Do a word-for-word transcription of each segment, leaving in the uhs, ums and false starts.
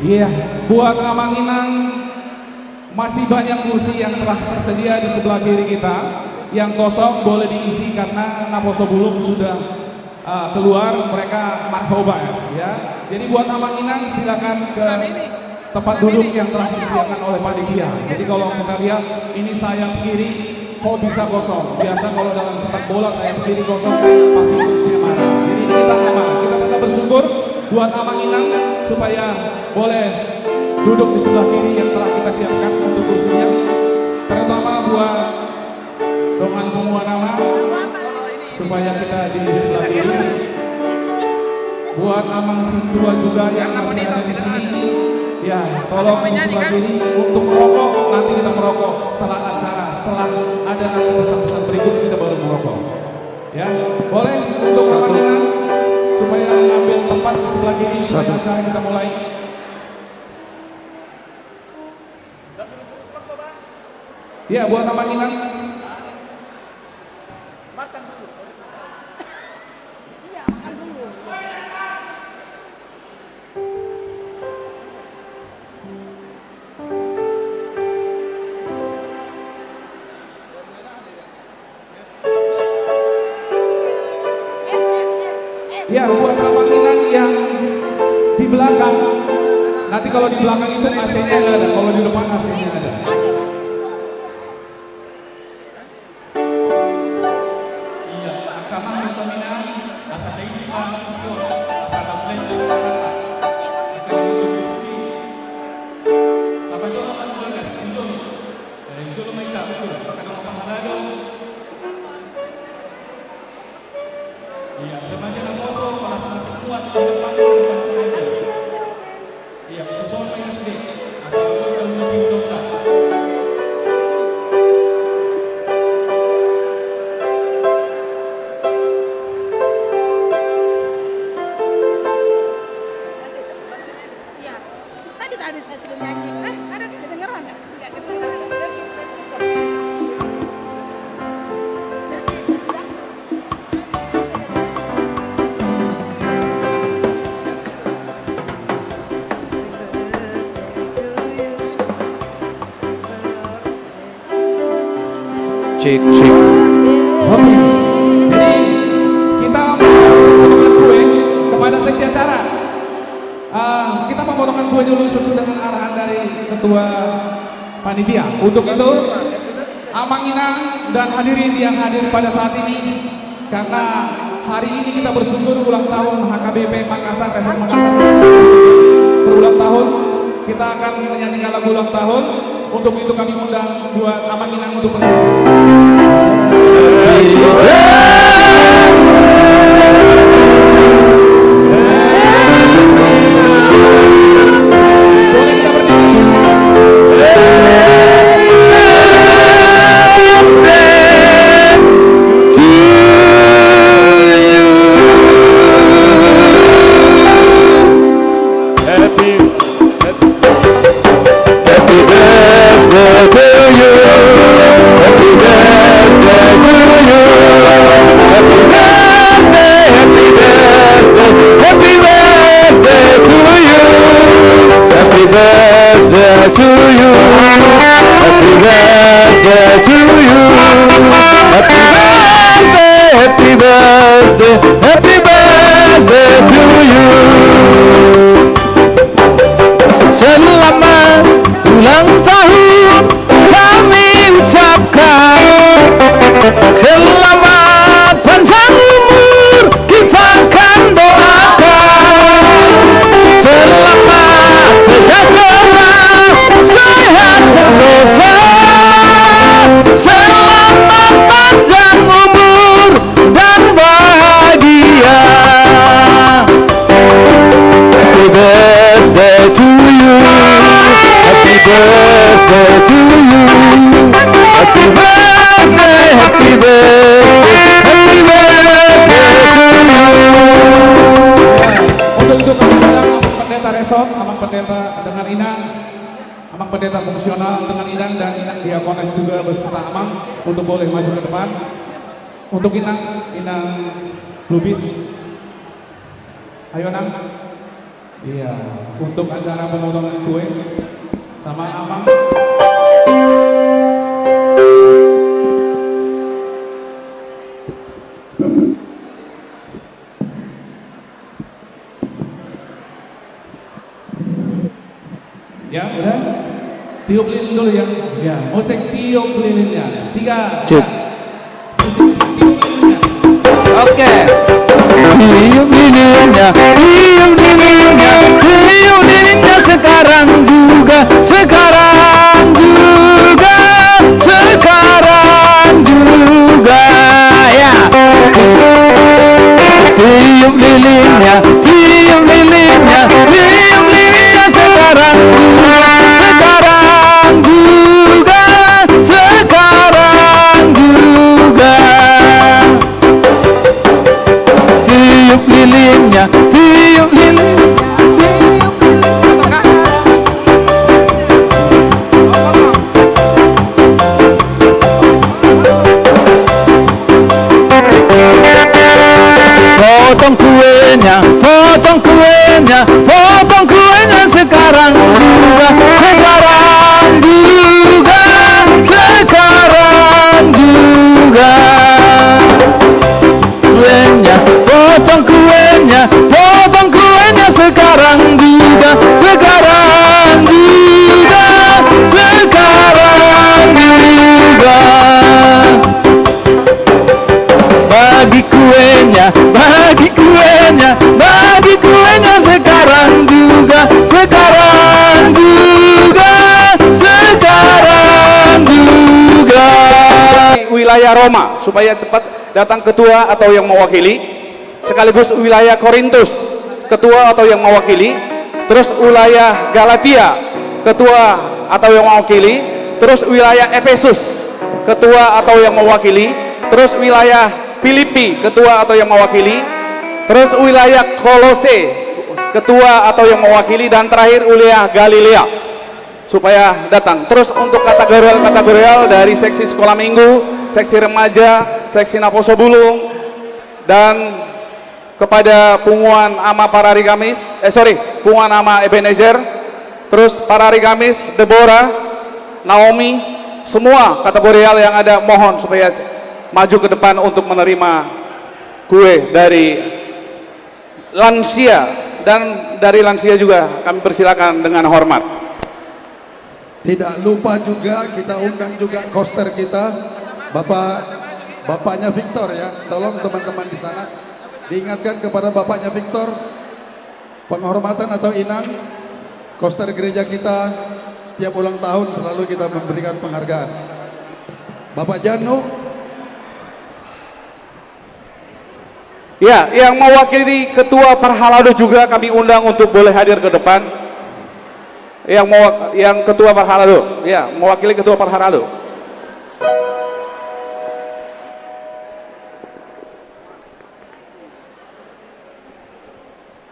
Iya, buat Amang Inang, masih banyak kursi yang telah tersedia di sebelah kiri kita. Yang kosong boleh diisi karena naposobulung sudah, eh, keluar, mereka marhobas, ya. Jadi buat Amang Inang, silakan ke tempat duduk yang telah disediakan oleh panitia. Jadi kalau kita lihat, ini sayap kiri kok bisa kosong. Biasa kalau dalam sepak bola sayap kiri kosong, pasti kursinya marah. Jadi kita nggak marah. Kita tetap bersyukur buat Amang Inang supaya boleh duduk di sebelah kiri yang telah kita siapkan untuk kursinya. Terutama buat dongan punguan Amang, supaya kita di sebelah kiri. Buat Amang sintua juga yang masih ada di sini, ya, tolong di sebelah kiri untuk merokok, nanti kita merokok setelah acara, setelah ada nanti pesan-pesan berikut kita baru merokok. Ya, boleh untuk Amang Inang supaya ambil tempat di sebelah kiri supaya acara kita mulai. Ya, buat Amang Inang. Ya, buat Amang Inang yang di belakang. Nanti kalau di belakang itu A C-nya nggak ada, kalau di depan A C-nya ada. Iya, angka Amang Inang, asa taisi ma, asa tabulan. Angka Amang Inang, asa tabulan. Apa jolo Amang Bagas, di jolo. Eh, di jolo ma hita, betul. Angka Amang Pahalado. Iya, remaja naposo, kelas masih kuat di depan, di depan saja. Iya, poso ma sude. Asal gol dan lebih dokter. Iya. Tadi, tadi saya sudah nyanyi. Eh, ada kedengeran nggak? Nggak kedengeran. Cek, cek. Oke. Jadi, kita mau potongan kue kepada seksi acara. Ah, kita mau potongan kue dulu sesuai dengan arahan dari ketua panitia. Untuk itu, Amang Inang dan hadirin yang hadir pada saat ini, karena hari ini kita bersyukur ulang tahun H K B P Makassar, Resort Makassar berulang tahun, kita akan menyanyikan lagu ulang tahun. Untuk itu kami undang buat Amang Inang untuk berdiri. Boleh kita berdiri? Happy, happy birthday to you. Happy birthday to you. Happy birthday, happy birthday, happy birthday to you. Happy birthday to you. Happy birthday to you. Happy birthday, happy birthday, happy birthday to you. Selamat ulang tahun kami ucapkan. Selamat panjang umur kita kan doakan. Selamat sejahtera, sehat sentosa. Selamat panjang umur dan bahagia. Happy birthday to you. Happy birthday to you. Happy birthday, happy birthday, happy birthday to you. Untuk itu kami undang Amang Pendeta Resort, Amang Pendeta dengan Inang, Amang Pendeta Fungsional dengan Inang, dan Inang Diakones juga beserta Amang untuk boleh maju ke depan. Untuk Inang, Inang Lubis. Ayo, Nang. Iya, untuk acara pemotongan kue sama Amang. Ya, udah. Tiup lilin dulu ya. Ya, musik tiup lilinnya. Tiga. Cek. Oke. Tiup lilinnya, tiup lilinnya, tiup lilinnya sekarang juga, sekarang juga, sekarang juga, ya. Tiup lilinnya, tiup lilinnya, tiup lilinnya sekarang juga, sekarang juga, sekarang juga. Tiup lilinnya, tiup lilinnya. Potong kuenya, potong kuenya, potong kuenya sekarang juga, sekarang juga, sekarang juga. Kuenya, potong kuenya, potong kuenya sekarang juga, sekarang juga, sekarang juga. Bagi kuenya, bagi kuenya, bagi kuenya sekarang juga, sekarang juga, sekarang juga. Wilayah Roma, supaya cepat datang ketua atau yang mewakili, sekaligus wilayah Korintus, ketua atau yang mewakili, terus wilayah Galatia, ketua atau yang mewakili, terus wilayah Efesus, ketua atau yang mewakili, terus wilayah Filipi, ketua atau yang mewakili, terus wilayah Kolose, ketua atau yang mewakili, dan terakhir wilayah Galilea supaya datang. Terus untuk kategorial-kategorial dari seksi sekolah minggu, seksi remaja, seksi naposo bulung, dan kepada punguan Ama Parari Kamis, eh, sorry, punguan Ama Ebenezer, terus Parari Kamis, Deborah, Naomi, semua kategorial yang ada mohon supaya maju ke depan untuk menerima kue dari lansia, dan dari lansia juga kami persilakan dengan hormat. Tidak lupa juga kita undang juga koster kita, Bapak, bapaknya Victor ya. Tolong teman-teman di sana diingatkan kepada bapaknya Victor, penghormatan atau inang, koster gereja kita setiap ulang tahun selalu kita memberikan penghargaan. Bapak Janu. Ya, yang mewakili ketua parhalado juga kami undang untuk boleh hadir ke depan. Yang mewa-, yang ketua parhalado, ya, mewakili ketua parhalado.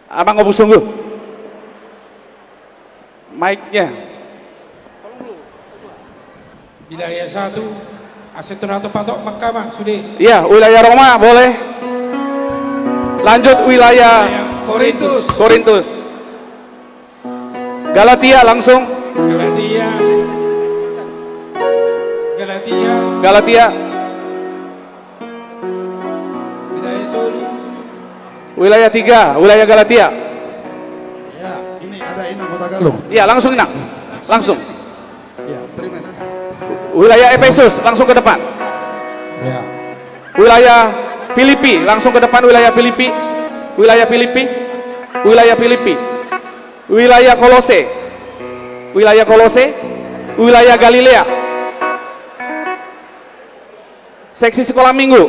Amang Ompung Sungguh. Mic-nya. Wilayah satu, asa tor hatop-hatop ma hamu sude. Iya, wilayah Roma, boleh. Lanjut wilayah Korintus. Korintus. Galatia langsung. Galatia. Galatia. Galatia. Wilayah tolu. Wilayah tiga, wilayah Galatia. Ya, ini ada Inang Kota Galung. Iya, langsung Inang. Langsung. Ya, terima. Wilayah Efesus, langsung ke depan. Ya. Wilayah Filipi, langsung ke depan wilayah Filipi. Wilayah Filipi. Wilayah Filipi. Wilayah Kolose. Wilayah Kolose. Wilayah Galilea. Seksi sekolah minggu.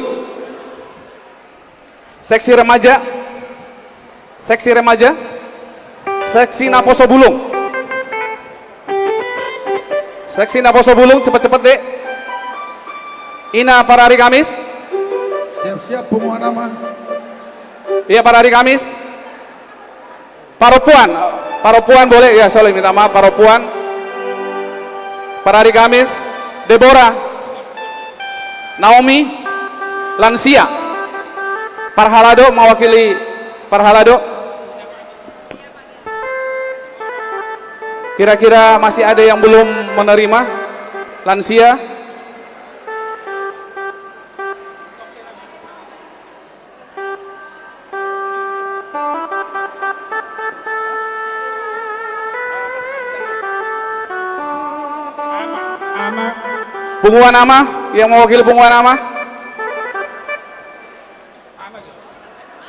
Seksi remaja. Seksi remaja. Seksi naposo bulung. Seksi naposo bulung, cepet-cepet, Dek. Ina parari Kamis. Siap-siap, punguan Ama. Iya, parari Kamis. Parompuan, parompuan boleh? Ya, sorry, minta maaf, parompuan. Parari Kamis, Deborah, Naomi, lansia. Parhalado, mewakili parhalado. Kira-kira masih ada yang belum menerima? Lansia? Ama. Punguan ama, yang mewakili punguan ama? Ama jo.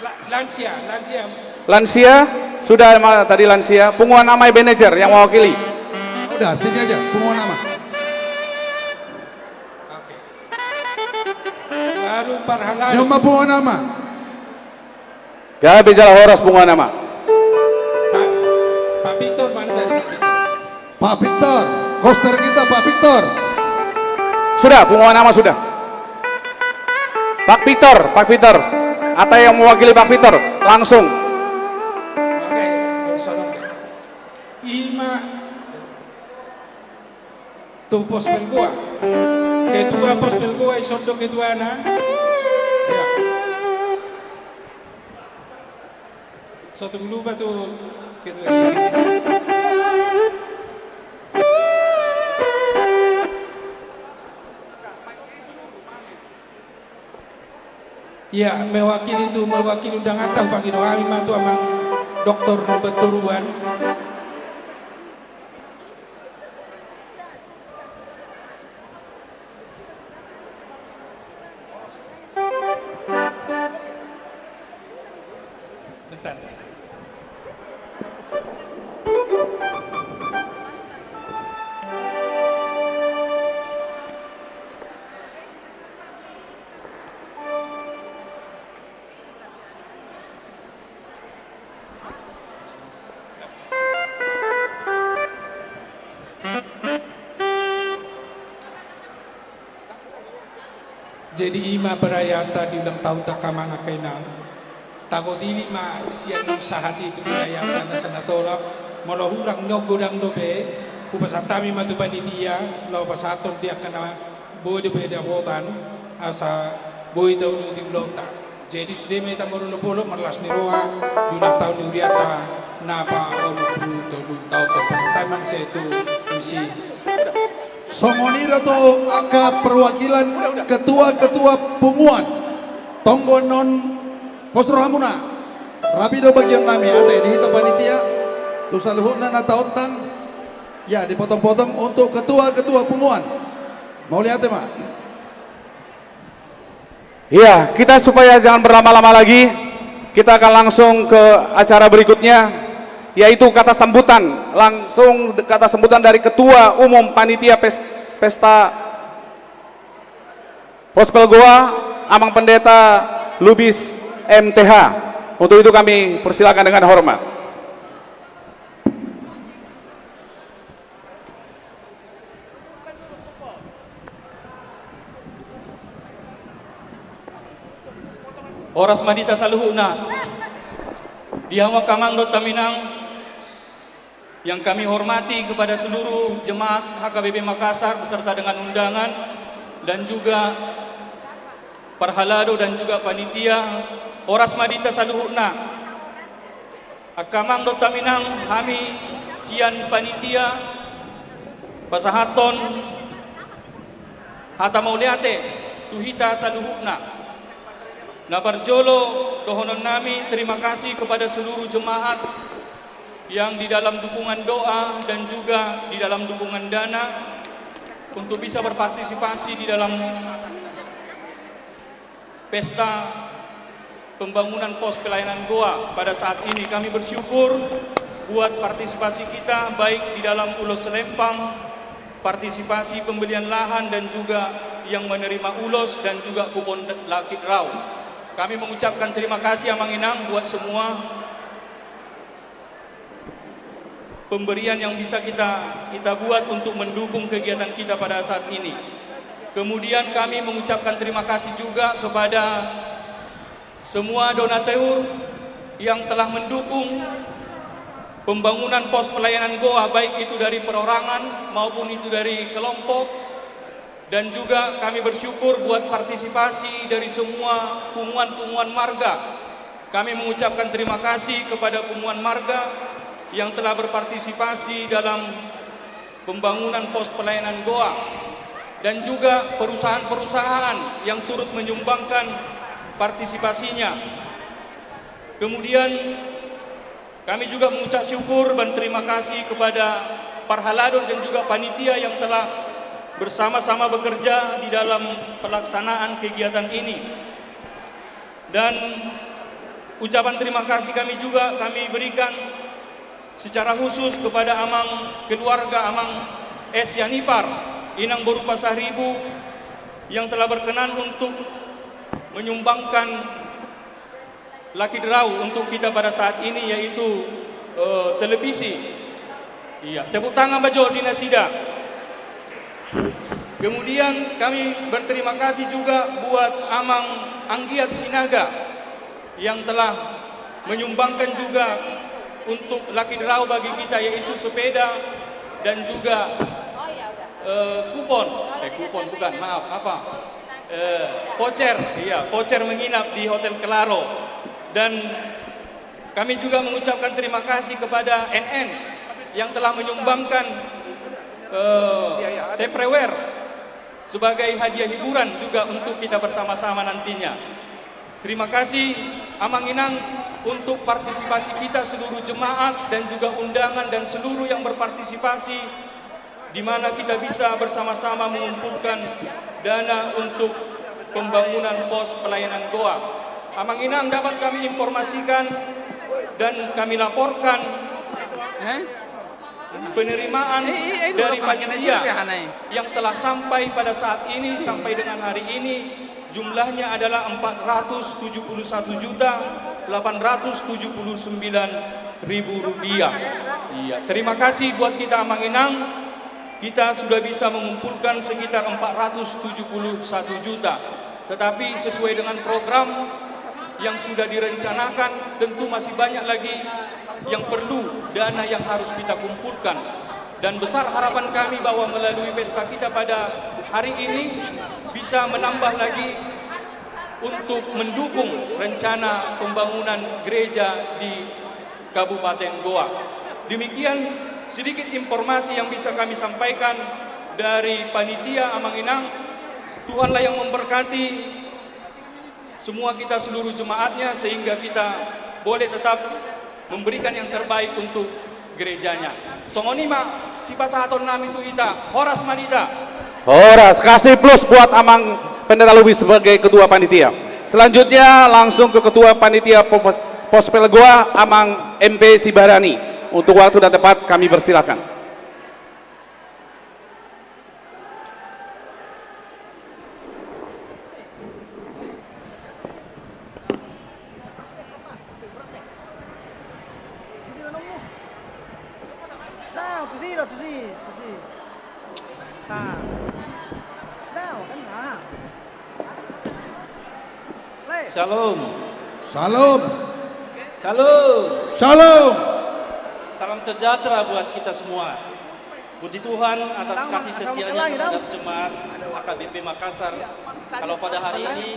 La-, lansia, lansia. Lansia, sudah ma-, tadi lansia. Punguan ama Ebenezer yang mewakili. Udah, sini aja, punguan ama. Oke. Baru parhalado. Yang ma punguan ama. Gabe jala horas punguan ama. Pak, Pak Victor, mana tadi Pak Victor? Pak Victor, koster kita Pak Victor. Sudah, punguan ama sudah. Pak Victor, Pak Victor. Ada yang mewakili Pak Victor, langsung. Oke, harus salam. Ima tu Pospel Goa. Ketua Pospel Goa, ison do ketuana. Ya. So tung lupa tu ketua. Ia, mewakili tu, mewakili undanganta, hupangido hami ma tu amang doktor Numbantoruan. Bentar. Jadi ima perayaanta di ulang tahun ta angka amang angka inang. Tagodili ma sian sahat i tu perayaanta na sanatorop. Molo hurang nion godang dope, hupasahat hami ma tu panitia laho pasahathon di angka na boi dope dapotan asa boi tauduti ulaonta. Jadi sude ma hita marolopolop marlas ni roha di ulang tahun ni hurianta na paonom pulu tolu taon, pasahat hami ma muse tu M C. Songon i do tu angka perwakilan ketua-ketua punguan. Tonggo annon pos rohamuna. Rapi do bagion nami ate di hita panitia. Tu saluhutna na taontang. Ya, dipotong-potong untuk ketua-ketua punguan. Mauliate ma. Iya, kita supaya jangan berlama-lama lagi, kita akan langsung ke acara berikutnya, yaitu kata sambutan, langsung kata sambutan dari Ketua Umum Panitia Pes-, Pesta Pospel Goa, Amang Pendeta Lubis M T H. Untuk itu kami persilakan dengan hormat. Horas ma di hita saluhutna. Di hamu angka amang dohot inang yang kami hormati, kepada seluruh jemaat H K B P Makassar beserta dengan undangan dan juga parhalado dan juga panitia, horas ma di hita saluhutna. Angka amang dohot inang, hami sian panitia pasahathon hata mauliate tu hita saluhutna. Na parjolo dohonon nami terima kasih kepada seluruh jemaat yang di dalam dukungan doa dan juga di dalam dukungan dana untuk bisa berpartisipasi di dalam pesta pembangunan pos pelayanan Goa pada saat ini. Kami bersyukur buat partisipasi kita, baik di dalam ulos selempang, partisipasi pembelian lahan, dan juga yang menerima ulos dan juga kupon lucky draw. Kami mengucapkan terima kasih, Amang Inang, buat semua pemberian yang bisa kita, kita buat untuk mendukung kegiatan kita pada saat ini. Kemudian kami mengucapkan terima kasih juga kepada semua donatur yang telah mendukung pembangunan pos pelayanan Goa, baik itu dari perorangan maupun itu dari kelompok. Dan juga kami bersyukur buat partisipasi dari semua punguan-punguan marga. Kami mengucapkan terima kasih kepada punguan marga yang telah berpartisipasi dalam pembangunan pos pelayanan Goa, dan juga perusahaan-perusahaan yang turut menyumbangkan partisipasinya. Kemudian, kami juga mengucap syukur dan terima kasih kepada parhalado dan juga panitia yang telah bersama-sama bekerja di dalam pelaksanaan kegiatan ini. Dan ucapan terima kasih kami juga kami berikan secara khusus kepada amang keluarga Amang S. Sianipar, Inang Boru Pasaribu, yang telah berkenan untuk menyumbangkan lucky draw untuk kita pada saat ini, yaitu, eh, televisi. Iya, tepuk tangan ma jo di nasida. Kemudian kami berterima kasih juga buat Amang Anggiat Sinaga yang telah menyumbangkan juga untuk lucky draw bagi kita, yaitu sepeda dan juga, eh, kupon. Eh, kupon bukan, maaf, apa? Eh, voucher, iya, voucher menginap di Hotel Claro. Dan kami juga mengucapkan terima kasih kepada N N yang telah menyumbangkan, eh, Tupperware sebagai hadiah hiburan juga untuk kita bersama-sama nantinya. Terima kasih, Amang Inang, untuk partisipasi kita seluruh jemaat dan juga undangan dan seluruh yang berpartisipasi, di mana kita bisa bersama-sama mengumpulkan dana untuk pembangunan pos pelayanan Goa. Amang Inang, dapat kami informasikan dan kami laporkan, eh? Penerimaan, eh, eh, eh, dari panitia yang telah sampai pada saat ini, sampai dengan hari ini, jumlahnya adalah empat ratus tujuh puluh satu juta delapan ratus tujuh puluh sembilan ribu rupiah. Iya, terima kasih buat kita, Amang Inang. Kita sudah bisa mengumpulkan sekitar empat ratus tujuh puluh satu juta. Tetapi sesuai dengan program yang sudah direncanakan, tentu masih banyak lagi yang perlu dana yang harus kita kumpulkan. Dan besar harapan kami bahwa melalui pesta kita pada hari ini bisa menambah lagi untuk mendukung rencana pembangunan gereja di Kabupaten Goa. Demikian sedikit informasi yang bisa kami sampaikan dari panitia, Amang Inang. Tuhanlah yang memberkati semua kita seluruh jemaatnya, sehingga kita boleh tetap memberikan yang terbaik untuk gerejanya. Songon i ma sipasahatonnami tu hita. Horas ma di hita. Horas, kasih plus buat Amang Pendeta Lubis sebagai ketua panitia. Selanjutnya langsung ke ketua panitia Pos-, Pospel Goa, Amang M P Sibarani, untuk waktu dan tempat kami persilakan. Shalom. Shalom. Shalom. Shalom. Salam sejahtera buat kita semua. Puji Tuhan atas kasih setianya terhadap jemaat H K B P Makassar. Kalau pada hari ini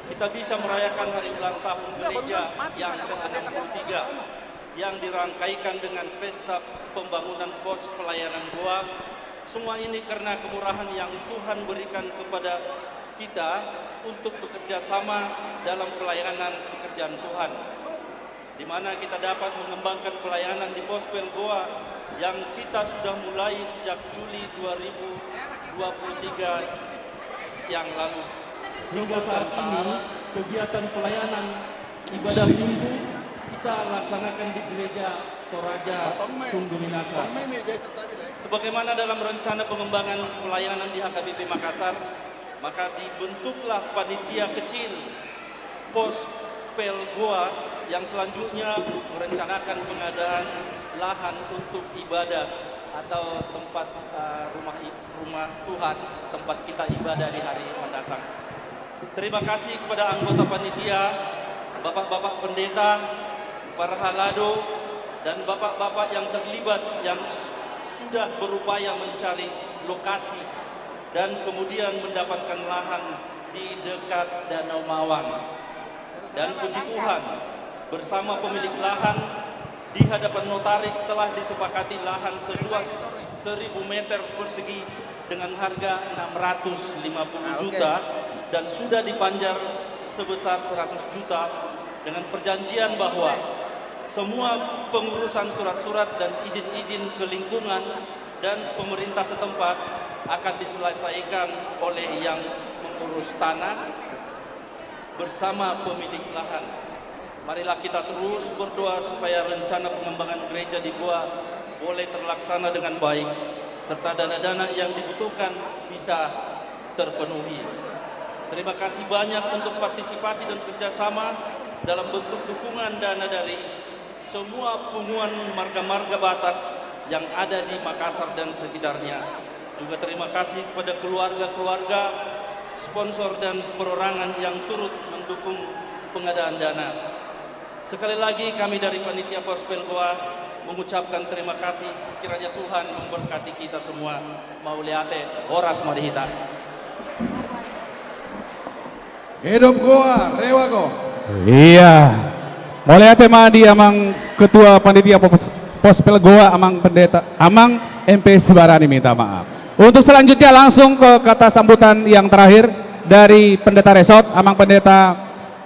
kita bisa merayakan hari ulang tahun gereja yang ke enam puluh tiga, yang dirangkaikan dengan pesta pembangunan pos pelayanan Goa, semua ini karena kemurahan yang Tuhan berikan kepada kita untuk bekerja sama dalam pelayanan pekerjaan Tuhan, di mana kita dapat mengembangkan pelayanan di Pospel Goa yang kita sudah mulai sejak Juli dua ribu dua puluh tiga yang lalu. Hingga saat ini, kegiatan pelayanan ibadah minggu kita laksanakan di Gereja Toraja Sungguminasa. Sebagaimana dalam rencana pengembangan pelayanan di H K B P Makassar, maka dibentuklah panitia kecil Pospel Goa yang selanjutnya merencanakan pengadaan lahan untuk ibadah atau tempat, eh, rumah i-, rumah Tuhan, tempat kita ibadah di hari mendatang. Terima kasih kepada anggota panitia, bapak-bapak pendeta, parhalado, dan bapak-bapak yang terlibat yang s-, sudah berupaya mencari lokasi dan kemudian mendapatkan lahan di dekat Danau Mawang. Dan puji Tuhan, bersama pemilik lahan, Di hadapan notaris telah disepakati lahan seluas seribu meter persegi dengan harga enam ratus lima puluh juta dan sudah dipanjar sebesar seratus juta dengan perjanjian bahwa semua pengurusan surat-surat dan izin-izin ke lingkungan dan pemerintah setempat akan diselesaikan oleh yang mengurus tanah bersama pemilik lahan. Marilah kita terus berdoa supaya rencana pengembangan gereja di Goa boleh terlaksana dengan baik, serta dana-dana yang dibutuhkan bisa terpenuhi. Terima kasih banyak untuk partisipasi dan kerjasama dalam bentuk dukungan dana dari semua punguan marga-marga Batak yang ada di Makassar dan sekitarnya. Juga terima kasih kepada keluarga-keluarga, sponsor, dan perorangan yang turut mendukung pengadaan dana. Sekali lagi, kami dari Panitia Pospel Goa mengucapkan terima kasih. Kiranya Tuhan memberkati kita semua. Mauliate, horas ma di hita. Hidup Goa, Rewa Goa. Iya. Mauliate ma di amang Ketua Panitia Pos-, Pospel Goa, amang Pendeta, amang M P Sibarani, minta maaf. Untuk selanjutnya langsung ke kata sambutan yang terakhir dari Pendeta Resort, amang Pendeta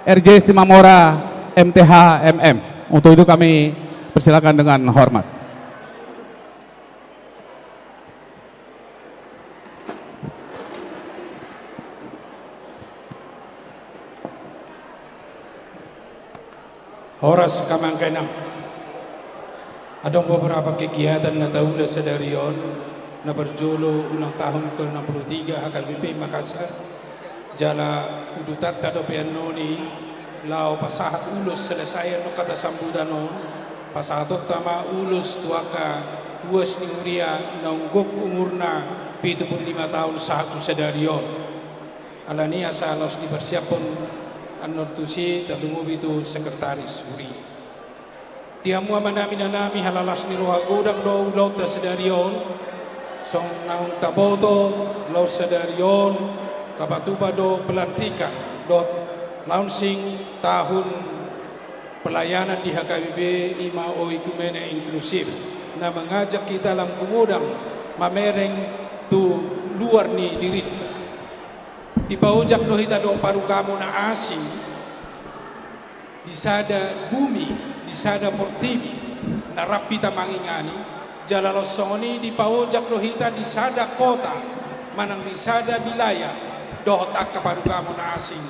R J Simamora, M T H, M M. Untuk itu kami persilakan dengan hormat. Horas, amang, inang. Adong beberapa kegiatan na taula sadari on, na parjolo ulang tahun ke enam puluh tiga H K B P Makassar. Jala udutanta dope annon i, laho pasahat ulos selesai annon kata sambutan on, pasahatonta ma ulos tu angka ruas ni huria naung gok umurna pitu puluh lima taon sahat tu sadari on. Alani asa laos diparsiaphon annon tusi, tarlumobi tu sekretaris huria. Di hamu amanami, inanami, halalas ni roha, godang do ulaonta sadari on. Songon naung taboto, laos sadari on tapatupa do pelantikan dohot launching tahun pelayanan di H K B P, i ma oikumene inklusif, na mangajak hita lam gumodang mamereng tu luar ni dirinta. Dipaojak do hita dohot parugamo na asing di sada bumi, di sada portibi, na rap hita mangingani, jala laos songon i dipaojak do hita di sada kota, manang di sada wilayah, dohot angka parugamo na asing.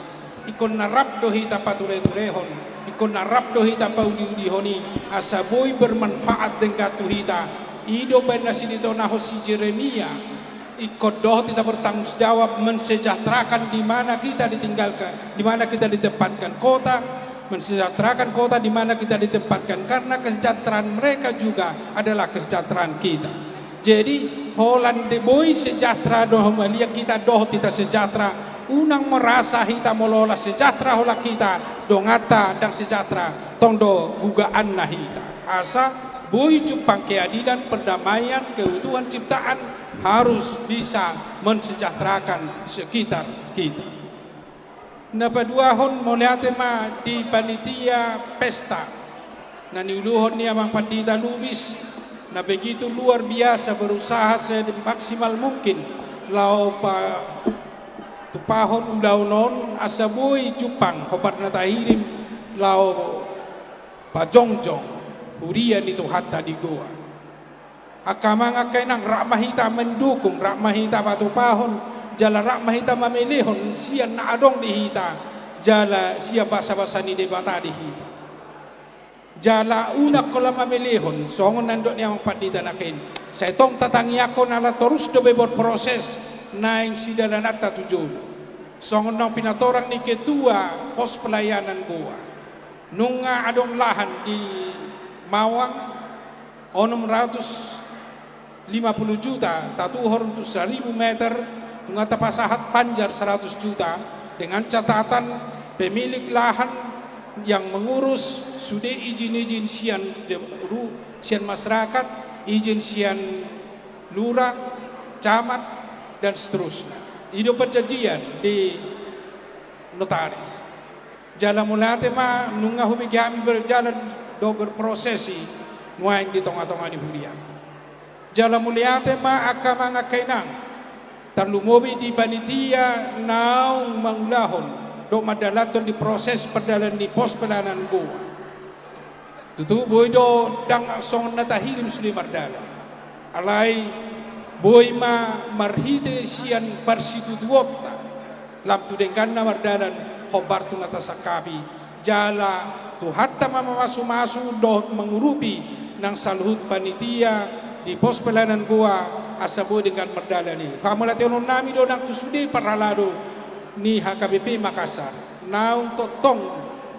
Ingkon na rap do hita patureturehon, ingkon na rap do hita paudiudihon i, asa boi bermanfaat denggan tu hita. I do umbahen na sinitonahon si Jeremia, ingkon dohot hita bertanggung jawab mensejahterakan di mana kita ditinggalkan, di mana kita ditempatkan kota, mensejahterakan kota di mana kita ditempatkan, karena kesejahteraan mereka juga adalah kesejahteraan kita. Jadi, holan boi sejahtera do hita, molo hita dohot hita sejahtera, unang merasa hita molo holan sejahtera holan hita, donganta ndang sejahtera, tong do gugaanna hita. Asa boi jumpang keadilan, perdamaian, keutuhan ciptaan, harus bisa mensejahterakan sekitar kita. Na paduahon, mauliate ma di panitia pesta na niuluhon ni amang pandita Lubis, na begitu luar biasa berusaha semaksimal mungkin laho patupahon ulaon on, asa boi jumpang hombar na tahirim laho pajongjong huria ni Tuhanta di Goa. Angka amang, angka inang, rap ma hita mendukung, rap ma hita patupahon, jala rap ma hita mamelehon sian na adong di hita, jala sian basabasa ni Debata di hita. Jala unang holan mamelehon, songon na nidok ni amang pandita nangkin, sai tong tatangiangkon ala torus dope berproses naeng sidalananta tu jolo. Songon naung pinatorang ni Ketua Pos Pelayanan Goa, nunga adong lahan di Mawang, onom ratus lima puluh juta, tatuhor tu saribu meter, nunga tapasahat panjar seratus juta, dengan catatan pemilik lahan yang mengurus sude izin-izin sian je-, ru-, sian masyarakat, izin sian lurah, camat, dan seterusnya. I do perjanjian di notaris. Jala mauliate ma, nunga hubege hami berjalan dohot berproses i, nuaeng di tonga-tonga ni huria. Jala mauliate ma angka amang angka inang, tarlumobi di panitia naung mangulahon dohot mandalanhon di proses pardalan ni pos pelayanan goa. Tutu boi do ndang songon na tahirim sude mardalan. Alai boi ma marhite sian parsitutuonta lam tu dengganna mardalan hombar tu na tasangkapi. Jala Tuhanta ma mamasu-masu dohot mangurupi nang saluhut panitia di pos pelayanan goa asa boi denggan mardalan i. Hamauliatehononnami do nang tu sude parhalado ni H K B P Makassar naung tongtong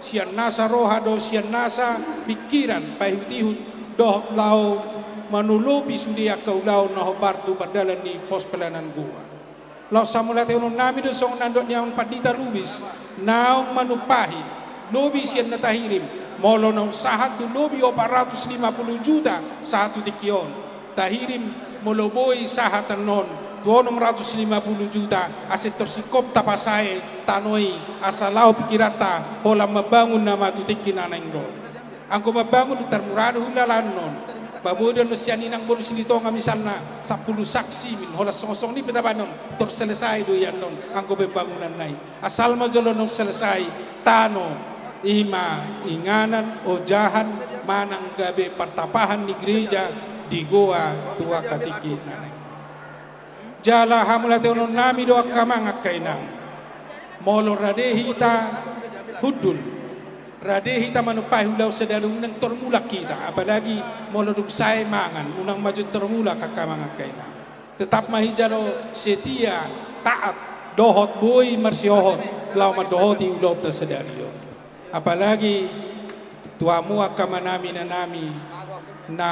sian nasa roha dohot sian nasa pingkiran paihut-ihut dohot laho manolopi sude angka ulaon na hombar tu pardalan ni pos pelayanan goa. Laos hamauliatehononnami do songon na nidok ni amang pandita Lubis naung manumpahi lobi sian na tahirim, molo naung sahat tu lobi opat ratus lima puluh juta sahat tu tingki on. Tahirim molo boi sahat annon tu onom ratus lima puluh juta asa tor singkop tapasae tano i asa laho pingkiranta holan mambangun nama tu tingki na naeng ro. Anggo mambangun tarmurah do hulala annon. Ba boi do annon sian inang boru Silitonga misalna sampulu saksi min holan songon-songon i pe tabanon tor selesai do i annon anggo pembangunanna i. Asal ma jolo naung selesai tano i ma inganan ojahan manang gabe partapahan ni gereja di goa tu angka tingki na naeng. Jala hamauliatehononnami do angka amang angka inang. Molo rade hita hundul, rade hita manumpahi ulaon sadari on unang tormulak hita, apalagi molo dung sae mangan unang ma jolo tormulak angka amang angka inang. Tetap ma hita jolo setia, taat, dohot boi marsihohot laho mandohoti ulaonta sadari on. Apalagi tu hamu angka amanami inanami na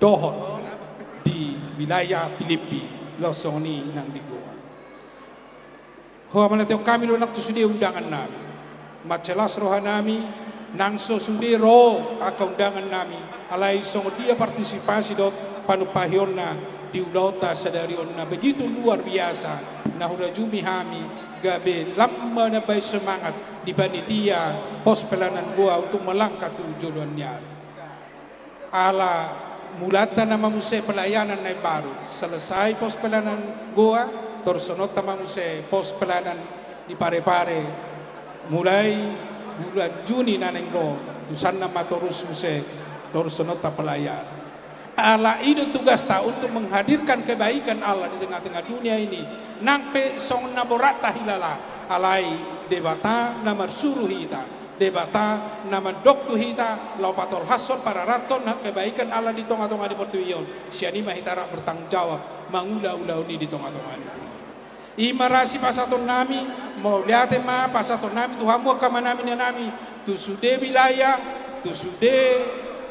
dohot di wilayah Pilippi laos songon i nang di goa. Hamauliatehon hami do nang tu sude undangannami. Mansai las rohanami nang so sude ro angka undangannami, alai songon dia partisipasi dohot panumpahionna di ulaonta sadari on na begitu luar biasa na hurajumi hami gabe lam manambai semangat di panitia pos pelayanan goa untuk melangkah tu joloan ni ari. Ala mulanta nama muse pelayanan na imbaru, selesai pos pelayanan goa, tor sononta ma muse pos pelayanan di Parepare, mulai bulan Juni na naeng ro, tusanna ma torus muse tor sononta pelayanan. Ala i do tugasta untuk menghadirkan kebaikan Allah di tengah-tengah dunia ini, nang pe songon na borat tahilala, alai Debata na marsuru hita, Debata na mandok tu hita laho patolhashon pararathon kebaikan Allah di tonga-tonga ni portibi on, sian i ma hita rap bertanggung jawab mangula ulaon i di tonga-tonga ni portibi. I ma ra sipasahatonnami, mauliate ma pasahatonnami tu hamu angka amanami inanami, tu sude wilayah, tu sude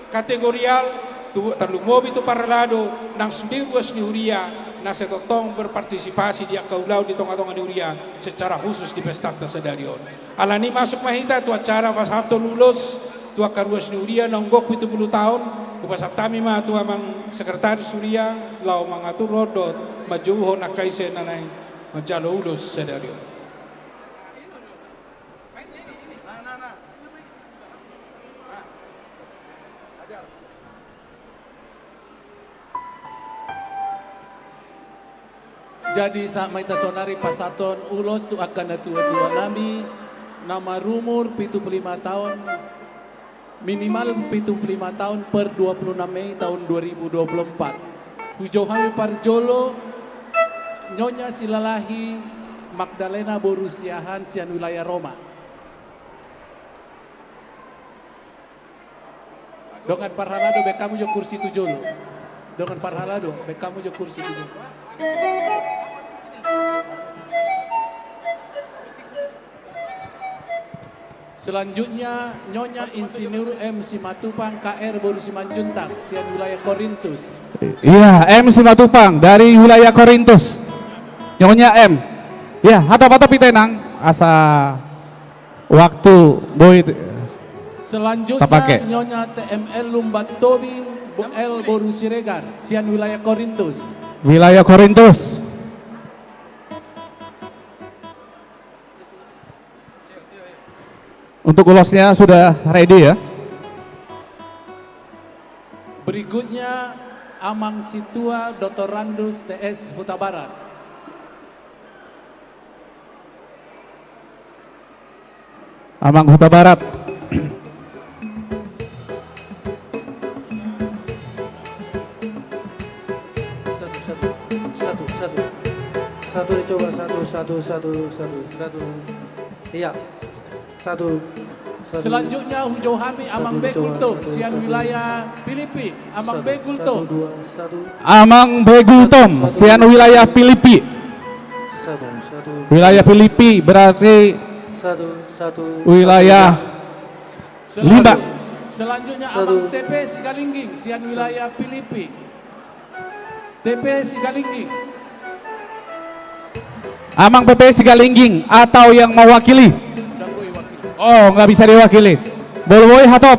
kategorial, tu tarlumobi tu parhalado nang sude ruas ni huria na sai tongtong berpartisipasi di angka ulaon di tonga-tonga ni huria secara khusus di pestanta sadari on. Alani masuk ma hita tu acara pasahathon ulos tu angka ruas ni huria na umgok pitu pulu taon, hupasahat hami ma tu amang sekretaris huria laho mangatur on dohot manjouhon angka ise na naeng manjalo ulos sadari on. Jadi sahat ma hita saonari pasahathon ulos tu angka natua-tuanami na marumur pitu pulu lima taon, minimal pitu pulu lima taon per dua puluh enam Mei taon dua ribu dua puluh empat. Hujou hami parjolo Nyonya Silalahi Magdalena boru Siahaan sian wilayah Roma. Dongan parhalado, baen hamu jo kursi tu jolo. Dongan parhalado, baen hamu jo kursi tu jolo. Selanjutnya Nyonya Insinyur M Simatupang K R boru Simanjuntak sian wilayah Korintus. Iya, M Simatupang dari wilayah Korintus. Nyonya M. Iya, hatop-hatop hita, Inang, asa waktu boi. Selanjutnya tapake. Nyonya T M L Lumban Tobing Bo-, L boru Siregar sian wilayah Korintus. Wilayah Korintus. Untuk ulosnya sudah ready ya. Berikutnya, Amang Sintua Doktorandus T S Hutabarat. Amang Hutabarat. Satu, satu, satu, satu. Satu dicoba, satu, satu, satu, satu, satu. Iya. Satu, satu. Selanjutnya, hujou hami Amang Begultom sian wilayah Pilipi. Amang Begultom. Amang Begultom sian wilayah Pilipi. Satu, satu. Wilayah Pilipi berarti wilayah Limba. Selanjutnya, Amang T P Sigalingging sian wilayah Pilipi. T P Sigalingging. Amang P P Sigalingging atau yang mewakili? Oh, nggak bisa diwakili. Boi, boi hatop.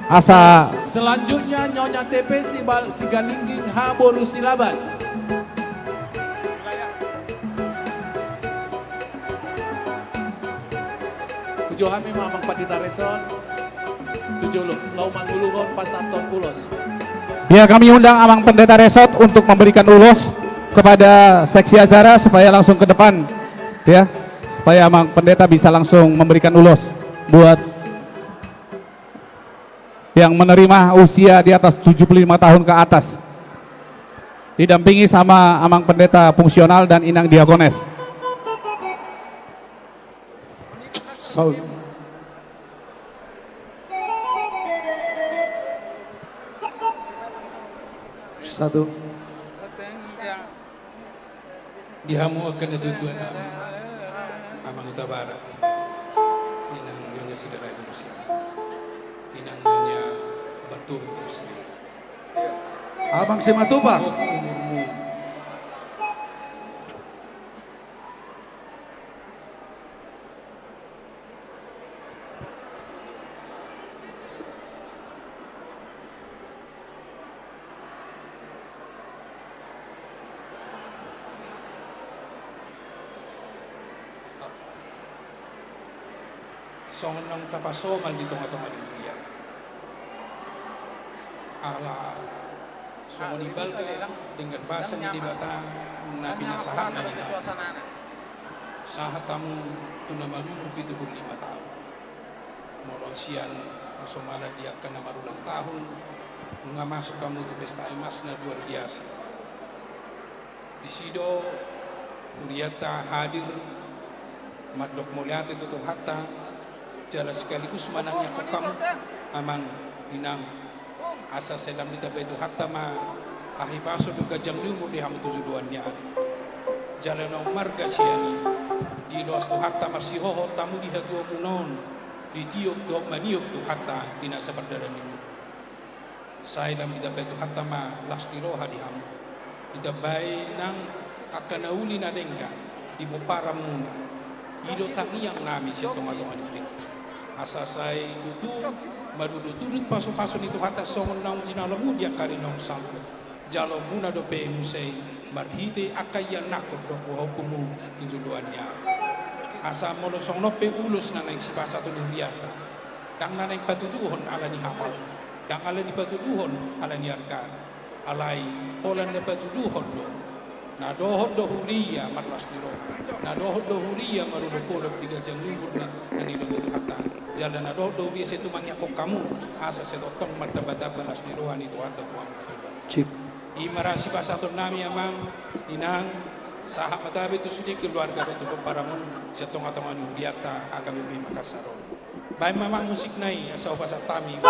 Asa. Selanjutnya, Nyonya T P Siba-, Sigalingging, Haboru Silaban. Hujou hami ma Amang Pandita Resort tu jolo, laho manguluhon pasahathon ulos. Ya, kami undang Amang Pendeta Resort untuk memberikan ulos kepada seksi acara supaya langsung ke depan, ya, supaya Amang Pendeta bisa langsung memberikan ulos buat yang menerima usia di atas tujuh puluh lima tahun ke atas. Didampingi sama Amang Pendeta Fungsional dan Inang Diakones. Sound. Satu. Di hamu angka natuatua nami, Amang Hutabarat, Inang Nyonya Sidarain Rusia, Inang Nyonya Bantul Rusia. Amang Simatupang. Umurmu. Songon naung tapasomal di tongatonga ni huria. Ala songon i balga denggan basa ni Debata na pinasahatna di hamu. Sahat hamu tu na marumur pitu pulu lima taon. Molo sian pasomalan di angka na marulang tahun, nunga masuk hamu tu pesta emas na luar biasa. Disi do hurianta hadir mandok mauliate tu Tuhanta, jala sekaligus manangiangkon hamu, Amang, Inang, asa sai lam ditambai Tuhanta ma hahipason dohot ganjang ni umur di hamu tu joloan ni ari. Jala naung marga sian i, diloas Tuhanta marsihohot hamu di hatuamuna on, ditiop dohot maniop Tuhanta di nasa pardalan ni umur. Sai lam ditambai Tuhanta ma las ni roha di hamu. Ditambai nang angka na uli na denggan di pomparanmuna. I do tangiang nami sian tongatonga ni huria. Asa sai tutu marudutudut pasupasu ni Tuhanta songon naung jinalomu di angka ari naung salpu. Jaloonmuna dope muse i marhite angka ianakhon dohot boaonmu tu joloan ni ari. Asa molo songon on pe ulos na naeng sipasahaton ni hurianta. Ndang na naeng patuduhon ala ni hapal. Ndang ala ni patuduhon ala ni arga. Alai holan na patuduhon do. Na dohot do huria marlas ni roha. Na dohot do huria marolopolop di ganjang ni umur na, na nilehon ni Tuhanta. Jala na dohot do huria sai tumangiangkon hamu. Asa sai tongtong martambatamba las ni roha ni Tuhanta tu hamu. Sip. I ma ra sipasahaton nami, Amang, Inang, sahat ma tabe tu sude keluarga dohot tu pomparanmuna sian tongatonga ni hurianta H K B P Makassar on. Baen ma, Amang, musikna i asa hupasahat hami.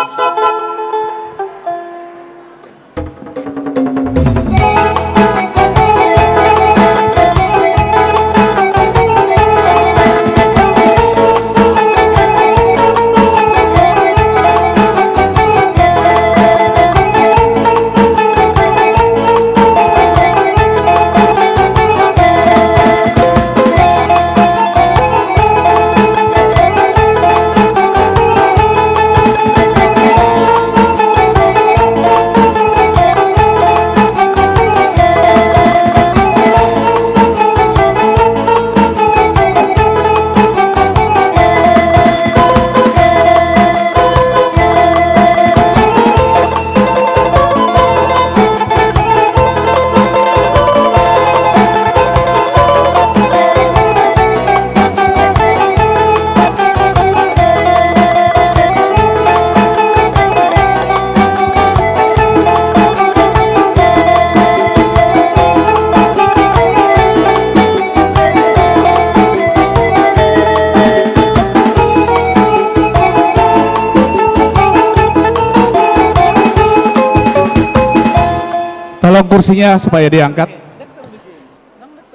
kursinya supaya diangkat.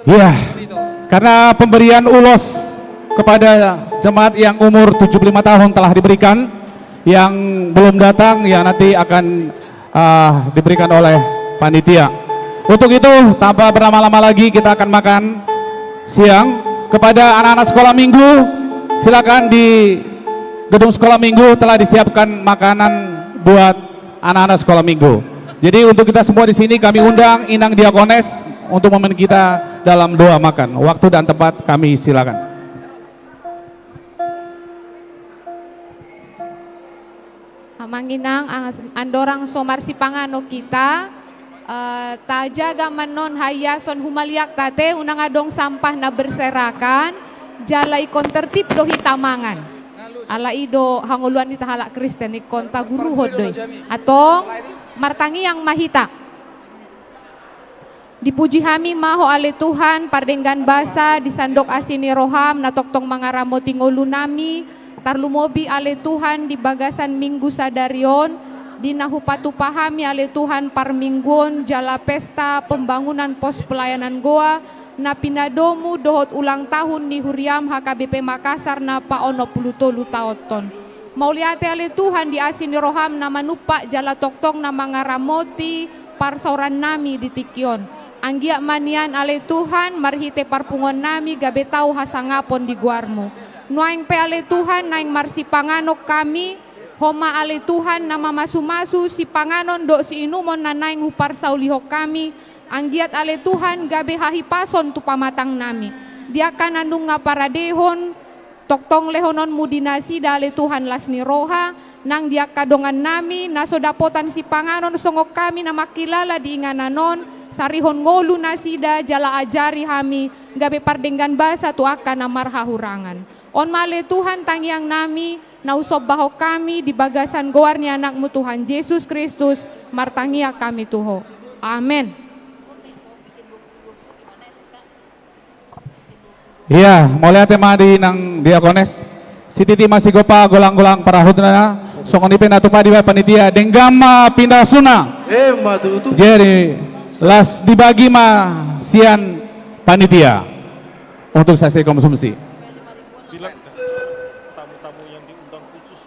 Iya, karena pemberian ulos kepada jemaat yang umur tujuh puluh lima tahun telah diberikan, yang belum datang, yang nanti akan, ah, diberikan oleh panitia. Untuk itu, tanpa berlama-lama lagi, kita akan makan siang. Kepada anak-anak sekolah minggu, silakan di gedung sekolah minggu, telah disiapkan makanan buat anak-anak sekolah minggu. Jadi, untuk kita semua di sini, kami undang Inang Diakones untuk memimpin kita dalam doa makan. Waktu dan tempat kami silakan. Amang inang, as-, andorang so marsipanganon hita, eh, tajaga ma annon haiason humaliangta ate, unang adong sampah na berserakan, jala ingkon tertib do hita mangan. Ala i do hangoluan ni hita halak Kristen, ingkon taguruhon do i. Antong, martangiang ma hita. Dipuji hami ma Ho ale Tuhan, pardenggan basa, di sandok asi ni roham, na tongtong mangaramoti ngolunami, tarlumobi ale Tuhan, di bagasan minggu sadari on, di na hupatupa hami ale Tuhan, parmingguon, jala pesta pembangunan pos pelayanan goar, na pinadomu dohot ulang tahun ni huriam H K B P Makassar na paonom pulu tolu taonhon. Mauliate ale Tuhan di asi ni roham na manumpak jala tongtong na mangaramoti parsaorannami di tingki on. Anggiat ma nian ale Tuhan marhite parpunguannami gabe tau hasangapon di goarmu. Nuaeng pe ale Tuhan naeng marsipanganon hami, Ho ma ale Tuhan na mamasumasu sipanganon dohot siinumon na naeng huparsaulihon hami, anggiat ale Tuhan gabe hahipason tu pamatangnami. Di angka na nunga paradehon, tongtong lehononmu di nasida ale Tuhan las ni roha, nang di angka dongannami na so dapotan sipanganon songon hami na mangkilala di inganan on, sarihon ngolu nasida jala ajari hami, gabe pardenggan basa tu angka na marhahurangan. On ma ale Tuhan tangiangnami, na husombahon hami di bagasan goar ni Anakmu Tuhan Jesus Kristus, martangiang hami tu Ho. Amen. Iya, mauliate ma di Inang Diakones. Sititi ma sigompa golang-golang parahutna, songon i pe na tupa dibahen panitia, denggan ma pinasuna. Emma tutu. Jadi, las dibagi ma sian panitia untuk saksi konsumsi. Bilang tamu-tamu yang diundang khusus.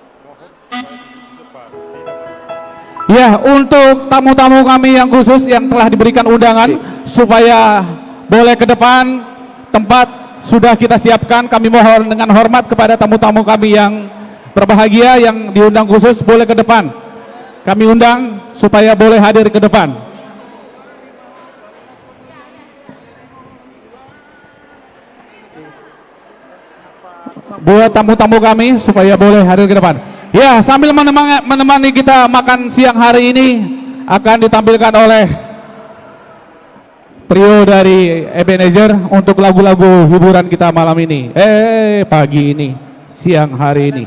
Ya, untuk tamu-tamu kami yang khusus yang telah diberikan undangan, iya, supaya boleh ke depan, tempat sudah kita siapkan. Kami mohon dengan hormat kepada tamu-tamu kami yang berbahagia, yang diundang khusus, boleh ke depan. Kami undang supaya boleh hadir ke depan. Buat tamu-tamu kami supaya boleh hadir ke depan. Ya, sambil menemang-, menemani kita makan siang hari ini, akan ditampilkan oleh trio dari Ebenezer untuk lagu-lagu hiburan kita malam ini. Eh, pagi ini, siang hari ini.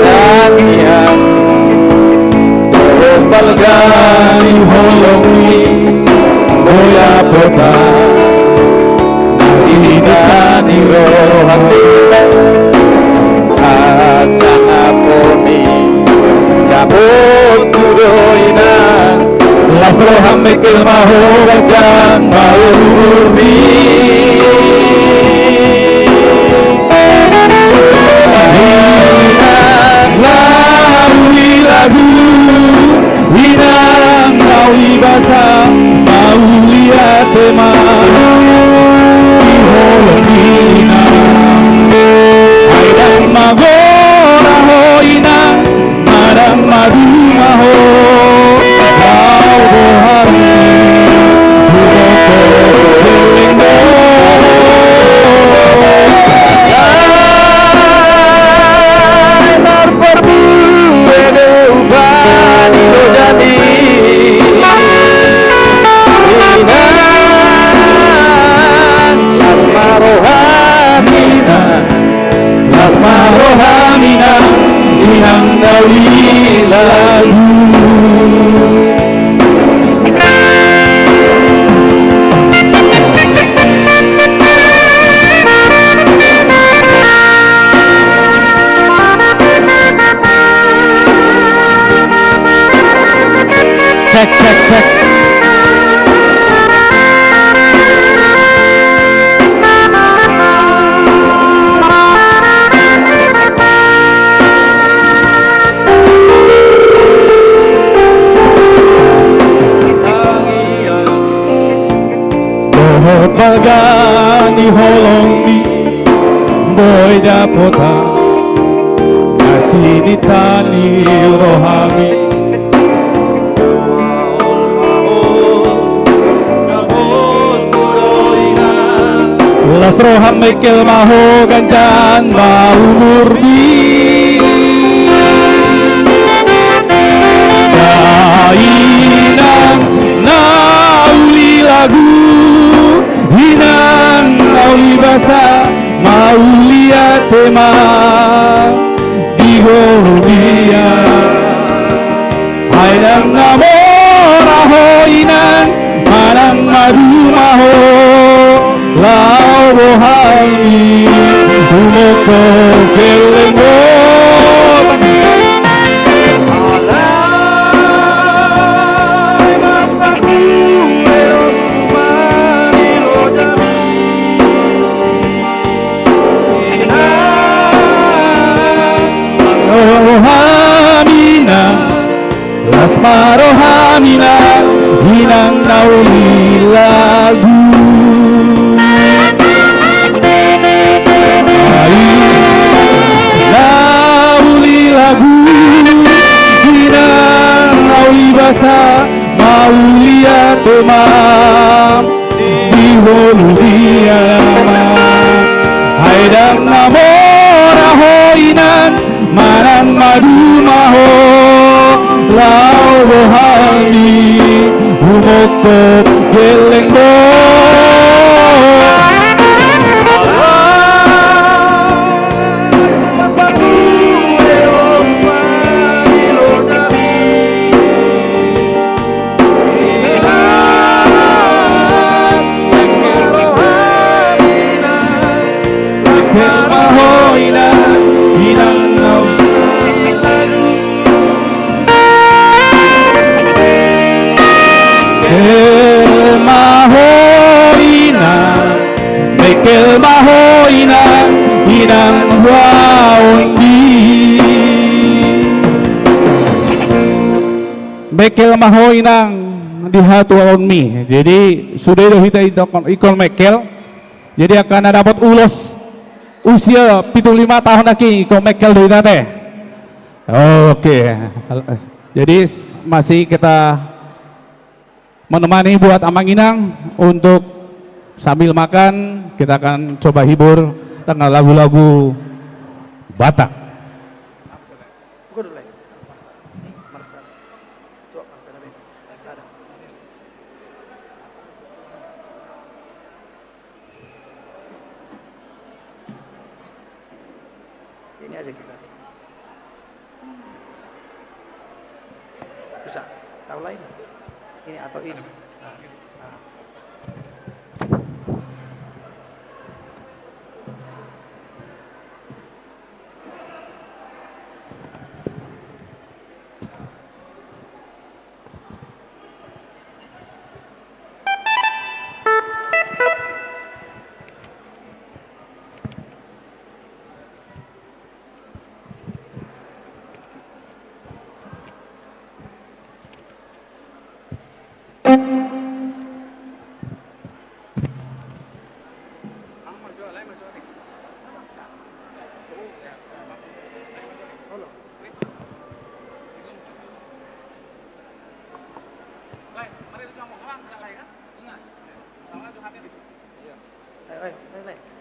Tangiang dohot balga ni holong ni bola pota. Nasida ni rohangku, hasangapon i dapotku do inang. Las roham mengkel ma ho ganjang ma umurmi. Inang lauli lagu, inang lauli basa, mauli Lagu. Cek, cek, cek. Dohot balga ni holongmi, boi dapotan na sininta ni rohami. Las roham, mengkel ma ho, ganjang ma umurmi. Inang na uli lagu, inang na uli basa, mauliate ma di ngolu ni Debata. Ai ndang na mora ho inang, manang maduma ho, laho bohal ni humongkop gellengmu. Rohamina, las ma rohamina, inang na uli lagu. Ai na uli lagu, inang na uli basa, mauliate ma di ngolu ni Debata. Ai ndang na mora ho inang, manang maduma ho, laho bohal ni humongkop gellengmu. Mengkel ma ho inang, mengkel ma ho inang, inang hua ondi. Mengkel ma ho inang di hatuaonmi. Jadi sude do hita ingkon, ingkon mengkel. Jadi angka na dapot ulos usia pitu pulu lima tahun nangkin, ingkon mengkel do hita ate. Oke. Jadi masih kita menemani buat Amang Inang untuk sambil makan, kita akan coba hibur dengan lagu-lagu Batak. Ini aja kita. Bisa. Tahu lain? Ini atau ini? Nah.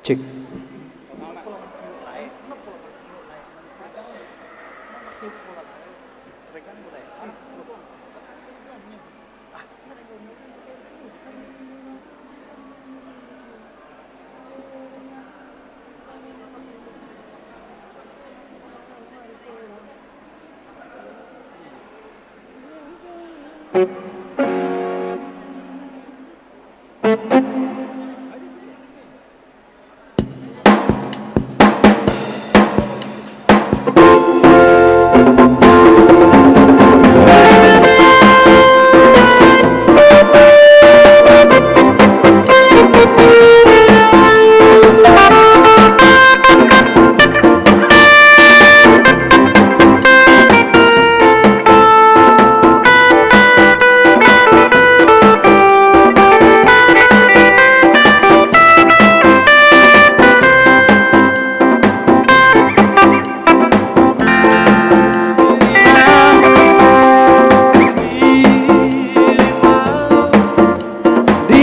Cek.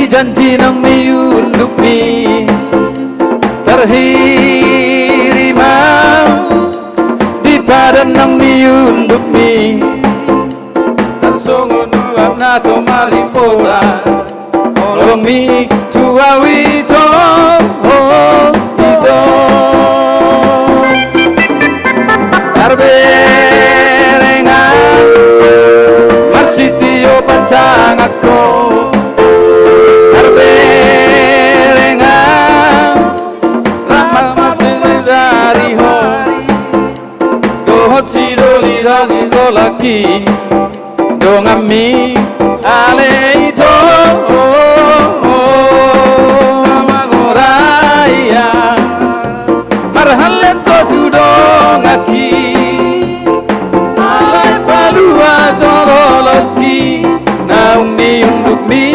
Janji nang ni undukmi, tarhiri ma di padan nang ni undukmi. Tarsongon uap na so malimpota, holongmi tu au ito, ito. Tarbereng au, marsitio pantanganko. Tarbereng au, rap marsijajarihon. Dohot sidoli-doli dolakki, donganmi ale ito. Amang Ora ia, marhallet ho tu donganki. Alai palua jololoki naung ni undukmi.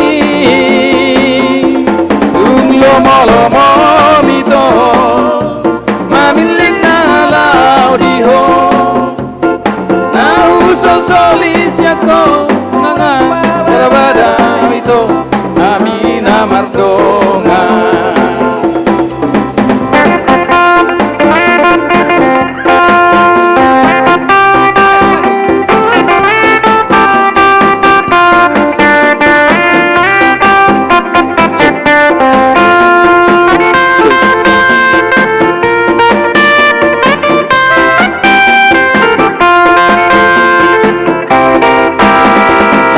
Tung lomo-lomo mito mamilling na laho di ho. Na husolsoli sian ho, nang bada-bada ito, hami na mardongan.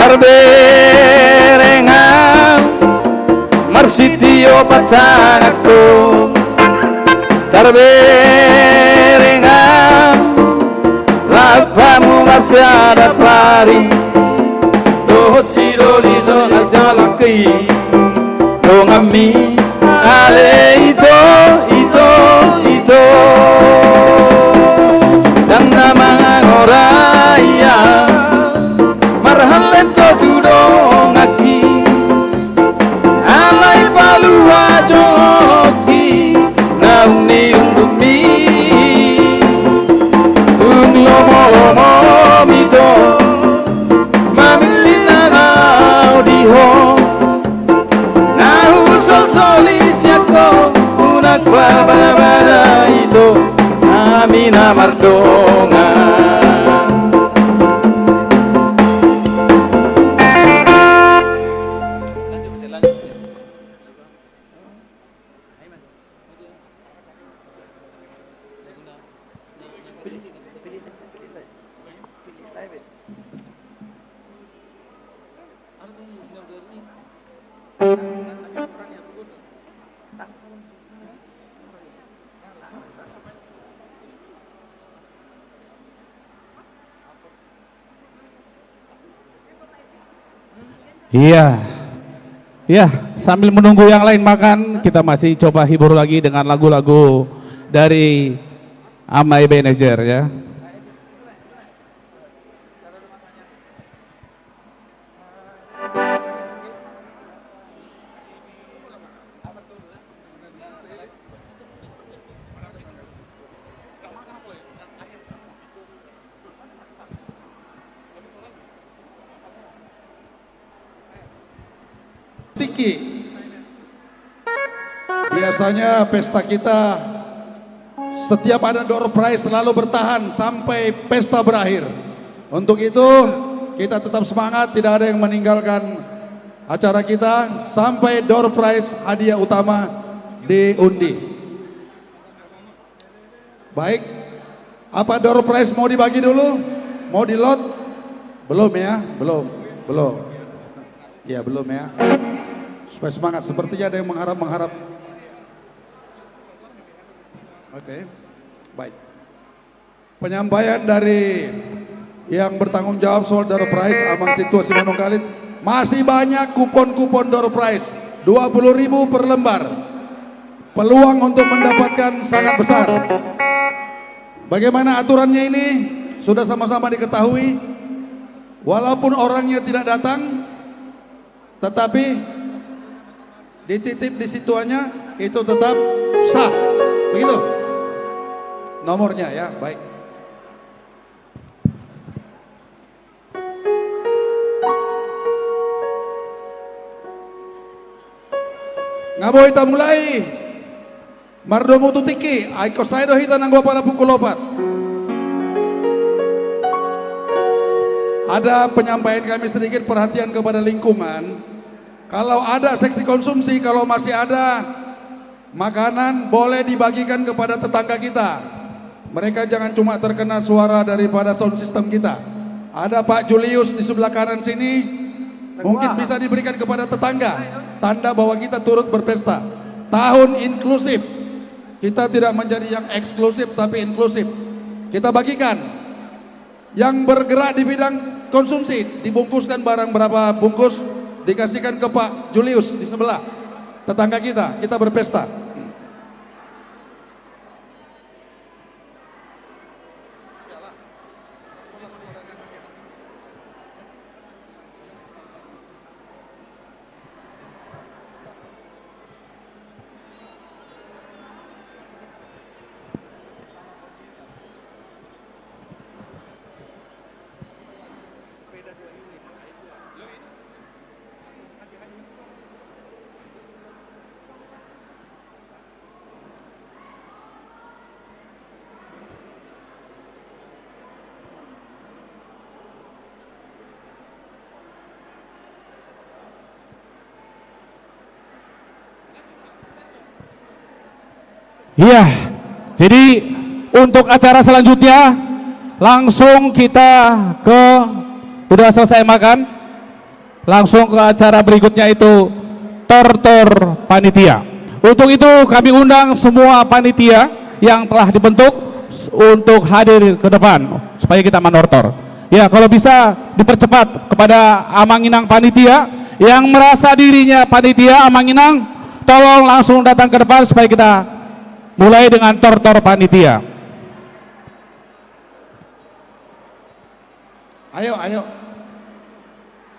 Tarbereng au, marsitio pantanganko. Tarbereng au, rap hamu marsiadapari. Dohot sidoli-doli dolakki, donganmi ale ito, ito, ito. Ndang na mangangora ia, marhallet ho tu donganki. Alai palua jololoki naung ni undukmi. Tung lomo-lomo mito mamilling na laho di ho. Na husolsoli sian ho, unang bada-bada ito, hami na mardongan. Iya. Ya, sambil menunggu yang lain makan, kita masih coba hibur lagi dengan lagu-lagu dari Ama Ebenezer, ya. Tiki. Biasanya pesta kita, setiap ada door prize, selalu bertahan sampai pesta berakhir. Untuk itu, kita tetap semangat, tidak ada yang meninggalkan acara kita sampai door prize, hadiah utama, diundi. Baik. Apa door prize mau dibagi dulu? Mau di-lot? Belum, ya? Belum. Belum. Ya, belum, ya. Supaya semangat. Sepertinya ada yang mengharap-mengharap. Oke. Baik. Penyampaian dari yang bertanggung jawab soal door prize, Amang Sintua Simanungkalit. Masih banyak kupon-kupon door prize, dua puluh ribu per lembar. Peluang untuk mendapatkan sangat besar. Bagaimana aturannya ini? Sudah sama-sama diketahui. Walaupun orangnya tidak datang, tetapi dititip di situannya, itu tetap sah. Begitu nomornya, ya, baik. Nga boi tamulai mardomu tu tingki, ai ingkon sae do hita nanggo apala pukul opat. Ada penyampaian kami sedikit perhatian kepada lingkungan. Kalau ada seksi konsumsi, kalau masih ada makanan, boleh dibagikan kepada tetangga kita. Mereka jangan cuma terkena suara daripada sound system kita. Ada Pak Julius di sebelah kanan sini, mungkin bisa diberikan kepada tetangga, tanda bahwa kita turut berpesta. Tahun inklusif. Kita tidak menjadi yang eksklusif, tapi inklusif. Kita bagikan. Yang bergerak di bidang konsumsi, dibungkuskan barang berapa bungkus, dikasihkan ke Pak Julius di sebelah. Tetangga kita, kita berpesta. Iya, jadi untuk acara selanjutnya langsung kita ke, udah selesai makan. Langsung ke acara berikutnya, itu tortor panitia. Untuk itu kami undang semua panitia yang telah dibentuk untuk hadir ke depan supaya kita manortor. Ya, kalau bisa dipercepat kepada Amang Inang panitia yang merasa dirinya panitia, Amang Inang, tolong langsung datang ke depan supaya kita mulai dengan tortor panitia. Ayo, ayo.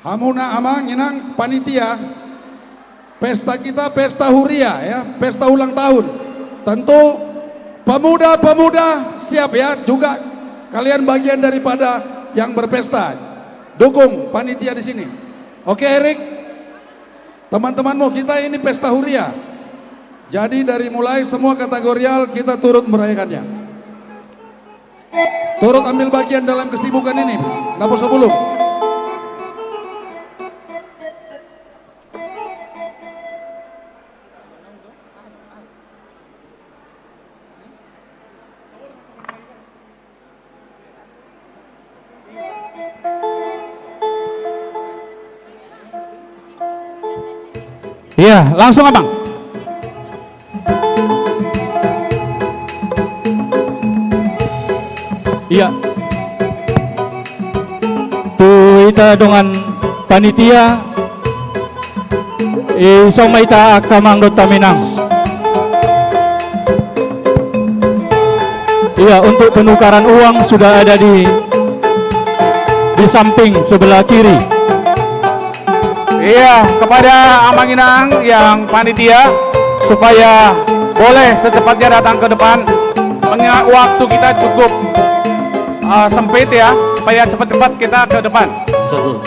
Hamuna Amang Inang panitia, pesta kita pesta huria, ya, pesta ulang tahun. Tentu pemuda-pemuda siap, ya, juga kalian bagian daripada yang berpesta. Dukung panitia di sini. Oke, Erik. Teman-temanmu, kita ini pesta huria. Jadi dari mulai semua kategorial kita turut merayakannya. Turut ambil bagian dalam kesibukan ini. Naposo bulung. Iya, langsung, Amang. Iya. Tu hita dongan panitia, ison ma hita angka amang dohot inang. Iya, untuk penukaran uang sudah ada di, di samping sebelah kiri. Iya, kepada Amang Inang yang panitia, supaya boleh secepatnya datang ke depan, mengingat waktu kita cukup, eh, sempit ya, supaya cepat-cepat kita ke depan. Seru.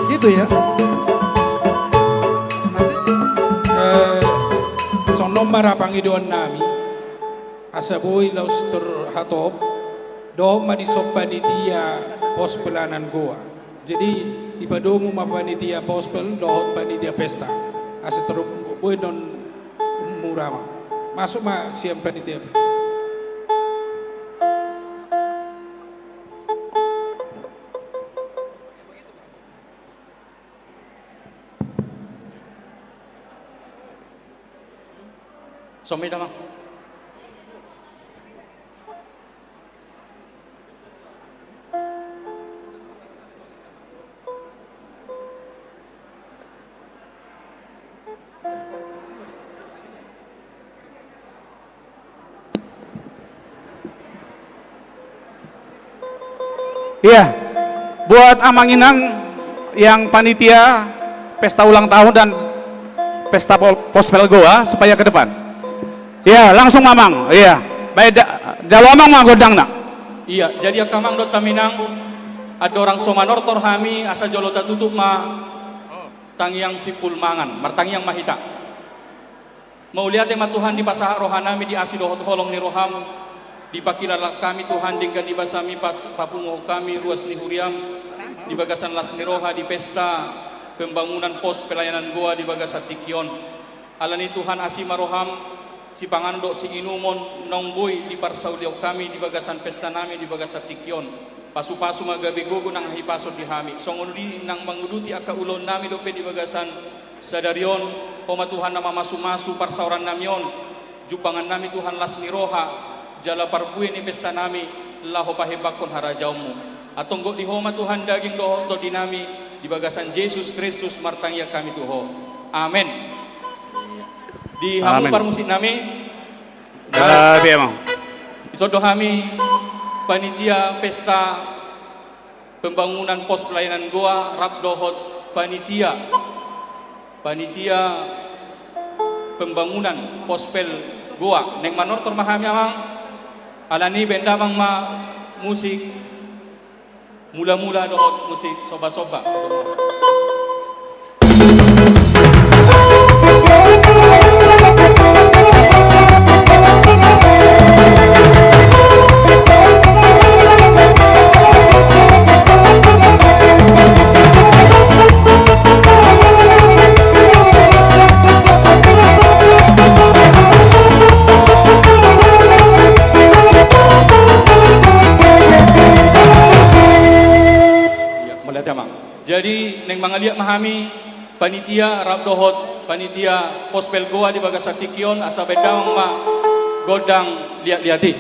Gitu ya. Nanti. Eh, songon on ma ra pangidoan nami, asa boi laos terhatop, dohot ma dison panitia pos pelayanan goa. Jadi, dipadomu ma panitia pospel dohot panitia pesta. Asa terhubung, boi non mura ma. Masuk ma sian panitia. Sombong ma. Iya, buat Amang Inang yang panitia pesta ulang tahun dan pesta pol-, pospel goa supaya ke depan. Iya, langsung Amang. Iya. Baik, ja-, jalo Amang ma gondangna. Iya, jadi angka amang dohot inang, Andorang so manortor hami, asa jolo tatutup ma tangiang simpul mangan. Martangiang ma hita. Mauliate ma Tuhan, dipasahat rohanami di asi dohot holong ni roham, dipakilala hami Tuhan, denggan ni basami pas papunguhon hami ruas ni huriam di bagasan las ni roha di pesta pembangunan pos pelayanan goa di bagasan tingki on. Alani Tuhan, asi ma roham, sipanganon dohot siinumon naung boi diparsaulihon hami di bagasan pestanami di bagasan tingki on. Pasupasu ma gabe gogo nang hahipason di hami. Songon i nang manguduti angka ulaonnami dope di bagasan sadari on, Ho ma Tuhan na mamasumasu parsaorannami on. Jumpangannami Tuhan las ni roha jala parbue ni pestanami, laho pahembangkon harajaonmu. Antong gok di Ho ma Tuhan daging dohot tondinami, di bagasan Jesus Kristus martangiang hami tu Ho. Amen. Di hamu Amen. Parmusiknami. Gabe, amang. Dison do hami panitia pesta pembangunan pos pelayanan goa rap dohot panitia, panitia pembangunan pospel goa. Naeng manortor ma hami, amang. Alani i baen damang ma musik mula-mula dohot musik somba-somba. Jadi, naeng mangaliat ma hami, panitia rap dohot panitia pospel goa di bagasan tingki on, asa baen damang ma gondang liat-liat i.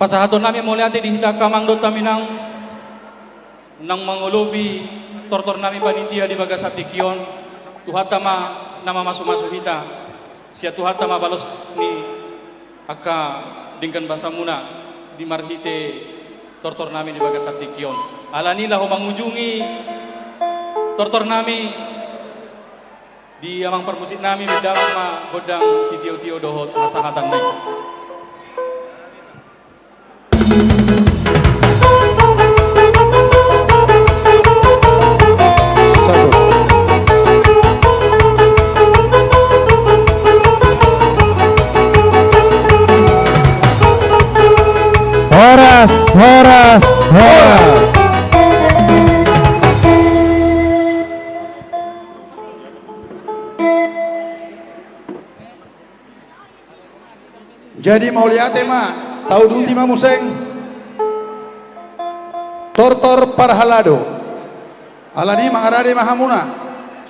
Pasahaton nami mauliate di hita angka amang dohot inang, naung mangolopi tortor nami panitia di bagasan tingki on, Tuhanta ma na mamasumasu hita, sian Tuhanta ma balos ni angka denggan basamuna di marhite tortor nami di bagasan tingki on. Alani laho mangujungi tortor nami di amang parmusik nami, bahen damang ma gondang sitiotio dohot hasahatan ni. Horas, horas, horas. Jadi mauliate ma, tauduti ma muse tortor parhalado. Alani mangarade ma hamuna.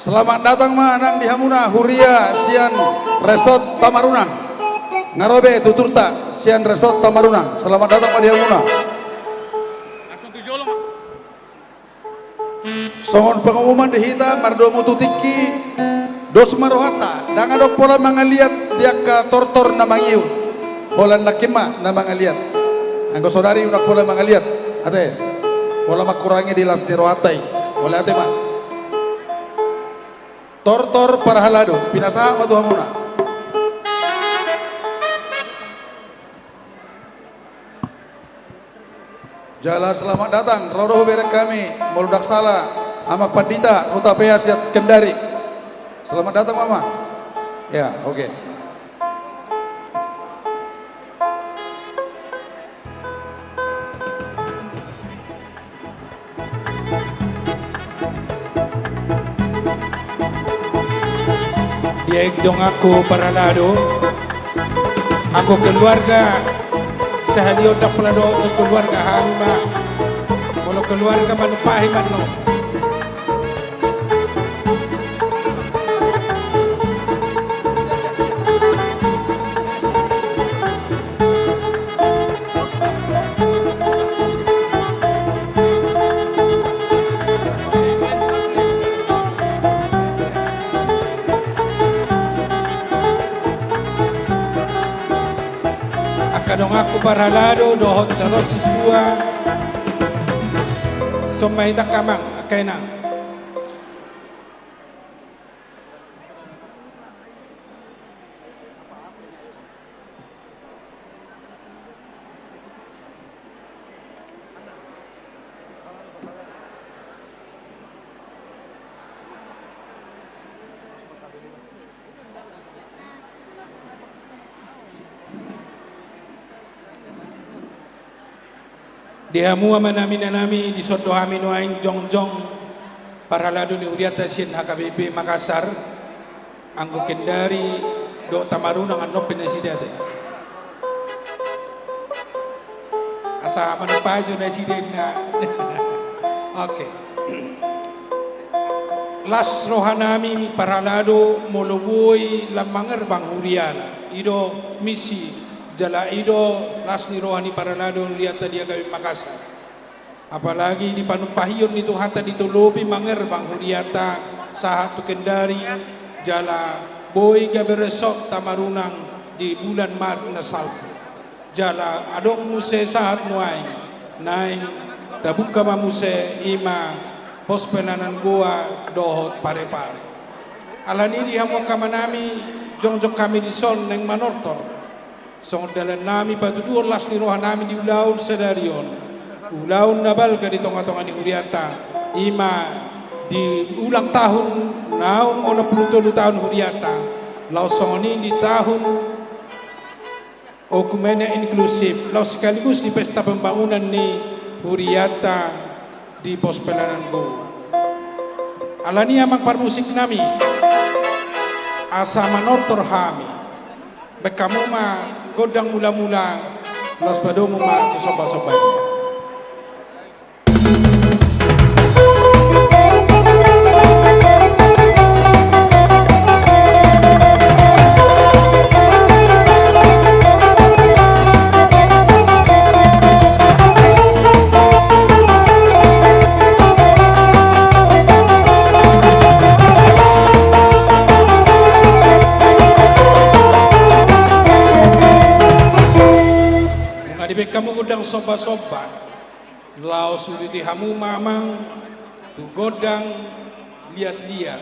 Selamat datang ma nang di hamuna huria sian Resort Tamarunang. Nga ro be tuturta sian Resort Tamarunang. Selamat datang ma di hamuna. Songon pengumuman di hita, mardomu tu tingki, dos ma rohanta, ndang adong pola mangaliat di angka tortor na mangihut. Holan nangkin ma na mangaliat. Anggo saonari unang pola mangaliat, ate. Pola mangkurangi di las ni rohanta i. Mauliate ma. Tortor parhalado, pinasahat ma tu hamuna. Jala selamat datang, ro do hubereng hami, molo ndang sala, Amang Pandita Hutapea sian Kendari. Selamat datang, Mama. Ya, oke. Dia dong aku parhalado, aku keluarga sehari otak pelado untuk keluarga hamba. Kalau keluarga manupahi mano. Angka donganku parhalado dohot saluhut sisua. Songon i ma hita angka amang, angka inang. Di hamu amanami, inanami, dison do hami nuaeng jongjong parhalado ni hurianta sian H K B P Makassar, anggo Kendari dohot Tamarunang, annon pe nasida ate. Asa manumpahi jo nasida inna. Oke. Las rohanami parhalado molo boi lam mangerbang huriana. I do misi jala i do las ni roha ni parhalado hurianta di H K B P Makassar. Apalagi di panumpahion ni Tuhanta ditolopi mangerbang hurianta sahat tu Kendari jala boi gabe resort Tamarunang di bulan Maret na salpu. Jala adong muse sahat nuaeng, naeng tabuka ma muse i ma pos penganan goa dohot Parepare. Alani i di hamu angka amanami jongjong hami dison naeng manortor songon dalannami patuduhon las ni rohanami di ulaon sadari on, ulaon na balga di tongatonga ni hurianta, i ma di ulang tahun naung onom pulu tolu taon hurianta, laos songon i di tahun okumene inklusif, laos sekaligus di pesta pembangunan ni hurianta di pos penganan goa. Alani i amang parmusiknami, asa manortor hami, bahen hamu ma gondang mulamula, laos padomu ma tu sombasomba i. Hamu gondang sombasomba, laos uduti hamu ma amang tu gondang liatliat.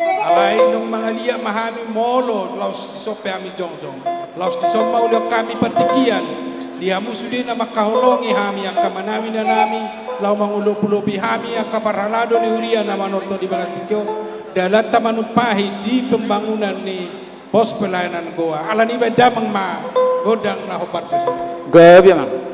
Alai naung mangaliat ma hami molo laos dison pe hami jongjong. Laos dison ma ulehon hami partingkian di hamu sude na mangkaholongi hami angka amanami, inanami, laho mangolopilopi hami angka parhalado ni huria na manortor di bagas tingki on, dalanta manumpahi di pembangunan ni pos pelayanan Goa. Alani i baen damang ma gondang na hombar tusi. Gabe, amang.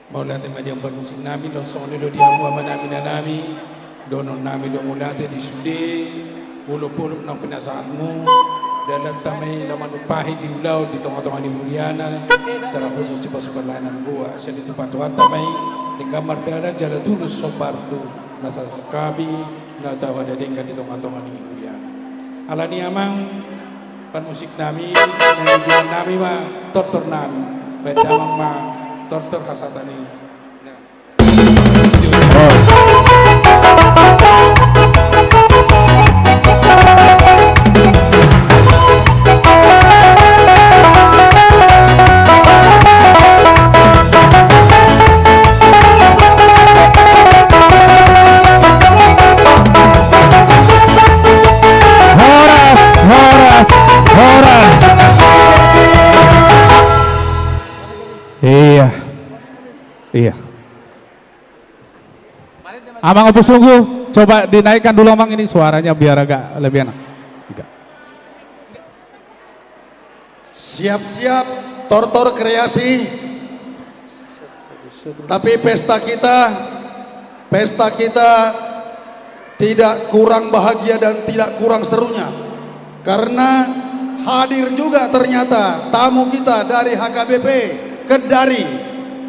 Mauliate ma di hamu parmusik nami, laos songon i do di hamu ama nami, ina nami, dohonon nami do mauliate di sude olopolop naung pinasahatmu. Dalanta ma i na manumpahi di ulaon di tongatonga ni huriana, secara khusus di pasupanan Layanan Goa, sian i tu patuanta ma i, denggan mardalan jala tulus sombar tu na sasungkapi, na tau hada denggan di tongatonga ni huriana. Alani i amang, parmusik nami, na nami ma tortor nami, baen damang ma tortor hasahatan i. Horas, horas, horas. Iya. Iya. Amang Ompung Sunggu, coba dinaikkan dulu, Amang, ini suaranya biar agak lebih enak. Enggak. Siap-siap, tortor kreasi. Tapi pesta kita, pesta kita tidak kurang bahagia dan tidak kurang serunya. Karena hadir juga ternyata tamu kita dari H K B P Kendari.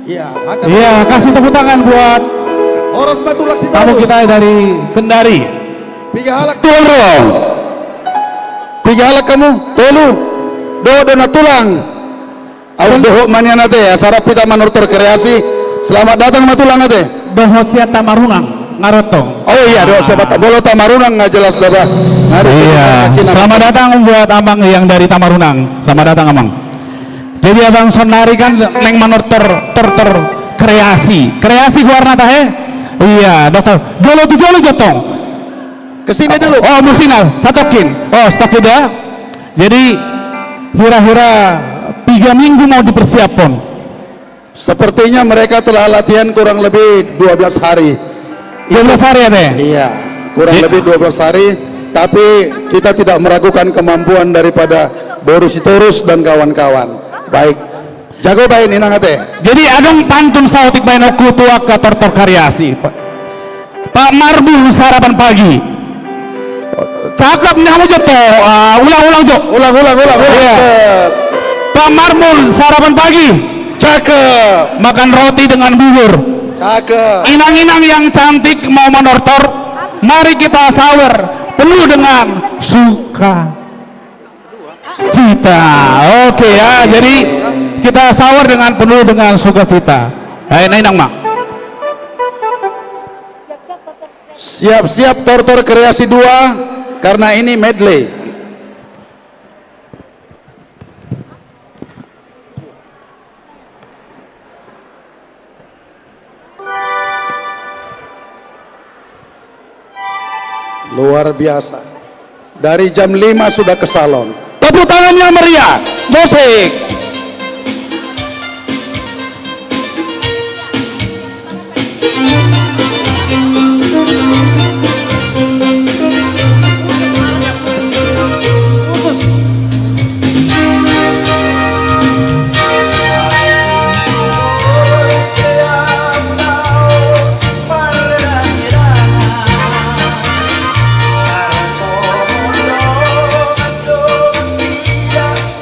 Iya, H K B P. Iya, kasih tepuk tangan buat horas ma tulang Sitorus. Tamu kita dari Kendari. Piga halak tulang ro? Piga halak hamu? Tolu. Dohot do na tulang. Au, dohot ma nian ate, asa rap hita manortor kreasi. Selamat datang ma tulang ate. Dohot sian Tamarunang, nga ro tong. Oh iya, dohot sian Tamarunang. Molo Tamarunang nga jelas do ba. Iya. Selamat datang buat Amang yang dari Tamarunang. Selamat datang, Amang. Jadi Abang saonnari kan naeng manortor, tortor kreasi. Kreasi goarna tahe? Iya, dokter. Jolo tu jolo jo tong. Kesini dulu. Oh, mesti na satongkin. Oh, satongkin da. Jadi, hira-hira piga minggu mau dipersiapkan? Sepertinya mereka telah latihan kurang lebih dua belas hari. Dua belas hari, ate? Iya, kurang lebih dua belas hari. Tapi kita tidak meragukan kemampuan daripada Boru Sitorus dan kawan-kawan. Baik. Jago baen, Inang ate. Jadi adong pantun saotik baenonku tu angka tortor kreasi. Pak Marbun sarapan pagi. Cakep ni hamu jo to. Ah, ulang, ulang jo. Ulang, ulang, ulang, ulang. Iya. Pak Marbun sarapan pagi. Cakep. Makan roti dengan bubur. Cakep. Inang-inang yang cantik mau manortor, mari kita sawer penuh dengan suka cita. Oke ya, jadi kita sawer dengan penuh dengan sukacita. Hai, na Inang ma. Siap-siap tortor kreasi dua, karena ini medley. Luar biasa. Dari jam lima sudah ke salon. Tepuk tangan yang meriah. Musik.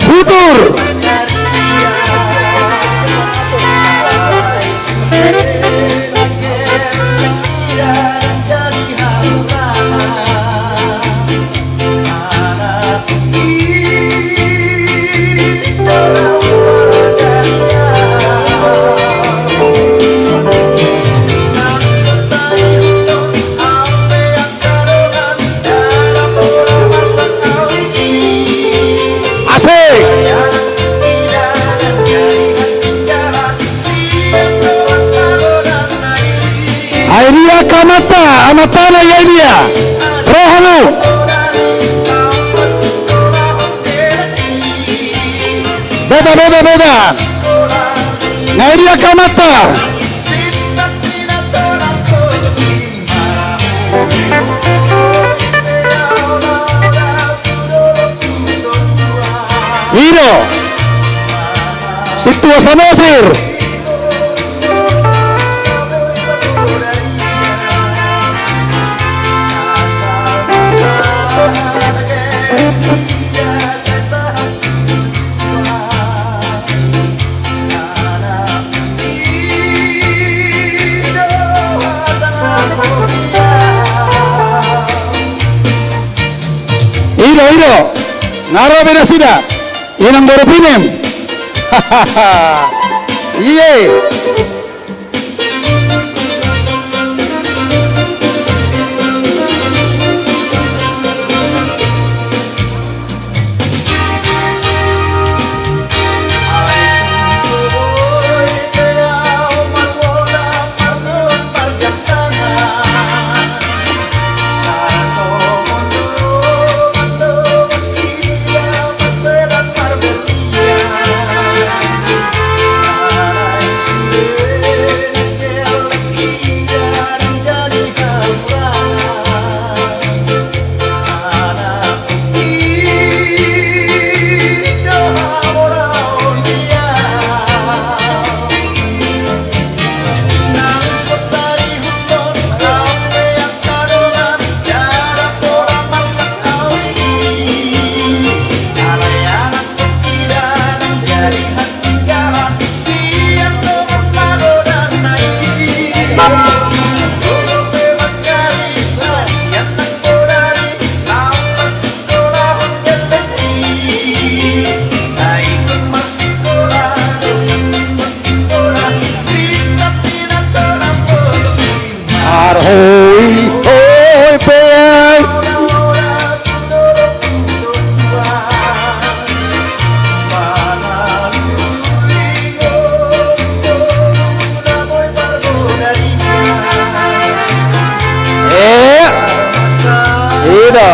Hutur. Asik. Ai dia angka amanta, amantana i ai dia. Roha mu. Beda, beda, beda. Ngai dia angka amanta. I do. Sintua Samosir. Nga ro be nasida, inang boru Pinem. Iye. Arhoi hoi pe ai. Eh, ida.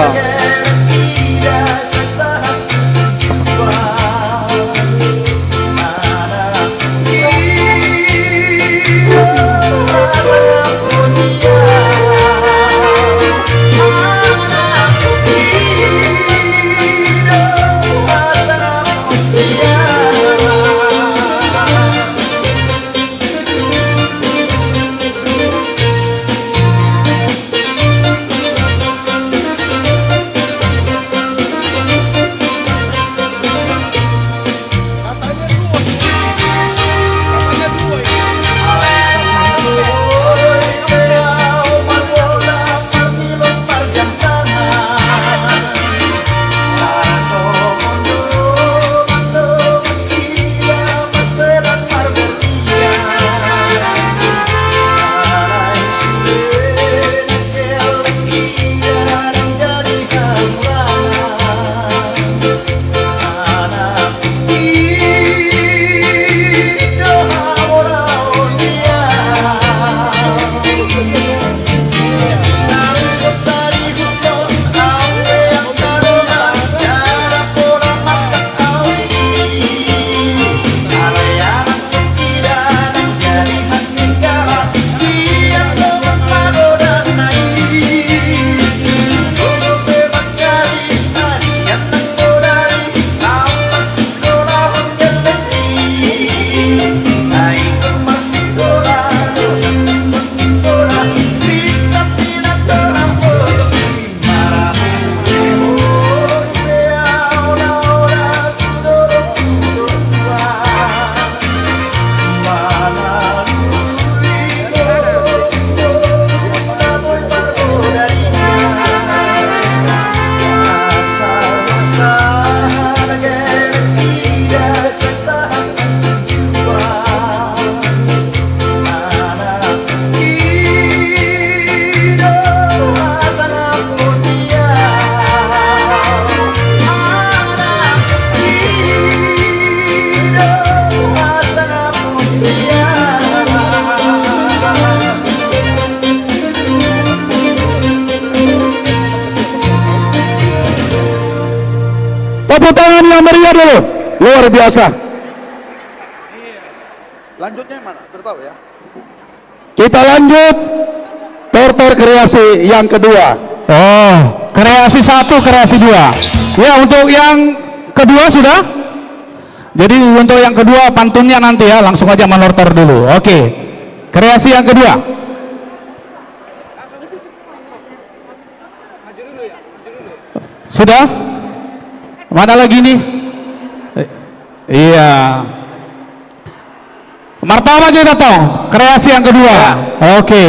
Tepuk tangan yang meriah dulu. Luar biasa. Lanjutnya yang mana? Tidak tahu ya. Kita lanjut. Tortor kreasi yang kedua. Oh, kreasi satu, kreasi dua. Ya, untuk yang kedua sudah? Jadi untuk yang kedua pantunnya nanti ya, langsung aja manortor dulu. Oke. Kreasi yang kedua. Sudah? Mana lagi nih? Eh, iya. Martama kita tong, kreasi yang kedua. Ya. Oke.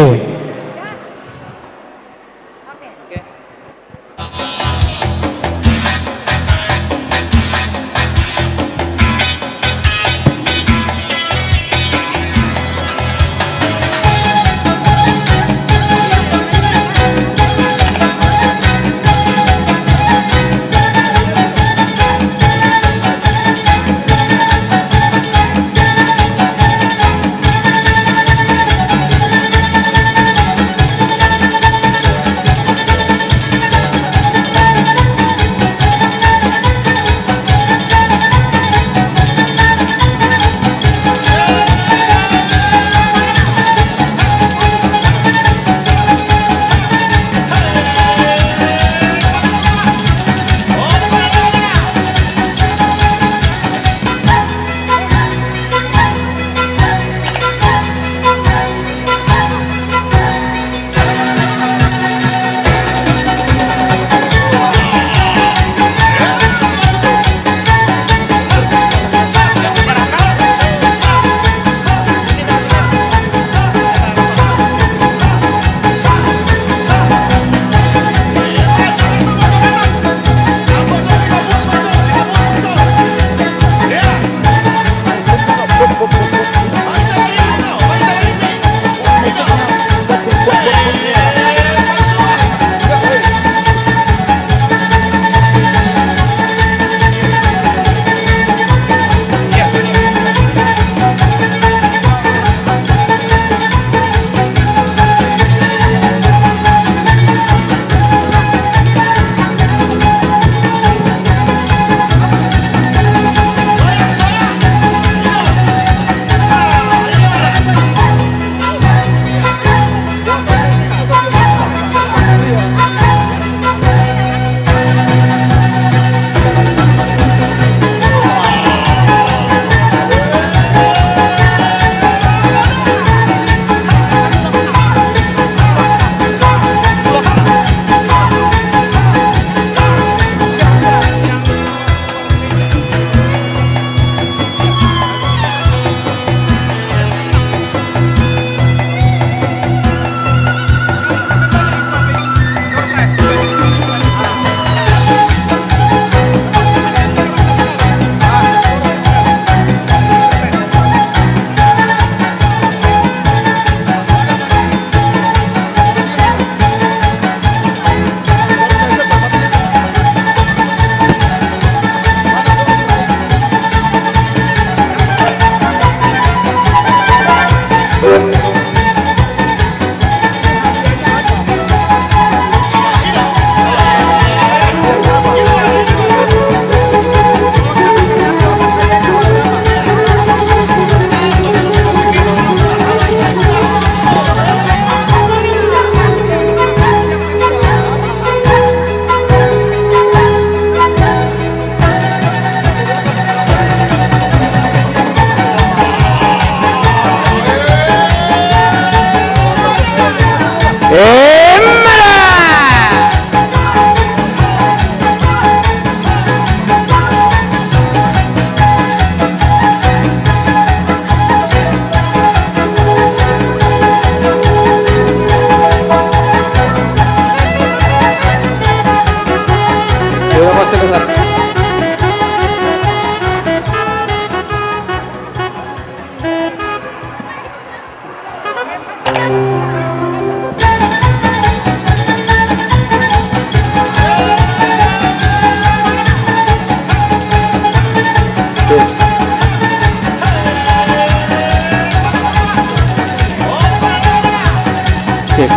Cek.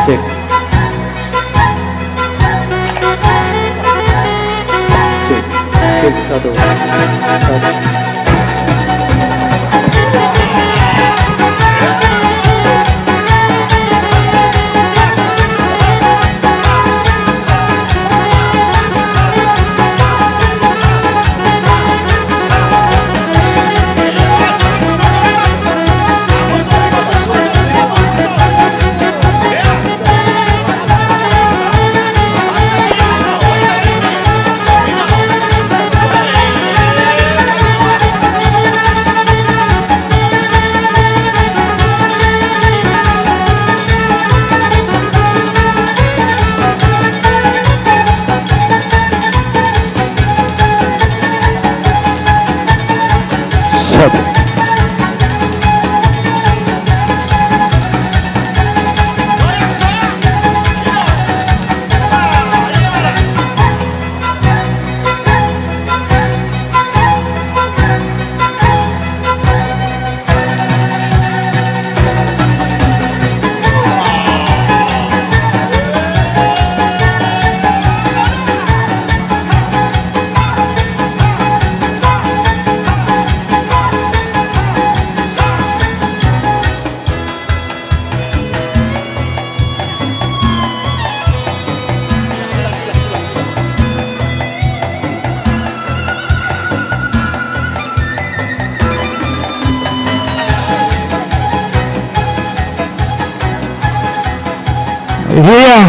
Cek. Cek, cek, satu. Satu. Iya,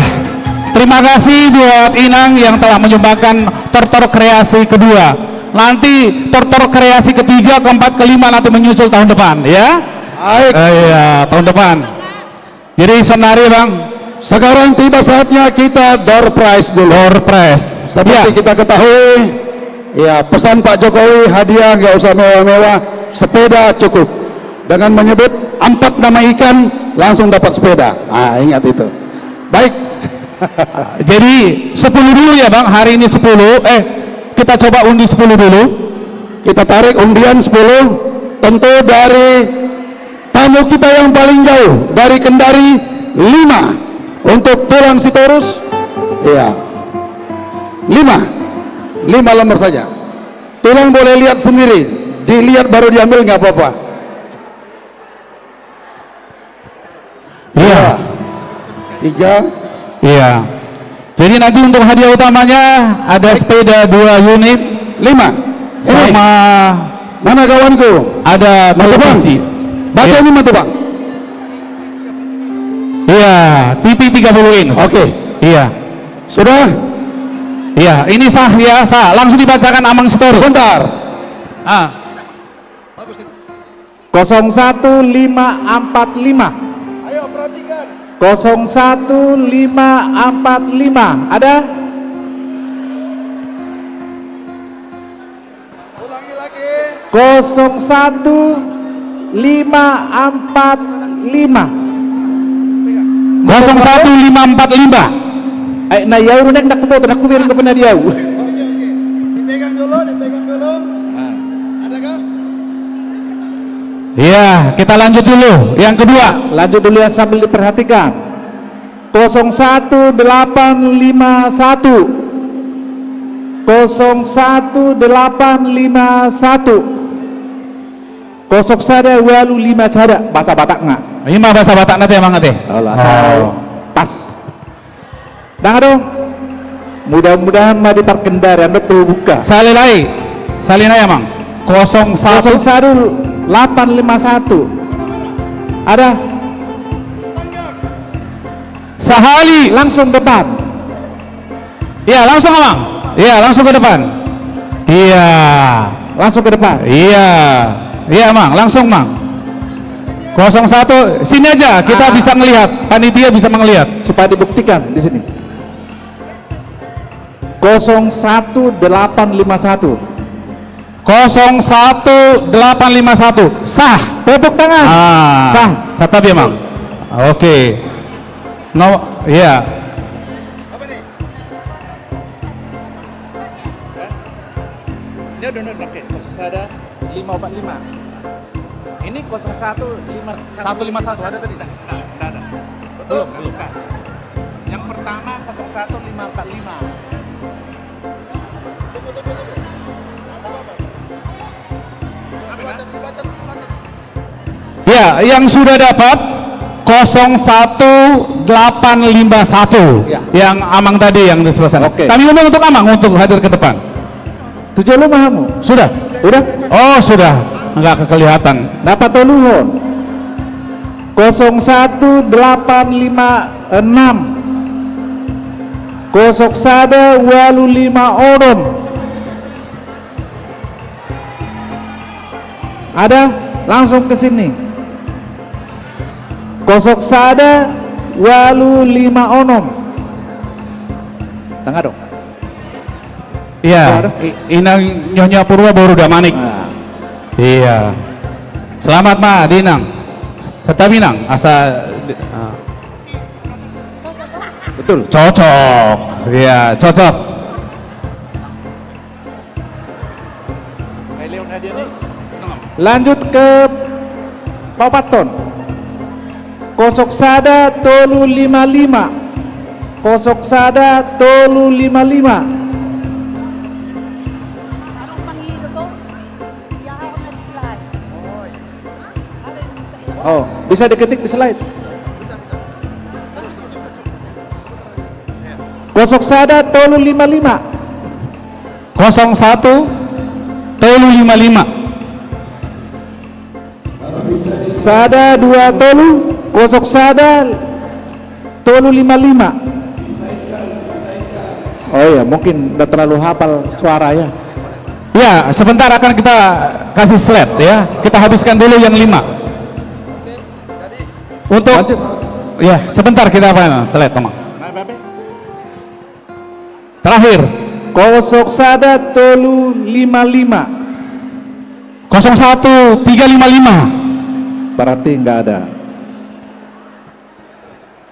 terima kasih buat Inang yang telah menyumbangkan tortor kreasi kedua. Nanti tortor kreasi ketiga, keempat, kelima nanti menyusul tahun depan, ya. Baik. Eh, iya, tahun depan. Jadi, saonari, Bang. Sekarang tiba saatnya kita door prize dulu. Door prize. Seperti kita ketahui, ya, pesan Pak Jokowi, hadiah nggak usah mewah-mewah, sepeda cukup. Dengan menyebut empat nama ikan, langsung dapat sepeda. Ah, ingat itu. Baik. Jadi, sepuluh dulu ya, Bang. Hari ini sepuluh. Eh, kita coba undi sepuluh dulu. Kita tarik undian sepuluh. Tentu dari tamu kita yang paling jauh dari Kendari, lima untuk tulang Sitorus. Iya. Lima. Lima lembar saja. Tulang boleh lihat sendiri. Dilihat baru diambil, nggak apa-apa. Iya. Tiga. Iya. Jadi nanti untuk hadiah utamanya ada sepeda dua unit. Lima. Ini. Sama. Mana kawanku? Ada televisi. Baca ini, Bang. Iya, T V tiga puluh inch. Oke. Iya. Sudah? Iya, ini sah ya, sah. Langsung dibacakan Amang Sitorus. Bentar. Ah. Kosong satu lima empat lima. Ayo, perhatikan. Kosong satu lima empat lima. Ada? Ulangi lagi. Kosong satu lima empat lima. Kosong satu lima empat lima. Eh, na i au do, ndang huboto, ndang hubereng dope na di au. Oke, oke. Dipegang dulu, dipegang dulu. Nah. Ada kah? Iya, kita lanjut dulu. Yang kedua. Lanjut dulu ya, sambil diperhatikan. Kosong satu delapan lima satu. Kosong satu delapan lima satu. Kosong sada ualu lima sada, bahasa Batak nggak? Ima bahasa Batak nanti, Amang, nanti. Alah, oh. Pas. Dang adong. Mudah-mudahan ma di parkendarian, betul buka. Sahali nai. Sahali nai, Amang. Kosong satu. Kosong satu delapan lima satu. Ada? Sahali. Langsung depan. Iya, langsung, Amang. Iya, langsung ke depan. Iya. Langsung ke depan. Iya. Iya, Amang, langsung, Amang. Kosong satu, sini aja, kita bisa ngelihat, panitia bisa melihat. Supaya dibuktikan di sini. Kosong satu delapan lima satu. Kosong satu delapan lima satu. Sah. Tepuk tangan. Ah, sah. Sah tapi, Amang. Oke. No, iya. Ini udah, udah, oke. Kosong sada lima empat lima. Ini kosong satu lima satu. Satu lima satu ada tadi? Nggak, nggak ada. Betul, belum, belum. Bukan. Yang pertama kosong satu lima empat lima. Tunggu, tunggu, tunggu. Nggak apa-apa. Dibaca, dibaca, dibaca. Ya, yang sudah dapat kosong satu delapan lima satu. Ya. Yang Amang tadi yang di sebelah sana. Oke. Kami undang untuk Amang untuk hadir ke depan. Tujuh lima hamu? Sudah? Sudah? Oh, sudah. Nggak kekelihatan. Dapat toluhon. Kosong satu delapan lima enam. Kosong sada ualu lima onom. Ada? Langsung ke sini. Kosong sada ualu lima onom. Tangah dong. Iya, i-, inang Nyonya Purba boru Damanik. Nah. Iya. Selamat ma di inang. Tetap inang, asa di-, ah. Betul. Cocok. Iya, cocok. Lanjut ke paopathon. Kosong sada tolu lima lima. Kosong sada tolu lima lima. Oh, bisa diketik di slide. Kosong sada tolu lima lima. Kosong satu tolu lima lima. Sada dua tolu, kosong sada tolu lima lima. Oh ya, mungkin nggak terlalu hafal suara ya. Ya, sebentar akan kita kasih slide ya. Kita habiskan dulu yang lima. Untuk, lanjut. Ya, sebentar kita apa, slide, Amang. Terakhir. Kosong sada tolu lima lima. Kosong satu tiga lima lima. Berarti nggak ada.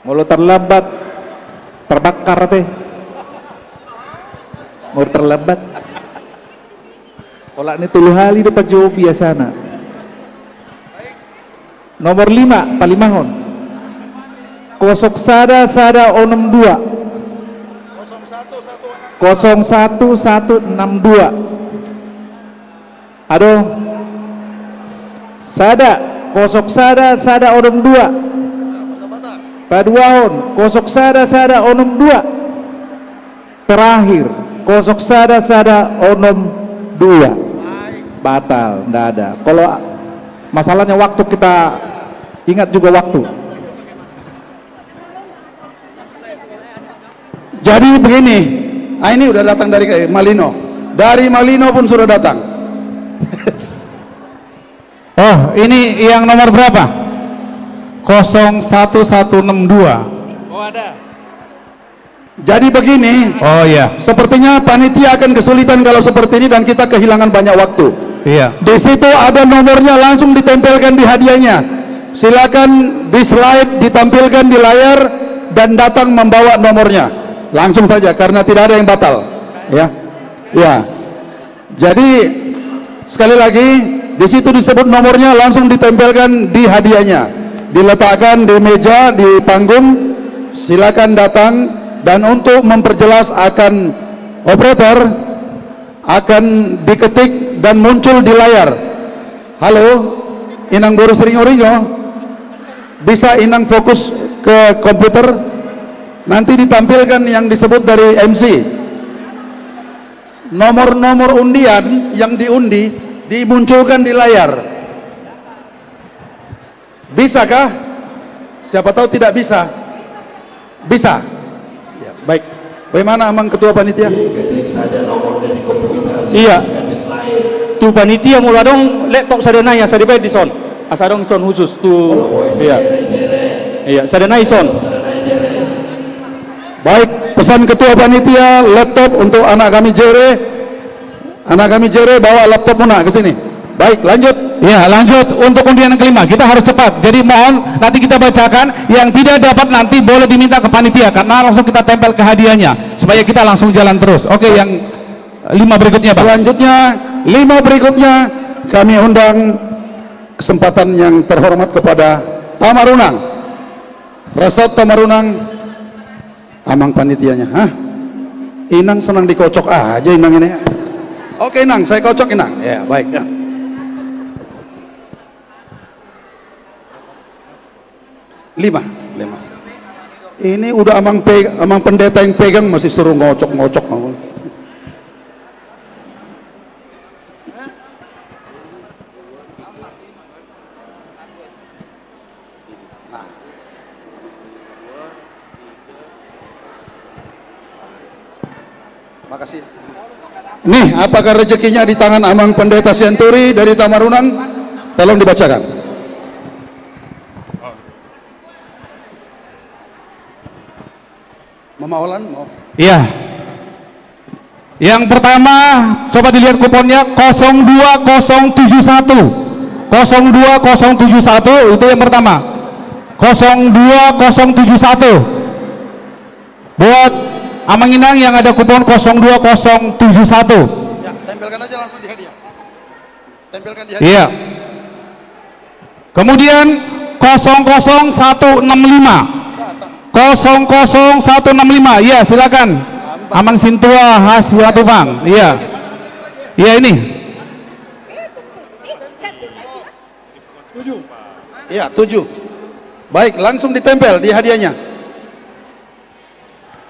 Molo terlambat, terbakar ate. Molo terlambat. Olat ni tolu hali do pajo biasana. Nomor lima, palimahon. Kosong sada sada onom dua. Kosong satu satu enam dua. Adong. Sada, kosong sada sada onom dua. Paduahon, kosong sada sada onom dua. Terakhir, kosong sada sada onom dua. Batal, nggak ada. Kalau masalahnya waktu, kita ingat juga waktu. Jadi begini, ah, ini udah datang dari, eh, Malino. Dari Malino pun sudah datang. Oh, ini yang nomor berapa? Kosong satu satu enam dua. Oh, ada. Jadi begini. Oh, iya. Sepertinya panitia akan kesulitan kalau seperti ini dan kita kehilangan banyak waktu. Iya. Di situ ada nomornya, langsung ditempelkan di hadiahnya. Silakan di slide, ditampilkan di layar dan datang membawa nomornya. Langsung saja karena tidak ada yang batal. Ya. Ya. Jadi sekali lagi, Di situ disebut nomornya, langsung ditempelkan di hadiahnya. Diletakkan di meja, di panggung, silakan datang. Dan untuk memperjelas, akan operator akan diketik dan muncul di layar. Halo, Inang Boru Siringoringo, bisa Inang fokus ke komputer? Nanti ditampilkan yang disebut dari M C. Nomor-nomor undian yang diundi dimunculkan di layar. Bisakah? Siapa tahu tidak bisa. Bisa. Ya, baik. Bagaimana, Amang Ketua Panitia? Iya. Tu panitia molo adong laptop sada nai, asa dibaen dison. Asa adong dison khusus tu. Iya. Iya, sada nai dison. Baik, pesan Ketua Panitia, laptop untuk anak kami Jere. Anak kami Jere, bawa laptopmuna ke sini. Baik, lanjut. Ya, lanjut untuk undian yang kelima. Kita harus cepat. Jadi mohon nanti kita bacakan. Yang tidak dapat nanti boleh diminta ke panitia, karena langsung kita tempel ke hadiahnya supaya kita langsung jalan terus. Oke, yang lima berikutnya, Pak. Selanjutnya, lima berikutnya kami undang kesempatan yang terhormat kepada Tamarunang. Resort Tamarunang. Amang panitianya, hah? Inang senang dikocok aja, Inang ini. Oke, Inang, saya kocok, Inang. Ya, baik. Ya. Lima, lima. Ini udah Amang pe-, Amang Pendeta yang pegang, masih suruh ngocok-ngocok. Nah. Makasih. Nih, apakah rezekinya di tangan Amang Pendeta Sianturi dari Tamarunang? Tolong dibacakan. Mama Olan mau. Iya. Yang pertama, coba dilihat kuponnya, kosong dua kosong tujuh satu. Kosong dua kosong tujuh satu, itu yang pertama. Kosong dua kosong tujuh satu. Buat Amang Inang yang ada kupon kosong dua kosong tujuh satu. Ya, tempelkan aja langsung di hadiah. Tempelkan di hadapan. Iya. Kemudian kosong kosong satu enam lima. Kosong kosong satu enam lima. Iya, silakan. Amang Sintua Hasiatupang. Iya. Iya, ini. Iya, tujuh. Baik, langsung ditempel di hadiahnya.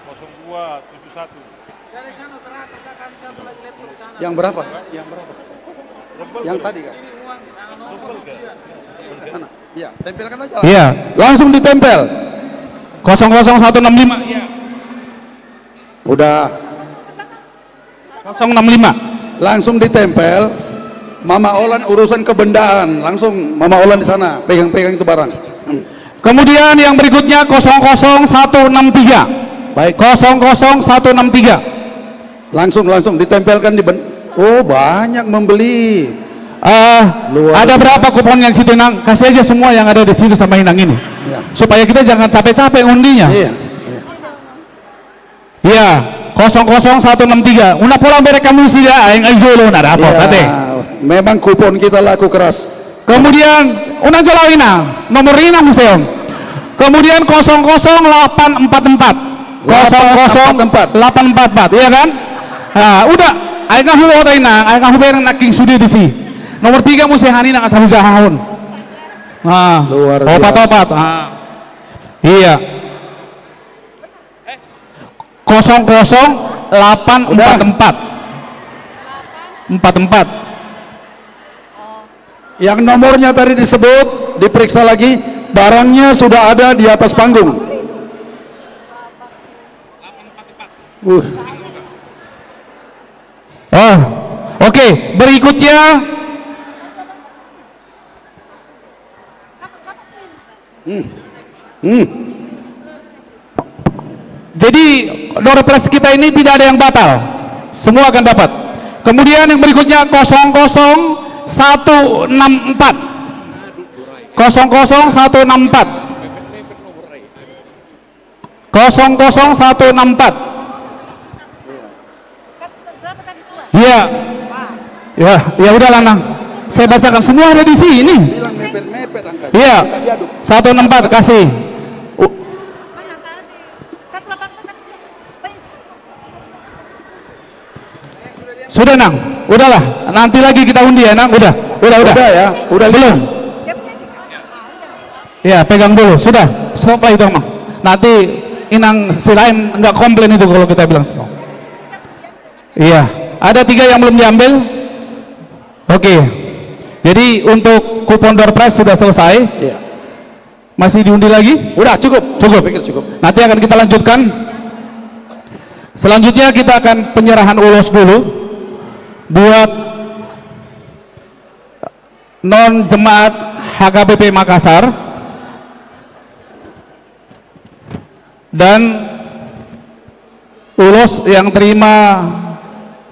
Kosong dua tujuh satu. Yang berapa? Yang berapa? Yang tadi kan? Mana? Iya, tempelkan aja lah. Iya. Langsung ditempel. Kosong kosong satu enam lima. Iya. Udah. Kosong enam lima. Langsung ditempel. Mama Olan urusan kebendaan, langsung Mama Olan di sana pegang-pegang itu barang. Hmm. Kemudian yang berikutnya kosong kosong satu enam tiga. Baik. Kosong kosong satu enam tiga. Langsung, langsung ditempelkan di ben-, oh, banyak membeli. Eh, luar biasa. Ada berapa kupon yang situ, Nang? Kasih aja semua yang ada di situ sama Inang ini. Iya. Supaya kita jangan capek-capek ngundinya. Iya, iya. Iya, kosong kosong satu enam tiga. Unang pola berek hamu sida, aeng ai jolo na dapot, iya, ate. Memang kupon kita laku keras. Kemudian, unang jolo, Inang, nomor Inang muse on. Kemudian kosong kosong delapan empat empat. Kosong kosong delapan empat empat, iya kan? Nah, udah, aeng huboto, Inang, aeng hubereng nangkin sude disi. Nomor tiga muse hami, Inang, asa hujahahon. Nah, luar biasa. Opat-opat. Nah. Iya. Kosong kosong delapan empat empat. Udah. Empat empat. Yang nomornya tadi disebut, diperiksa lagi, barangnya sudah ada di atas panggung. Uh. Oh, oke, berikutnya. Hmm. Hmm. Jadi, door prize kita ini tidak ada yang batal. Semua akan dapat. Kemudian yang berikutnya kosong kosong satu enam empat. Kosong kosong satu enam empat. Kosong kosong satu enam empat. Iya. Ya, ya udahlah, Nang. Saya bacakan, semua ada di sini. Iya. Satu enam empat, kasih. U- Sudah, Nang. Udahlah. Nanti lagi kita undi ya, Nang. Udah. Udah, udah. Udah ya. Udah. Belum. Ya, pegang dulu. Sudah. Stop lah itu, Nang. Nanti Inang si lain nggak komplain itu kalau kita bilang stop. Iya. Ada tiga yang belum diambil. Oke. Jadi untuk kupon door prize sudah selesai. Iya. Masih diundi lagi? Udah, cukup. Cukup. Saya pikir cukup. Nanti akan kita lanjutkan. Selanjutnya kita akan penyerahan ulos dulu buat non jemaat H K B P Makassar. Dan ulos yang terima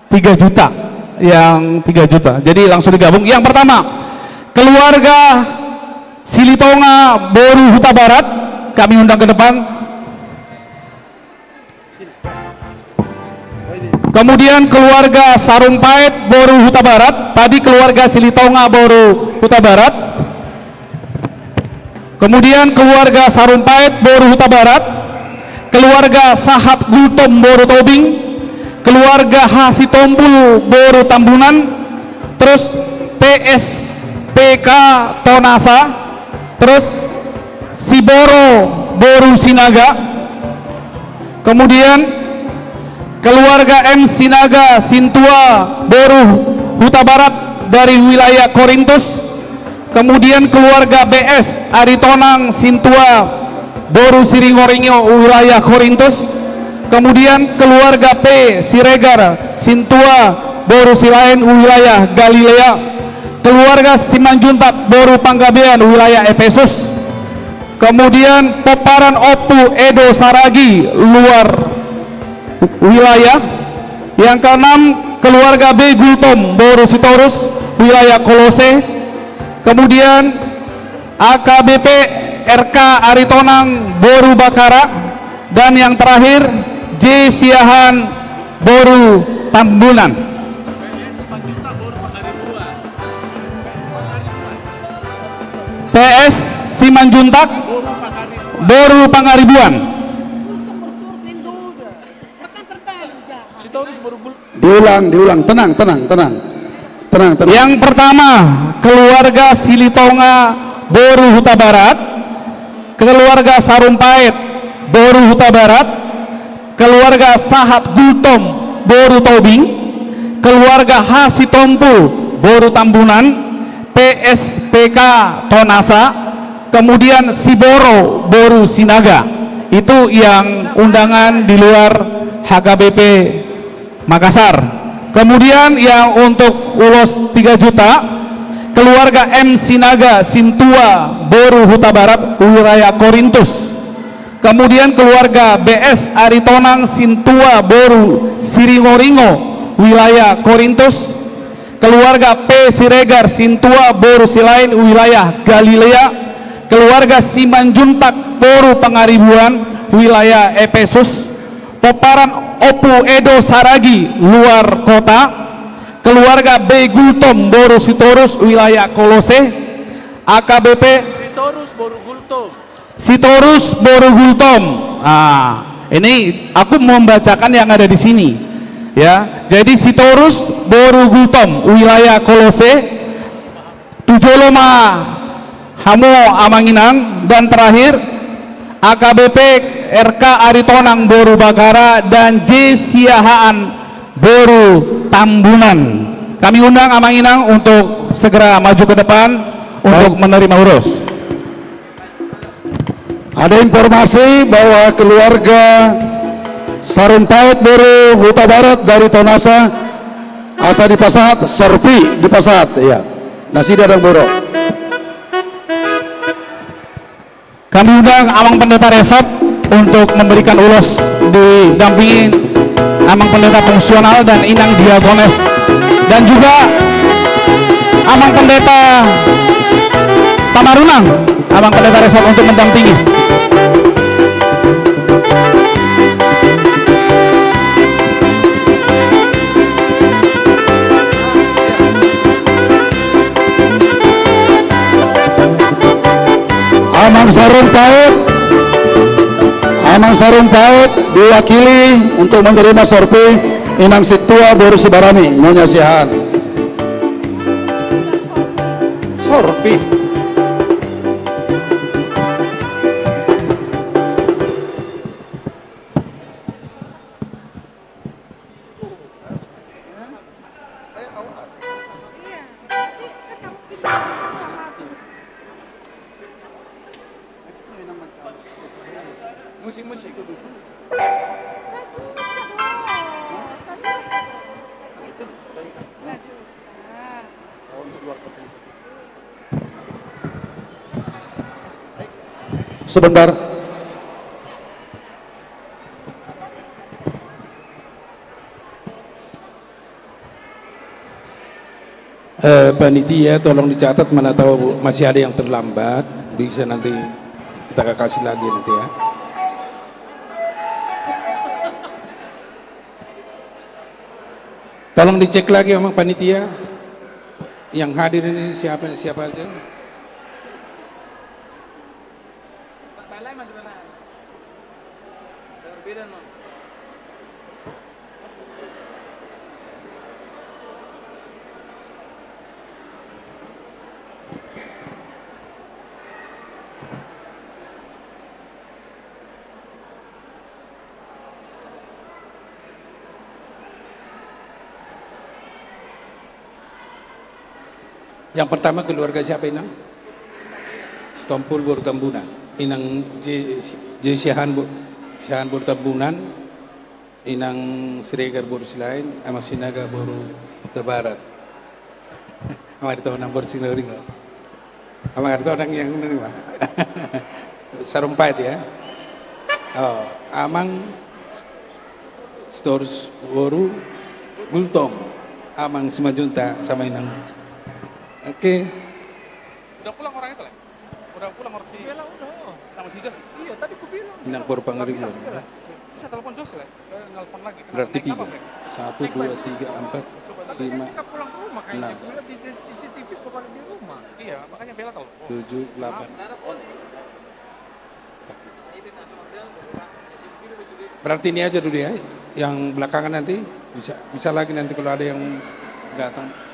tiga juta, yang tiga juta. Jadi langsung digabung. Yang pertama, keluarga Silitonga Boru Hutabarat, kami undang ke depan. Kemudian keluarga Sarumpait Boru Hutabarat, tadi keluarga Silitonga Boru Hutabarat. Kemudian keluarga Sarumpait Boru Hutabarat, keluarga Sahat Gultom Boru Tobing, keluarga Hasitompul Boru Tambunan, terus T S P K Tonasa, terus Siboro Boru Sinaga, kemudian keluarga M Sinaga Sintua Boru Hutabarat dari wilayah Korintus, kemudian keluarga B S Aritonang Sintua Boru Siringoringo wilayah Korintus, kemudian keluarga P Siregar Sintua Boru Silaen wilayah Galilea, keluarga Simanjuntak Boru Panggabean wilayah Epesus, kemudian pomparan Ompu Edo Saragi luar wilayah. Yang keenam, keluarga B Gultom Boru Sitorus wilayah Kolose. Kemudian A K B P R K Aritonang Boru Bakara. Dan yang terakhir, J Siahaan Boru Tambunan. P S Simanjuntak Boru Pangaribuan. Diulang, diulang. Tenang, tenang, tenang. Tenang, tenang. Yang pertama, keluarga Silitonga Boru Hutabarat, keluarga Sarumpait Boru Hutabarat, keluarga Sahat Gultom Boru Tobing, keluarga Hasitompul Boru Tambunan, P S P K Tonasa, kemudian Siboro Boru Sinaga. Itu yang undangan di luar H K B P Makassar. Kemudian yang untuk ulos tiga juta, keluarga M Sinaga Sintua Boru Hutabarat wilayah Korintus. Kemudian keluarga B S Aritonang Sintua Boru Siringoringo wilayah Korintus. Keluarga P Siregar Sintua Boru Silaen wilayah Galilea. Keluarga Simanjuntak Boru Pangaribuan wilayah Epesus. Pomparan Ompu Edo Saragi luar kota. Keluarga B Gultom Boru Sitorus wilayah Kolose. A K B P Sitorus Boru Gultom. Sitorus Boru Gultom. Ah, ini aku membacakan yang ada di sini. Ya, jadi Sitorus Boru Gultom wilayah Kolose. Tu jolo ma hamu amang inang, dan terakhir A K B P R K Aritonang Boru Bakara dan J Siahaan Boru Tambunan. Kami undang amang inang untuk segera maju ke depan untuk menerima ulos. Ada informasi bahwa keluarga Sarumpait Boru Hutabarat dari Tonasa asa dipasahat, serpi dipasahat, ya. Nasida dang boru. Kami undang Amang Pendeta Resap untuk memberikan ulos didampingi Amang Pendeta Fungsional dan Inang Diakones, dan juga Amang Pendeta Tamarunang, Amang Pendeta Resap untuk mendampingi. Amang Sarumpaet, Amang Sarumpaet diwakili untuk menerima sorpi Inang Sintua boru Sibarani, Nyonya Siahaan. Sorpi. Musik, musik. Sebentar. Eh, panitia, tolong dicatat mana tahu masih ada yang terlambat, bisa nanti kita kasih lagi nanti ya. Tolong dicek lagi sama panitia yang hadir ini siapa, siapa aja. Yang pertama keluarga siapa, Inang? Sitompul boru Tambunan. Inang J-, J Siahaan bo-, Siahaan boru Tambunan. Inang Siregar boru Silaen, Amang Sinaga boru Tabarat. Amang Aritonang boru Sinuling. Amang Aritonang yang ini, Pak. Sarumpaet ya. Oh, Amang Sitorus boru Gultom. Amang Simanjuntak sama Inang. Oke. Udah pulang orang itu, Le? Udah pulang orang si Bella, udah. Sama si Jos? Iya, tadi ku bilang. Inang Purpangaribuan. Bisa telepon Jos, Le? Eh, nelpon lagi. Berarti tiga. Satu, dua, tiga, empat, lima, enam. Tapi kan dia pulang ke rumah kayaknya. Ku lihat di C C T V bukan di rumah. Iya, makanya Bella telepon. Tujuh, delapan. Berarti ini aja dulu ya, yang belakangan nanti bisa, bisa lagi nanti kalau ada yang datang.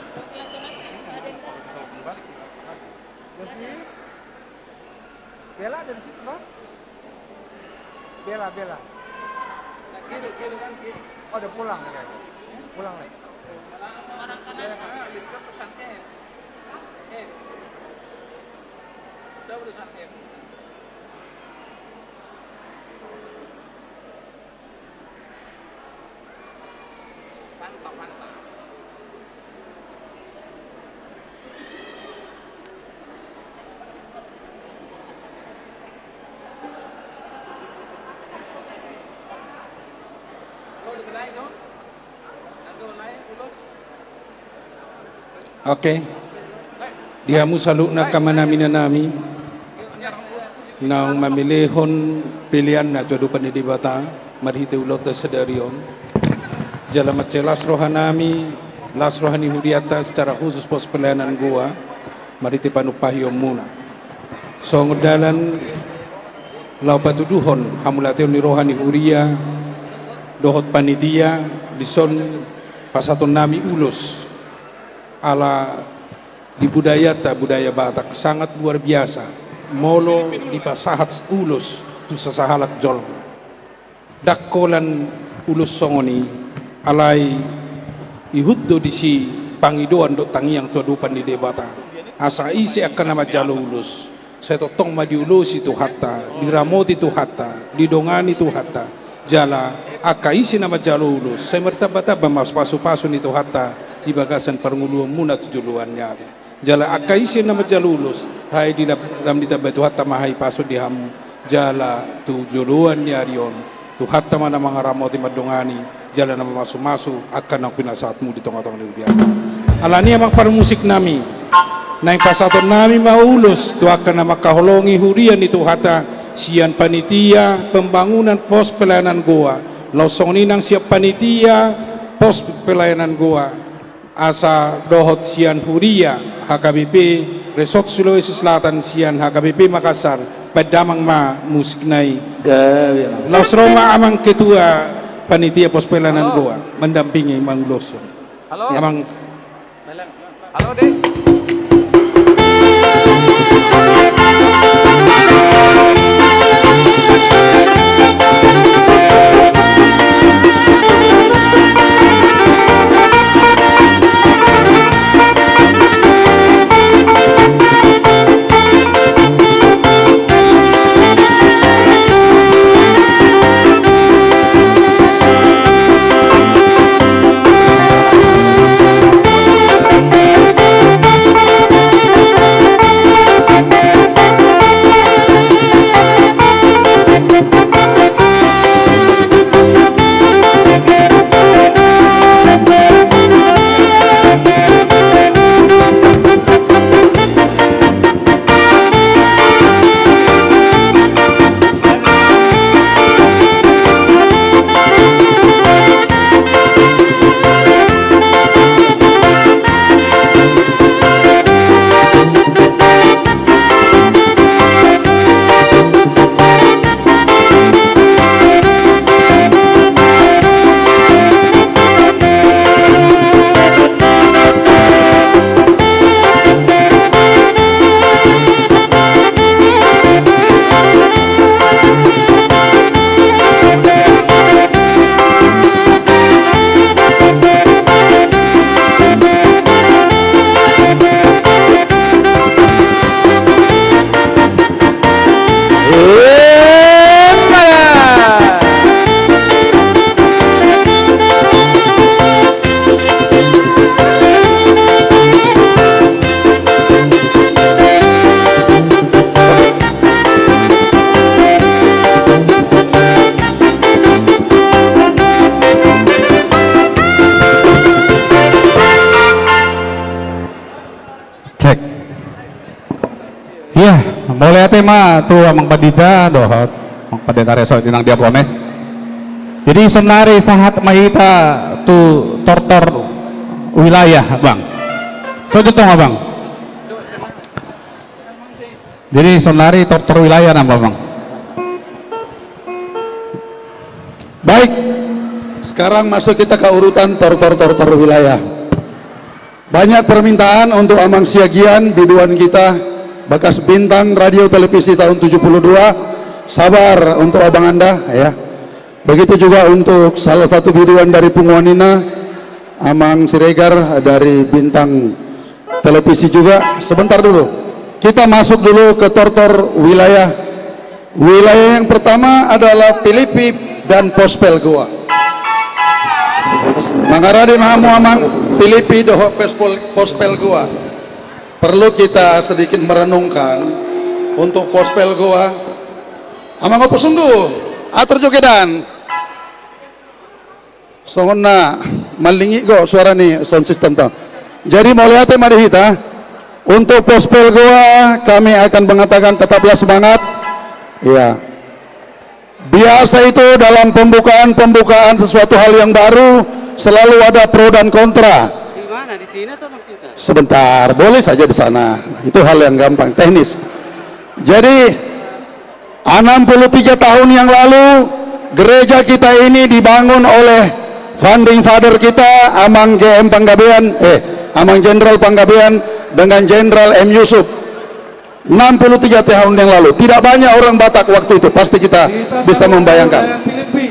Bella ada di situ, Bang? Bella, Bella. Oh, udah pulang, ya. Pulang, Le. Oke. Di hamu saluhutna angka amanami, inanami, naung mamelehon peleanna tu adopan ni Debata marhite ulaonta sadari on. Jala mansai las rohanami, las roha ni hurianta secara khusus pos pelayanan Goa marhite panumpahionmuna. Songon dalan laho patuduhon hamauliateon ni roha ni huria dohot panitia, dison pasahatonnami ulos. Ala di budayanta, budaya Batak, sangat luar biasa molo dipasahat ulos tu sasahalak jolma. Ndang holan ulos songon i, alai ihut do disi pangidoan dohot tangiang tu adopan ni Debata. Asa ise angka na manjalo ulos, sai tongtong ma diulosi Tuhanta, diramoti Tuhanta, didongani Tuhanta. Jala angka ise na manjalo ulos, sai martambatamba ma pasupasu ni Tuhanta di bagasan parngoluonmuna tu joloan ni ari. Jala angka ise na manjalo ulos, sai di lam-, lam ditambai Tuhanta ma hahipason di hamu. Jala tu joloan ni ari on, Tuhanta ma na mangaramoti mandongani, jala na mamasumasu angka naung pinasahatmu di tongatonga ni huria. Alani i, amang parmusiknami, naeng pasahatonnami ma ulos tu angka na mangkaholongi huria ni Tuhanta sian panitia pembangunan pos pelayanan Goa, laos songon i nang sian panitia pos pelayanan Goa. Asa dohot sian huria H K B P Resort Sulawesi Selatan sian H K B P Makassar, baen damang ma musikna i. Gabe ma. Laos ro ma amang ketua panitia pospel na dua, mendampingi manguloson. Halo. Amang. Halo, Dek. Cek. Ia, mauliate ma tu amang pandita dohot amang pandita resort di nang dia Gomes. Jadi saonari sahat ma hita tu tortor wilayah, Bang. Songon i tong, Bang. Jadi saonari tortor wilayah nama, Bang. Baik, sekarang masuk kita ke urutan tortor-tortor wilayah. Banyak permintaan untuk Amang Siagian, biduan kita, bekas bintang radio televisi tahun tujuh puluh dua. Sabar untuk Abang Anda, ya. Begitu juga untuk salah satu biduan dari Punguan Ina, Amang Siregar dari Bintang Televisi juga. Sebentar dulu. Kita masuk dulu ke tortor wilayah. Wilayah yang pertama adalah Pilipi dan Pospel Goa. Mangarade ma hamu Amang, Pilipi dohot Pospel, Pospel Goa. Perlu kita sedikit merenungkan untuk Pospel Goa. Amang, opo sunggu, atur jo keadaan. Songon na malingit do suara ni sound system tong. Jadi mauliate ma di hita. Untuk Pospel Goa, kami akan mengatakan tetaplah semangat. Iya. Biasa itu dalam pembukaan-pembukaan sesuatu hal yang baru, selalu ada pro dan kontra. Di mana? Di sini atau maksudnya? Sebentar, boleh saja di sana. Itu hal yang gampang, teknis. Jadi, enam puluh tiga tahun yang lalu, gereja kita ini dibangun oleh founding father kita, Amang G M Panggabean, eh, Amang Jenderal Panggabean dengan Jenderal M Yusuf. Enam puluh tiga tahun yang lalu. Tidak banyak orang Batak waktu itu, pasti kita bisa membayangkan. Wilayah Pilipi,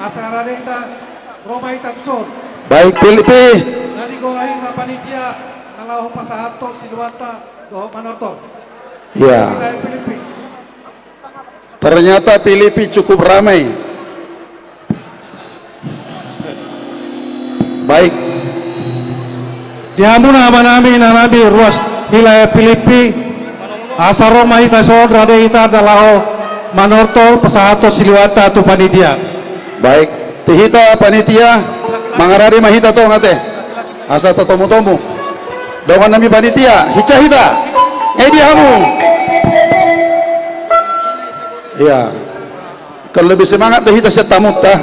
asa rade hita, ro ma hita tuson. Baik, Pilipi. Jadi gora hita panitia, na laho pasahathon siluanta dohot manortor. Iya. Wilayah Pilipi. Ternyata Pilipi cukup ramai. Baik. Di hamuna amanami, inanami, ruas wilayah Pilipi, asa ro ma hita tuson, rade hita na laho manortor pasahathon siluanta tu panitia. Baik. Di hita panitia, mangarade ma hita tong ate. Asa tatomu-tomu. Dongannami panitia, hinsa hita. Ngai di hamu. Iya. Kan lebih semangat do hita sian tamunta.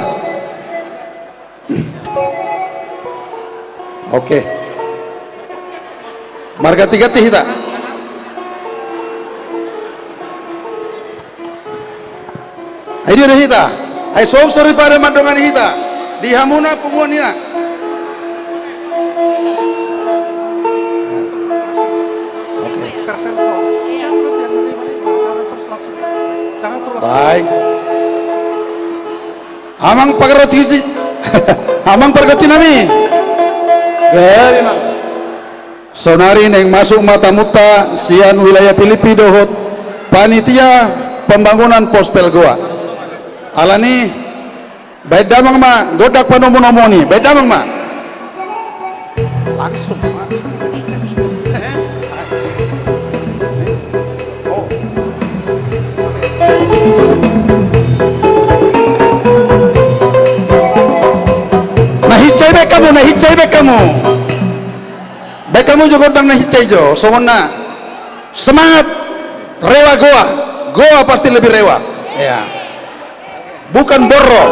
Oke. Marganti-ganti hita. Ai dia do hita. Ai songsori pada mandongani hita di hamuna punguan ina. Oke. Baik. Amang pargonsi, amang pargonsi nami. Gabe, Amang. Saonari naeng masuk ma tamunta sian wilayah Pilipi dohot panitia pembangunan Pospel Goa. Alani, baen damang ma gondang panomunomuon i, baen damang ma. Langsung ma. Na hinsa i baen hamu, na hinsa i baen hamu. Baen hamu jo gondang na hinsa i jo, songon na. Semangat, rewa Goa. Goa pasti lebih rewa. Ya. Bukan Borro.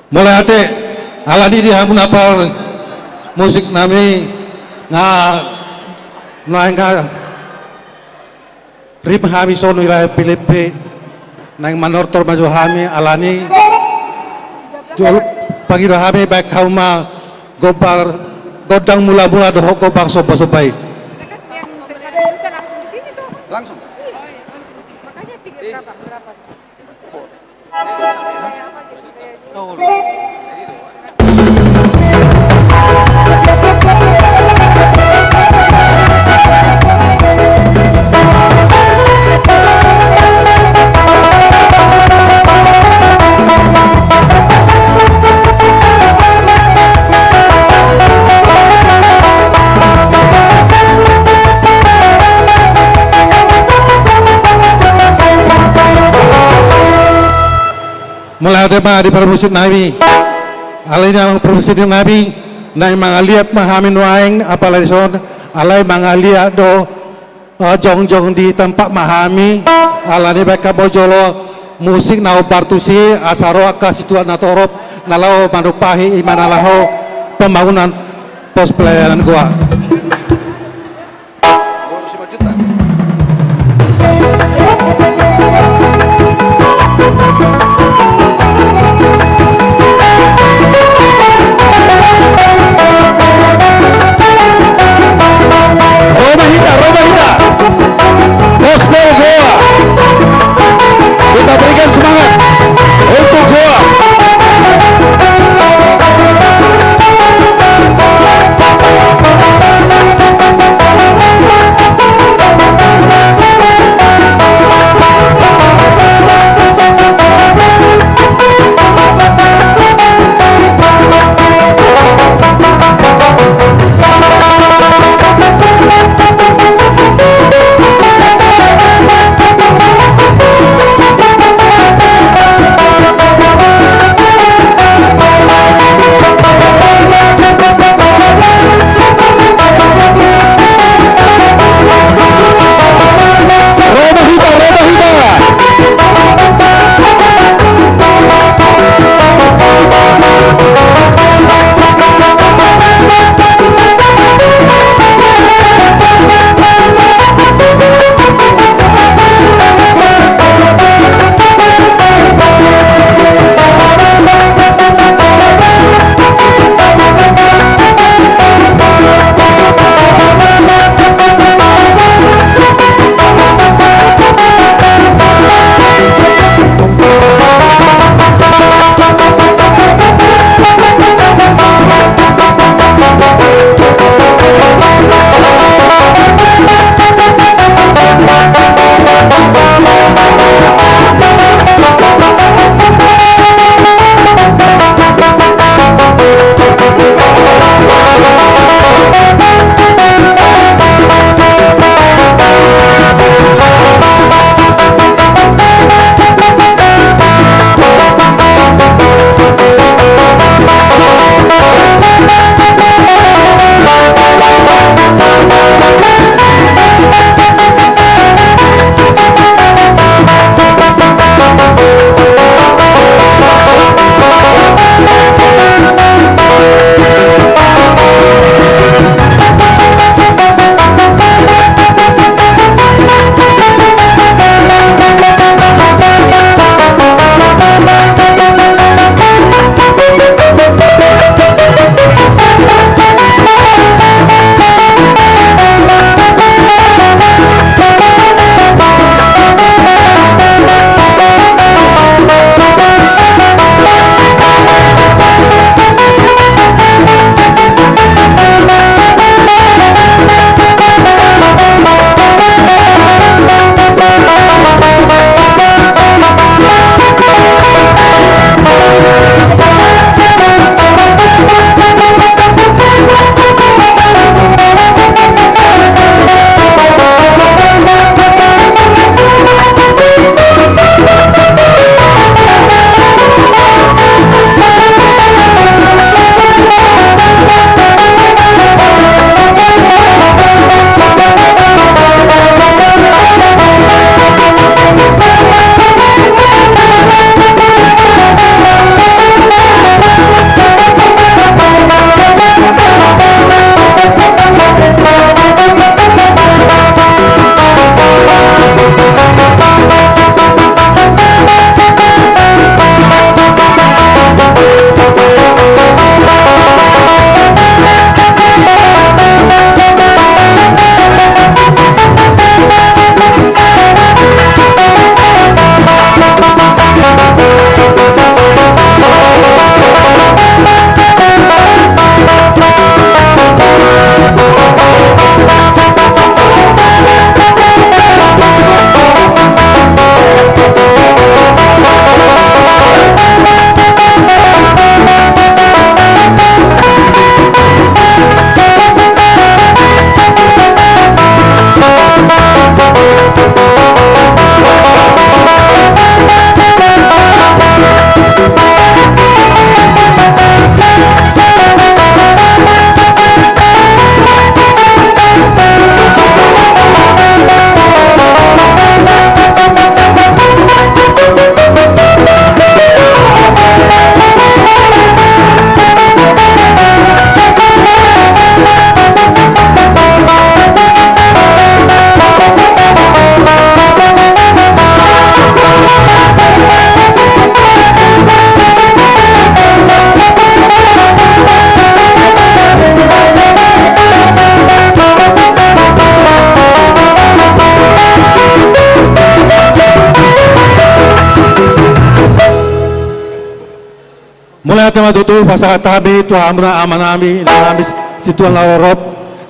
Mauliate, alani di hamuna parmusik nami, nga, nga, nga, rap hami songon i, wilayah Pilipi, naeng manortor ma jo hami, alani, jolo, pangido hami, baen hamu ma gobar, gondang mula-mula dohot gobar somba-somba i. Langsung. Mauliate ma di parmusik nami. Alai na parmusik nami, naeng mangaliat ma hami nuaeng, apalagi songon, alai mangaliat do, eh, jongjong di tempat ma hami, alani baen hamu jolo musik na hombar tusi, asa ro angka situan na torop, na laho manumpahi i ma na laho pembangunan pos pelayanan Goa. Ro ma hita, ro ma hita. Pospel Goa. Kita berikan semangat untuk Goa. Ima tutu pasahat hami tu hamuna amanami, inanami, situan na rorop,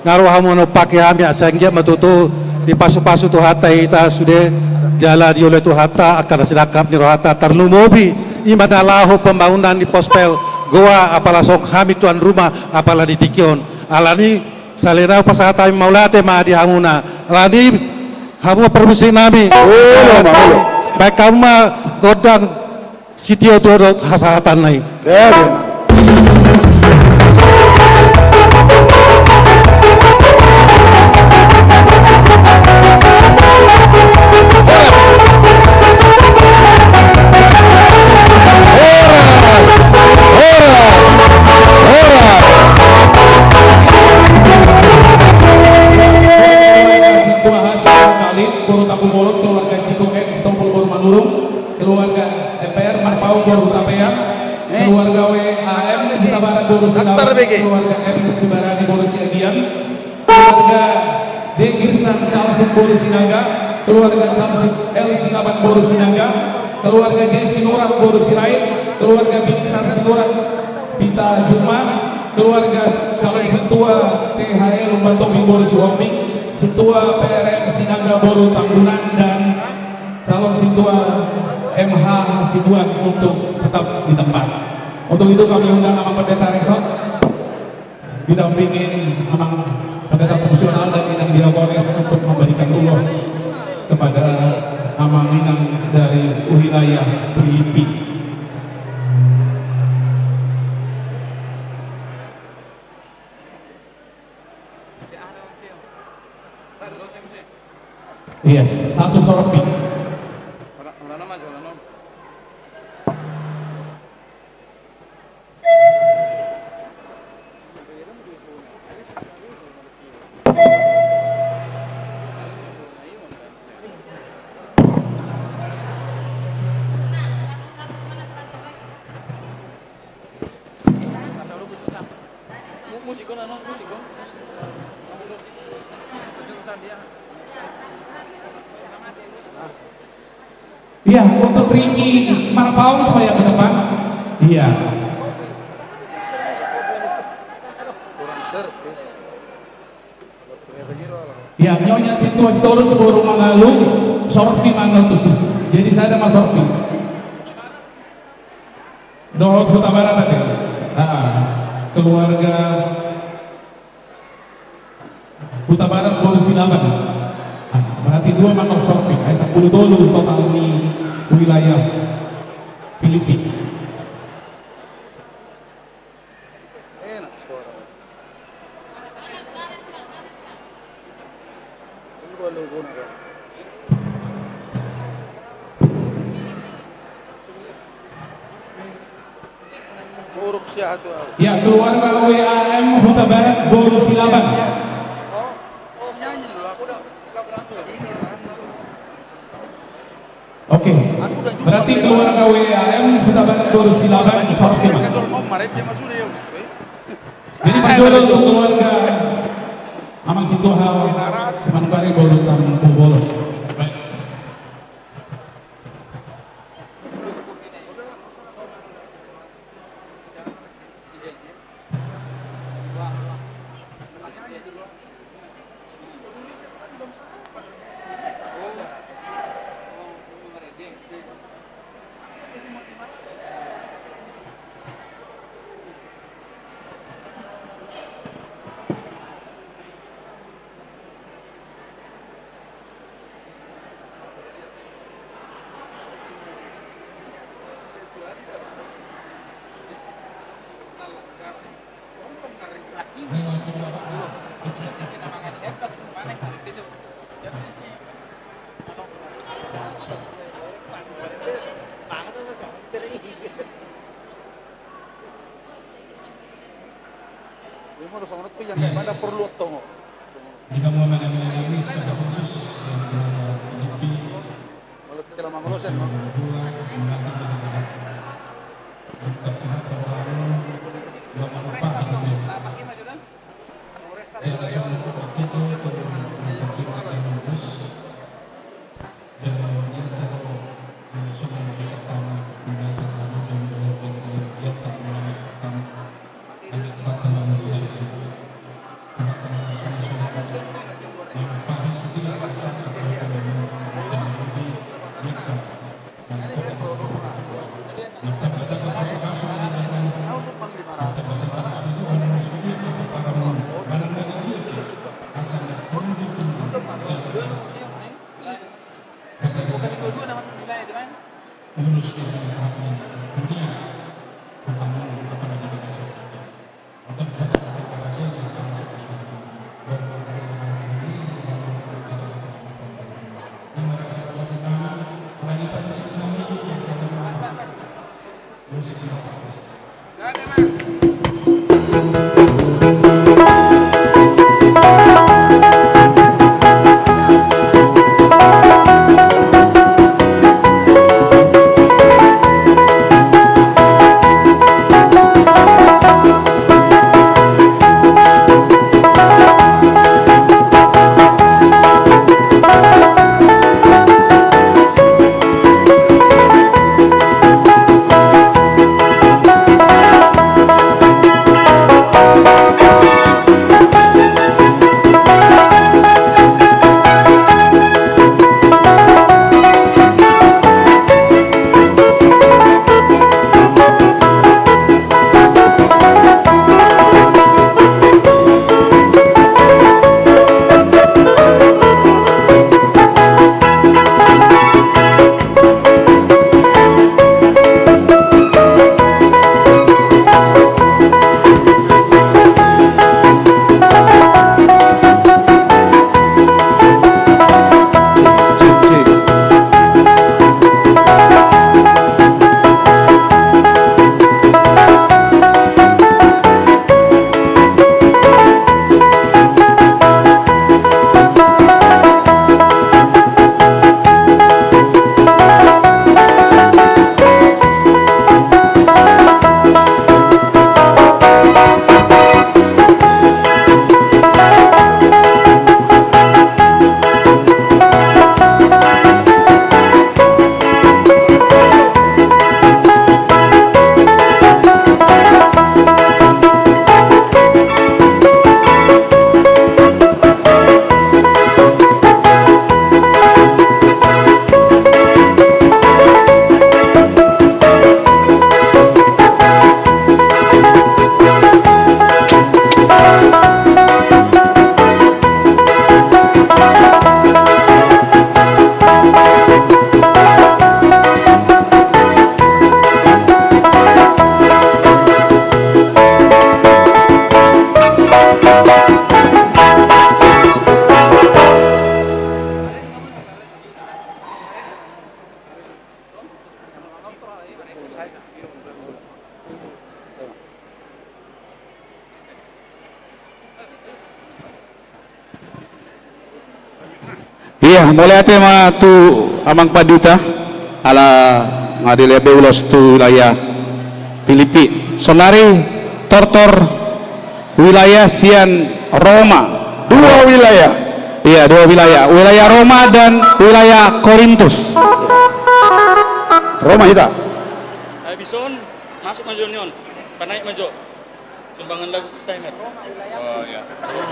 nga ro hamu manompaki hami, asa anggiat ma tutu dipasupasu Tuhanta hita sude, jala dioloi Tuhanta angka na sinangkap ni rohanta, tarlumobi ima na laho pembangunan ni Pospel Goa, apala songon hami tuan rumah, apala di tingki on. Alani, sahali nai pasahat hami mauliate ma di hamuna. Alani, hamu ma parmusik nami. Olo ma, olo. Baen hamu ma gondang sitio tu dohot hasahatan na i. Olo. Horas, horas, horas. Ketua H S K Kalit, boru Tampubolon, keluarga Ciko M, Sitompul boru Manurung, keluarga M P R Marpaung boru Hutapea, keluarga W A M Hutabarat boru Silaban, keluarga M Sibarani boru Siagian, keluarga D Girsan Calsik boru Sinaga, keluarga Calsik L Silaban boru Sinaga, keluarga J Sinurat boru Sirait, keluarga Binsar Sinurat Pita Juma, keluarga calon sintua T H L Umban Tobing boru Sihombing, sintua P R M Sinaga boru Tambunan, dan calon sintua M H Hasibuan untuk tetap di tempat. Untuk itu kami undang Amang Pendeta Resort, didampingin Amang Pendeta Fungsional dan Inang Diakones untuk memberikan ulos kepada Amang Inang dari wilayah Pilipi. Iya, satu sorpi. Iya, untuk Ricky Marpaung supaya ke depan. Iya. Kurang servis. Iya, Nyonya Sintua Sitorus boru Mangalu, sorpi manang tusi. Jadi sada ma sorpi. Dohot Hutabarat ate. Ah, keluarga Hutabarat boru Silaban. Ah, berarti dua manang sorpi. Ai sampulu tolu total ni wilayah Pilipi. Enak suara. Ini gua logo na, Bang. Buruk siaha tu au. Ya, keluarga W A M Hutabarat boru Silaban. Nyanyi dulu aku. Ini kan. Oke. Berarti keluarga W A M Hutabarat boru Silaban, sorpi ma. Jadi parjolo untuk keluarga Amang Sitorus, Manokwari boru Tampubolon. Baik. Ima do songon on tu, yang mana perlu tong. Di hamu amanami, secara khusus yang berada di P I. Kalau tidak mau ngolosen, no? Dua, menanti menanti. Lengkap dengan terlalu, dua manumpah gitu. Ya, langsung itu, itu, itu. Ia, mauliate ma tu Amang Pandita, ala nga dilehon be ulos tu wilayah Pilipi. Saonari tortor wilayah sian Roma. Dua wilayah. Ia, dua wilayah. Wilayah Roma dan wilayah Korintus. Roma hita. Habis on, masuk ma jo ni on. Panaik ma jo. Sumbangan lagu kita, Emer. Oh, iya.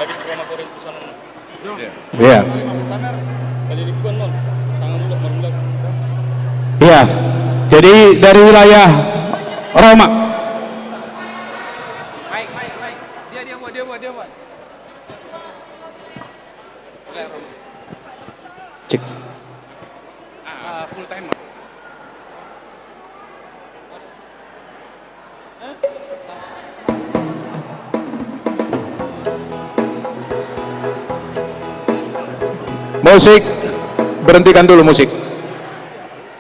Habis Roma Korintus sana. Iya. Iya. Kali dibuka, non. Sangat mudah, Bang. Iya. Jadi dari wilayah Roma. Baik, baik, baik. Dia, dia buat, dia buat, dia buat. Cek. Ah, full timer. Musik, berhentikan dulu musik.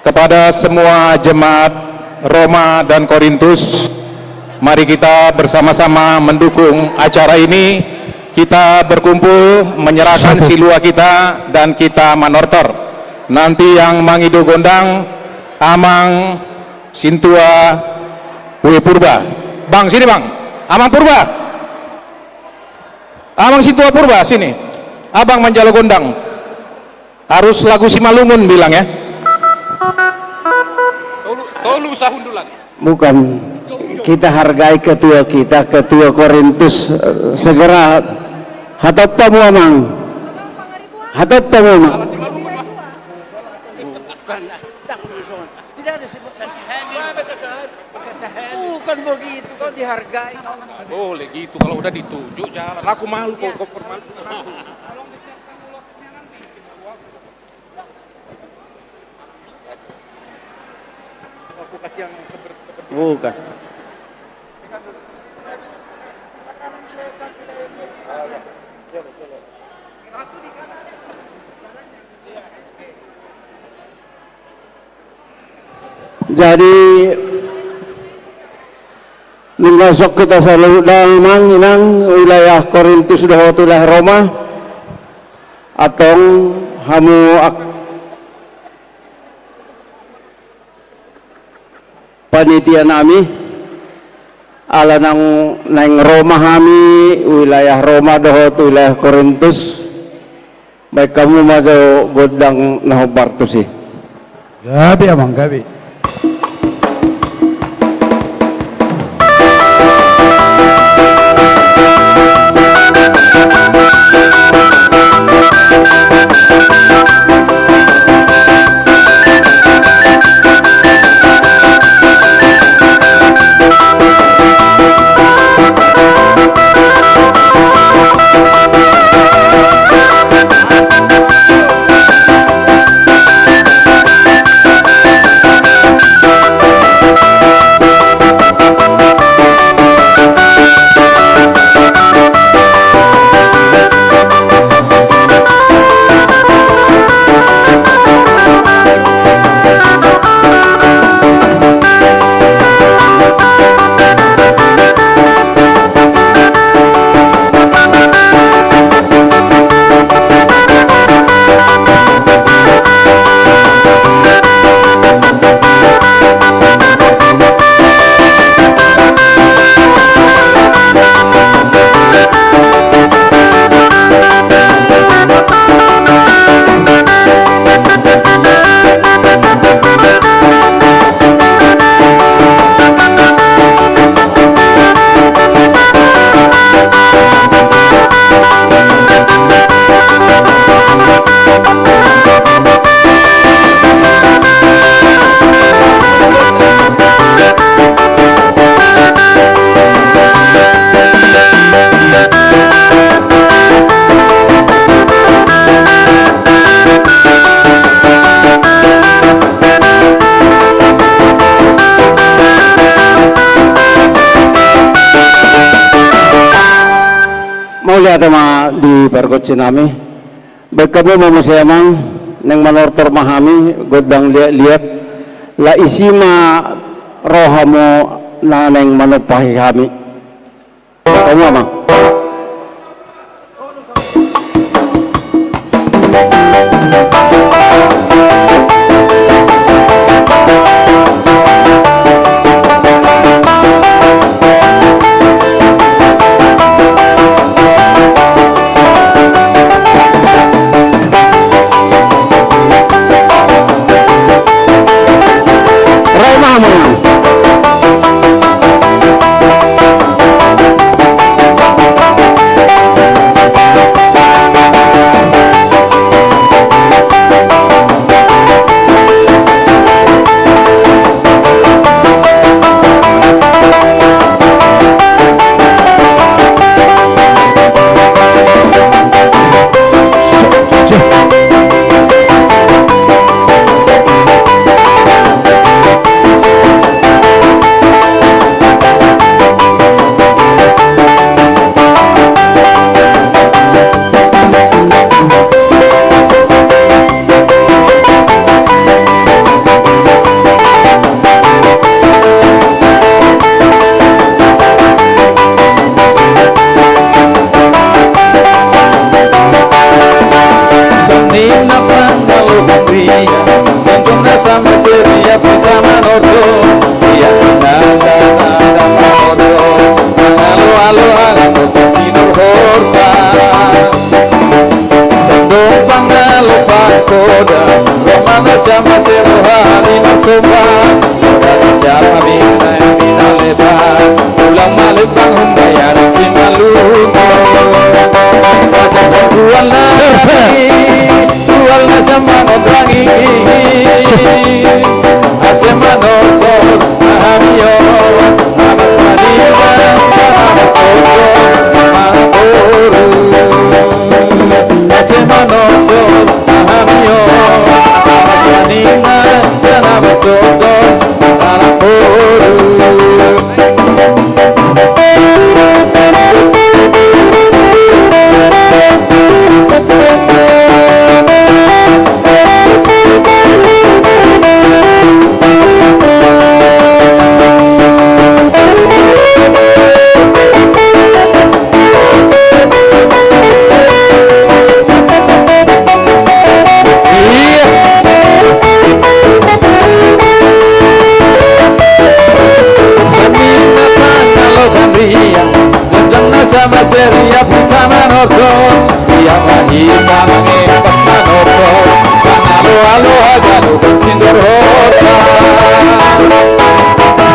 Kepada semua jemaat Roma dan Korintus, mari kita bersama-sama mendukung acara ini. Kita berkumpul, menyerahkan silua kita, dan kita manortor. Nanti yang mangido gondang, Amang Sintua W Purba. Bang, sini, Bang. Amang Purba. Amang Sintua Purba, sini. Abang manjalo gondang. Harus lagu Simalungun bilang, ya. Tolu, tolu sahundulan. Bukan. Kita hargai ketua kita, ketua Korintus, eh, segera. Hatop hamu, Amang. Hatop hamu, Amang. Tidak ada sebut. Bukan begitu, kau dihargai, kau. Boleh gitu, kalau udah ditunjuk jalan. Aku malu, kau, kau permalukan aku. Bukan. Jadi, nunga songon hita saluhutna, Amang Inang, wilayah Korintus dohot wilayah Roma, antong hamu ak-, panitia nami, ala naung naeng ro ma hami wilayah Roma dohot wilayah Korintus, baen hamu ma jo gondang na hombar tusi. Gabe, Amang, gabe. Mauliate ma di pargonsi nami. Baen hamu ma muse, Amang, naeng manortor ma hami gondang liat-liat. Laos isi ma rohamu na naeng manumpahi hami. Baen hamu, Amang. Songon i ma pangalo hambria, tonjong na sama seria pita manortor, ia nada nada manortor, mangalo alo alo tu sinur horta. Tondong pangalo pangkoda, roha na jama seroha ni marsomba, roha na jama mina mina lepa, ulang malembang umbayaran si malumu. Asa pangkuan na Tual na sian manondrangi, ase manortor hami on, na marsanina, na martoto, na marboru. Ase manortor hami on, na marsanina, na martoto, na marboru. Ia. Songon i ma pangalo hambria, tonjong na sama seria pita manortor, ia ma hita mangepas manortor, mangalo alo haganupan sinur horta.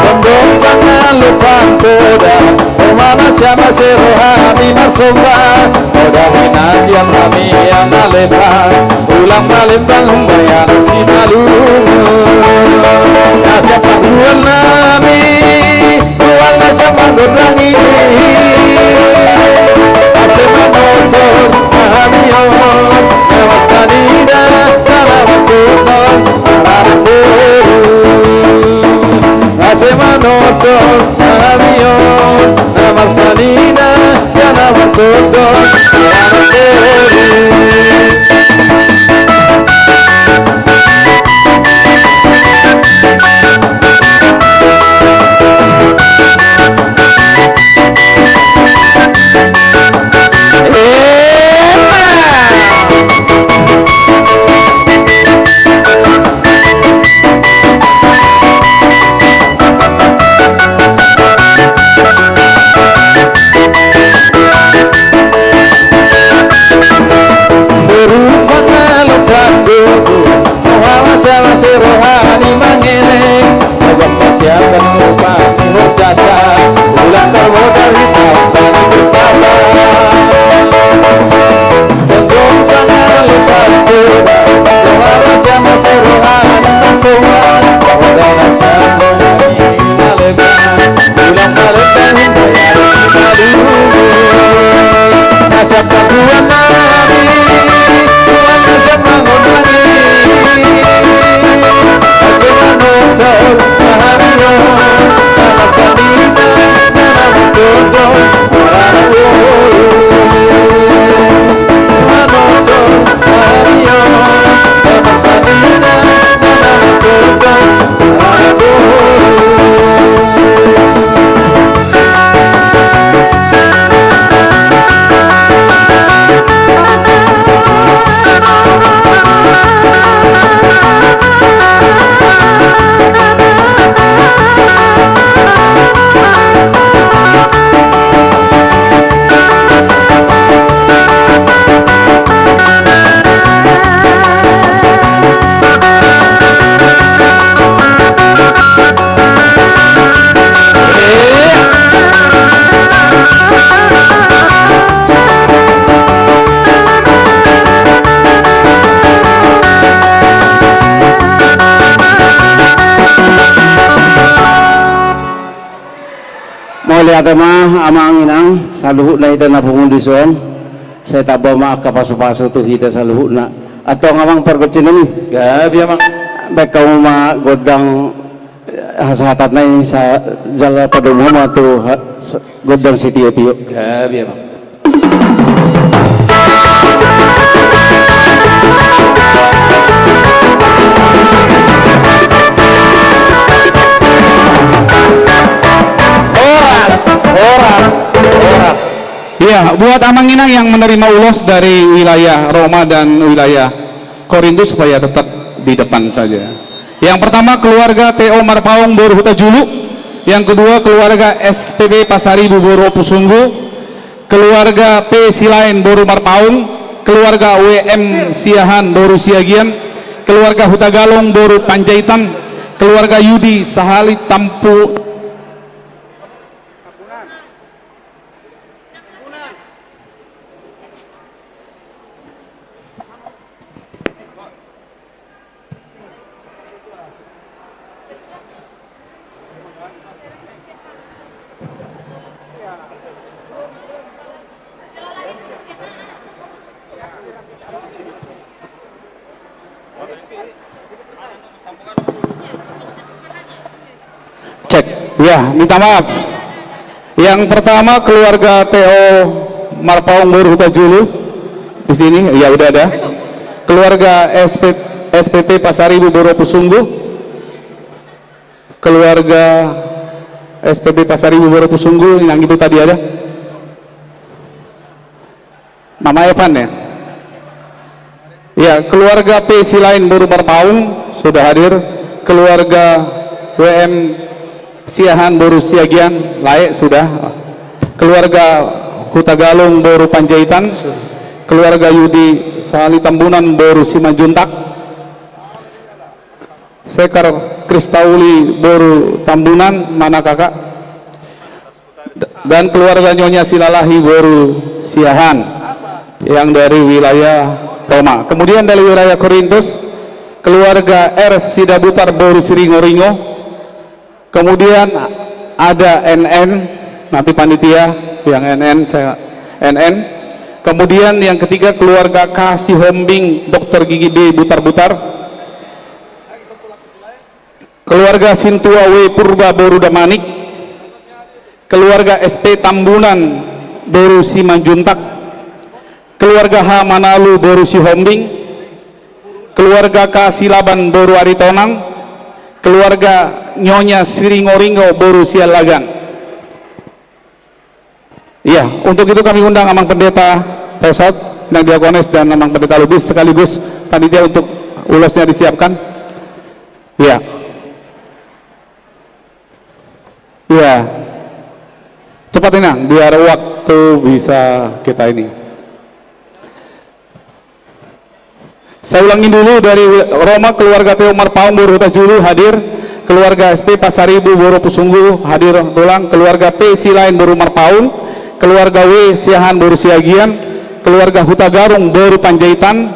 Tondong pangalo pangkoda, roha na jama seroha ni marsomba, roha na jama mina lepa, ulang malembang umbayaran si malumu. Asa pangkuan nami, tual na sian manondrangi, ase manortor hami on, na marsanina, na martoto, na marboru. Ase manortor hami on, na marsanina, na martoto, na marboru. Ate ma amang inang, saluhutna hita na pungu di son, sai tamba ma angka pasupasu tu hita saluhutna. Antong amang pargonsi nami. Gabe amang. Baen hamu ma gondang, eh, hasahatanna i sa jala padomu ma tu ha-, s-, gondang sitiotio. Gabe amang. Horas, horas, horas. Iya, buat amang inang yang menerima ulos dari wilayah Roma dan wilayah Korintus supaya tetap di depan saja. Yang pertama keluarga T O Marpaung boru Hutajulu, yang kedua keluarga S P B Pasaribu boru Ompusunggu, keluarga P Silaen boru Marpaung, keluarga W M Siahaan boru Siagian, keluarga Hutagalung boru Panjaitan, keluarga Yudi Sahali Tampu Cek. Ya, minta maaf. Yang pertama keluarga T O Marpaung boru Hutajulu di sini, ya udah ada. Keluarga S P, S P P Pasaribu boru Ompusunggu. Keluarga S P P Pasaribu boru Ompusunggu yang itu tadi ada. Mama Evan ya? Ya, keluarga P Silaen boru Marpaung sudah hadir. Keluarga W M Siahaan boru Siagian lae sudah. Keluarga Hutagalung boru Panjaitan. Keluarga Yudi Sahali Tambunan boru Simanjuntak. Sekar Kristauli boru Tambunan, mana kakak? Dan keluarga Nyonya Silalahi boru Siahaan yang dari wilayah Roma. Kemudian dari wilayah Korintus, keluarga R Sidabutar boru Siringoringo. Kemudian ada N N, nanti panitia yang N N, saya N N. Kemudian yang ketiga keluarga K Sihombing dokter gigi B Butarbutar. Keluarga Sintua W Purba boru Damanik, keluarga S P Tambunan boru Simanjuntak, keluarga H Manalu boru Sihombing, keluarga K Silaban boru Aritonang, keluarga Nyonya Siringoringo boru Siallagan. Iya, untuk itu kami undang Amang Pendeta Pesot, Inang Diakones, dan Amang Pendeta Lubis sekaligus panitia untuk ulosnya disiapkan. Iya. Iya. Cepat, Inang, biar waktu bisa kita ini. Saya ulangi dulu, dari Roma, keluarga T O Marpaung boru Hutajulu hadir, keluarga S P Pasaribu boru Ompusunggu hadir ulang, keluarga P Silaen boru Marpaung, keluarga W Siahaan boru Siagian, keluarga Hutagalung boru Panjaitan,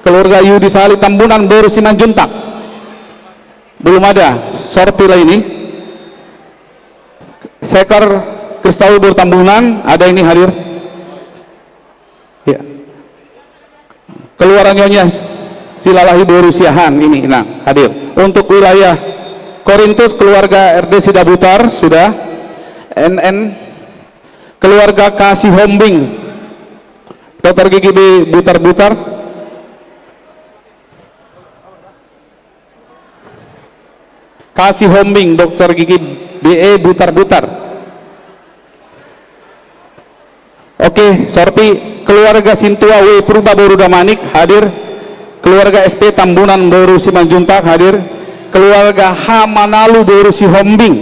keluarga Yudi Sahali Tambunan boru Simanjuntak. Belum ada, sortir ini. Sekar Kristauli boru Tambunan, ada ini hadir. Ya. Keluarga Nyonya Silalahi boru Siahaan ini, nah, hadir. Untuk wilayah Korintus, keluarga R D Sidabutar sudah, N N, keluarga K Sihombing, dokter gigi B Butarbutar. K Sihombing, dokter gigi B E Butarbutar. Oke, sortir, keluarga Sintua W Purba boru Damanik hadir. Keluarga S P Tambunan boru Simanjuntak hadir. Keluarga H Manalu boru Sihombing.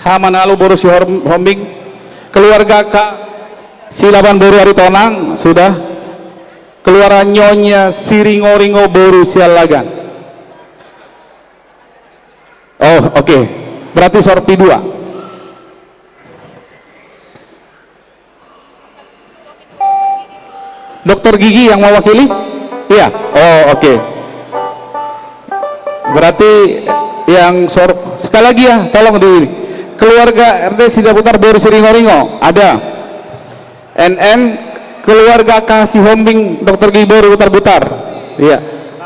H Manalu boru Sihor-, Sihombing. Keluarga K Silaban boru Aritonang sudah. Keluarga Nyonya Siringoringo boru Siallagan. Oh, oke. Berarti sortir dua. Dokter gigi yang mewakili? Iya. Oh, oke. Berarti yang sor-, sekali lagi ya, tolong di Keluarga R D Sidabutar boru Siringoringo, ada. N N, keluarga K Sihombing, Dokter Gigi boru Butarbutar. Iya.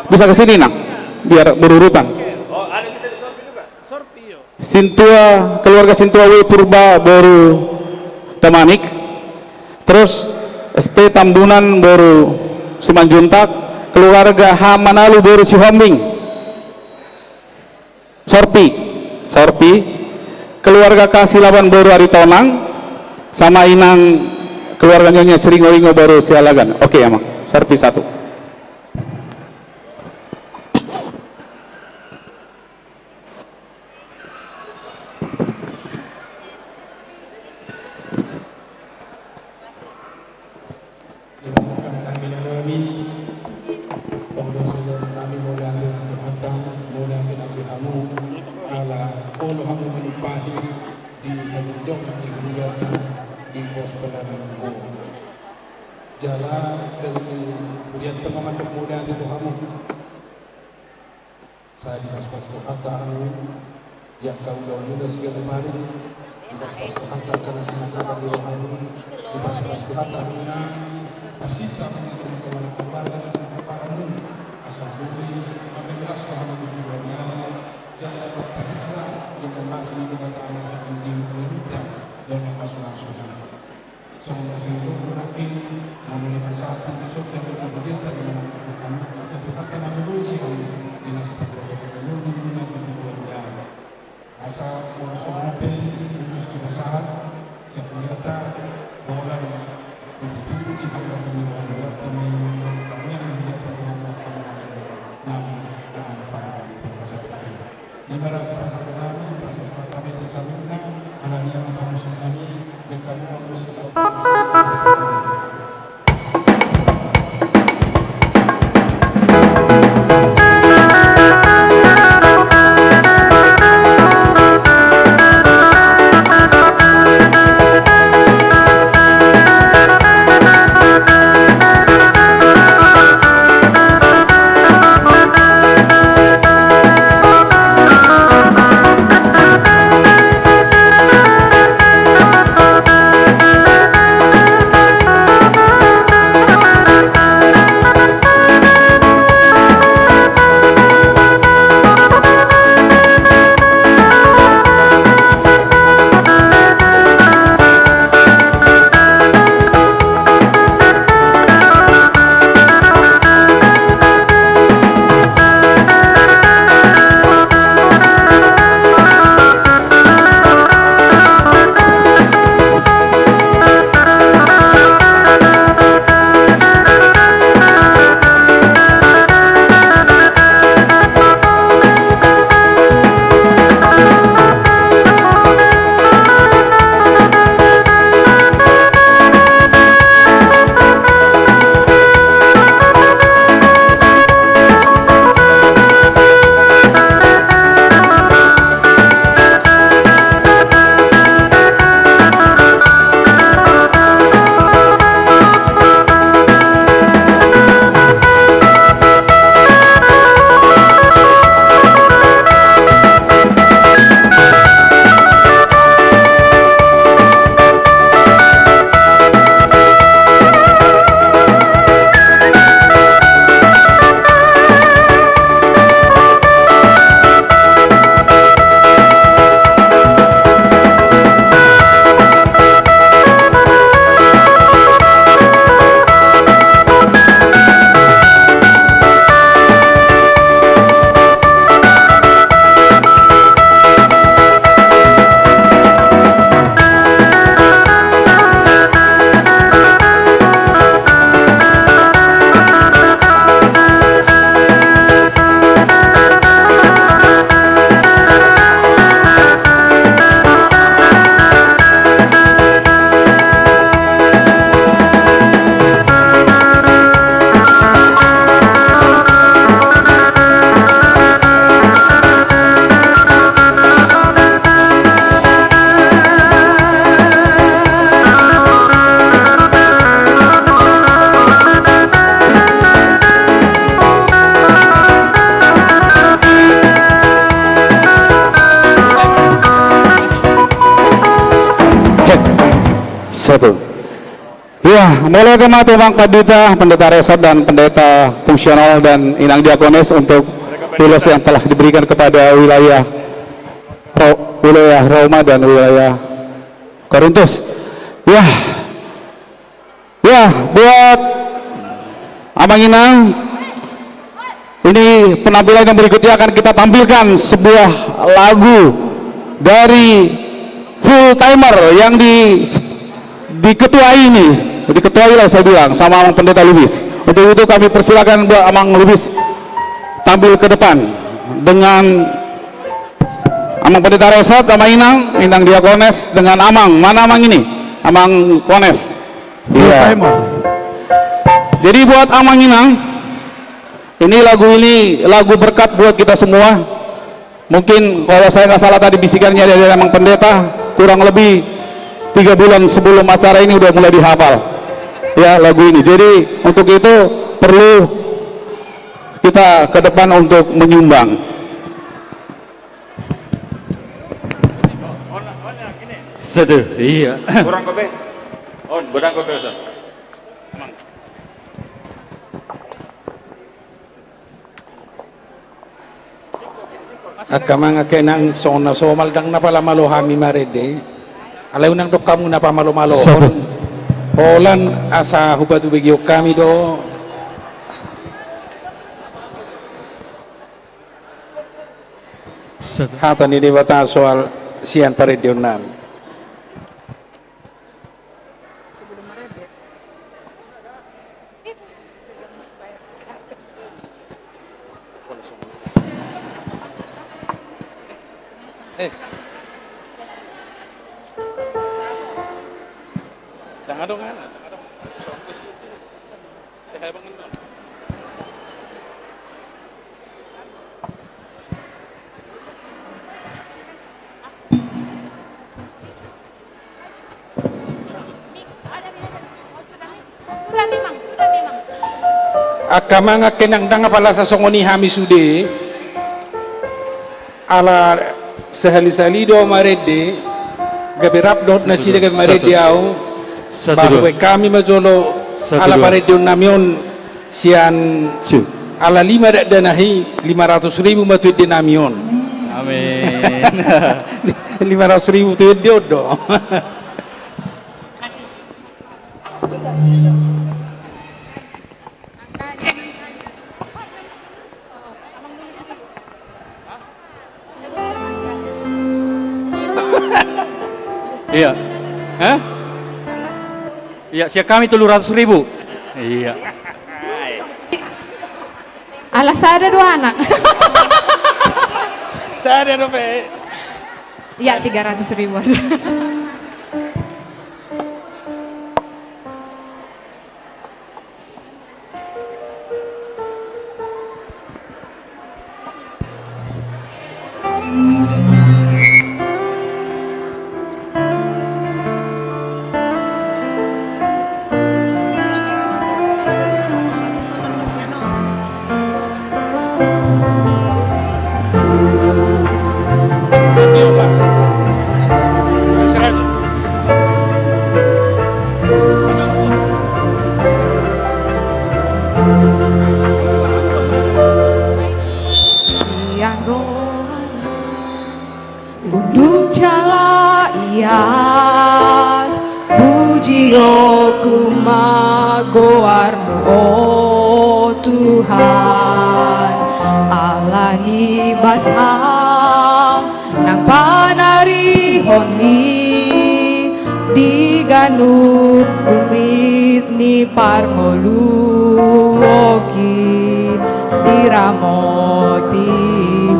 Bisa ke sini, Nang. Biar berurutan. Sintua, keluarga Sintua W Purba boru Damanik. Terus S T Tambunan boru Simanjuntak, keluarga H Manalu boru Sihombing. Sorpi, Sorpi, keluarga K Silaban boru Aritonang, sama Inang, keluarga Nyonya Siringoringo boru Sialagan. Oke, Amang. Sorpi satu. Di hamu angka na hinaholongan nami, olo, songon nami mauliate tu Tuhanta, mauliate nang di hamu, ala olo hamu manumpahi di hamu jolo di hurianta di pos Pananan on. Jala dari hurianta ma mandok mauliate tu hamu. Sai dipasupasu Tuhanta hamu, di angka ulaonmuna siganup ari, dipasupasu Tuhanta angka na sinangkapan ni rohamu, dipasupasu Tuhanta hamuna, pasinta hamu di tongah-tongah keluarga dohot parborumu, asa boi mambahen las rohamu di huriamu, jala marpahala di bagasan Debata na sahat di hurianta, dohot na pasu-pasu. Songon na sinurut nangkin, na molo pasahat tu sop dan na hujat dan na mangkatahon, asa Tuhanta na mangoloi sian i, di na sipatupaon ni na di huriamu. Asa molo songon na pe, ulos dipasahat, sian hurianta, holan, tutu-tutu di hamba ni hurianta, ma i, tangiang ni hurianta, na, na, na, Ima rasa pasahat nami, pasahat hami tu saluhutna, ala ni i ma pamusik nami, bahen hamu ma musik. Iya, mauliate ma tu Amang Pandita, Pendeta Resort dan Pendeta Fungsional dan Inang Diakones untuk ulos yang telah diberikan kepada wilayah Ro-, wilayah Roma dan wilayah Korintus. Ya. Ya, buat Amang Inang, ini penampilan yang berikutnya akan kita tampilkan sebuah lagu dari Full Timer yang di-, diketuai ini, diketuai lah saya bilang sama Amang Pendeta Lubis. Untuk itu kami persilakan buat Amang Lubis tampil ke depan dengan Amang Pendeta Resort, Amang Inang, Inang Diakones dengan Amang. Mana Amang ini? Amang Kones. Full Timer. Jadi buat Amang Inang, ini lagu, ini lagu berkat buat kita semua. Mungkin kalau saya nggak salah tadi bisikannya dari Amang Pendeta, kurang lebih tiga bulan sebelum acara ini udah mulai dihafal, ya, lagu ini. Jadi untuk itu perlu kita ke depan untuk menyumbang. Satu, iya. Kurang kopi. On, benang kopi, Ustaz. Angka amang, angka inang, songon na somal ndang na pala malo hami marende. Alai unang dok hamu na pamalomalohon. Satu. Holan asa hupatubegion hami do. Satu. Hata ni Debata soal sian parendeon nami. Eh. Jangan dong, Ana. Jangan dong. Saya bangun dong. Angka amang, angka inang, ndang apala asa songon i hami sude. Ala sahali-sahali do marende, gabe rap dohot nasida gabe marende au. Satu, dua. Bahen hami ma jolo ala parendeon nami on. Sian ala lima dakdanak i, lima ratus ribu ma tu ende nami on. Amin. Lima ratus ribu tu ende on do. Iya. Hah? Iya, sian hami tolu ratus ribu. Iya. Ala sada do anak. Sada dope. Iya, tiga ratus ribu. Sian rohana unduk jala ias, pujionku ma goarmu, o Tuhan, ala ni basa nang panarihon i di ganup rumit ni parngoluonki, diramoti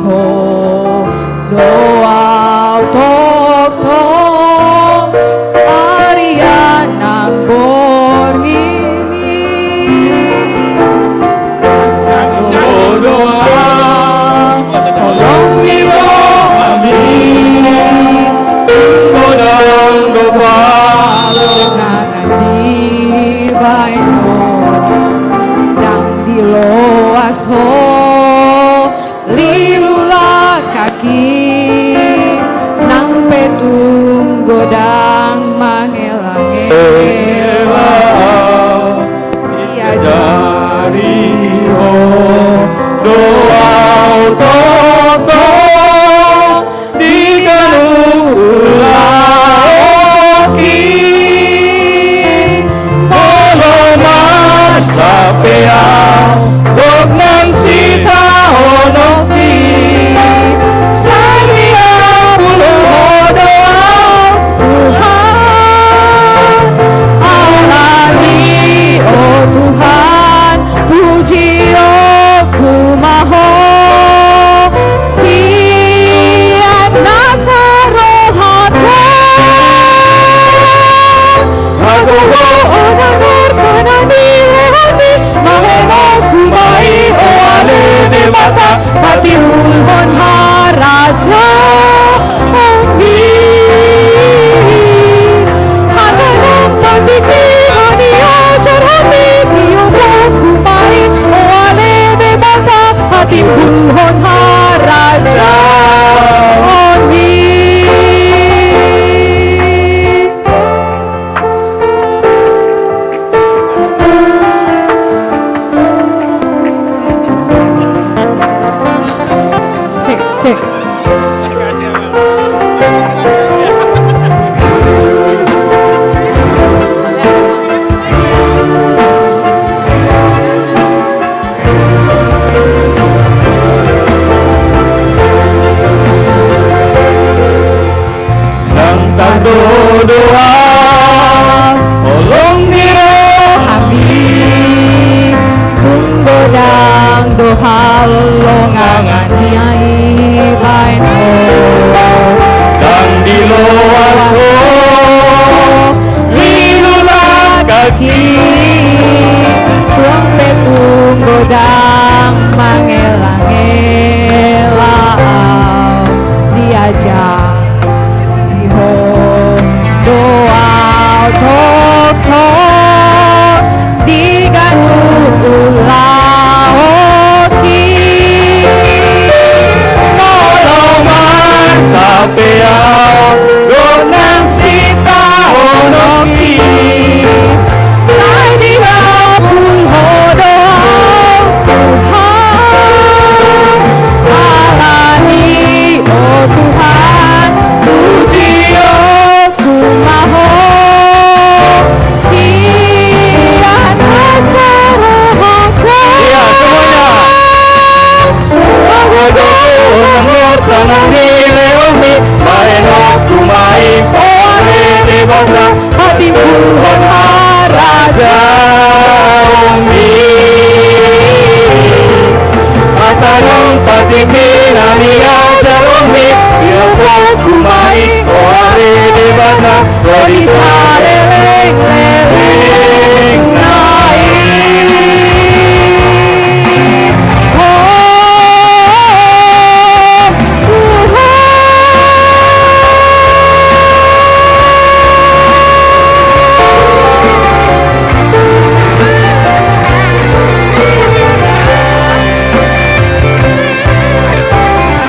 Ho do au tongtong arian nang borngin i. Nang do doang holong ni rohami, godang do balga na dibaen Ho, ndang diloas Ho lilu langkangki, nang pe tung godang mangelangela. Sampe ahu gok nang sitaononki, sai diapul Ho do ahu, Tuhan. Alani, o Tuhan, pujionku ma Ho sian nasa rohangku. Hagogoon na martana ni lehonmi, bahenonku ma i, o ale Debata, patimbulhon harajaonmi. Hata nang patikna ni ajarhonmi, iobokku ma i, o ale Debata, patimbulhon harajaonmi. Cek, cek. Ndang tardodoan holong ni rohami, tung godang do halongangan i baen Ho. Ndang diloas Ho, lilu langkangki, tung pe tung godang mangelangela ahu, diajari Ho do ahu tongtong di ganup ulaonki. Molo marsampean, gok nang sitaononki, sai diapul Ho do ahu, Tuhan. Alani, o Tuhan, pujionku ma Ho sian nasa rohangku. Iya, semuanya. Hagogoon na martana ni lehonmi, bahenonku ma i, o ale Debata, patimbulhon harajaonmi. Hata nang patikna ni ajarhonmi, iobokku ma i, o ale Debata, ro di saleleng lelengna i. Ho, Tuhan.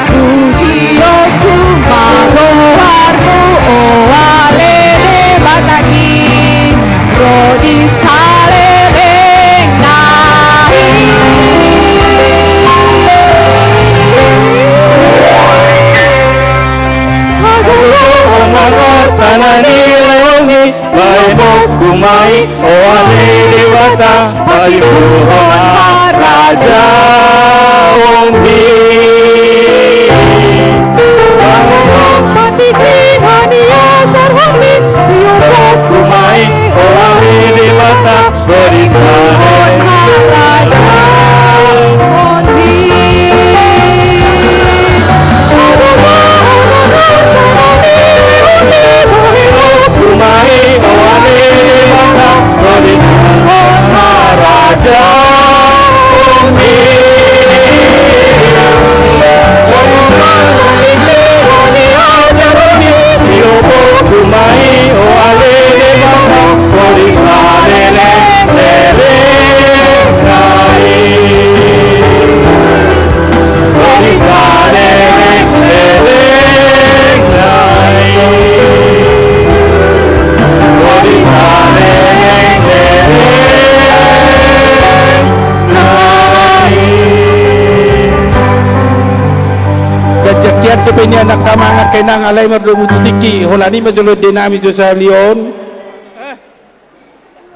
Pujionku ma goarmu, o ale Debatangki, ro di salelengna i. Hagogoon na martana ni lehonmi, bahenonku ma i, o ale Debata, patimbulhon harajaonmi. Hata nang patikna ni ajarhonmi, iobokku ma i, o ale Debata, ro di saleleng harajaonmi. Ganjang hian dope nian angka amang, angka inang, alai mardomu tu tingki, holan i ma jolo ende nami jo sahali on.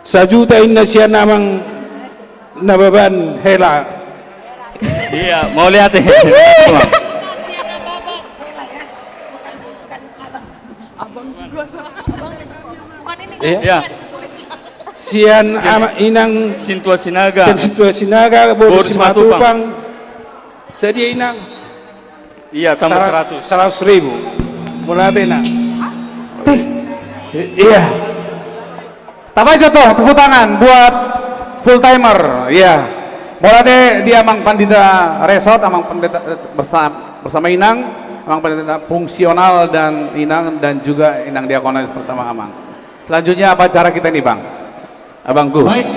Sajuta inna sian amang Nababan hela. Iya, mauliate. Iya. Sian ama inang Sintua Sinaga. Sian Sintua Sinaga, boru Simatupang. Sadia inang? Iya, tambah seratus. Seratus ribu. Mauliate, inang. Tes. I-, iya. Tapajoto tepuk tangan buat full timer. Iya. Mauliate di Amang Pandita Resort, Amang Pendeta, eh, bersama, bersama inang, Amang Pendeta fungsional dan inang, dan juga inang diakonis bersama amang. Selanjutnya apa acara kita ini, Bang? Abangku. Baik.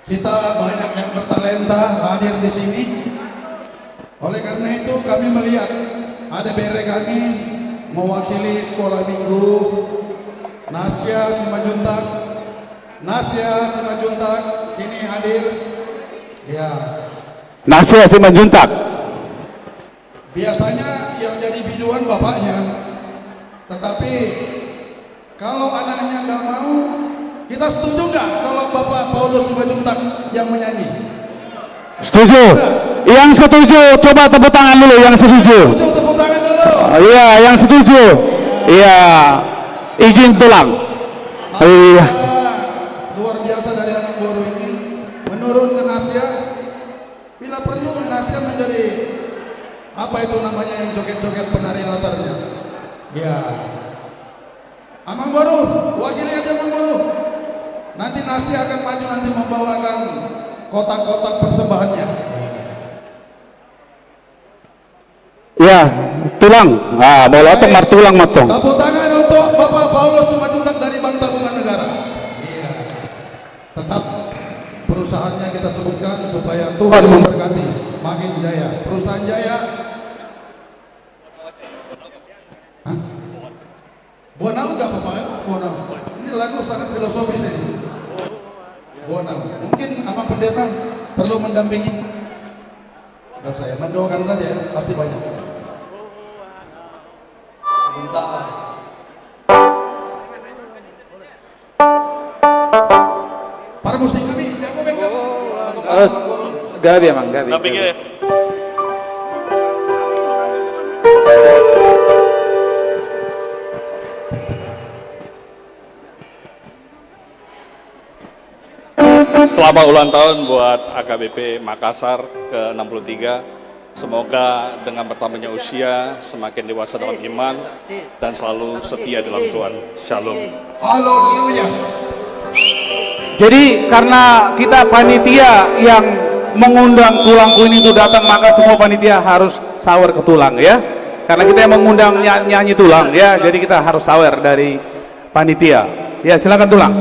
Kita banyak yang bertalenta hadir di sini. Oleh karena itu, kami melihat ada bere kami mewakili sekolah minggu, Nasya Simanjuntak. Nasya Simanjuntak, sini hadir. Ya. Nasya Simanjuntak. Biasanya yang jadi biduan bapaknya. Tetapi kalau anaknya nggak mau, kita setuju nggak kalau Bapak Paulus Simanjuntak yang menyanyi? Setuju. Nggak. Yang setuju, coba tepuk tangan dulu yang setuju. Setuju, tepuk tangan dulu. Oh, iya, yang setuju. Iya. Izin tulang. Iya. Luar biasa dari anak boru ini. Menurun ke Nasya. Bila perlu, Nasya menjadi, apa itu namanya, yang joget-joget, penari latarnya. Ya. Amang Boru, wakili aja Amang Boru. Nanti Nasya akan maju nanti membawakan kotak-kotak persembahannya. Ya, tulang. Ah, molo antong martulang ma antong. Tepuk tangan untuk Bapak Paulus Simanjuntak dari Bank Tabungan Negara. Iya. Tetap perusahaannya kita sebutkan supaya Tuhan memberkati. Makin jaya. Perusahaan jaya. Hah? Bonau nggak apa-apa ya? Bonau. Ini lagu sangat filosofis ini. Bonau. Mungkin Abang Pendeta perlu mendampingi. Nggak usah ya, mendoakan saja ya, pasti banyak. Sebentar. Para musik kami, jago band kami. Terus, gabe, Amang, gabe, gabe. Selamat ulang tahun buat A K B P Makassar ke enam puluh tiga. Semoga dengan bertambahnya usia, semakin dewasa dalam iman, dan selalu setia dalam Tuhan. Shalom. Haleluya. Jadi, karena kita panitia yang mengundang tulangku ini untuk datang, maka semua panitia harus sawer ke tulang, ya. Karena kita yang mengundang ny-, nyanyi tulang, ya. Jadi, kita harus sawer dari panitia. Ya, silakan tulang.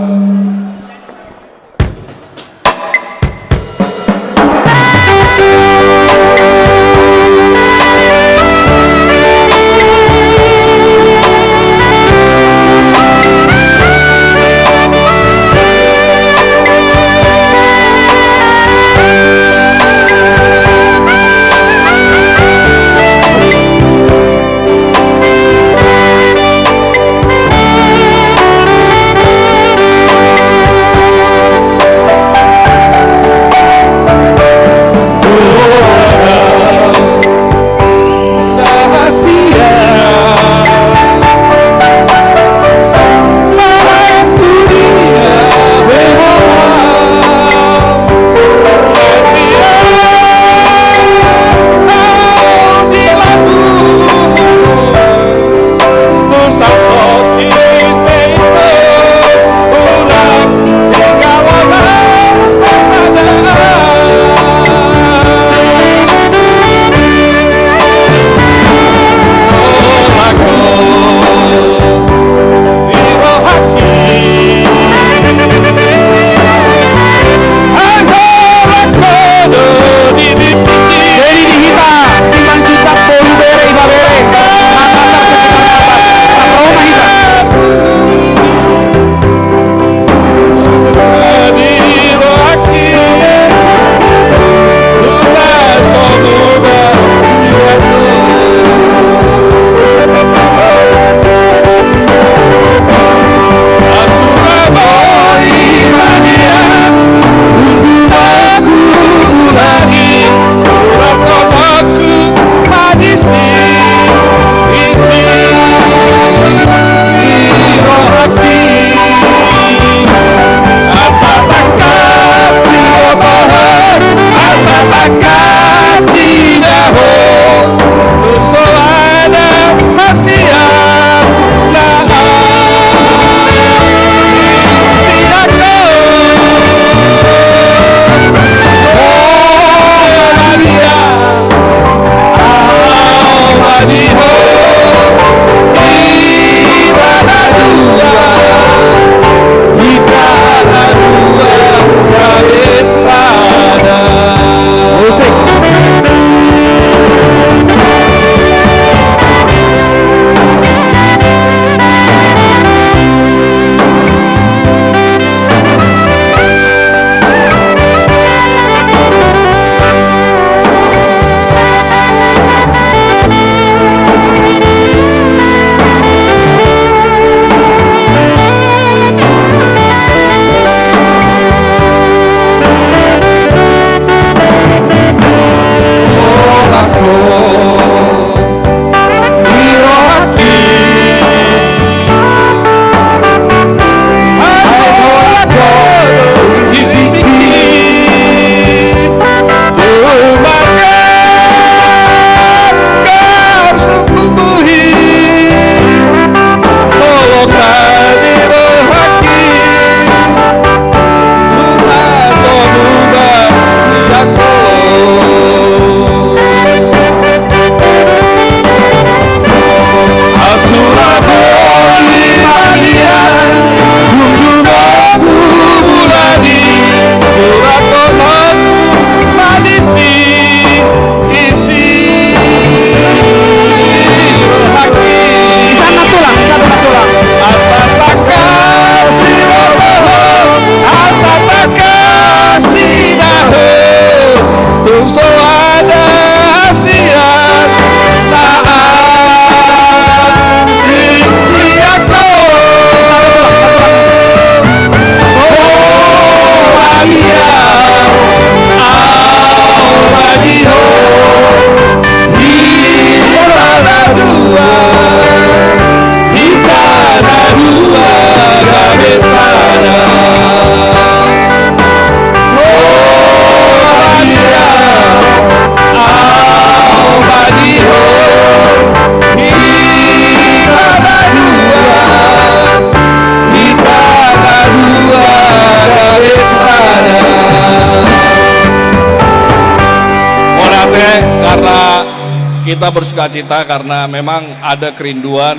Kita bersukacita karena memang ada kerinduan,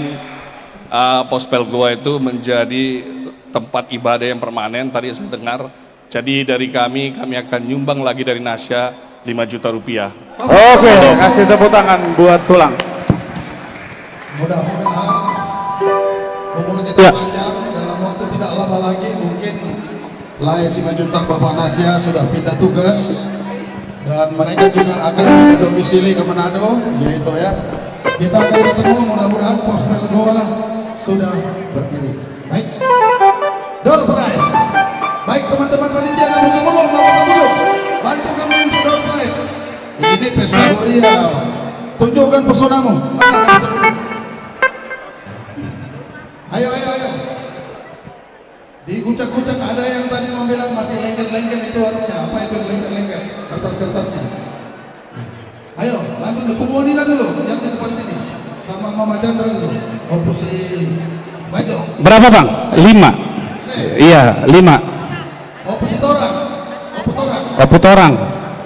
eh, Pospel Goa itu menjadi tempat ibadah yang permanen, tadi saya dengar. Jadi dari kami, kami akan nyumbang lagi dari Nasya lima juta rupiah. Oke, kasih tepuk tangan buat Tulang. Mudah-mudahan umur kita panjang, dalam waktu tidak lama lagi mungkin Lae Simanjuntak Bapak Nasya sudah pindah tugas dan mereka juga akan pindah domisili ke Manado, yaitu ya. Kita akan ketemu, mudah-mudahan Pospel Goa sudah berdiri. Baik. Door prize. Baik, teman-teman panitia, nomor sepuluh, nomor sepuluh. Bantu kami untuk door prize. Ini pesta Horia. Tunjukkan pesonamu. Ayo, ayo, ayo. Di kucak-kucak ada yang tadi mau bilang masih lengket-lengket, itu artinya apa itu lengket-lengket? Kertas-kertasnya. Ayo, langsung deh, Punguan Ina dulu, yang di depan sini. Sama Mama Chandra dulu. Opus si Bajo. Berapa, Bang? Lima. Iya, lima. Opus si Torang. Opus Torang. Opus Torang.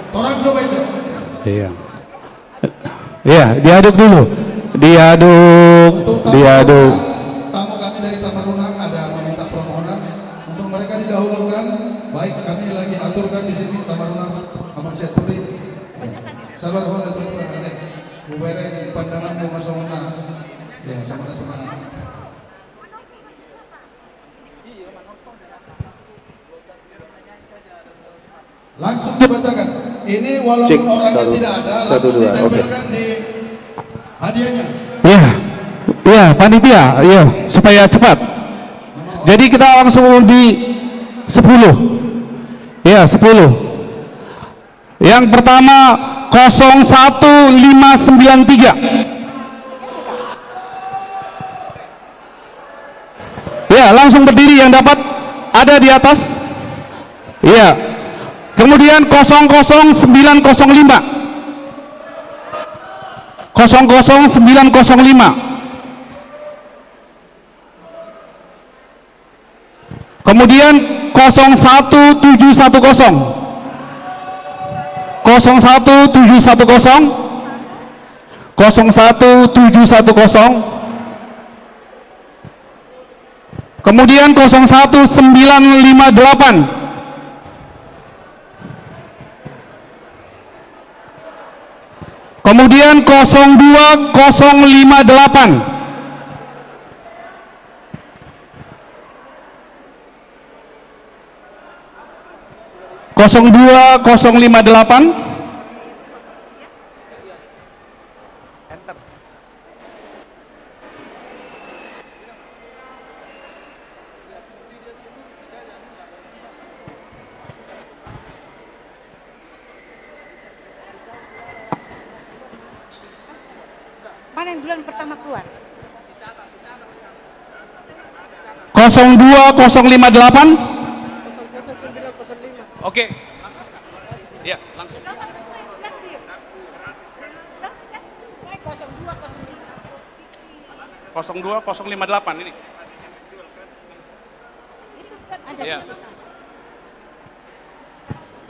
Torang juga Bajo. Iya. Iya, diaduk dulu. Diaduk, diaduk. Tamu kami dari Tamarunang ada meminta permohonan untuk mereka didahulukan. Baik, kami lagi aturkan di sini Tamarunang sama Seturi. Sabar, Hon, itu, itu, nanti. Bubareng pandanganmu, Mas Ona. Ya, sama-sama semangat. Langsung dibacakan. Ini walaupun orangnya tidak ada, langsung ditempelkan di hadiahnya. Iya, iya, panitia, iya, supaya cepat. Jadi kita langsung di sepuluh. Iya, sepuluh. Yang pertama, kosong satu lima sembilan tiga. Ya, langsung berdiri yang dapat, ada di atas. Iya. Kemudian kosong kosong sembilan kosong lima. Kosong kosong sembilan kosong lima. Kemudian kosong satu tujuh satu kosong. Kosong satu tujuh satu kosong. Kosong satu tujuh satu kosong. Kemudian kosong satu sembilan lima delapan. Kemudian kosong dua kosong lima delapan. Kosong dua kosong lima delapan. Mana yang duluan pertama keluar? Kosong dua kosong lima delapan. Kosong dua kosong lima. Oke. Iya, langsung. Kosong dua kosong lima delapan ini. Iya.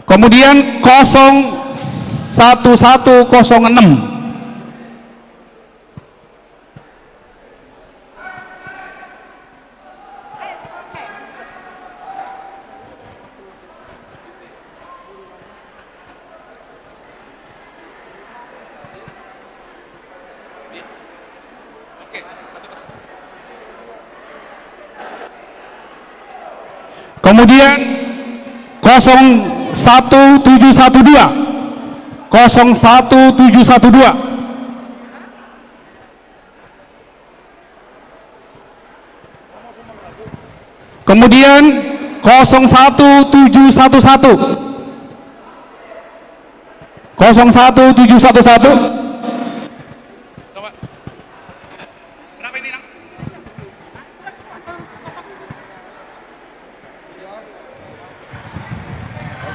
Kemudian kosong satu satu kosong enam. Kemudian kosong satu tujuh satu dua. Kosong satu tujuh satu dua. Kemudian kosong satu tujuh satu satu. Kosong satu tujuh satu satu. Coba. Berapa ini, Nang?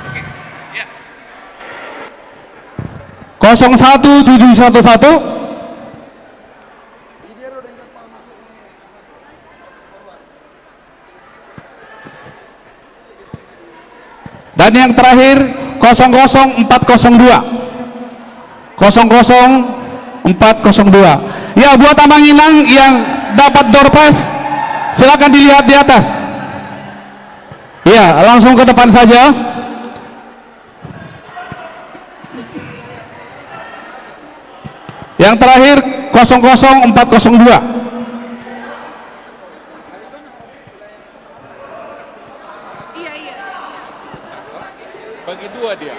Oke. Iya. Kosong satu tujuh satu satu. Dan yang terakhir, kosong kosong empat kosong dua. Kosong kosong Empat kosong dua. Ya, buat Amang Inang yang dapat door prize, silakan dilihat di atas. Ya, langsung ke depan saja. Yang terakhir, kosong kosong empat kosong dua. Iya, iya. Bagi dua dia.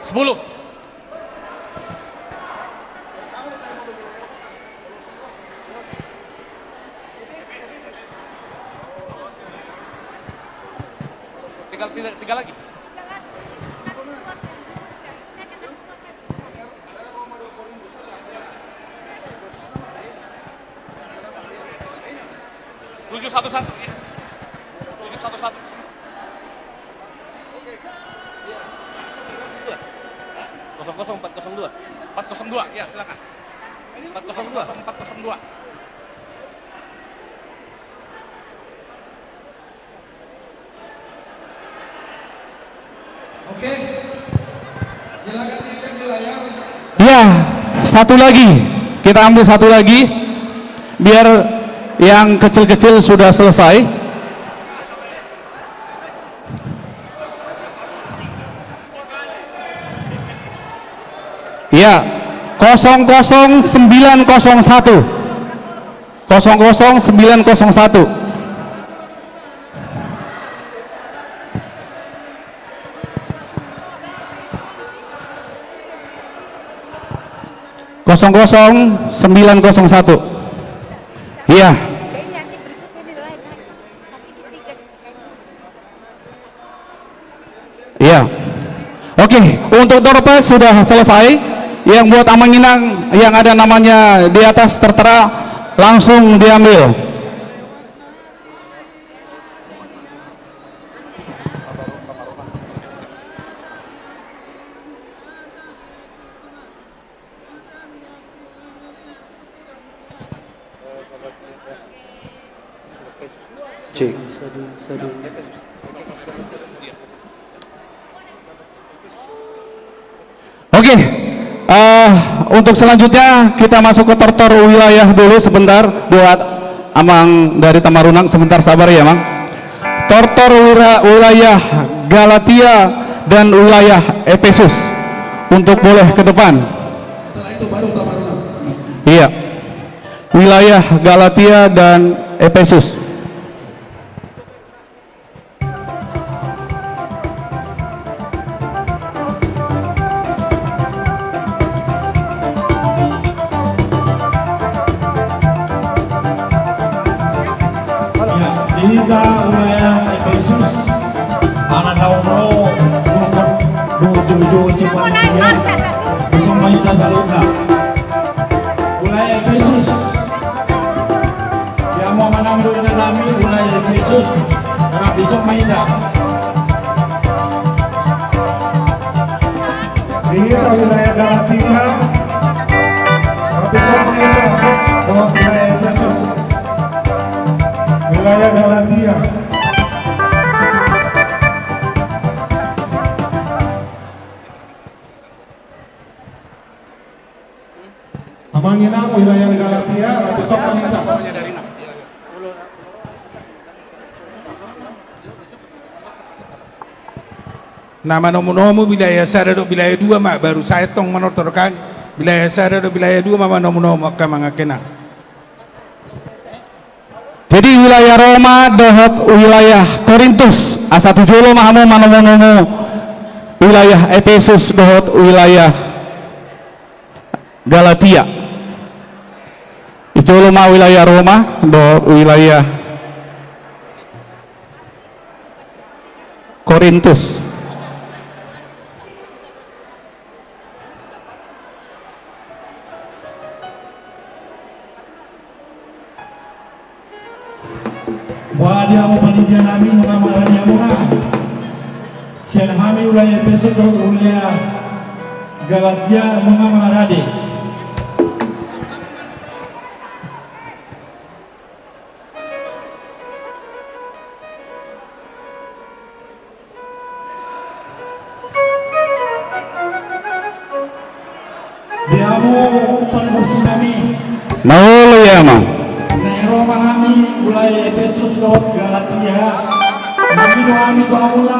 Sepuluh. Tinggal, tinggal, tinggal lagi. Tujuh satu satu, ya. Tujuh satu satu. Kosong kosong empat kosong dua. Empat kosong dua, ya, silakan. Empat kosong dua. Empat kosong dua. Oke. Silakan dilihat di layar. Ya, satu lagi. Kita ambil satu lagi. Biar yang kecil-kecil sudah selesai. Ya, kosong kosong sembilan kosong satu. Kosong kosong sembilan kosong satu. Kosong kosong sembilan kosong satu. Iya. Iya. Oke, untuk door prize sudah selesai. Yang buat Amang Inang yang ada namanya di atas tertera, langsung diambil. Cek. Oke, eh, untuk selanjutnya kita masuk ke tortor wilayah dulu sebentar buat Amang dari Tamarunang, sebentar sabar ya, Mang. Tortor wira-, wilayah Galatia dan wilayah Efesus untuk boleh ke depan. Setelah itu baru Tamarunang. Iya. Wilayah Galatia dan Efesus. Ya, di hita wilayah Efesus, anak daun ro, rokok, dojo-dojo, si panitia, bisa main dasar udah. Wilayah Efesus. Ia ma manang do inanami, wilayah Efesus, rap dison ma hita. Di hita wilayah Galatia, rap dison ma hita dohot wilayah Efesus. Wilayah Galatia. Amang inang, wilayah Galatia, rap dison ma hita. Na manomu-nomu wilayah sada dohot wilayah dua ma, baru sai tong manortor kan. Wilayah sada dohot wilayah dua ma manomu-nomu angka amang angka inang. Jadi wilayah Roma dohot wilayah Korintus, asa tu jolo ma hamu manomu-nomu wilayah Efesus dohot wilayah Galatia. Di jolo ma wilayah Roma dohot wilayah Korintus. Boha di hamu panitia nami, nunga mangarade hamuna? Sian hami wilayah Efesus dohot wilayah Galatia, nunga mangarade? Ia ma. Naeng ro ma hami mulai Efesus dohot Galatia. Mangido hami tu hamuna,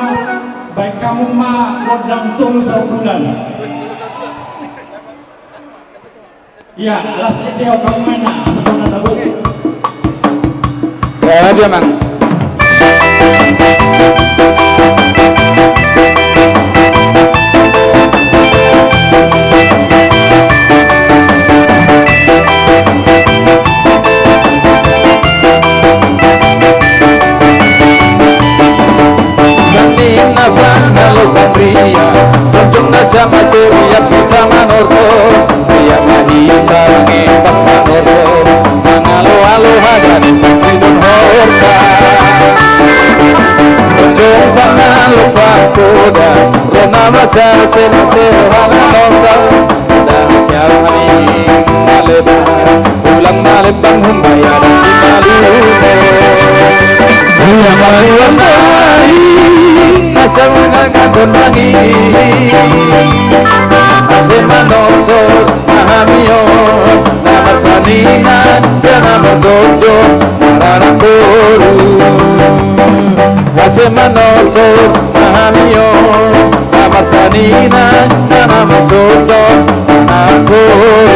baen hamu ma gondang tolu saundulan. Ia, las ende on hamu ma inna, asa songon na tabo. Ia, dia mang. Sanina pangalop hambria, jongjong na sama sirian hita manortor. Ia ma hita ngepas manortor, mangaloalo haganupan sidon horta. Jongjong pangalop hanggoda, ro na marsamasemasero hamanosal. Undang sian hami na leban, ulang na leban humbaya dan simalungun. Ia ma ruang bayi, na saunang gondang i. Asa manortor ma hami on, na marsaninan, na mardodo, na marboru. Asa manortor ma hami on, na marsaninan, na mardodo, na marboru.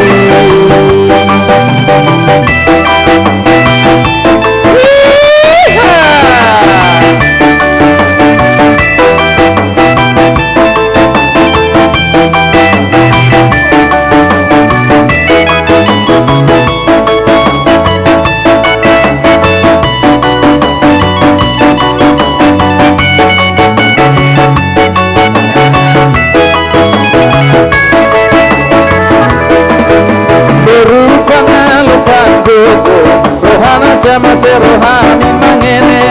Boru pangalop hanggoda, rohana sama seroha hami mangele.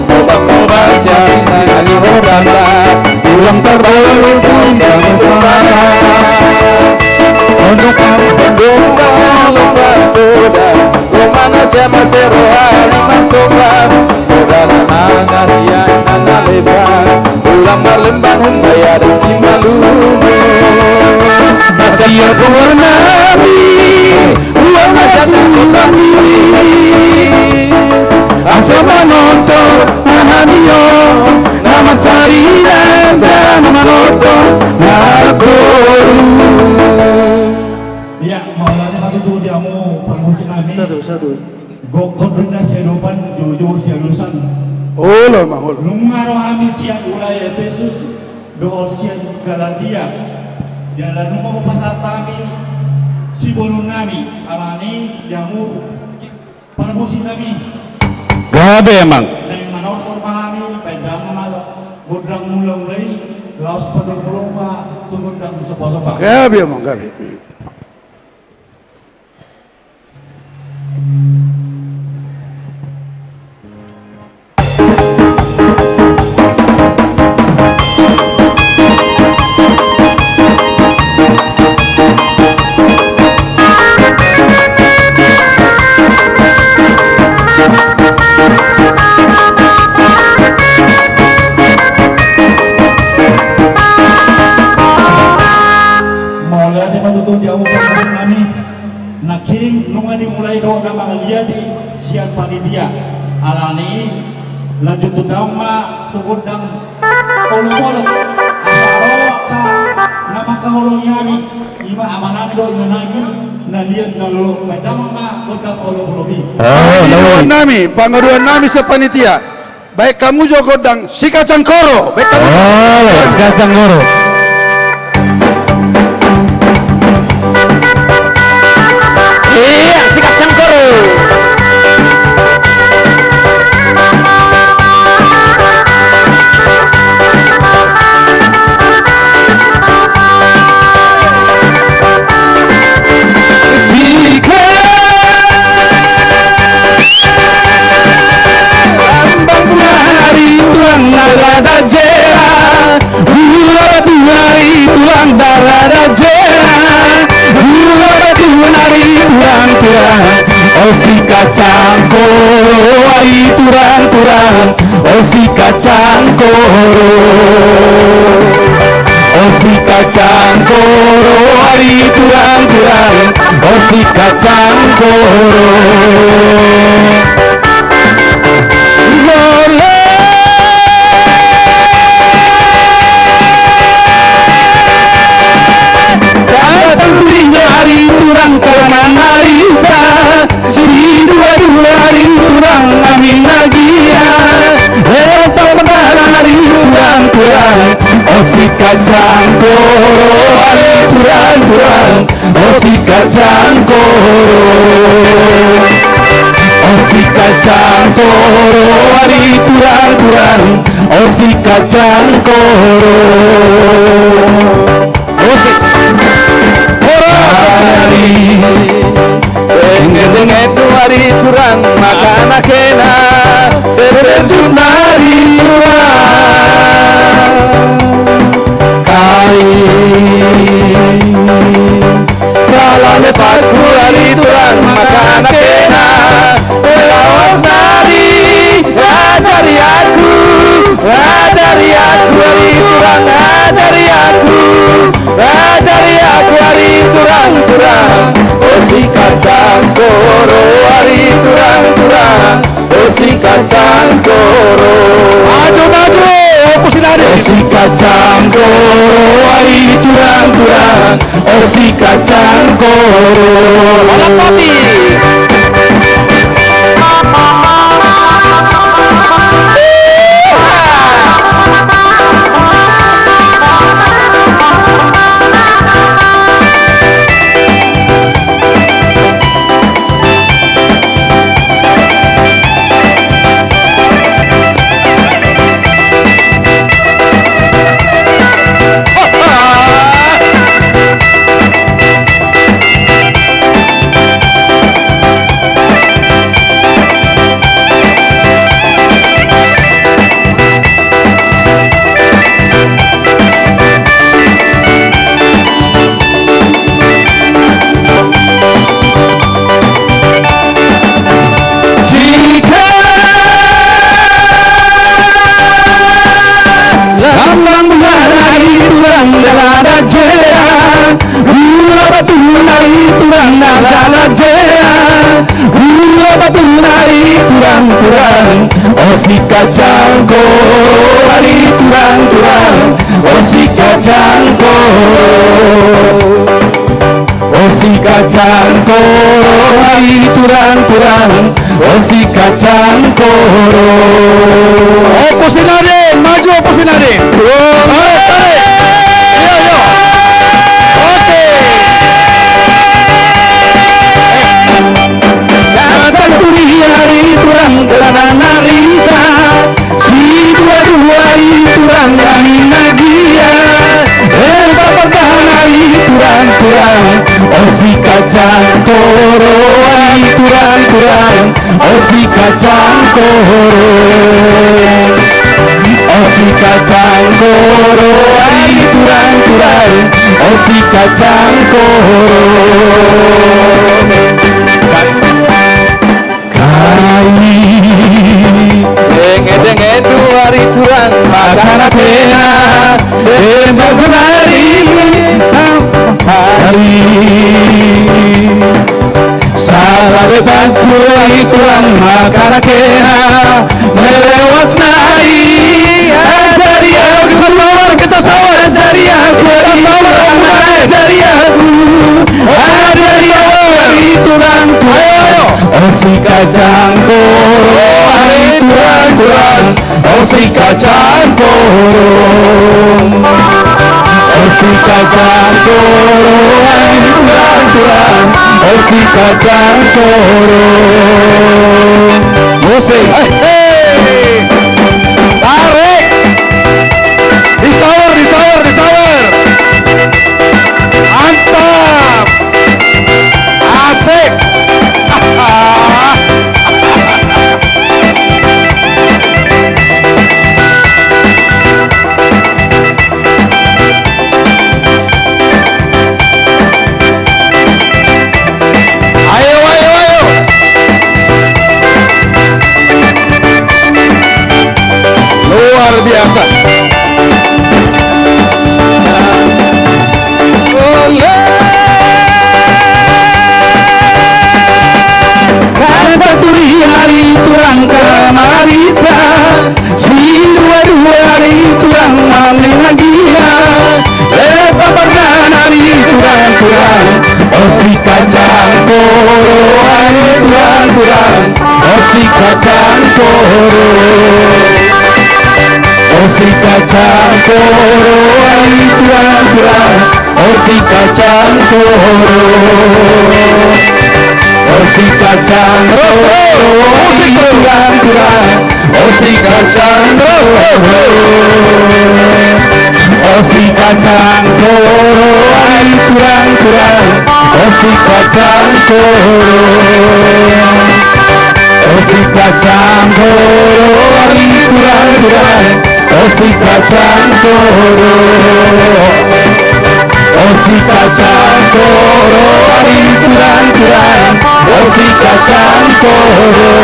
Tobas-tobas sian hami hordanda, ulang tarbalu tu indahan sumara. Ondong pangalop hanggoda, rohana sama seroha hami marsomba. Poda na mangasian na leban, ulang marlemban humbaya dan simalungun. Masiar goar nami, ulang marjagar nami. Asa manortor ma hami on, na marsarinan, na manortor, na marboru. Ia, mauliate ma tutu di hamu parmusik nami. Satu, satu. Gokhon do na siadopan, joujou sialusan. Olo ma, olo. Nunga ro hami sian ulaon Efesus dohot sian Galatia. Jala nunga hupasahat hami sibolon nami, alani di hamu parmusik nami. Gabe, Amang. Naeng manortor ma hami, baen damang ma gondang mula-mula i, laos padomu ma tu gondang somba-somba. Gabe, Amang, gabe. Mauliate ma tutu di hamu parmusik nami. Nangkin nunga dimulai dohot na mangaliat i sian panitia. Alani i, lanjut tu damang ma tu gondang olop-olop. Asa ro angka na mangkaholongi hami, i ma amanami dohot inanami na liat na lolo. Baen damang ma gondang olop-olop i. Pangidoan nami, pangidoan nami sian panitia. Baen hamu jo gondang Sikacang Koro. Baen hamu. Oh, Sikacang Koro. Ia, Sikacang Koro. Jika Ambang nari tulang na rada jera, dua batu nari tulang na rada jera, dua batu nari tulang, tulang. O Sikacang Koro, ai tulang, tulang. O Sikacang Koro, o si Kacang koro ari turang-turang, o si kacang koro. Lole. Datang tu ringan ari turang, turang ari sa. Sidua-dua ari turang nami na gia, eh, pamatang ari turang-turang, o si kacang koro ari turang-turang, o si kacang koro. O si kacang koro ari turang-turang, o si kacang koro. Musik. Hora. Ari. Denge-denge tu ari turang, mangkana kena. Berdum ari turang. Kai. Sala lepatku ari turang, mangkana kena. Laos nari, ajari aku, ajari aku ari turang, ajari aku, ajari aku ari turang-turang. O si kacang koro ari turang-turang, o si kacang koro. Maju, maju, Ompu Sinari. O si kacang koro ari turang-turang, o si kacang koro. Balapati. Jika lambang bulan ari turang dalan jea, gula batu ari turang dalan jea, gula batu ari turang-turang, o si kacang koro ari turang-turang, o si kacang koro. O si kacang koro ari turang-turang, o si kacang koro. Ompu Sinari, maju Ompu Sinari. Tuang. Hei, hei. Iya, iya. Oke. Datang tu ringan ari turang, turang ari sa. Sidua-dua ari turang nami na gia, eh, pamatang ari turang-turang, o si kacang koro ari turang-turang, o si kacang koro. O si kacang koro ari turang-turang, o si kacang koro. Kai. Denge-denge tu ari turang, mangkana kena. Denge-denge tu ari. Ari. Sala lepatku ari turang, mangkana kena. Melewas nai. Ajari aku. Kita sabar, kita sabar. Ajari aku. Kita sabar, ajari aku. Ajari aku. Ari turang-turang. Ayo. O si kacang koro, ari turang-turang, o si kacang koro. O si kacang koro, ari turang-turang, o si kacang koro. Musik. Hei, hei. Tarik. Disawer, disawer, disawer. Mantap. Asik. Ayo, ayo, ayo. Kacang koro, osi kacang koro, ai turang-turang, osi kacang koro. Osi kacang koro, ai turang-turang, osi kacang koro. Osi kacang koro, ai turang-turang, osi kacang koro. Osi kacang koro, ai turang-turang, osi kacang koro. Osi kacang koro, ai turang-turang, osi kacang koro.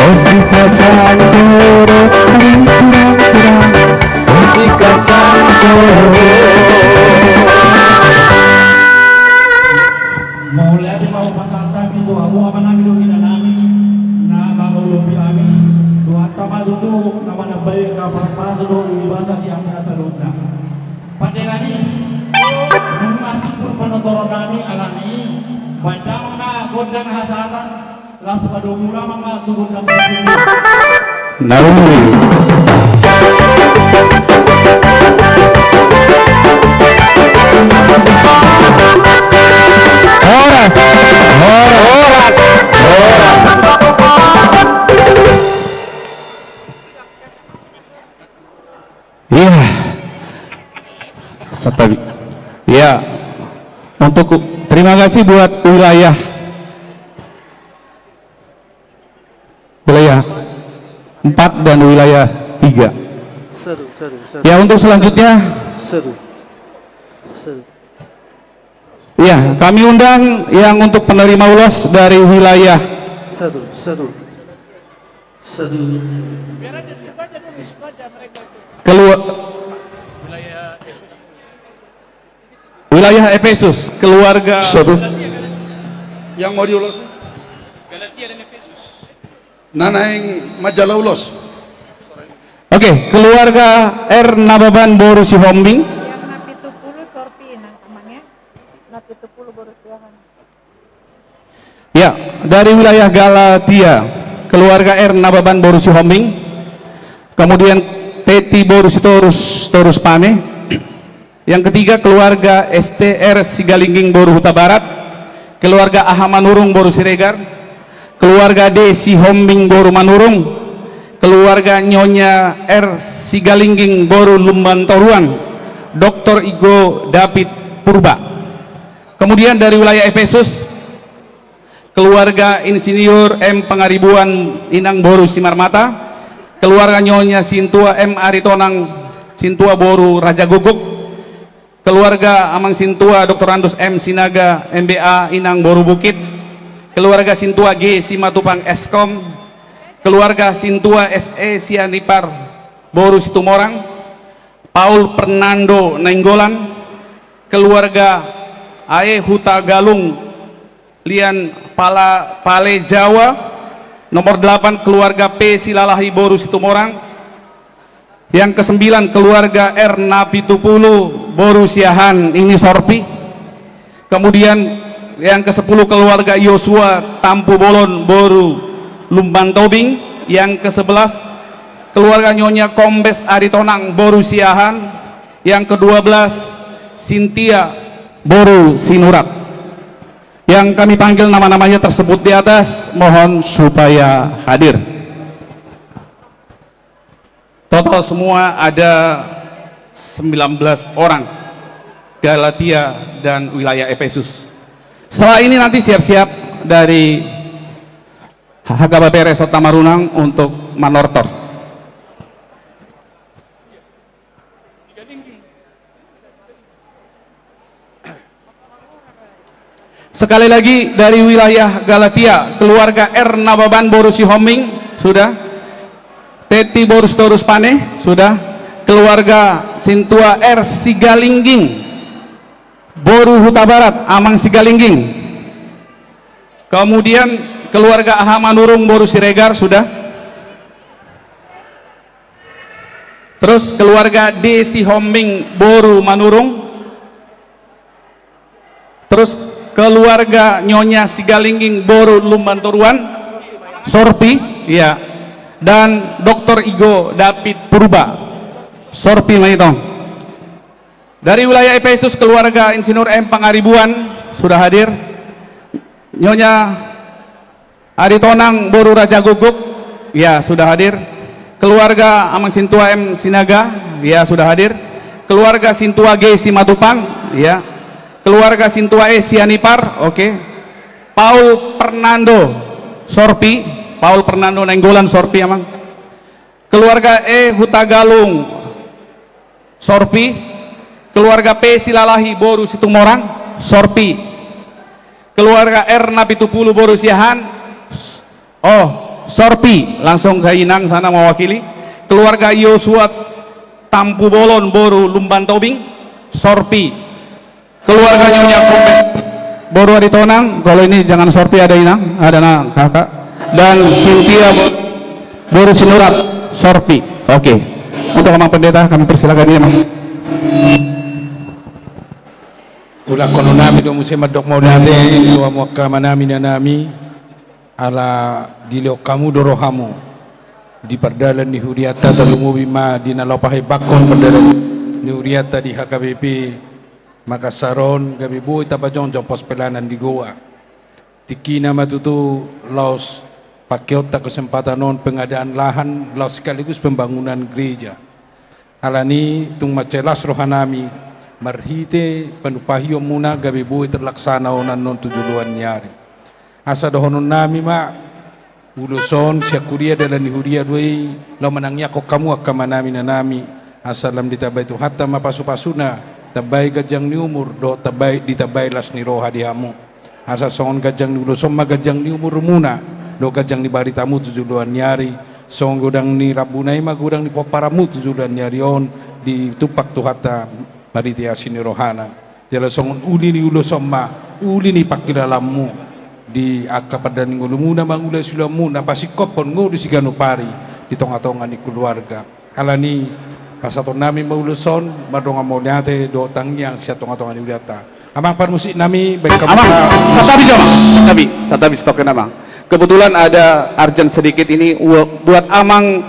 Osi kacang koro, ai turang-turang, osi kacang koro. Mauliate ma hupasahat hami tu hamu amanami dohot inanami na mangoloi hami. Tuhanta ma tutu na manambai angka parpasu dohot uli basa di angka saluhutna. Pandenami, nunga simpul panortoronnami alani, baen damang ma gondang hasahatan. Las padomu damang ma tu gondang. Nauli. Horas, horas, horas, horas. Iya. Satabi. Iya. Untuk, terima kasih buat wilayah, wilayah empat dan wilayah tiga. Seru, seru, seru. Ya, untuk selanjutnya. Seru. Seru. Ya, kami undang yang untuk penerima ulos dari wilayah. Seru, seru. Seru. Keluar. Wilayah Efesus, keluarga. Satu. Yang mau diulos? Na naeng manjalo ulos. Oke, keluarga R Nababan boru Sihombing. Yang na pitu pulu sorpi nang amang ya. Na pitu pulu boru Siahan. Ya, dari wilayah Galatia, keluarga R Nababan boru Sihombing, kemudian Teti boru Sitorus, Torus Pane. Yang ketiga, keluarga S T R Sigalingging boru Hutabarat, keluarga Aha Manurung boru Siregar, keluarga D Sihombing boru Manurung, keluarga Nyonya R Sigalingging boru Lumban Toruan, Doktor Igo David Purba. Kemudian dari wilayah Efesus, keluarga Insinyur M Pangaribuan Inang boru Simarmata, keluarga Nyonya Sintua M Aritonang Sintua boru Raja Gogok, keluarga Amang Sintua Doktorandus M Sinaga M B A Inang boru Bukit, keluarga Sintua G Simatupang Eskom, keluarga Sintua S E Sianipar boru Situmorang, Paul Fernando Nainggolan, keluarga Ae Hutagalung Lian Pala-, Pale Jawa, nomor delapan, keluarga P Silalahi boru Situmorang, yang kesembilan, keluarga R Napitupulu boru Siahaan, ini sorpi. Kemudian yang kesepuluh, keluarga Yosua Tampubolon boru Lumban Tobing. Yang kesebelas, keluarga Nyonya Kombes Aritonang boru Siahaan. Yang kedua belas, Sintia boru Sinurat. Yang kami panggil nama-namanya tersebut di atas, mohon supaya hadir. Total semua ada sembilan belas orang, Galatia dan wilayah Efesus. Setelah ini nanti siap-siap dari H K B P Resort Tamarunang untuk manortor. Sekali lagi, dari wilayah Galatia, keluarga R Nababan boru Sihombing, sudah. Teti boru Sitorus Pane, sudah. Keluarga Sintua R Sigalingging boru Hutabarat, Amang Sigalingging. Kemudian keluarga Aha Manurung boru Siregar, sudah. Terus keluarga D Sihombing boru Manurung. Terus keluarga Nyonya Sigalingging boru Lumban Toruan. Sorpi, iya. Dan Doktor Igo David Purba. Sorpi ma i tong. Dari wilayah Epesus, keluarga Insinyur M Pangaribuan sudah hadir. Nyonya Aritonang boru Raja Guguk, ya, sudah hadir. Keluarga Amang Sintua M Sinaga, ya, sudah hadir. Keluarga Sintua G Simatupang, ya. Keluarga Sintua E Sianipar, oke. Paul Fernando Sorpi, Paul Fernando Nainggolan Sorpi, Amang. Keluarga E Hutagalung Sorpi, keluarga P Silalahi boru Situmorang, Sorpi. Keluarga R Napitupulu boru Siahaan, oh, Sorpi, langsung ke Inang sana mewakili. Keluarga Yosua Tampubolon boru Lumban Tobing, Sorpi. Keluarga Nyonya Kombes boru Aritonang, kalau ini jangan Sorpi, ada Inang, ada na kakak. Dan Sintia bo-, boru Sinurat, Sorpi. Oke. Untuk Amang Pendeta, kami persilakan dia, Mas. Ulahononnami do muse mandok mauliate tu hamu angka amanami, inanami. Ala dilehon hamu do rohamu di pardalan ni hurianta, tarlumobi ma di na laho pahebakkon pardalan ni hurianta di H K B P Makassar on, gabe boi tapajongjong pos pelayanan di Gowa. Tingkina ma tutu laos pakeonta kesempatan on pengadaan lahan laos sekaligus pembangunan gereja. Alani tung mansai las rohanami marhite panumpahionmuna gabe boi terlaksana on annon tu joloan ni ari. Asa dohononnami ma, ulos on sian huria, dalan ni huria do i, laho manangianghon hamu angka amanami, inanami, asa lam ditambai Tuhanta ma pasupasuna, tambai ganjang ni umur dohot tambai, ditambai las ni roha di hamu. Asa songon ganjang ni ulos on ma ganjang ni umurmuna dohot ganjang ni baritamu tu joloan ni ari, songon godang ni rambuna i ma godang ni pomparanmu tu joloan ni ari on, ditumpak Tuhanta marhite asi ni rohana. Jala songon uli ni ulos on ma uli ni pangkilalaanmu di angka pardalan ni ngolumuna, mangula siulaonmuna, pasingkophon ngolu siganup ari di tongatonga ni keluarga. Alani pasahatonnami ma ulos on mardongan mauliate dohot tangiang sian tongatonga ni hurianta. Amang parmusiknami, baik kamu. Amang, santabi jo, Amang. Santabi, santabi sitoken, Amang. Kebetulan ada urgent sedikit ini, ua-, buat Amang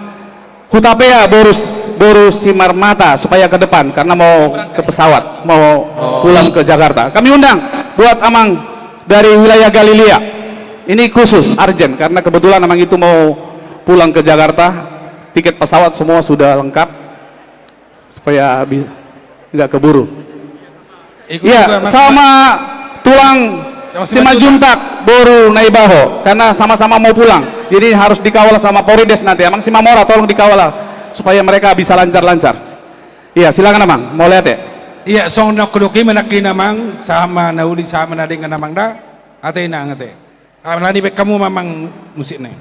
Hutapea, boru s-, boru Simarmata, supaya ke depan karena mau ke pesawat, mau pulang ke Jakarta. Kami undang buat Amang dari wilayah Galilea. Ini khusus, urgent, karena kebetulan Amang itu mau pulang ke Jakarta. Tiket pesawat semua sudah lengkap, supaya bisa, nggak keburu. Iya, sama tulang Simanjuntak boru Naibaho, karena sama-sama mau pulang. Jadi harus dikawal sama Polres nanti. Amang Simamora, tolong dikawal supaya mereka bisa lancar-lancar. Iya, silakan, Amang. Mauliate. Iya, songon na hudok i ma nangkin, Amang, sahat ma na uli, sahat ma na denggan, Amang, da. Ate, Inang, ate. Alani baen hamu ma, Amang, musikna i.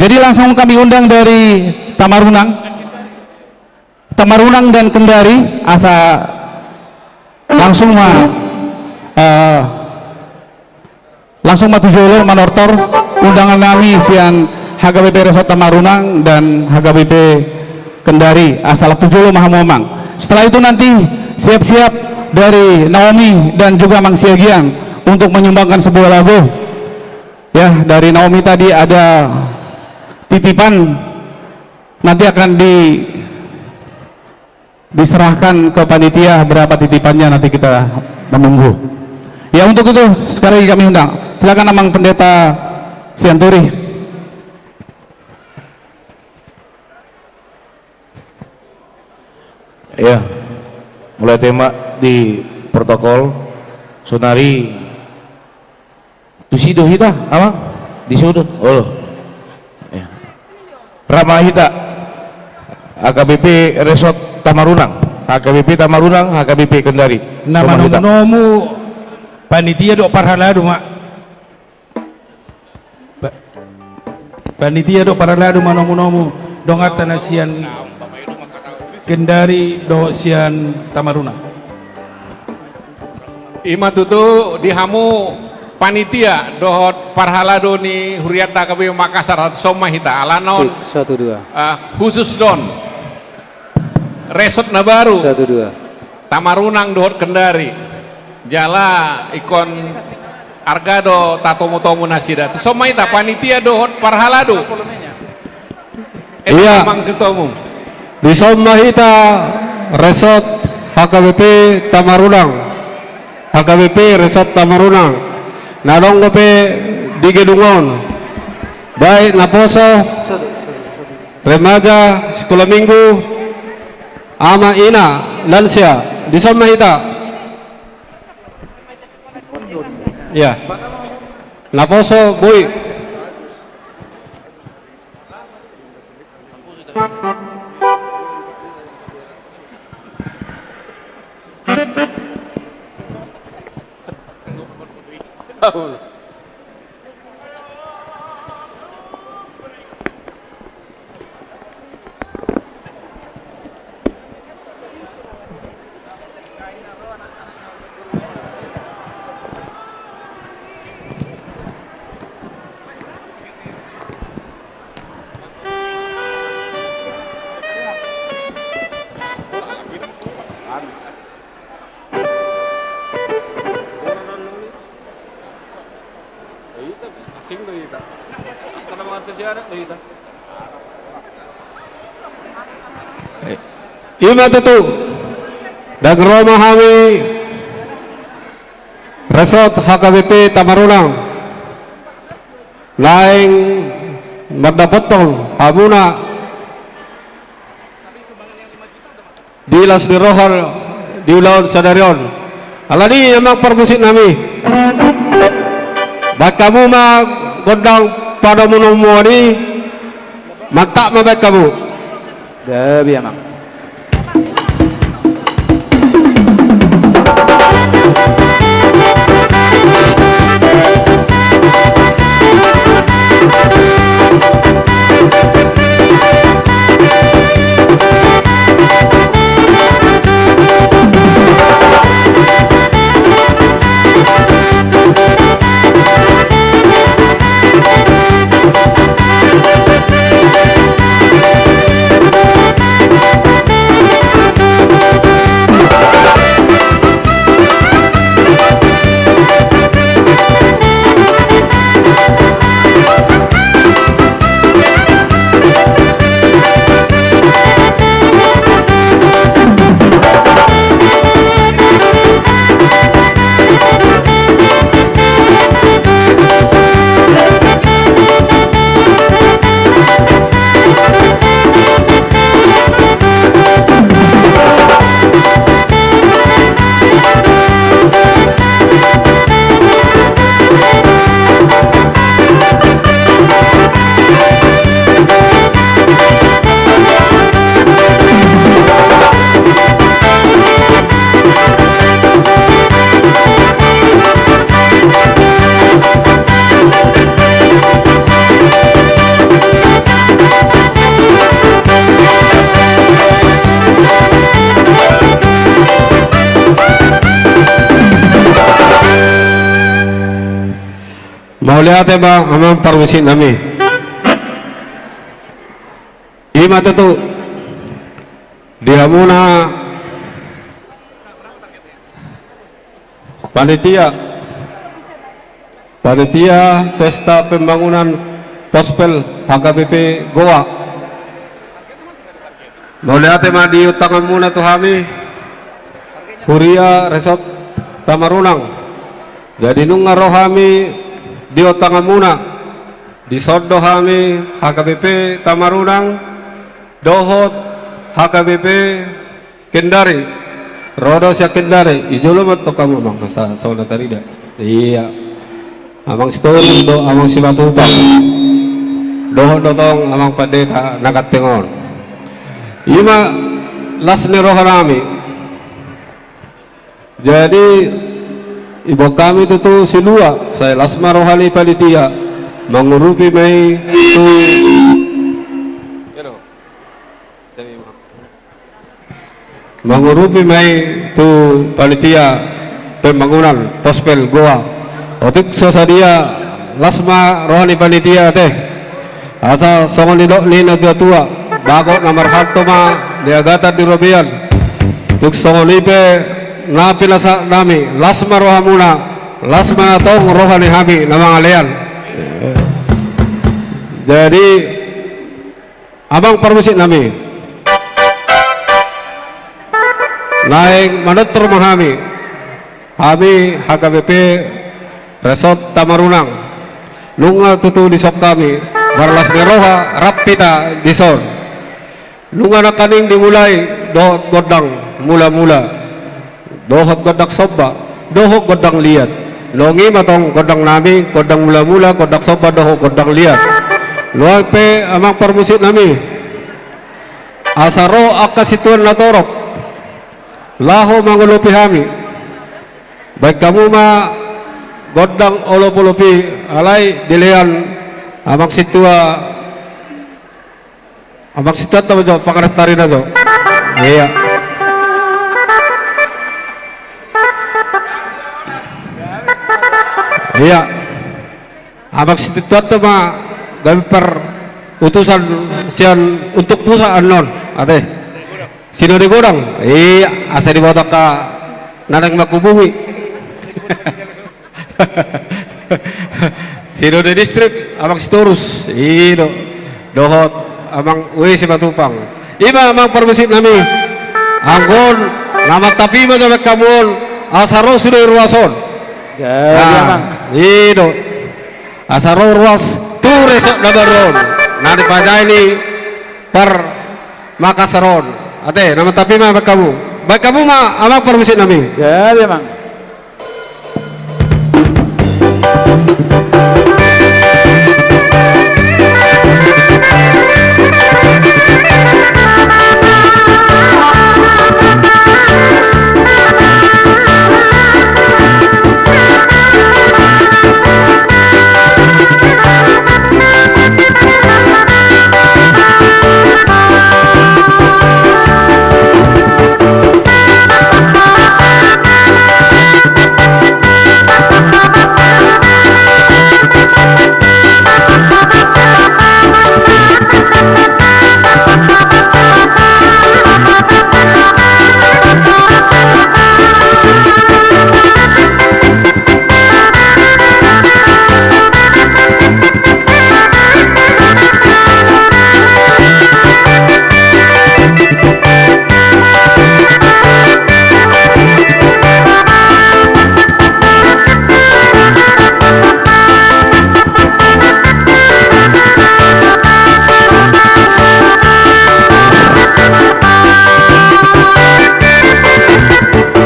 Jadi langsung kami undang dari Tamarunang. Tamarunang dan Kendari, asa langsung ma, eh, langsung ma tu jolo manortor undangan nami sian H K B P Resort Tamarunang dan H K B P Kendari, asa langsung tu jolo ma hamu amang. Setelah itu nanti siap-siap dari Naomi dan juga Mang Siagian untuk menyumbangkan sebuah lagu. Ya, dari Naomi tadi ada titipan, nanti akan di, diserahkan ke panitia berapa titipannya, nanti kita menunggu. Ya, untuk itu sekali lagi kami undang. Silakan Amang Pendeta Sianturi. Ya, mulai tema di protokol. Sonari tusi do hita, Amang? Di sudo. Oh. Ya. Rap ma hita. H K B P Resort Tamarunang. H K B P Tamarunang, H K B P Kendari. Nama hita. Nomu-nomu panitia dohot parhalado ma. Pa-, panitia dohot parhalado ma nomu-nomu donganta na sian Kendari dohot sian Tamarunang. Ima tutu di hamu panitia dohot parhalado ni hurianta H K B P Makassar, songon hita ala non, satu dua, ah, khusus do on. Resort na baru. Satu dua. Tamarunang dohot Kendari. Jala ingkon arga do tatomu-tomu nasida. Songon hita panitia dohot parhalado. Iya. Emang ketua umum. Dison ma hita Resort H K B P Tamarunang. H K B P Resort Tamarunang. Na adong dope di gedung on. Baik naposo, remaja, sekolah minggu, ama, ina, lansia, dison ma hita. Ya. Naposo, boi. Asing do hita. Angka na mangantusi adat do hita. Ima tutu. Ndang ro ma hami Resort H K B P Tamarunang naeng mandapothon hamuna di las ni roha di ulaon sadari on. Alani i, amang parmusik nami, baen hamu ma gondang panomunomuan i, mantap ma baen hamu. Gabe, amang. Mauliate ma amang parmusik nami. I ma tutu di hamuna panitia, panitia Pesta Pembangunan Pospel H K B P Goa. Mauliate ma di undanganmuna tu hami, Huria Resort Tamarunang. Jadi nunga ro hami di undanganmuna, dison do hami H K B P Tamarunang dohot H K B P Kendari. Ro do sian Kendari, i jolo ma tong hamu amang, asa songon na tarida. Ia. Amang Sitorus dohot amang Simatupang. Dohot do tong amang pandita na ganteng on. I ma las ni roha nami. Jadi, iboan hami tutu silua, sai las ma roha ni panitia, mangurupi ma i tu, mangurupi ma i tu panitia pembangunan Pospel Goa. Otik so sadia, las ma roha ni panitia ate. Asa songon nidok ni natuatua, bagot na marhalto ma niagatan di robean. Tung songon i pe na pinasahat nami, las ma rohamuna, las ma tong roha ni hami na mangalean. Jadi, amang parmusik nami, naeng manortor ma hami, hami H K B P Resort Tamarunang. Nunga tutu dison hami marlas ni roha, rap hita dison. Nunga nangkaning dimulai dohot gondang mulamula, dohot gondang somba, dohot gondang liat. Nunga i ma tong gondang nami, gondang mulamula, gondang somba dohot gondang liat. Nuaeng pe amang parmusik nami, asa ro angka situan na torop laho mangolopi hami. Baen hamu ma gondang olopolop i, alai dilean amang sintua, amang sintua, tama jo pangarantarina jo. Ia. Ia. Amang sintua ma gabe parutusan sian untuk pusat annon ate. Sinode godang. Ia, asa diboto angka na naeng manghubungi. Sinode distrik, amang Sitorus. I do. Dohot amang Ue Simatupang. I ma amang parmusik nami. Anggo on na mantap i ma jo baen hamu on, asa ro sude ruas on. Jadi, nah, amang, i do. Asa ro ruas tu resort na baru on, na dipajae ni par Makassar on. Ate, na mantap i ma baen hamu. Baen hamu ma amang parmusik nami. Jadi, amang.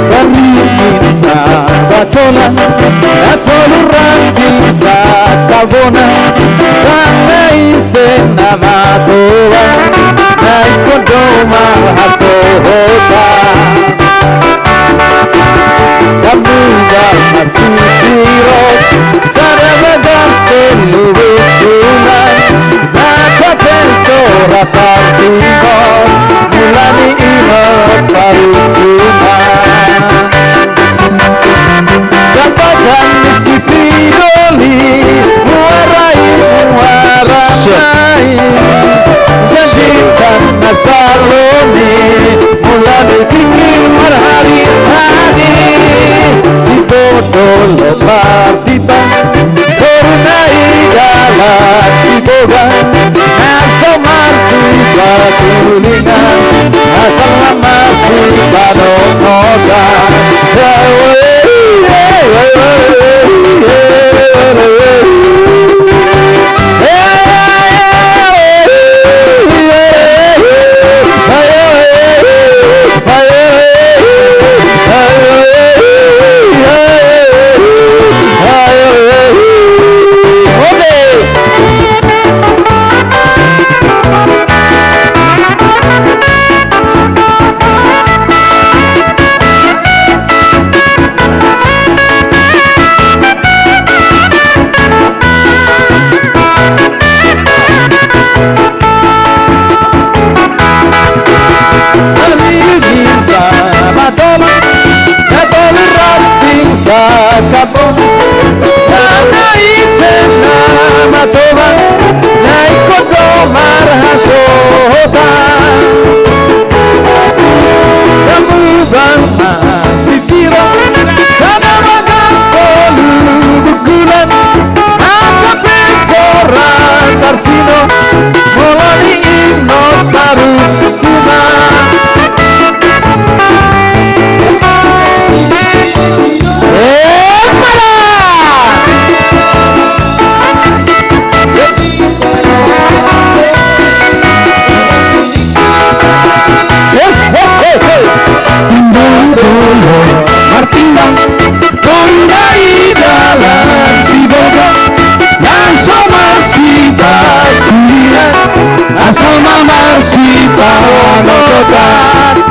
Parlingin sabat holan, na tolu rang di sangkabona, sanga ise na matoa, na ingkon do marhasohotan. Gamuda masipirot, sada bagas tolu bitulan, na tapen sora parsingot, mula ni ingot parhunduman. Dapatan ni Sipidoli, Cakap on, sada ise na matoba, na ingkon do marhasohotan. Gamuban ma sipiro, sada bagas tolu bungkulan, mata pe so ra tarsino, molo ni ingot taruntuma. Epala! Timbang dolo, martimbang, tonda i dalan Sibolga, na so marsipakulinan, asal ma marsipanototan.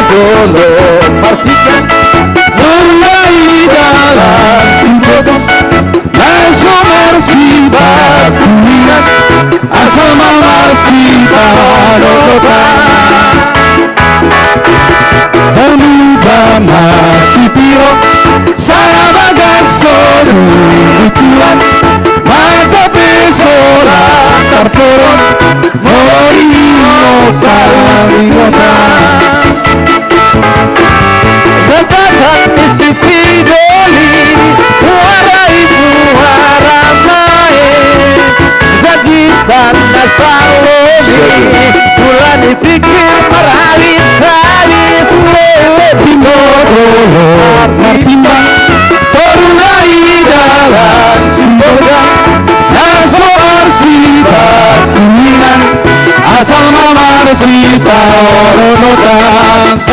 Dolo martimbang, tonda i dalan Sibolga, na so marsipakulinan, asal ma marsipanototan. Gamuban ma sipiro, sada bagas tolu bungkulan, mata pe so ra tarsino, molo ni ingot taringot. Jatatan ni sipidoli, muara i muara maen, jatatan na salobi, ula ni tingkir marhalis-halis. Lele, timbang dolo, martimbang, tonda i dalan Sibolga, na so marsipakulinan, asal ma marsipanototan.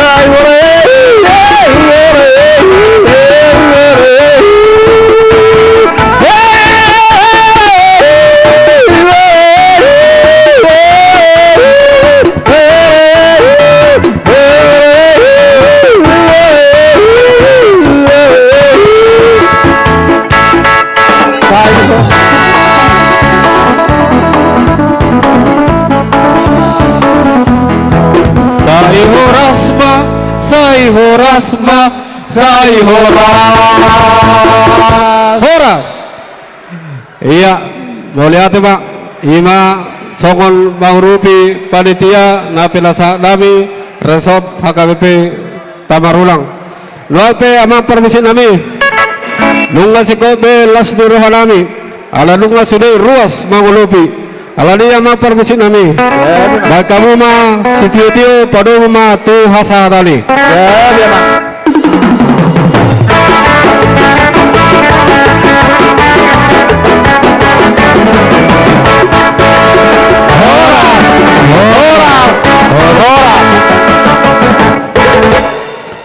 Sai horas ma, sai horas ma, sai horas. Horas. Ia, mauliate ma, i ma songon mangurupi panitia na pinasahat nami, Resort H K B P Tamarulang. Nuaeng pe amang parmusik nami, nunga singkop be las ni roha nami, ala nunga sude ruas mangurupi. Alani i amang parmusik nami, baen hamu ma sitio-tio, padomu ma tu hasahatan i.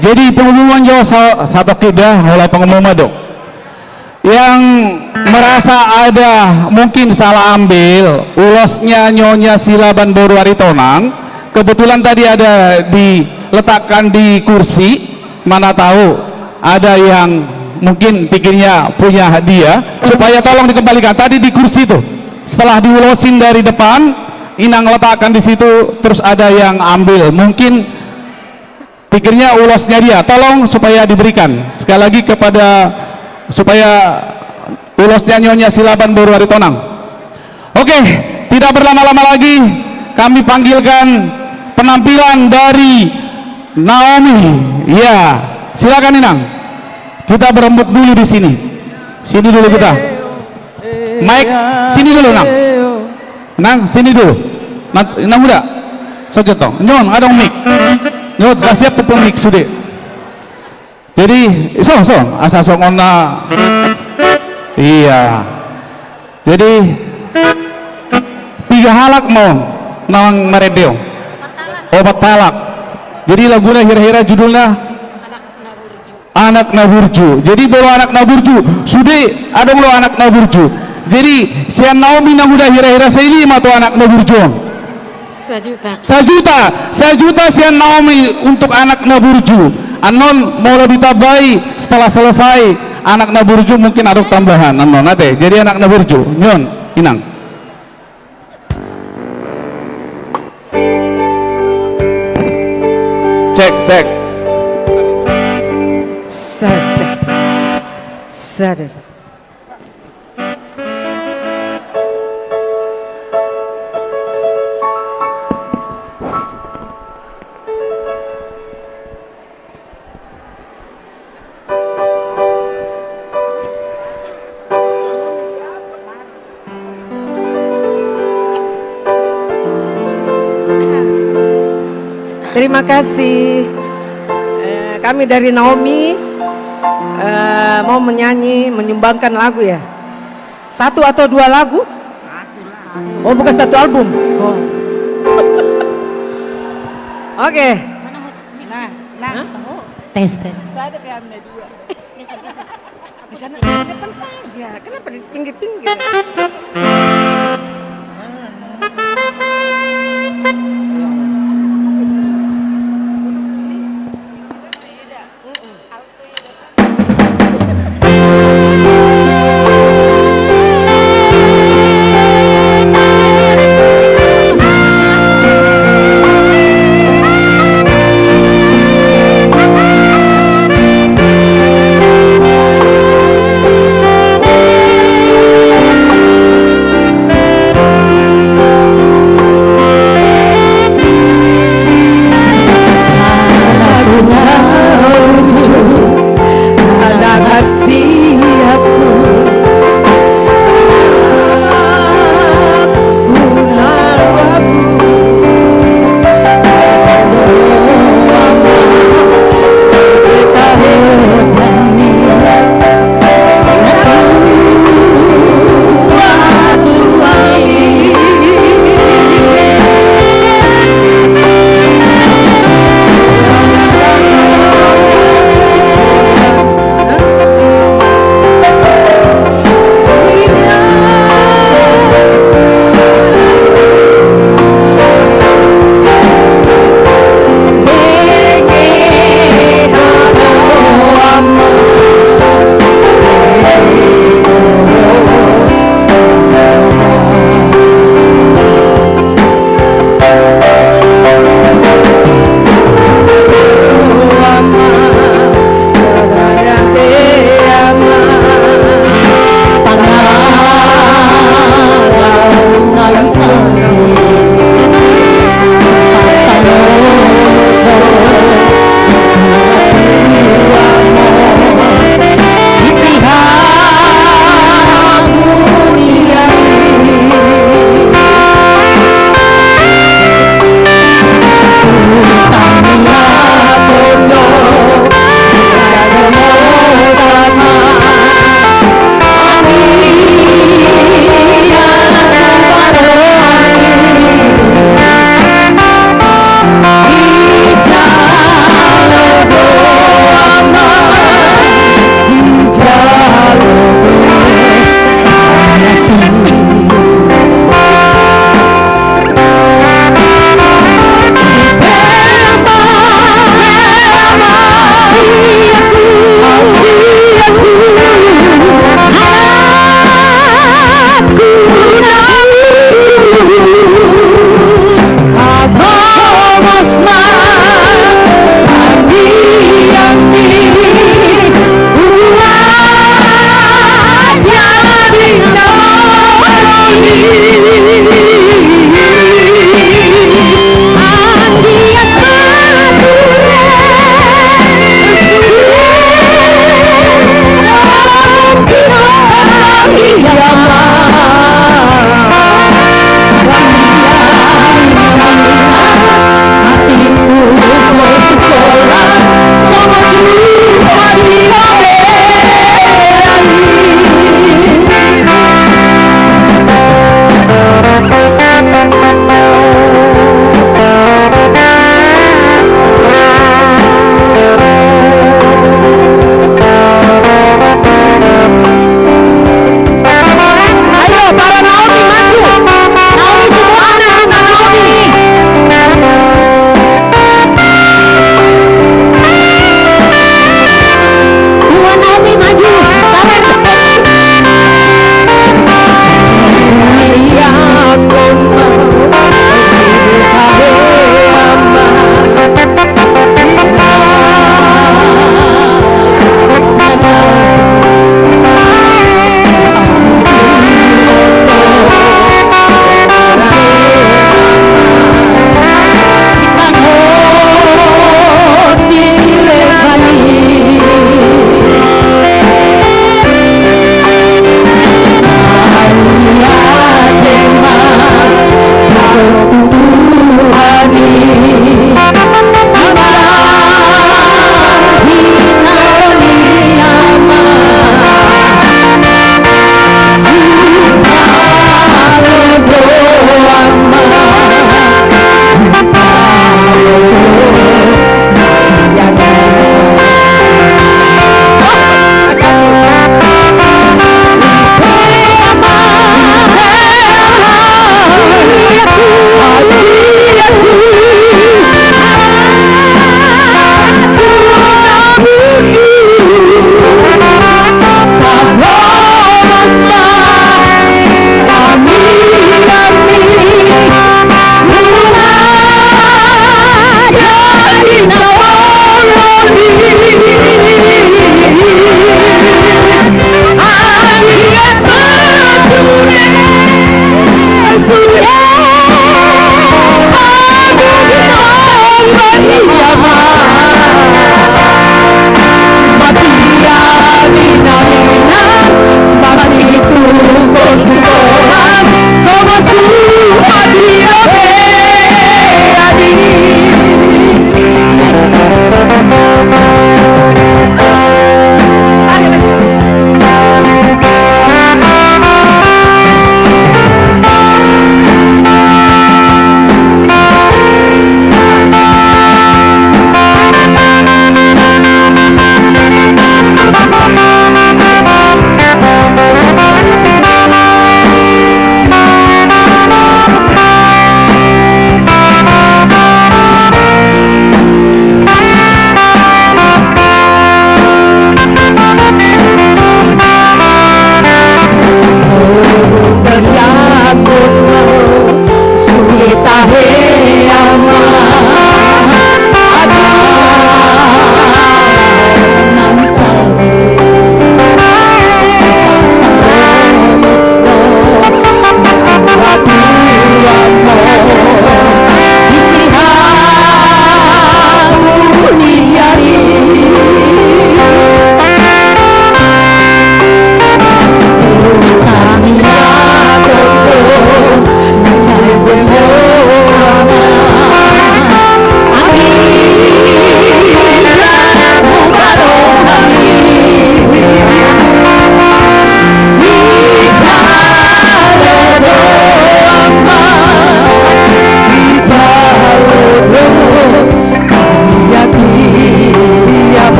Jadi pengumuman jo sa-, satongkin da, mulai pengumuman do. Yang merasa ada mungkin salah ambil ulosnya Nyonya Silaban boru Aritonang, kebetulan tadi ada diletakkan di kursi, mana tahu ada yang mungkin pikirnya punya hadiah, supaya tolong dikembalikan. Tadi di kursi tuh, setelah diulosin dari depan, Inang letakkan di situ, terus ada yang ambil. Mungkin pikirnya ulosnya dia, tolong supaya diberikan. Sekali lagi kepada, supaya ulosnya Nyonya Silaban boru Aritonang. Oke, tidak berlama-lama lagi, kami panggilkan penampilan dari Naomi. Ya, silakan Inang. Kita berembuk dulu di sini. Sini dulu kita. Mike, sini dulu, Nang. Nang, sini dulu. Nang, Nang Uda. Sojot tong. Nyon, adong mik. Nyon, kasih apa pun mik sude. Jadi, so, so, asa songon na. Iya. Jadi, tiga halak ma on, nang marende on. Opat halak. Jadi laguna hira-hira judulna Anak na Burju. Jadi molo anak na burju, sude adong do anak na burju. Jadi sian Naomi na huda hira-hira sadia ma tu anak na burju on? Sajuta. Sajuta, sajuta sian Naomi untuk anak na burju. Annon molo ditambai setelah selesai anak na burju mungkin adong tambahan. Annon ate, jadi anak na burju. Nion, inang. Cek, cek. Sa, sa. Sa, sa. Terima kasih. Eh, kami dari Naomi, eh, mau menyanyi, menyumbangkan lagu, ya. Satu atau dua lagu? Oh, bukan satu album. Oh. Oke. Mana musik? Nah, nah. Hah? Tes, tes. Saya ada P A M dua. Di sana, di depan saja. Kenapa di pinggir-pinggir?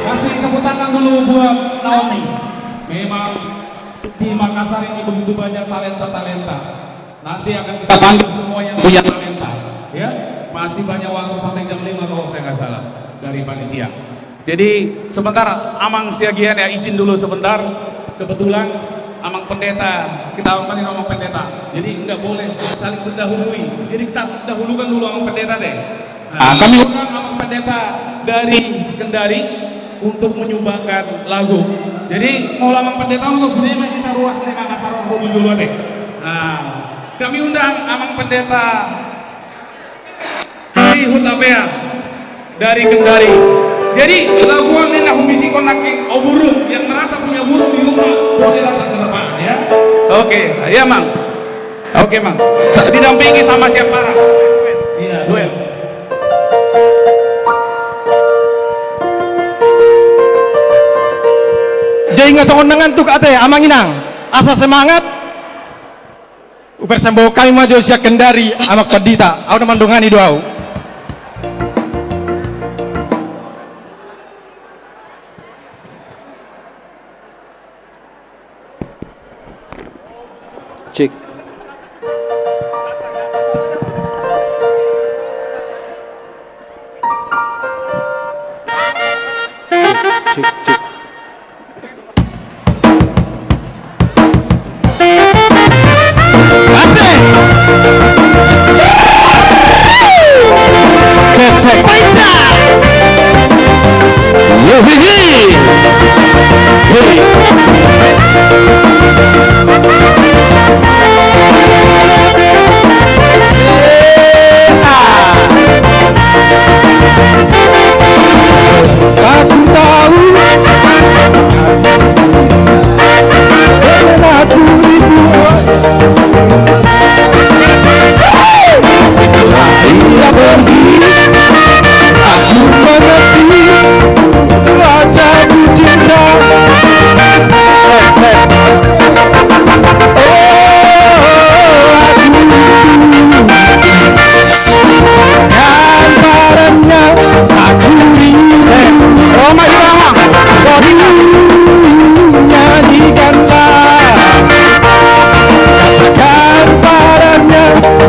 Kasih tepuk tangan dulu buat Naomi. Memang di Makassar ini begitu banyak talenta-talenta. Nanti akan kita panggil semua yang punya talenta, ya. Masih banyak waktu sampai jam lima kalau saya nggak salah dari panitia. Jadi sebentar, Amang Siagian ya, izin dulu sebentar. Kebetulan Amang Pendeta, kita panggil Amang Pendeta. Jadi nggak boleh saling mendahului. Jadi kita dahulukan dulu Amang Pendeta deh. Nah, kami undang Amang Pendeta dari Kendari untuk menyumbangkan lagu. Jadi molo Amang Pendeta on, songon i ma hita ruas ni Makassar on, ho bujur ate. Nah, kami undang Amang Pendeta dari Hutapea, dari Kendari. Jadi lagu on ninna humusik on nangkin, o burung, yang merasa punya burung di rumah boleh datang ke depan ya. Oke, ya Mang. Oke, Mang. Didampingi sama siapa? Iya, duet. Jadi nunga songon na ngantuk ate, Amang Inang. Asa semangat. Huparsambahon hami ma jo sian Kendari, Amang Pandita. Ahu na mandongani do ahu. Cek. Cek, cek. Asik. Cek, cek. Yo, hi, hi. Hi. Eh, ah. Aku tahu. Aku rindu. Ia pergi, aku mengerti, telah jatuh cinta. Oh, aku rindu. Dan padanya aku rindu. Eh, Roma, Roma. Roma. Nyanyikanlah. Katakan padanya,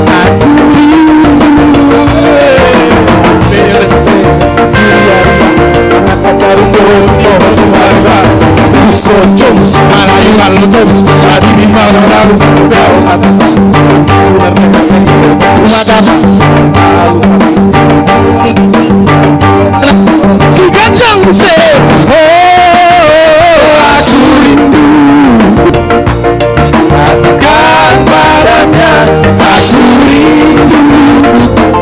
aku rindu. Beres, beres. Siriaria, mengapa baru bocor suara? Bocor, marayu alutum, tadi di mana baru? Kau katakan, benar, benar, benar. Mata. Si Ganjang Sir. Oh, aku rindu. Katakan padanya, aku rindu.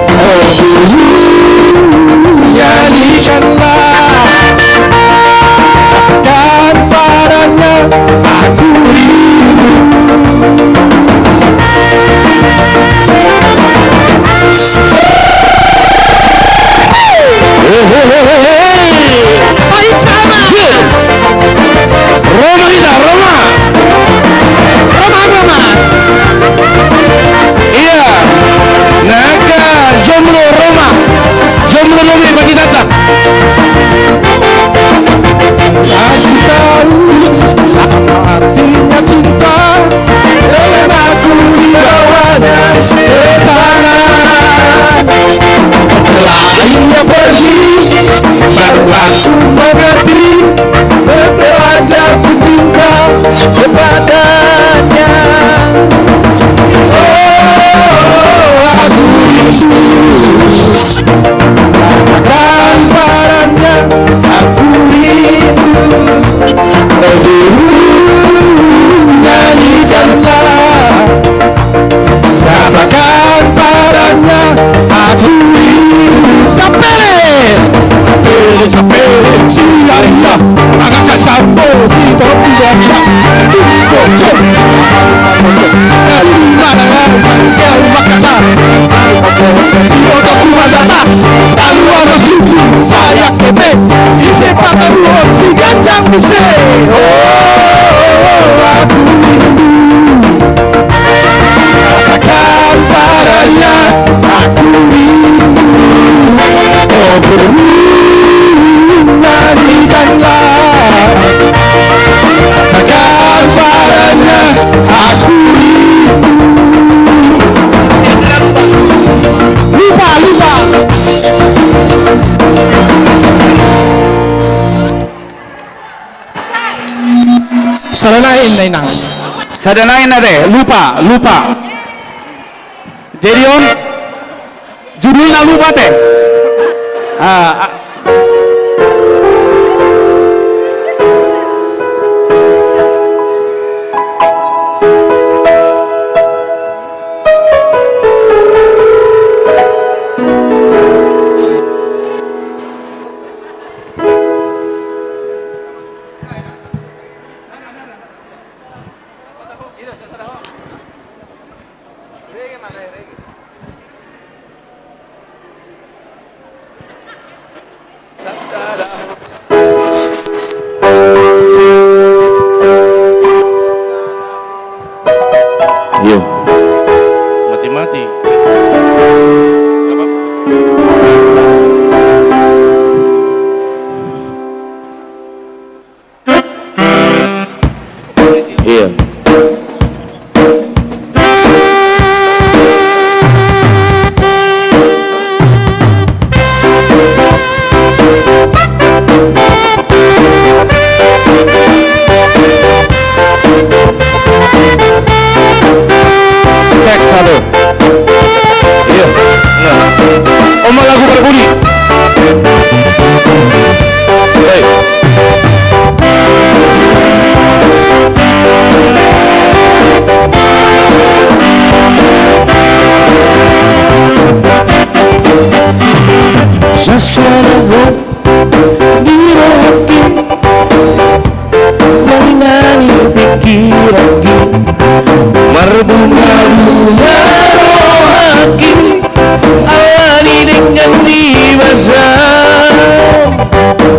Oh, nyanyikanlah. Katakan padanya, aku rindu. Hehehe. Baik, sama. Yo. Roma hita, Roma. Roma, Roma. Iya. Naga jomblo Roma. Jomblo dulu bagi datang. Aku tahu artinya cinta, dan aku dibawanya ke sana. Setelah ia pergi, baru aku mengerti, setelah jatuh cinta kepadanya. Oh, aku rindu. Katakan Ayang kepet, ise pataruhon si ganjang muse. Oh, aku rindu. Katakan padanya, aku rindu. Oh, beruntung nyanyikanlah. Katakan padanya, aku rindu. Lupa, lupa. Sada nai na, Inang. Sada nai na, de, lupa, lupa. Jadi on, judulna lupa, te. Ah, ah. Iyo. Mati-mati. Gak apa-apa. Iya. Cek satu. Iya. Nah. Oma lagu berkuni. Hei. Sasada ho di rohangki, marngangan pingkiranki, marbunga-bunga rohangki, alani denggan ni basa.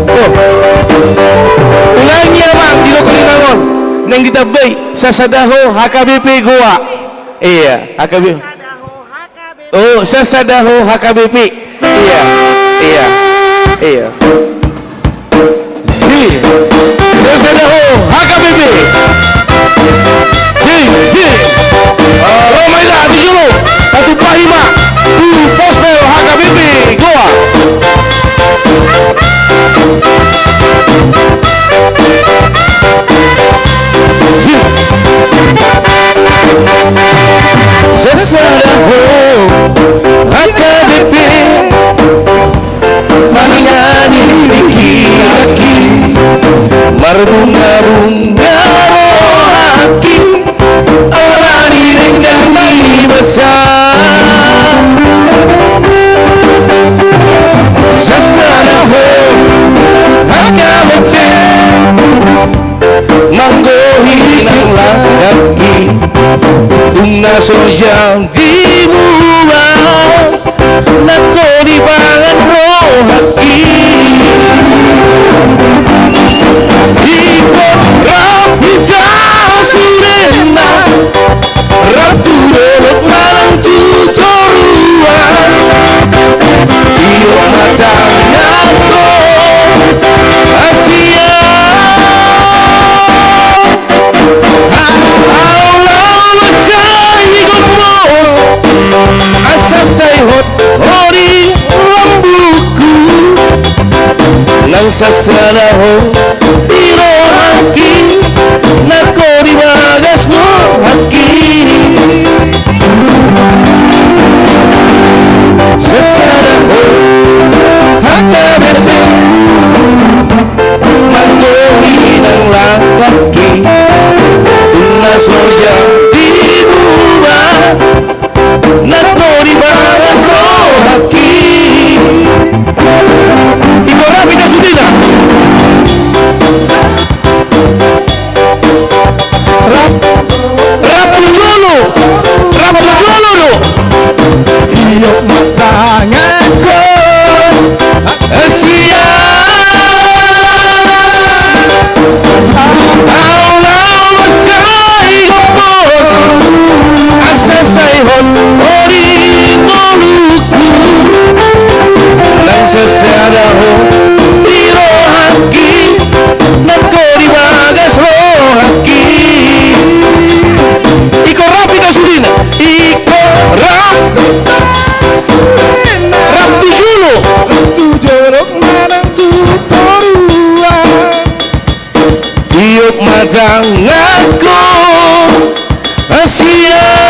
Oh. Ulangi, Amang, di lokon inangon. Naeng ditambai, sasada ho H K B P Goa. Iya, H K B P. Oh, sasada ho H K B P. Iya, iya, iya. Hi. Sasada ho H K B P. Hi, hi. Ro ma hita tu jolo. Tatumpahi ma tu pospel H K B P Goa. Sasada ho H K B P, marngangan pingkiranki, marbunga-bunga rohangki, alani denggan ni basa. Sasada ho H K B P, manggohi nang langkangki, tung na so jam di bulan, nanggo dipangan rohangki. Ingkon rap hita sudena, rap tu dolok manang tu toruan. Ido ma tanganhon hasian. Au laho mansai gomos, asa sai hot ho di lambungku. Nang sasada ho di rohangki, nanggo di bagas rohangki. Sasada ho H K B P, manggohi nang langkangki, tung na so jam di bulan, nanggo dipangan rohangki. Ingkon rap hita sudena. Nang tu toruan, tiop ma tanganku, sian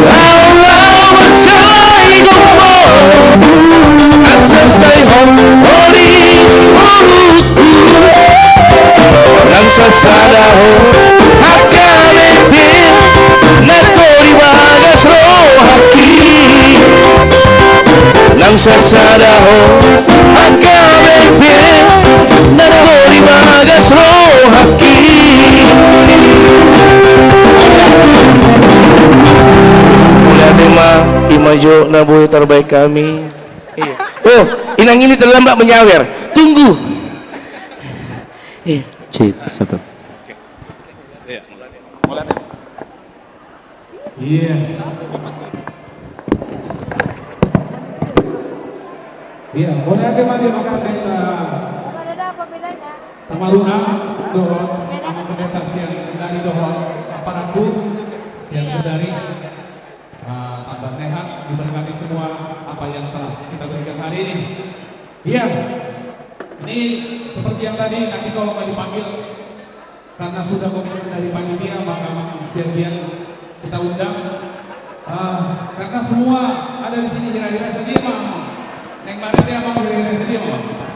au laho mansai gomos, asa sai hot hori ngolungku. Nang sasada ho angka bebe, nanggo di bagas rohangki. Nang sasada ho angka bebe, nanggo di bagas rohangki. Mauliate ma, i ma jo na boi tarbahen hami. Iya. Oh, inang ini terlambat menyawer. Tunggu. Iya. Cek, satu. Iya. Iya, mauliate ma di Amang Pendeta Tamaruna dohot Amang Pendeta sian Kendari dohot aparatur sian Kendari. Ah, tambah sehat, diberkati semua apa yang telah kita berikan hari ini. Iya, ini seperti yang tadi, nanti kalau nggak dipanggil, karena sudah komitmen dari panitia, maka Amang Siagian kita undang. Ah, karena semua ada di sini, hira-hira sadia ma, Amang. Naeng marende, Amang, hira-hira sadia ma, Amang.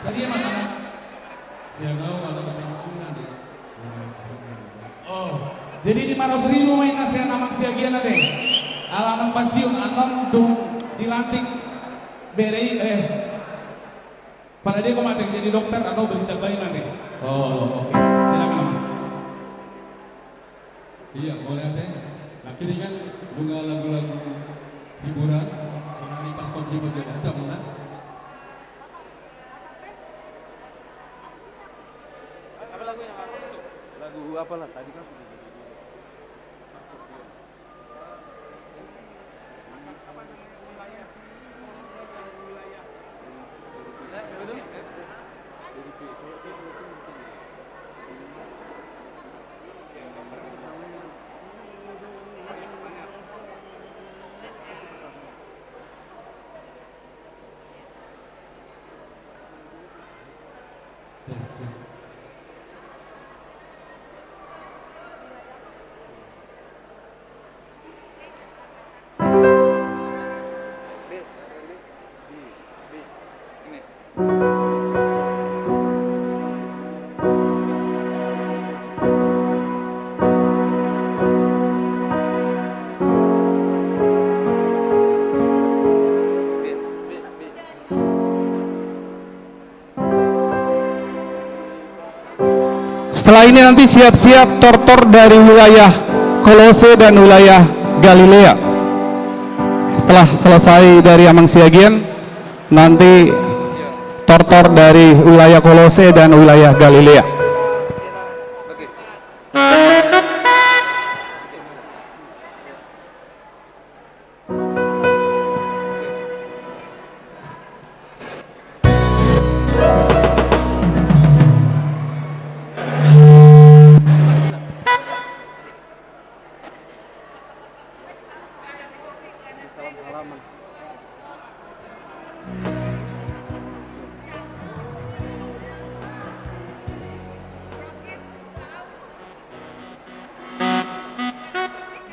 Sadia ma, Amang. Sian au ala pensiunan, ya. Oh, jadi lima ratus ribu ma inna sian Amang Siagian ate. Ala annon pensiun, annon dung dilantik bere i, eh, pada dia kau mati jadi dokter atau berita baik nanti. Oh, oke. Silakan, Amang. Iya, mauliate. Nah, kini kan nunga lagu-lagu hiburan, sonari parpon di bagian ada, mana? Apa lagunya, Bang? Lagu apa lah? Tadi kan sudah jadi dulu. Setelah ini nanti siap-siap tortor dari wilayah Kolose dan wilayah Galilea. Setelah selesai dari Amang Siagian, nanti tortor dari wilayah Kolose dan wilayah Galilea.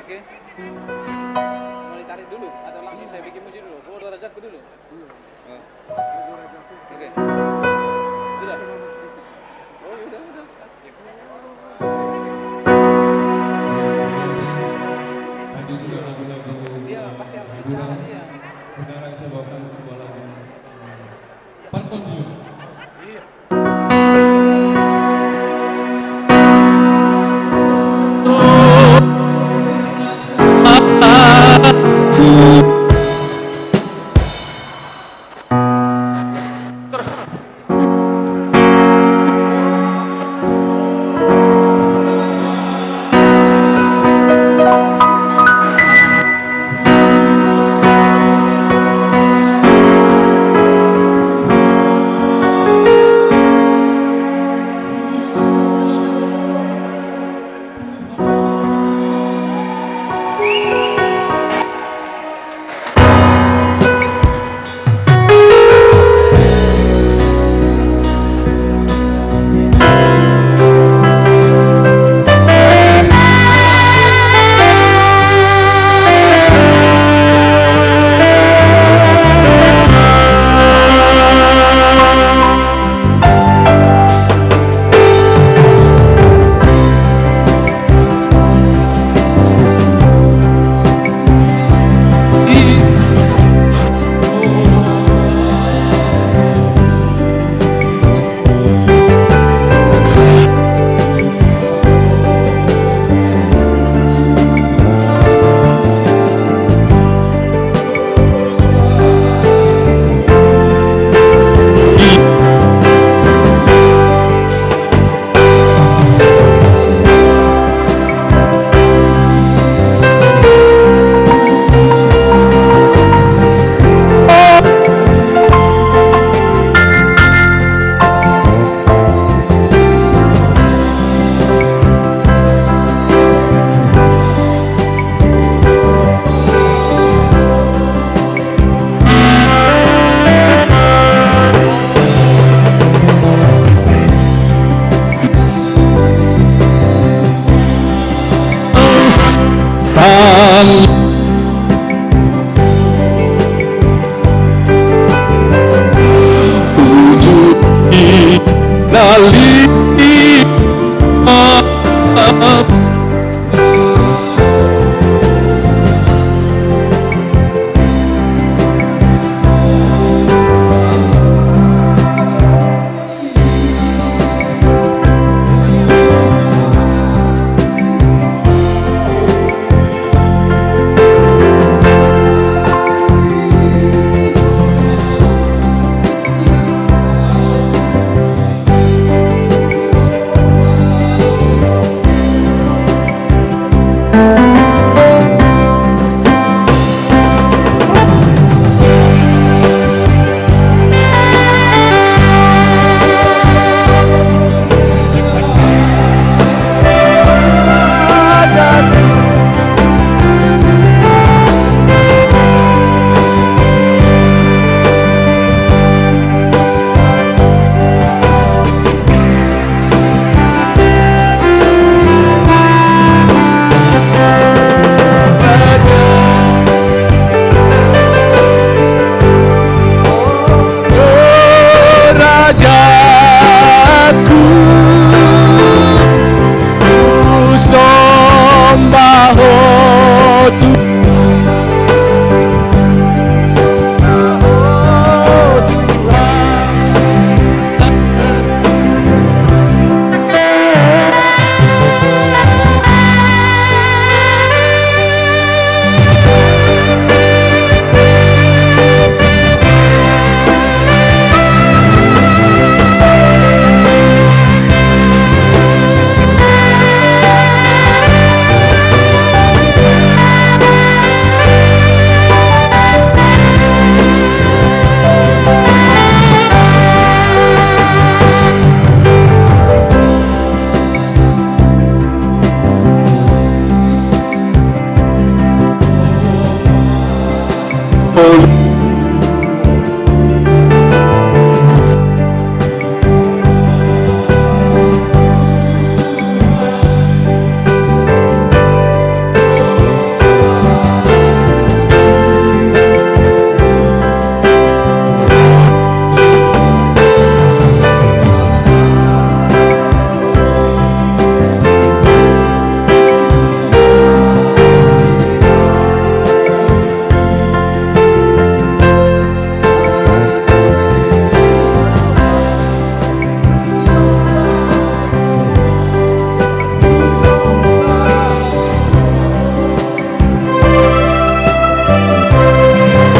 Oke. Mau ditarik dulu atau langsung saya bikin musik dulu? Oh, ada rajaku dulu. Oh. Oke. Sudah. Oh, ya udah, udah. Tadi sudah lagu-lagu, iya, pasti harus hiburan. Sekarang saya bawakan sebuah lagu. Partondion. Rajaku, husomba Ho Tuhan.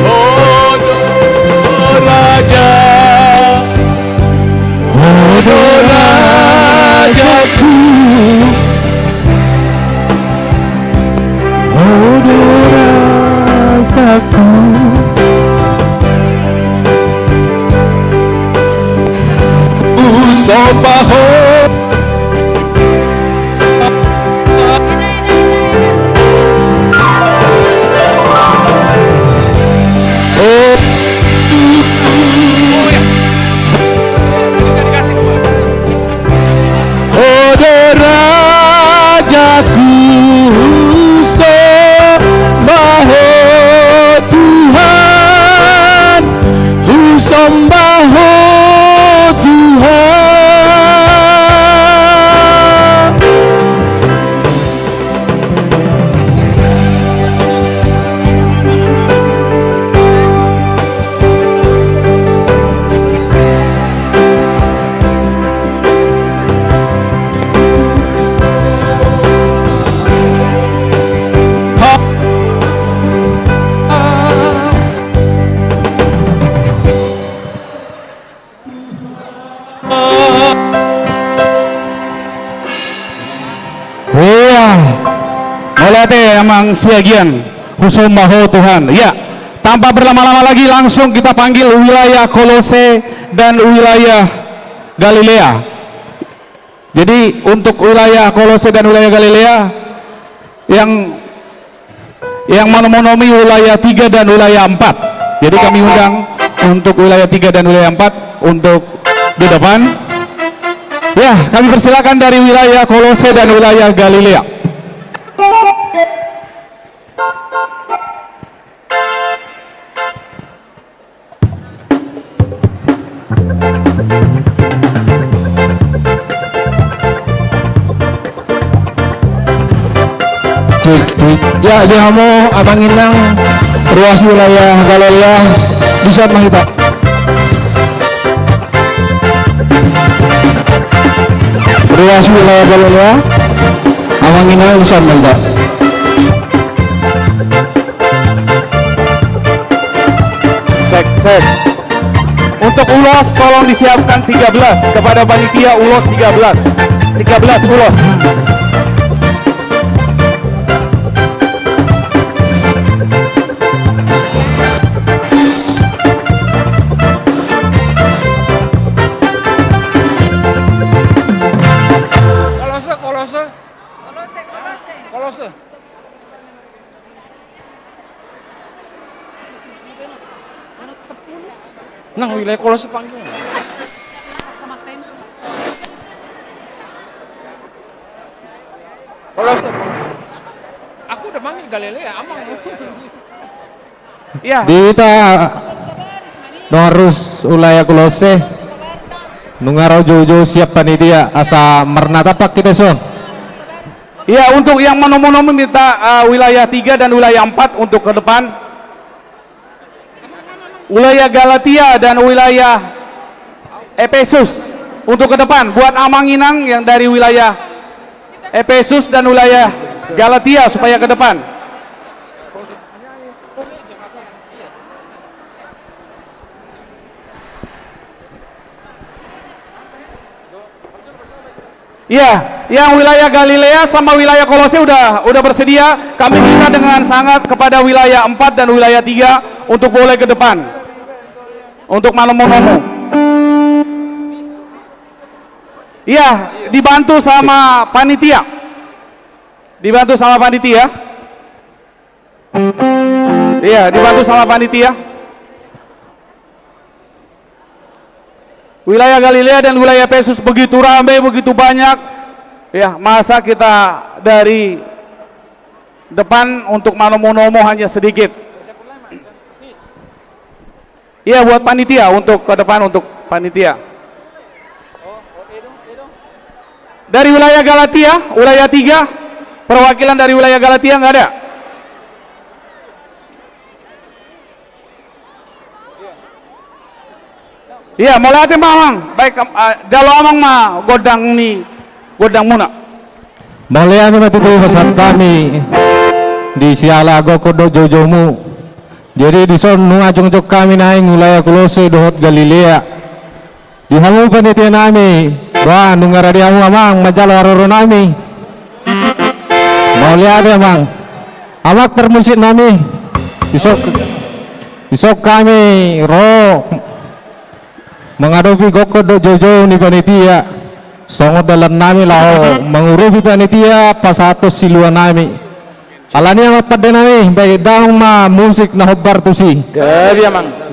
Ho do raja, ho do rajaku, ho do rajaku. Husomba Ho. Ho do rajaku, husomba Ho Tuhan, husomba Ho Tuhan. Iya. Mauliate Amang Siagian, husomba Ho Tuhan. Iya. Tanpa berlama-lama lagi, langsung kita panggil wilayah Kolose dan wilayah Galilea. Jadi, untuk wilayah Kolose dan wilayah Galilea, yang, yang manomi-nomi wilayah tiga dan wilayah empat. Jadi, kami undang untuk wilayah tiga dan wilayah empat untuk di depan. Ya, kami persilakan dari wilayah Kolose dan wilayah Galilea. Ya, di hamu amang inang ruas wilayah Galilea, bisa ma hita. Ruas wilayah Galilea, amang inang bisa ma hita. Cek, cek. Untuk ulos tolong disiapkan tiga belas, kepada panitia ulos tiga belas. Tiga belas ulos. Kolose, kolose. Kolose. Nang wilayah Kolose panggil. Kolose, Kolose. Aku udah manggil Galilea, amang. Ya. Di hita nunga ruas wilayah Kolose. Nunga ro joujou siap panitia, asa marnatampak hita dison. Ya, untuk yang manomu-nomu minta, eh, wilayah tiga dan wilayah empat untuk ke depan. Wilayah Galatia dan wilayah Efesus untuk ke depan. Buat amang inang yang dari wilayah Efesus dan wilayah Galatia supaya ke depan. Iya, yang wilayah Galilea sama wilayah Kolose udah, udah bersedia. Kami minta dengan sangat kepada wilayah empat dan wilayah tiga untuk boleh ke depan untuk manomu-nomu. Iya, dibantu sama panitia. Dibantu sama panitia. Iya, dibantu sama panitia. Wilayah Galilea dan wilayah Efesus begitu ramai, begitu banyak. Ya, masa kita dari depan untuk manomu-nomu hanya sedikit. Iya, buat panitia, untuk ke depan, untuk panitia. Dari wilayah Galatia, wilayah tiga, perwakilan dari wilayah Galatia nggak ada? Iya, mauliate ma amang. Baik, am-, ah, jalo amang ma gondang ni, gondang muna. Mauliate ma tutu pasahat hami di siala gokhon dohot joujoumu. Jadi dison nunga jongjong hami naeng wilayah Kolose dohot Galilea. Di hamu panitia nami, ba nunga rade hamu amang manjalo haroro nami. Mauliate amang. Amang parmusik nami. Dison, dison hami ro mangadopi gokhon dohot joujou ni panitia. Songon dalan nami laho mangurupi panitia pasahathon silua nami. Alani amang pande nami, baen damang ma musik na hombar tusi. Gabe amang.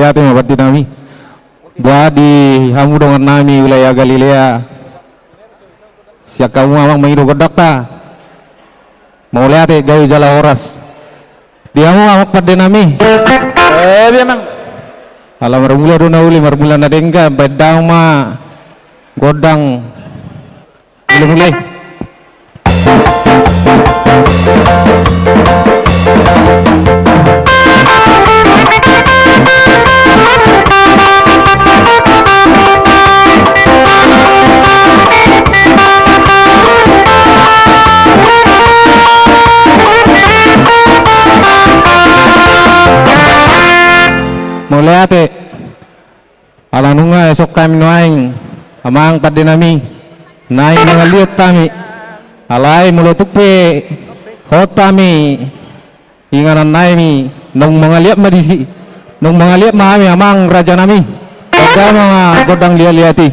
Ate ma pande nami. Boha di hamu dongan nami wilayah Galilea. Sian hamu amang mangido gondangta. Mauliate, gabe jala horas. Di hamu amang pande nami. Eh, di amang. Ala marmula do na uli, marmula na denggan, baen damang ma gondang. Mulai, mulai. Mauliate. Ala nunga dison hami nuaeng, amang pande nami, naeng mangaliat hami. Alai molo tung pe hot hami inganan nami, naung mangaliat ma disi, naung mangaliat ma hami amang raja nami. Baen damang ma gondang liat-liat i.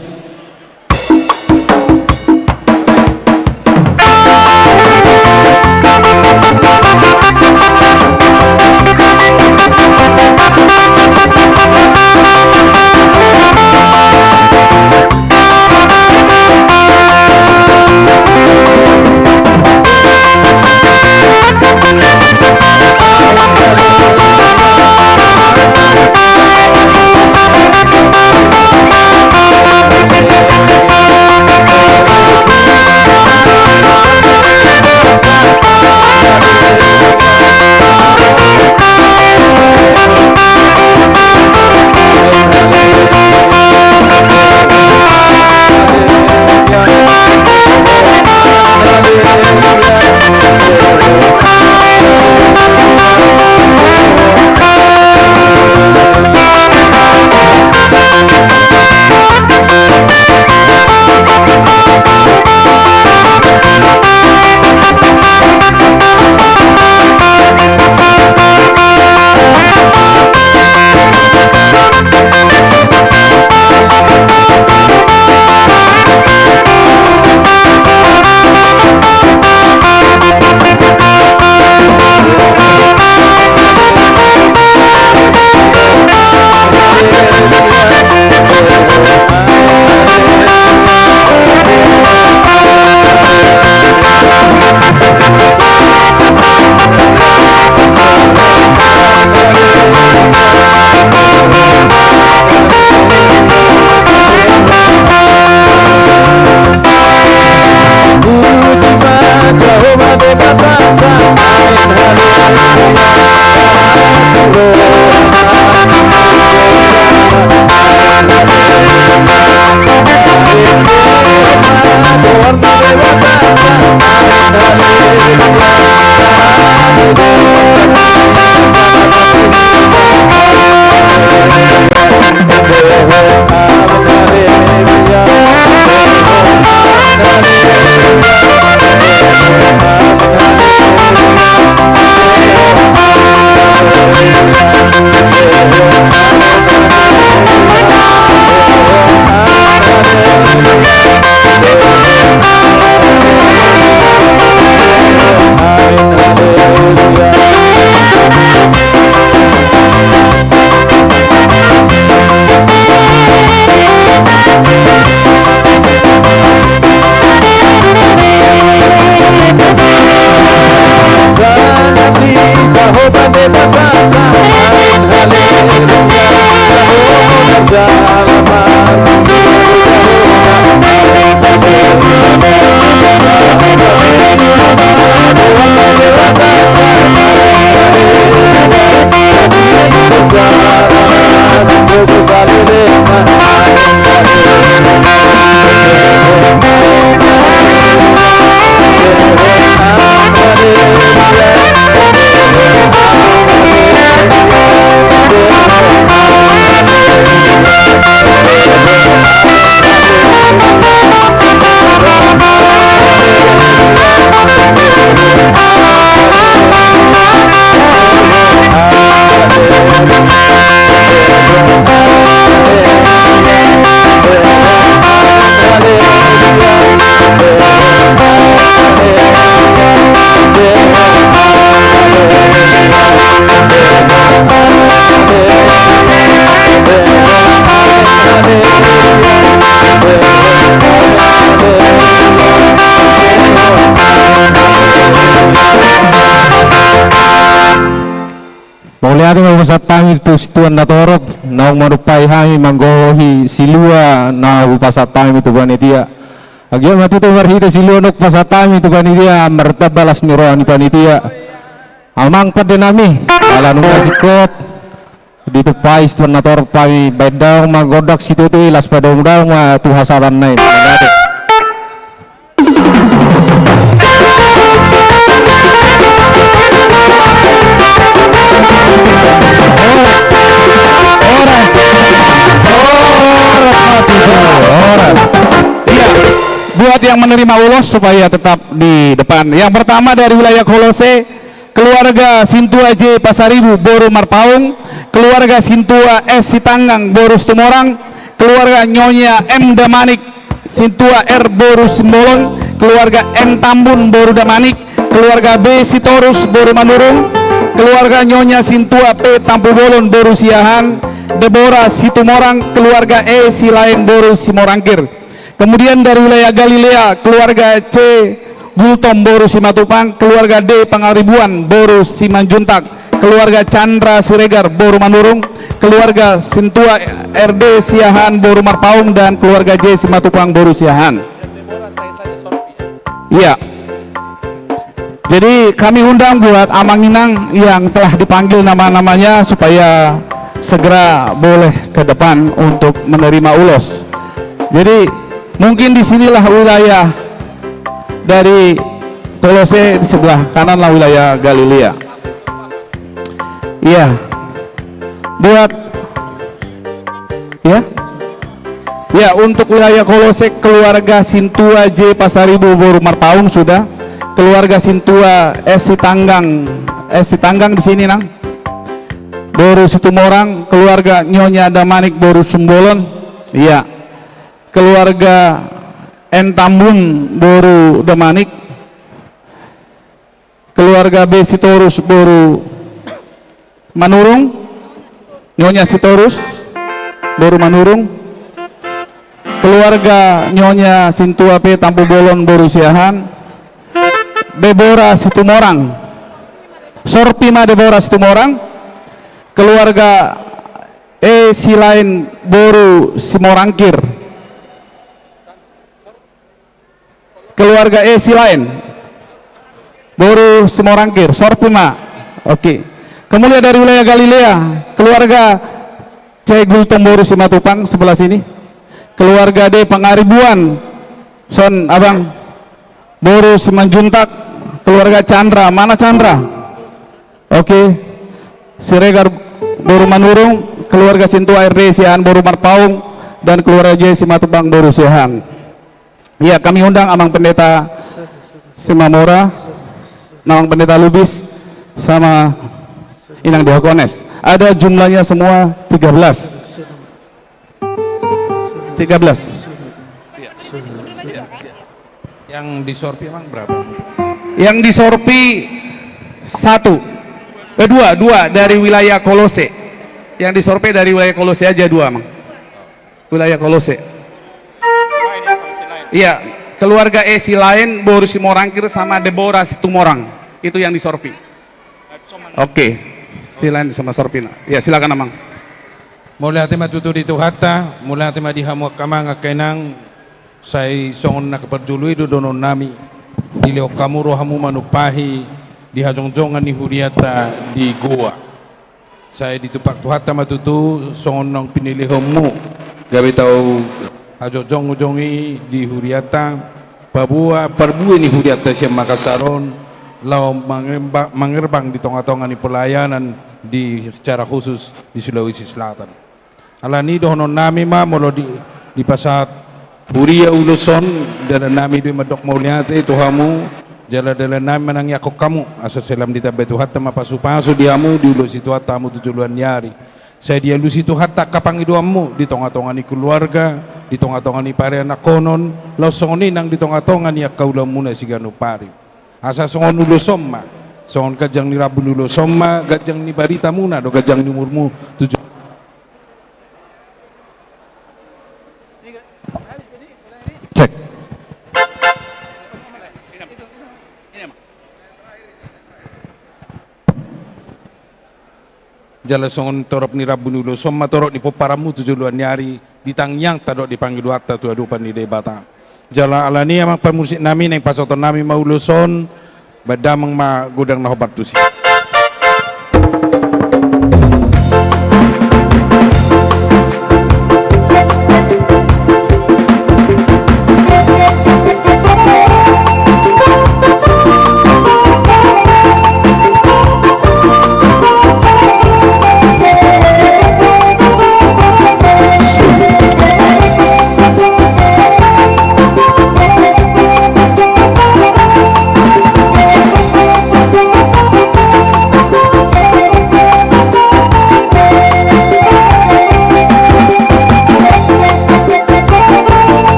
Ate ma hupasahat hami tu situan na torop, naung manumpahi hami manggohi silua na hupasahat hami tu panitia. Anggiat ma tutu marhite silua na hupasahat hami tu panitia, martamba las ni roha ni panitia. Amang pande nami, ala nunga singkop, ditumpahi situan na torop hami, baen damang ma gondang sititi, laos padomu damang ma tu hasahatan na i. Mauliate. Horas. Horas, Mas Ibu. Horas. Iya, buat yang menerima ulos supaya tetap di depan. Yang pertama dari wilayah Kolose, keluarga Sintua J Pasaribu, boru Marpaung, keluarga Sintua S Sitanggang, boru Situmorang, keluarga Nyonya M Damanik, Sintua R, boru Simbolon, keluarga M Tambun, boru Damanik, keluarga B Sitorus, boru Manurung, keluarga Nyonya Sintua P Tampubolon, boru Siahaan, Debora Situmorang, keluarga E Silaen, boru Simorangkir. Kemudian dari wilayah Galilea, keluarga C Gultom, boru Simatupang, keluarga D Pangaribuan, boru Simanjuntak, keluarga Chandra Siregar, boru Manurung, keluarga Sintua R D Siahaan, boru Marpaung, dan keluarga J Simatupang, boru Siahaan. Iya. Jadi kami undang buat amang inang yang telah dipanggil nama-namanya supaya segera boleh ke depan untuk menerima ulos. Jadi mungkin di sinilah wilayah dari Kolose, di sebelah kanan lah wilayah Galilea. Iya. Buat, ya. Ya, untuk wilayah Kolose, keluarga Sintua J Pasaribu, boru Marpaung sudah. Keluarga Sintua S Sitanggang, S Sitanggang di sini, Nang. Boru Situmorang, keluarga Nyonya Damanik, boru Simbolon. Iya. Keluarga N Tambun, boru Damanik. Keluarga B Sitorus, boru Manurung. Nyonya Sitorus, boru Manurung. Keluarga Nyonya Sintua P Tampubolon, boru Siahaan. Debora Situmorang. Sorpi ma Debora Situmorang. Keluarga E Silaen, boru Simorangkir. Keluarga E Silaen, boru Simorangkir, sorpi ma. Oke. Kemudian dari wilayah Galilea, keluarga C Gultom, boru Simatupang, sebelah sini. Keluarga D Pangaribuan, son abang, boru Simanjuntak, keluarga Chandra, mana Chandra? Oke. Siregar, boru Manurung, keluarga Sintua R D Siahaan, boru Marpaung, dan keluarga J Simatupang, boru Siahaan. Iya, kami undang Amang Pendeta Simamora, Amang Pendeta Lubis, sama Inang Diakones. Ada jumlahnya semua tiga belas. Tiga belas. Yang di Sorpi emang berapa? Yang di Sorpi satu. Eh, dua, dua dari wilayah Kolose. Yang di Sorpi dari wilayah Kolose aja dua, Mang. Wilayah Kolose. Iya, keluarga E Silaen, boru Simorangkir sama Debora Situmorang. Itu yang di Sorpi. Oke, Silaen sama Sorpi na. Ya, silakan, Amang. Mauliate ma tutu di Tuhanta, mauliate ma di hamu angka amang, angka inang, sai songon na parjolo i do dohonon nami, dilehon hamu rohamu manumpahi di hajongjongan ni hurianta di Goa. Sai ditumpak Tuhanta ma tutu songon naung pinilehonmu, gabe tau hajongjongjong i di hurianta, paboa parbue ni hurianta sian Makassar on, laho mangemba-, mangerbang di tongatonga ni pelayanan di, secara khusus di Sulawesi Selatan. Alani i dohonon nami ma, molo di, dipasahat huria ulos on, dalan nami do i mandok mauliate tu hamu, jala dalan nami manangiangkon hamu, asa sai lam ditambai Tuhanta ma pasupasu di hamu, diulosi Tuhanta hamu tu joloan ni ari. Sai dialusi Tuhanta angka pangidoanmu di tongatonga ni keluarga, di tongatonga ni parianakhonon, laos songon i nang di tongatonga ni angka ulaonmuna siganup ari. Asa songon ulos on ma, songon ganjang ni rambu ni ulos on ma, ganjang ni baritamuna do, ganjang ni umurmu tu jo- Cek. Jala songon torop ni rambu ni ulos on ma torop ni pomparanmu tu joloan ni ari, di tangiangta dohot di pangidoanta tu adopan ni Debata. Jala alani i, amang parmusik nami, naeng pasahaton nami ma ulos on, baen damang ma godang na hombar tusi.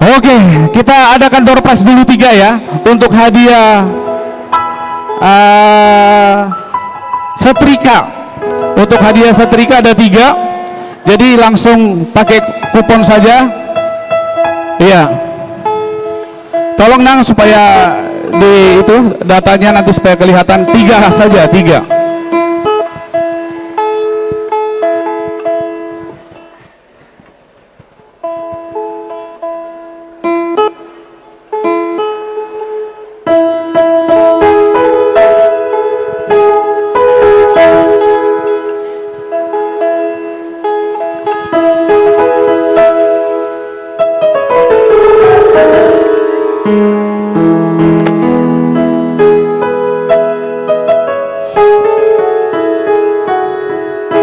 Oke, kita adakan door prize dulu tiga ya, untuk hadiah, eh, setrika. Untuk hadiah setrika ada tiga, jadi langsung pakai kupon saja. Iya. Tolong, Nang, supaya di itu datanya nanti supaya kelihatan, tiga saja, tiga.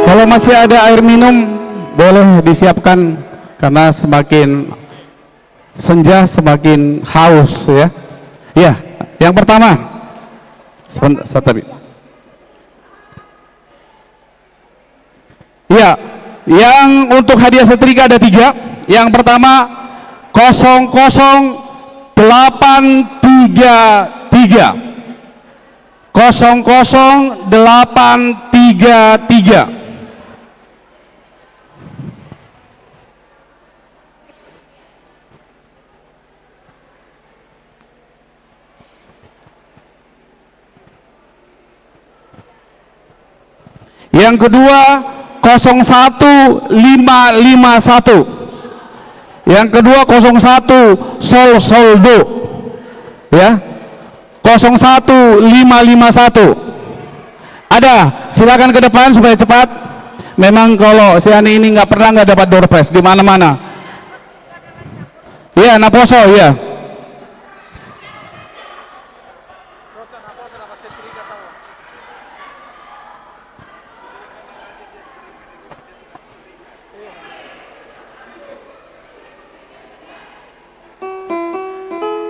Kalau masih ada air minum, boleh disiapkan, karena semakin senja, semakin haus, ya. Iya, yang pertama. Seben-, satabi. Iya, yang untuk hadiah setrika ada tiga. Yang pertama, kosong kosong delapan tiga tiga. Kosong kosong delapan tiga tiga. Yang kedua, kosong satu lima lima satu. Yang kedua, kosong satu Solsoldo. Ya. Kosong satu lima lima satu. Ada, silakan ke depan supaya cepat. Memang kalau si Ani ini nggak pernah nggak dapat door prize di mana-mana. Iya, Naposo, iya.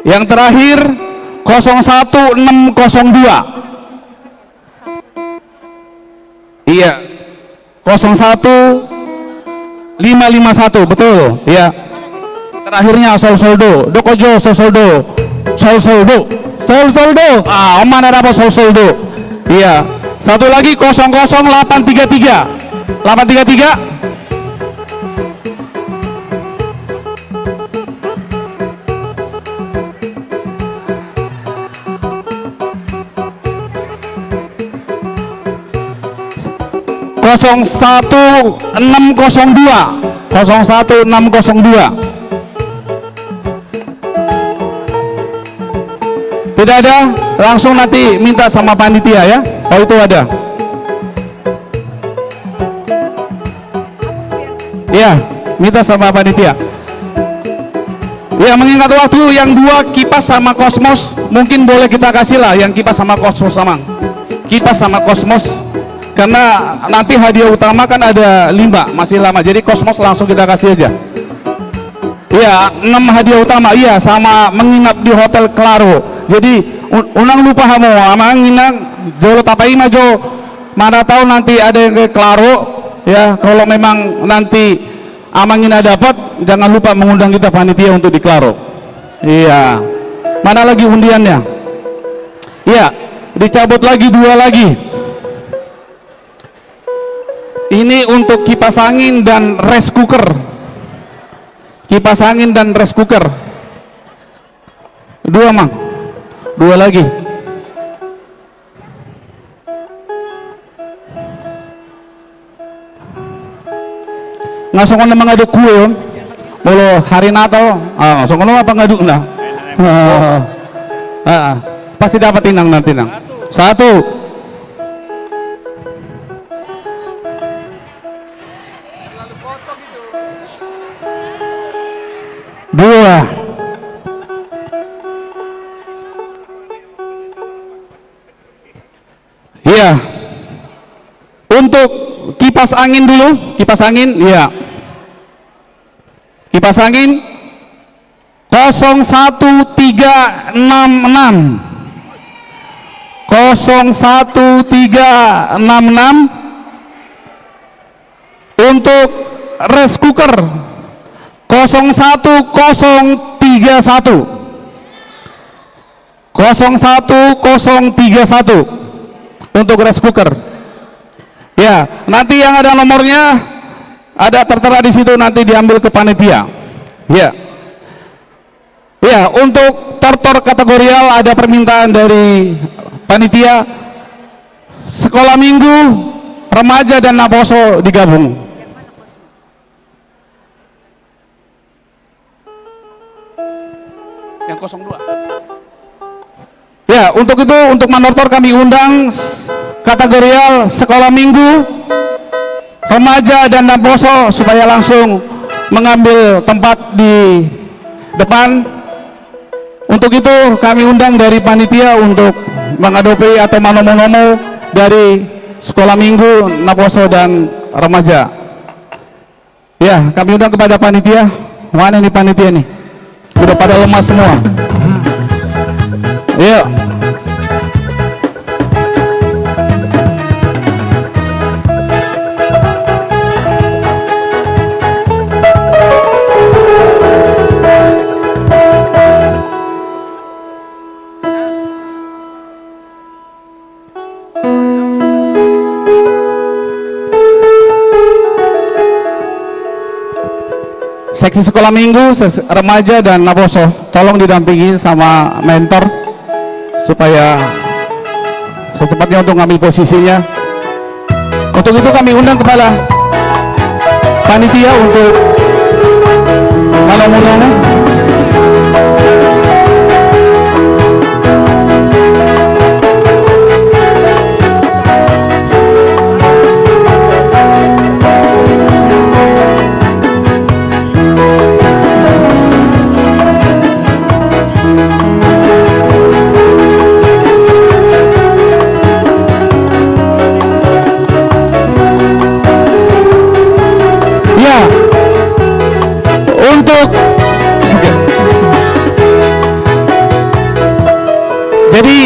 Yang terakhir, kosong satu enam kosong dua. Iya. Kosong satu lima lima satu, betul, iya. Terakhirnya Solsoldo. Dok ojo Solsoldo. Solsoldo. Solsoldo. Ah, on ma na dapot Solsoldo. Iya. Satu lagi, kosong kosong delapan tiga tiga. Delapan tiga tiga. Kosong satu enam kosong dua. Kosong satu enam kosong dua. Tidak ada, langsung nanti minta sama panitia ya. Oh, itu ada. Iya, minta sama panitia. Ya, mengingat waktu, yang dua kipas sama kosmos, mungkin boleh kita kasih lah yang kipas sama kosmos, sama kipas sama kosmos, karena nanti hadiah utama kan ada lima, masih lama, jadi kosmos langsung kita kasih aja. Iya, enam hadiah utama, iya, sama menginap di Hotel Claro. Jadi, un-, unang lupa hamu, amang inang, jolo tapaima jo, mana tahu nanti ada yang ke Claro, ya, kalau memang nanti amang inang dapat, jangan lupa mengundang kita panitia untuk di Claro. Iya. Mana lagi undiannya? Iya, dicabut lagi dua lagi. Ini untuk kipas angin dan rice cooker. Kipas angin dan rice cooker. Dua, Mang. Dua lagi. Nga songon na mangaduk kue on. Molo hari Natal, ah, songon na mangaduk na. Ah, ah. Pasti dapat, Inang, nanti, Nang. Satu. Dua. Iya. Untuk kipas angin dulu, kipas angin, iya. Kipas angin kosong satu tiga enam enam. Kosong satu tiga enam enam. Untuk rice cooker, kosong satu kosong tiga satu. Kosong satu kosong tiga satu untuk rice cooker. Ya, nanti yang ada nomornya ada tertera di situ, nanti diambil ke panitia. Ya. Ya, untuk tortor kategorial ada permintaan dari panitia, sekolah minggu, remaja, dan naposo digabung. Yang kosong dua. Ya, untuk itu, untuk manortor kami undang s-, kategorial sekolah minggu, remaja, dan naposo supaya langsung mengambil tempat di depan. Untuk itu kami undang dari panitia untuk mengadopi atau manomu-nomu dari sekolah minggu, naposo, dan remaja. Ya, kami undang kepada panitia. Mana nih panitia nih? Udah pada lemas semua. Yuk. Seksi sekolah minggu, ses-, remaja, dan naposo, tolong didampingi sama mentor supaya secepatnya untuk ngambil posisinya. Untuk itu kami undang kepala panitia untuk manomu-nomu. Ya, untuk, jadi,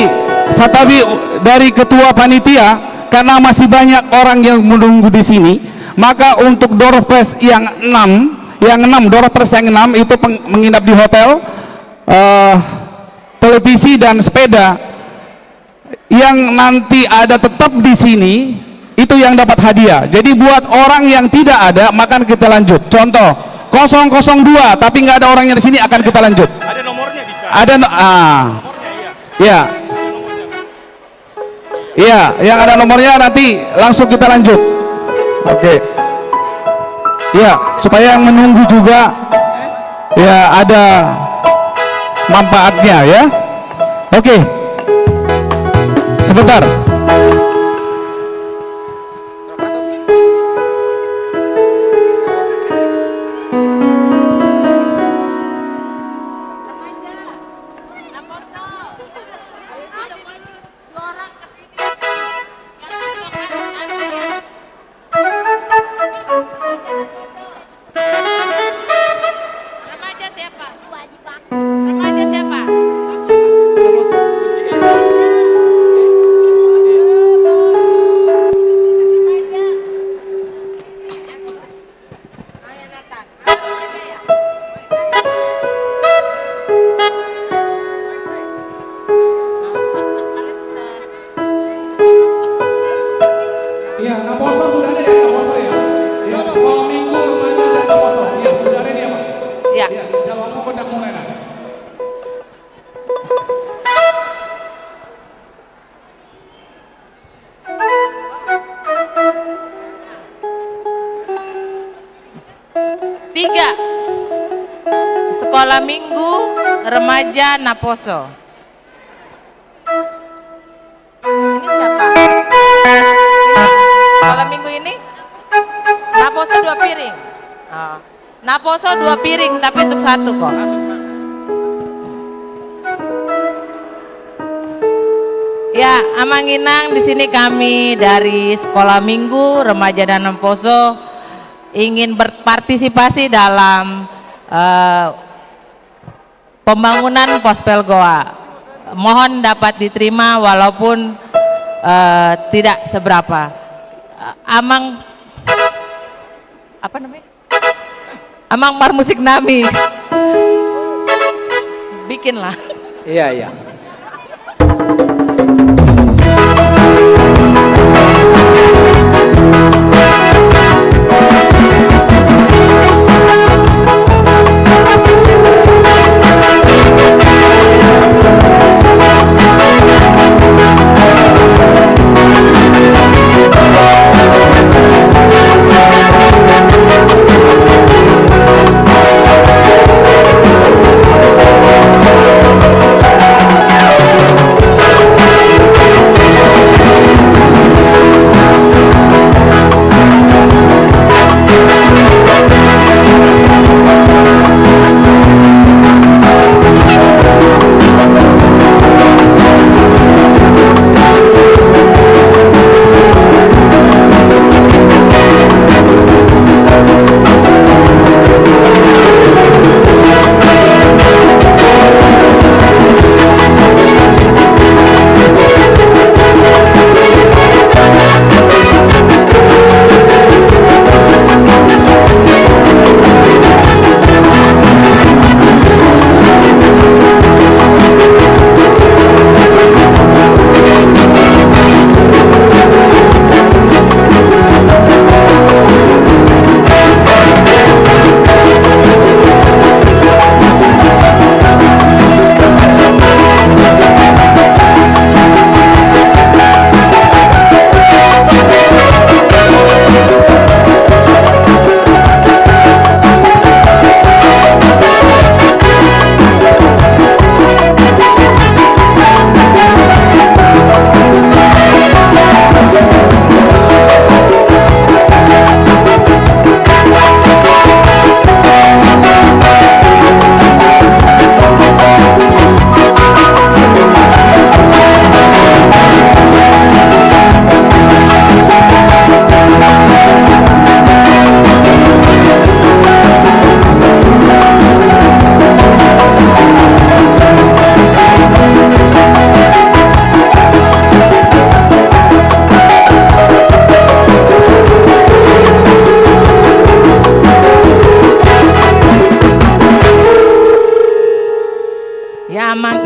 santabi dari ketua panitia, karena masih banyak orang yang menunggu di sini, maka untuk door prize yang enam, yang enam, door prize yang enam itu peng-, menginap di hotel, eh, televisi dan sepeda yang nanti ada tetap di sini, itu yang dapat hadiah. Jadi buat orang yang tidak ada, maka kita lanjut. Contoh, kosong kosong dua, tapi nggak ada orangnya di sini, akan kita lanjut. Ada nomornya bisa. Ada no-, ah. Nomornya, iya. Iya. Iya, yang ada nomornya nanti langsung kita lanjut. Oke. Iya, supaya yang menunggu juga, ya, ada manfaatnya, ya. Oke. Sebentar. Remaja siapa? Remaja siapa? Iya, Naposo sudah ada ya, Naposo ya? Iya, sekolah minggu remaja dan Naposo. Iya, sudah ada dia, Pak? Iya. Iya, jawab apa, udah mulai, nah. Tiga. Sekolah minggu remaja Naposo. Ini siapa? Ini sekolah minggu ini? Naposo dua piring. Oh. Naposo dua piring, tapi untuk satu kok. Ya, Amang Inang, di sini kami dari Sekolah Minggu Remaja dan Naposo ingin berpartisipasi dalam, eh, pembangunan Pospel Goa. Mohon dapat diterima walaupun, eh, tidak seberapa. Eh, Amang, apa namanya? Amang parmusik nami. Bikinlah. Iya, iya.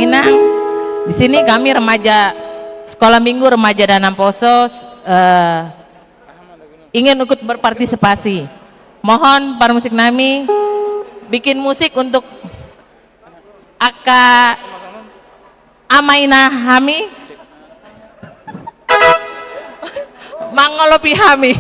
Inang, di sini kami remaja Sekolah Minggu Remaja Danamposo, eh, ingin ikut berpartisipasi. Mohon parmusik nami bikin musik untuk angka ama ina hami mangolopi hami.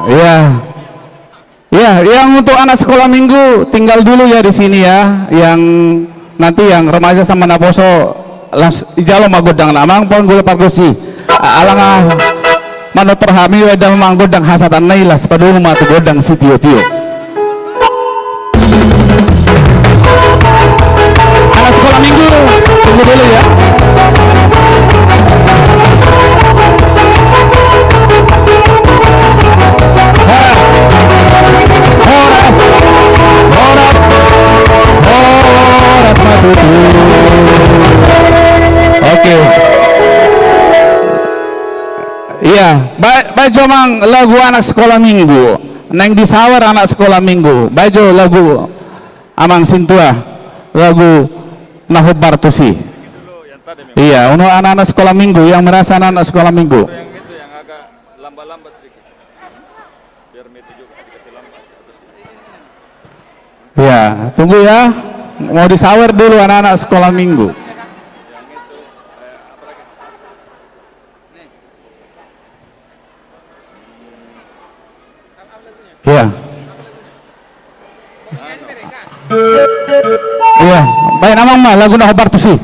Iya. Iya, yang untuk anak sekolah minggu tinggal dulu ya di sini ya. Yang nanti yang remaja sama naposo las ijalo ma gondang na amang panggulo pargonsi. A-, alana manutur hami weda ma gondang hasatan na i las padomu ma tu gondang sitio-tio. Anak sekolah minggu, tunggu dulu ya. Horas. Horas. Horas. Horas, Pak Tutu. Oke. Iya, baik, baik, jo amang lagu anak sekolah minggu. Naeng disawer anak sekolah minggu. Baik, jo lagu amang sintua, lagu na hombar tusi. Iya, untuk anak-anak sekolah minggu, yang merasa anak-anak sekolah minggu. Ya, tunggu ya. Mau disawer dulu anak-anak sekolah minggu. Ya. Ya, baik, amang ma lagu na hombar tusi.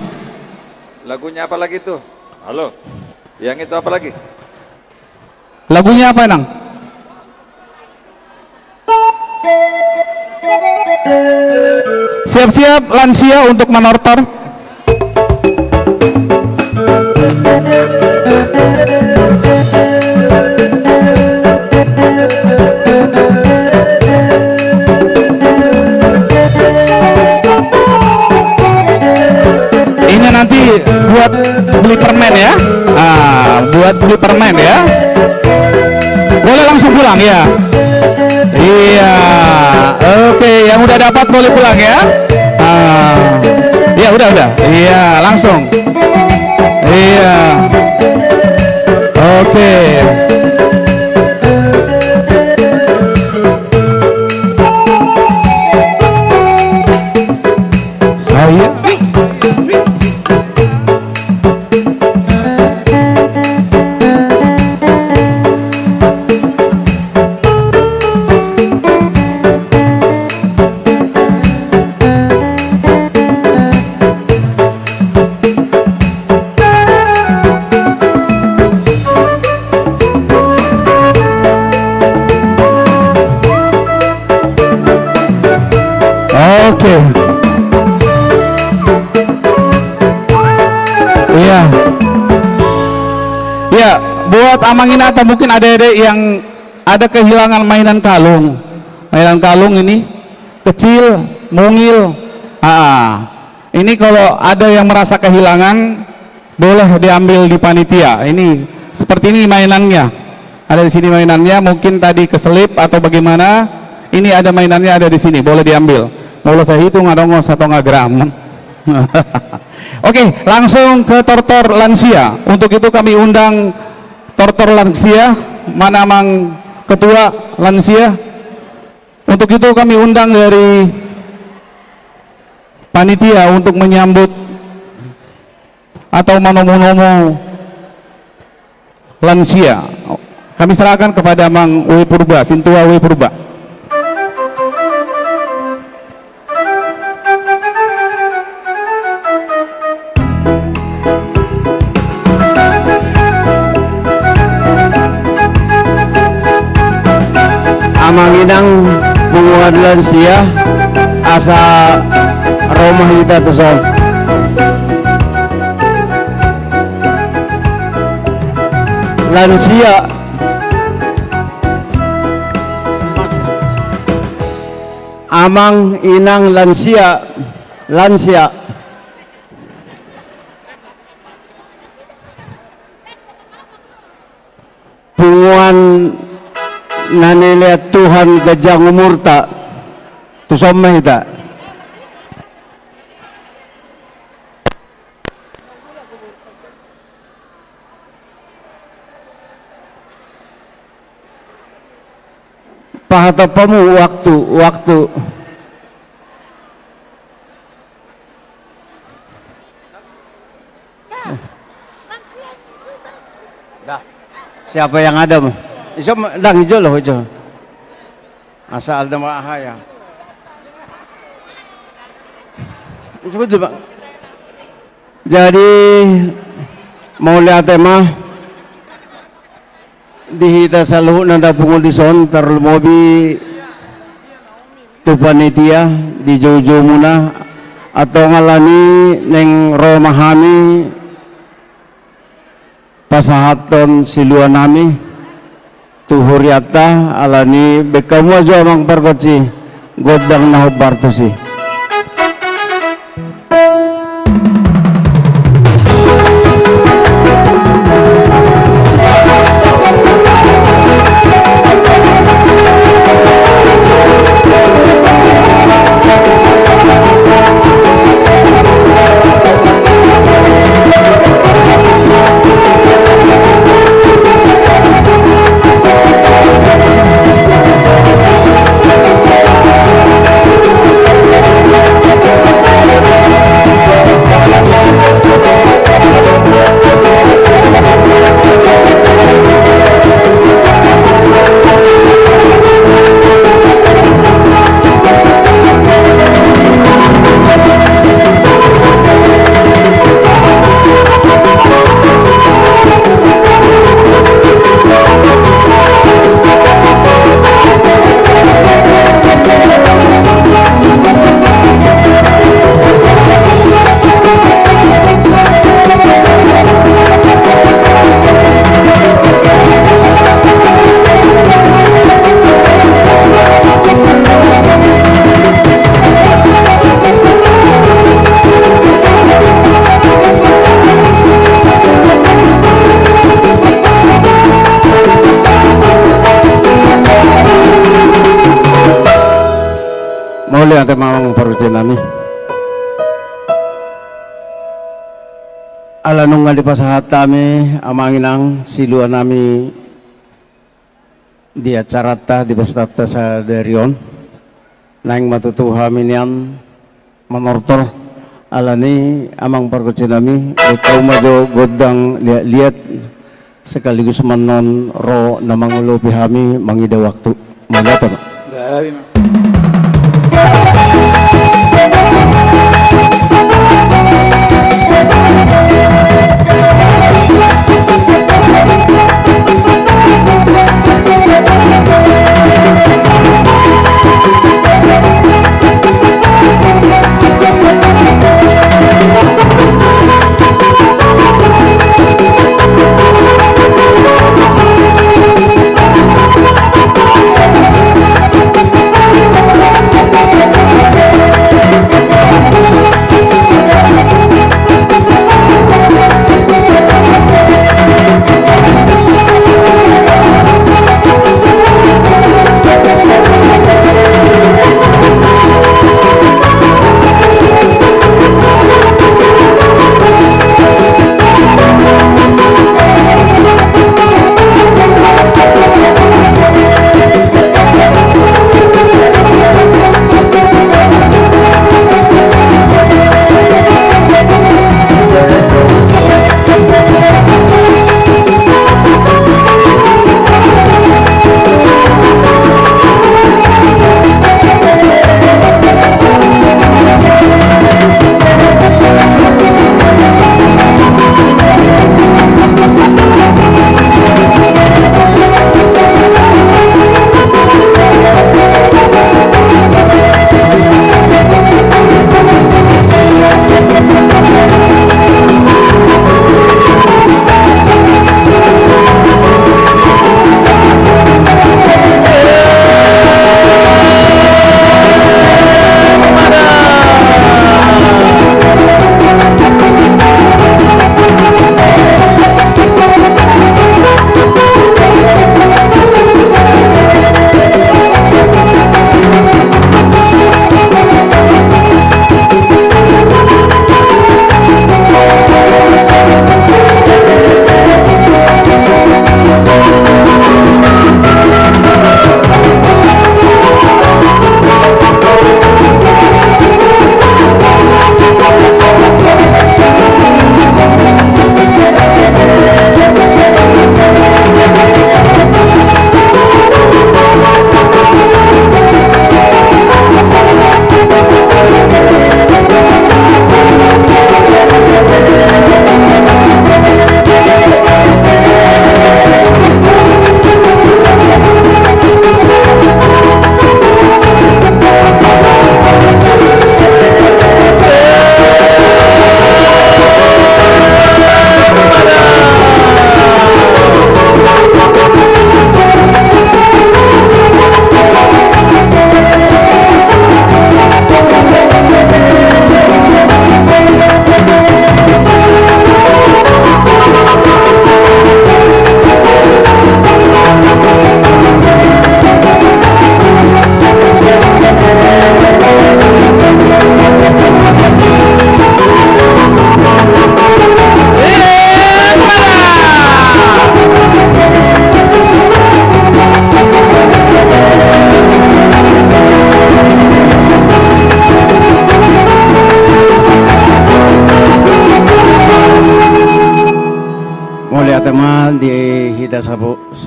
Lagunya apa lagi tuh? Halo. Yang itu apa lagi? Lagunya apa, Nang? Siap-siap lansia untuk manortor. Ini nanti buat beli permen ya. Ah, buat beli permen ya. Boleh langsung pulang ya. Iya. Oke, yang udah dapat boleh pulang ya. Ah. Ya udah, udah. Iya, langsung. Iya. Oke. Saya. Oke. Iya. Iya, buat amang inang atau mungkin adik-adik yang ada kehilangan mainan kalung. Mainan kalung ini kecil, mungil. Ah, ini kalau ada yang merasa kehilangan, boleh diambil di panitia. Ini seperti ini mainannya. Ada di sini mainannya, mungkin tadi keselip atau bagaimana. Ini ada mainannya, ada di sini, boleh diambil. Molo sahitung adong satonga gram. Oke, langsung ke tortor lansia. Untuk itu kami undang tortor lansia, mana amang ketua lansia. Untuk itu kami undang dari panitia untuk menyambut atau manomu-nomu lansia. Kami serahkan kepada Amang W Purba, Sintua W Purba. Amang inang punguan lansia, asa ro ma hita tu son. Lansia. Amang inang lansia, lansia. Punguan na nilehon Tuhan ganjang umurta, tu son ma hita. Pahatop hamu waktu, waktu. Dah. Siapa yang ada, Mas? Iso ma-, ndang ijo lo, ijo. Asa alda ma aha ya. Disebut dulu, Pak. Jadi, mauliate ma di hita saluhutna na pungu dison, tarlumobi tu panitia, di joujou muna, antong alani naeng ro ma hami pasahathon siluanami tu hurianta, alani baen hamu ma jo amang pargonsi gondang na hombar tusi. Mauliate ma amang pargonsi nami. Ala nunga dipasahat hami amang inang siluanami di acaranta di pestanta sadari on. Naeng ma tutu hami nian manortor, alani amang pargonsi nami, baen hamu ma jo gondang liat-liat, sekaligus ma annon ro na mangolopi hami mangida waktu. Mauliate ma. Gabe ma.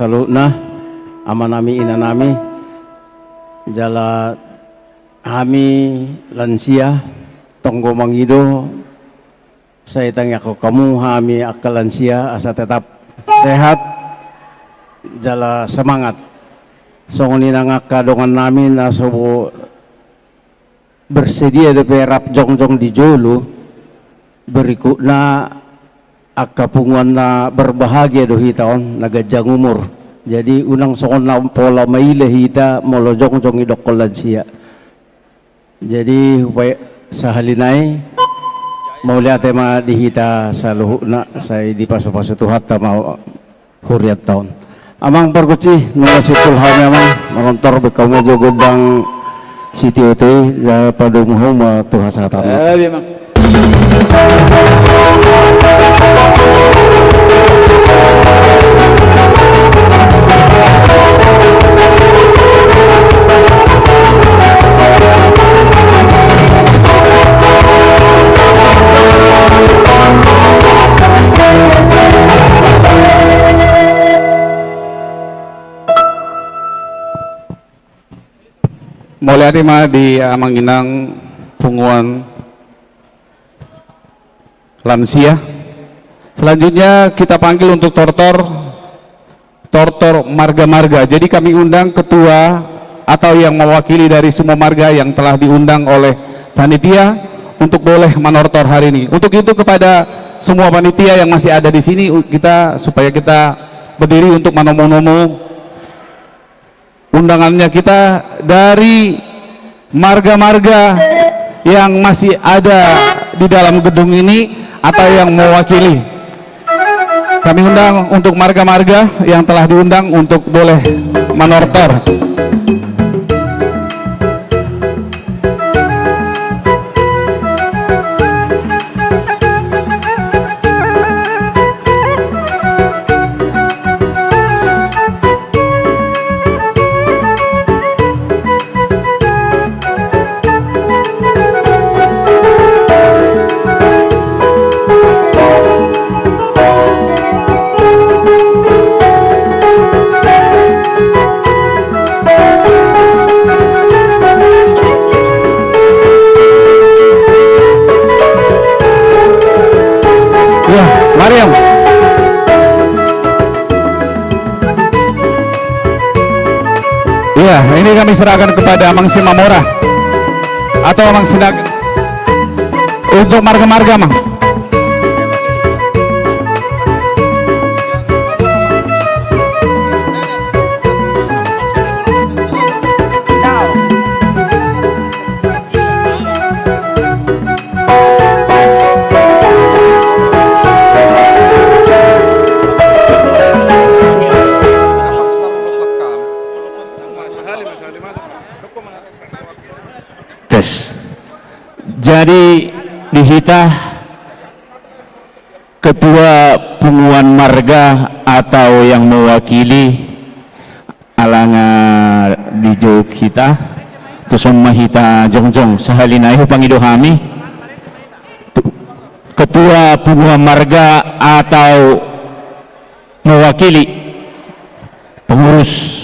saluhutna, amanami, inanami, jala hami lansia, tonggo mangido, sai tangiangkon hamu hami angka lansia asa tetap sehat jala semangat. Songon i nang angka dongannami na so bersedia dope rap jongjong di jolo, berikutna angka punguan na berbahagia do hita on, na ganjang umur. Jadi unang songon na pola maila hita molo jongjong idokkon lansia. Jadi, hupae-, sahali nai, mauliate ma di hita saluhutna, sai dipasupasu Tuhanta ma hurianta on. Amang pargonsi, nunga simpul hami amang, manortor, baen hamu jo gondang sitiotio i, jala padomu hamu ma tu hasahatanna. Eh, iya, Mang. Mauliate ma di amang inang punguan lansia. Selanjutnya kita panggil untuk tortor, tortor marga-marga. Jadi kami undang ketua atau yang mewakili dari semua marga yang telah diundang oleh panitia untuk boleh manortor hari ini. Untuk itu kepada semua panitia yang masih ada di sini, u-, kita, supaya kita berdiri untuk manomu-nomu undangannya kita dari marga-marga yang masih ada di dalam gedung ini atau yang mewakili. Kami undang untuk marga-marga yang telah diundang untuk boleh manortor. Ya, mari, Om. Iya, ini kami serahkan kepada Amang Simamora atau Amang Sinak untuk marga-marga, Mang. Tes. Jadi di hita ketua punguan marga atau yang mewakili, ala nga dijou hita, tuson ma hita jongjong. Sahali nai hupangido hami, tu-, ketua punguan marga atau mewakili pengurus.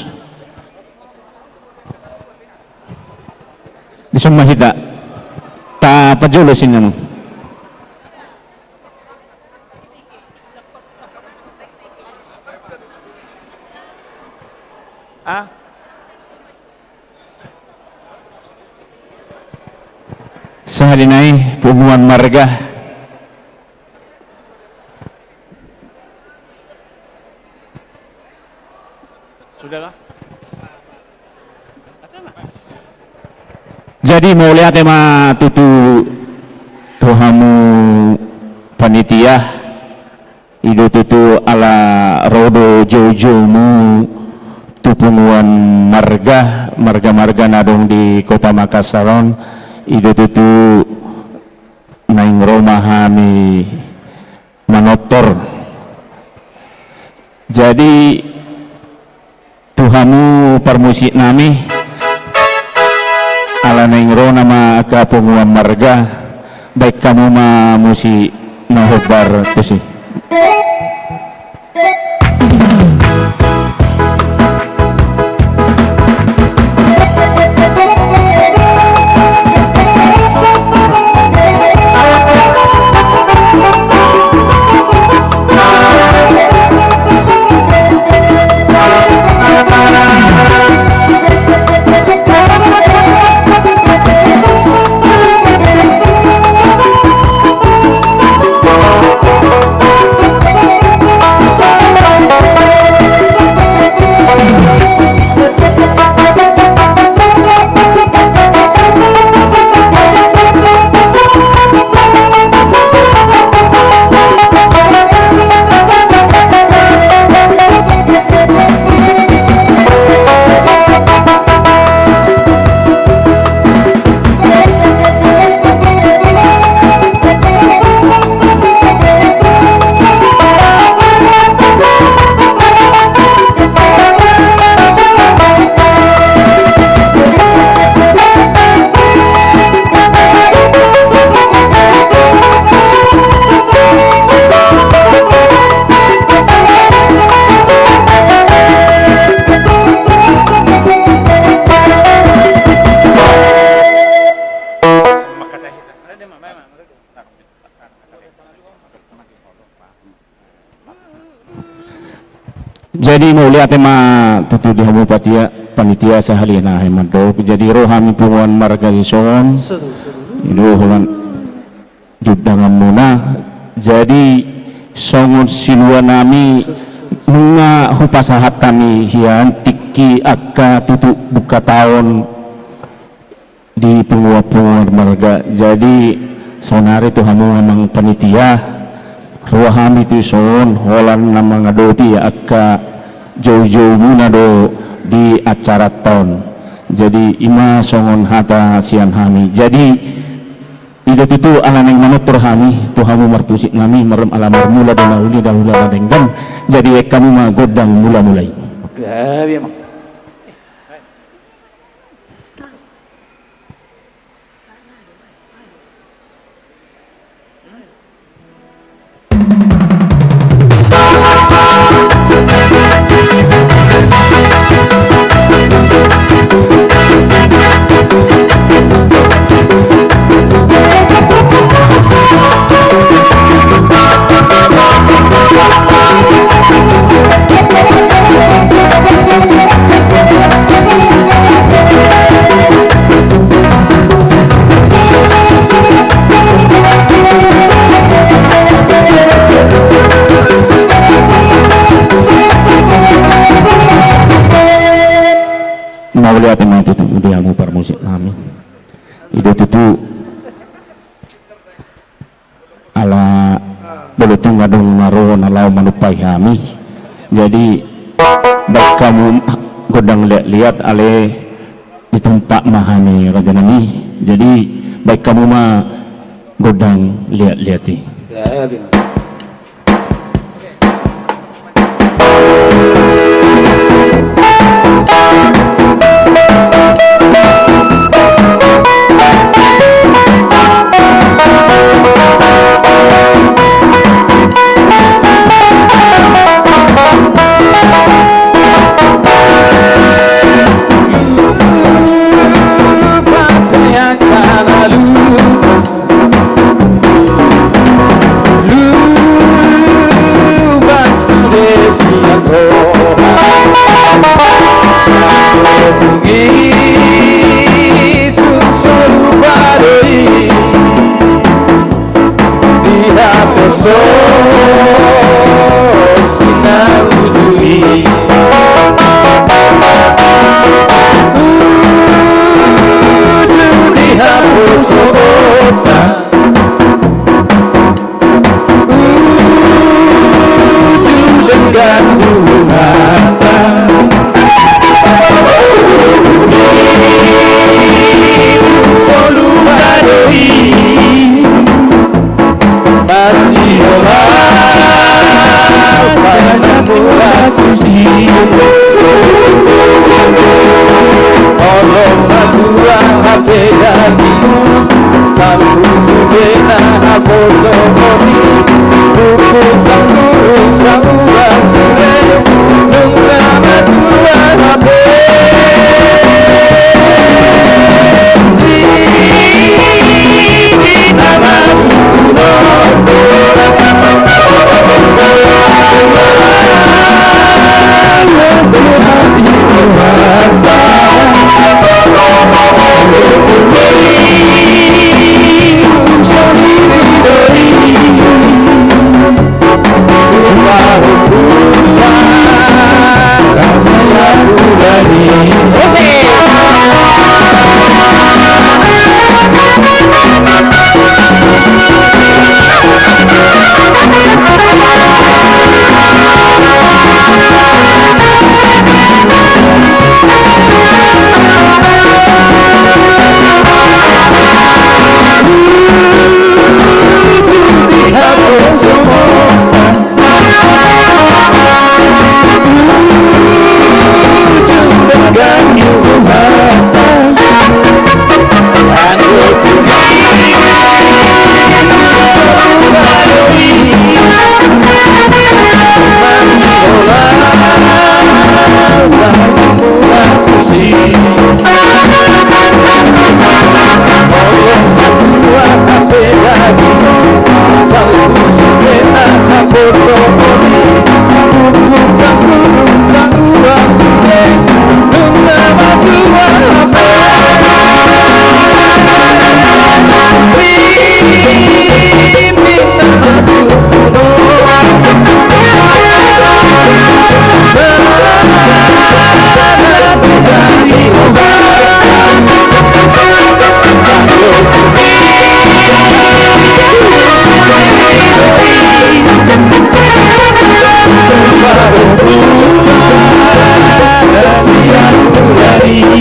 Dison ma hita. Tapajolo sinna, Mang. Ah? Sahali nai punguan marga. Sudahkah? Jadi mauliate ma tutu tu hamu panitia, i do tutu ala ro do joujoumu tu punguan marga, marga-marga na adong di Kota Makassar on, i do tutu naeng ro ma hami manortor. Jadi tu hamu parmusik nami, ala naeng ro nama angka punguan marga, baen hamu ma musik na hombar tusi. Jadi mauliate ma tutu di hamu patia, panitia sahali nai mandok. Jadi ro hami punguan marga dison. I do holan di undanganmuna. Jadi songon silua nami nunga hupasahat hami hian tingki angka tutu buka taon di punguan-punguan marga. Jadi saonari tu hamu amang panitia, ro hami tuson holan na mangadopi angka joujoumuna do di acara on. Jadi ima songon hata sian hami. Jadi i do tutu ala naeng manortor hami tu hamu marmusik nami, mar-, ala marmula do na uli, na uli na denggan. Jadi baen hamu ma gondang mula-mula i. Gabe ma. Mauliate ma tutu di hamu parmusik nami. I do tutu ala molo tung adong na ro na laho manumpai hami. Jadi baen hamu gondang liat-liat, alai ditompa ma hami raja nami. Jadi baen hamu ma gondang liat-liat i. I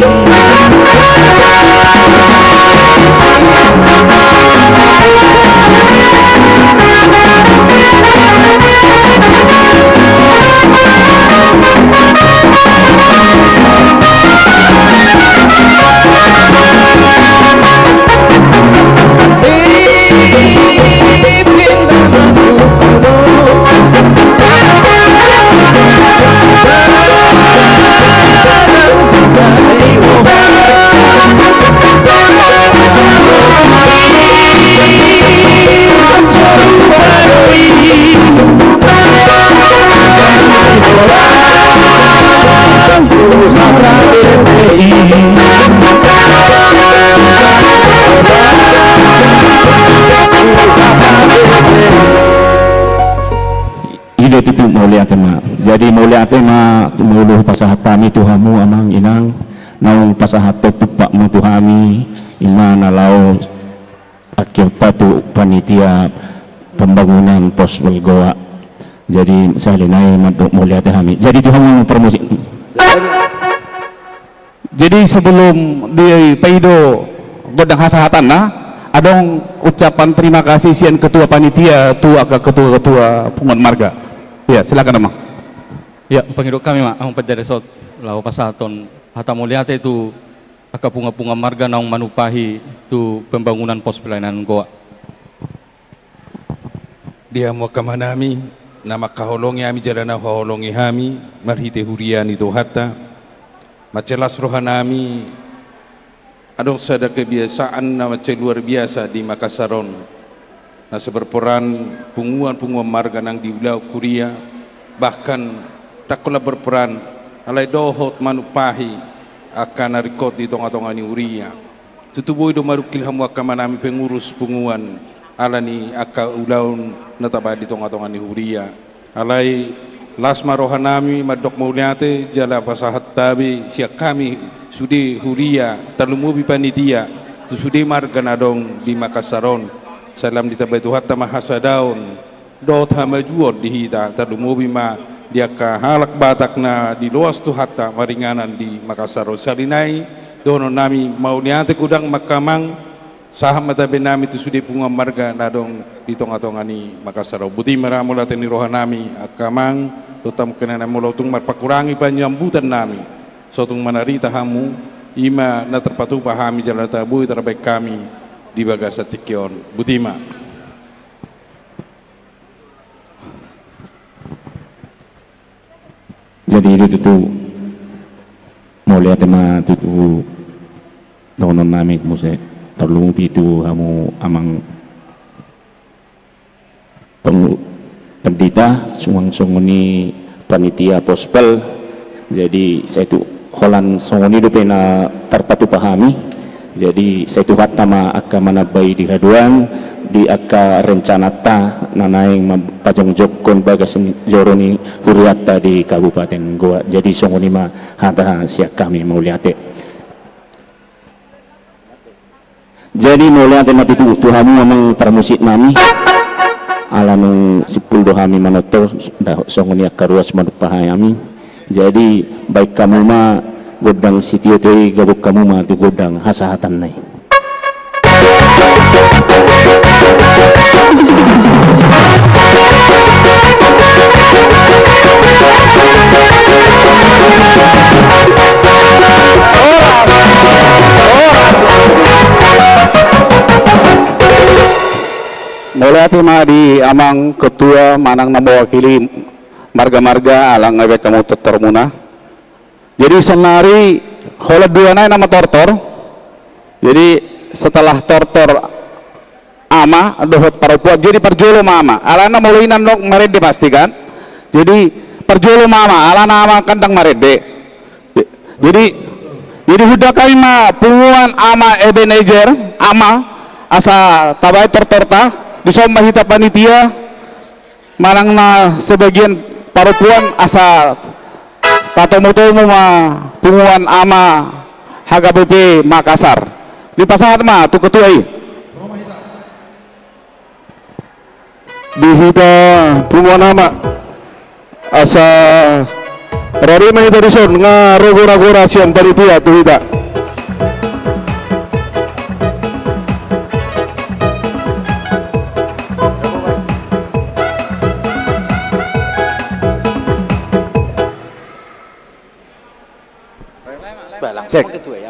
do tutu, mauliate ma. Jadi mauliate ma, molo pasahat hami tu hamu amang inang, naung pasahat tumpakmu tu hami, ima na laho akhirta tu panitia pembangunan pos Balgoa. Jadi sahali nai mandok mauliate hami. Jadi tu hamu parmusik. Jadi sebelum dipaido gondang hasahatanna, adong ucapan terima kasih sian ketua panitia tu angka ketua-ketua punguan marga. Ya, silakan amang. Ya, pangidok hami ma, amang panjari sot, laho pasahathon hata mauliate tu angka punguan-punguan marga naung manumpahi tu pembangunan pos pelayanan goa. Di hamu angka amanami, na mangkaholongi hami jala na huhaholongi hami marhite huria ni Tuhanta, mansai las rohanami, adong sada kebiasaan na mansai luar biasa di Makassar on, na so berperan punguan-punguan marga nang di ulaon huria, bahkan ndang holan berperan, alai dohot manumpahi angka na ringkot di tonga-tonga ni huria. Tutu boi do marungkil hamu angka amanami pengurus punguan, ala ni angka ulaon na tabahen di tonga-tonga ni huria. Alai las ma rohanami mandok mauliate jala pasahat tabe sian hami sude huria, tarlumobi panitia, tu sude marga na adong di Makassar on. Sai lam ditambai Tuhanta ma hasadaon dohot hamajuon di hita, tarlumobi ma di angka halak Batak na diloas Tuhanta maringanan di Makassar on. Sahali nai dohononnami mauliate godang ma angka amang, sahat ma tabenami tu sude punguan marga na adong di tonga-tonga ni Makassar on. Boti ma ra mauliate ni rohanami angka amang, dohot hamu angka inang, molo tung marpakurangi panyambutannami, so tung manarita hamu, ima na tarpatupa hami jala na boi tarbahen hami di bagasan tingki on. Boti ma. Jadi i do tutu, mauliate ma tutu dohononnami muse, tarlumobi tu hamu amang pangu-, pandita, suang songon i panitia pospel. Jadi sai tu holan songon i dope na tarpatupa hami. Jadi sai Tuhanta ma angka manambai di haduan, di angka rencananta na naeng mampajongjongkon bagas ni joro ni hurianta di Kabupaten Goa. Jadi songon i ma hata sian hami, mauliate. Jadi mauliate ma tutu tu hamu amang parmusiknami. Ala nunga simpul do hami manortor, ndang songon i angka ruas manumpahi hami. Jadi baen hamu ma gondang sitio-tio i, gabung hamu ma tu gondang hasahatanna i. Mauliate ma di amang ketua manang na mewakili marga-marga, ala nga baen hamu tortormuna. Jadi saonari holan dua nai nama tortor. Jadi setelah tortor ama dohot parompuan, jadi parjolo ma ama. Alana molo inang do marende pasti kan. Jadi parjolo ma ama, alana ama kan ndang marende. Jadi, jadi huda hami ma punguan Ama Ebenezer, ama, asa tabaen tortorta, dison ma hita panitia, manang na sebagian parompuan asa tatomu-tomu ma punguan ama H K B P Makassar. Dipasahat ma tu ketua i. Di hita punguan ama asa Rade ma hita dison, nga ro gora-gora sian panitia tu hita.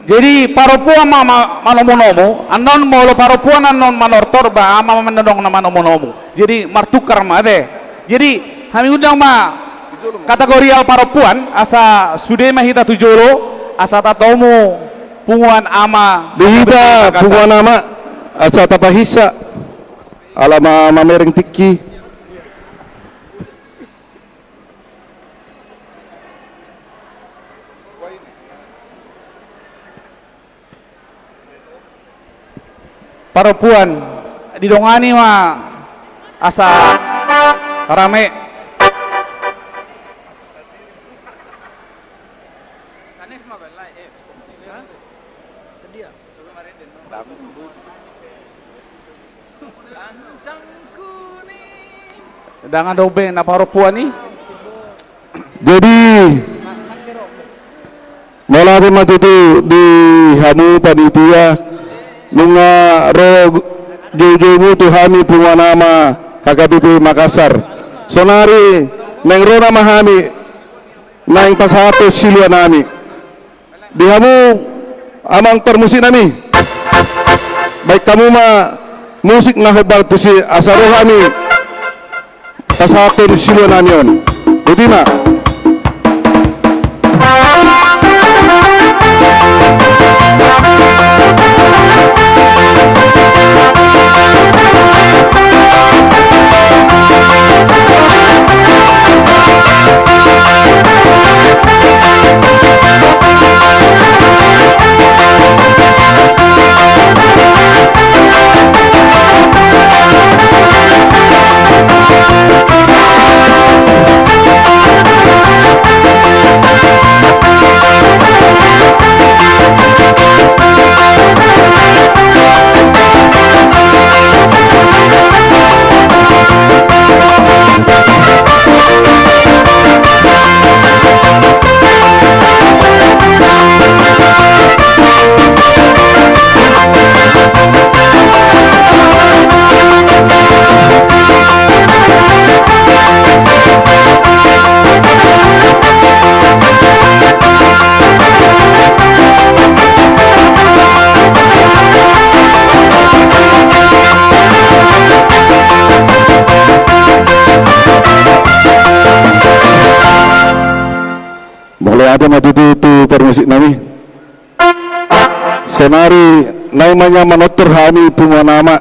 Jadi parompuan ma, ma, manomu-nomu, annon molo parompuan annon manortor, ba ama ma annon na manomu-nomu. Jadi martukar ma ate. Jadi hami undang ma kategorial parompuan, asa sude ma hita tu jolo, asa tatomu punguan ama. Di hita punguan ama, asa tapahinsa, ala ma mamereng tingki. Parompuan, didongani ma asa rame. Ndang adong be na parompuan i. Jadi mauliate ma tutu di hamu panitia, nunga ro joujoumu tu hami punguan ama H K B P Makassar. Sonari naeng ro nama hami, naeng pasahathon siluanami. Di hamu amang parmusik nami, baen hamu ma musik na hombar tusi asa ro hami pasahathon siluanami on. Boti ma. Mauliate ma tutu tu parmusik nami. Sonari naeng ma nian manortor hami punguan ama.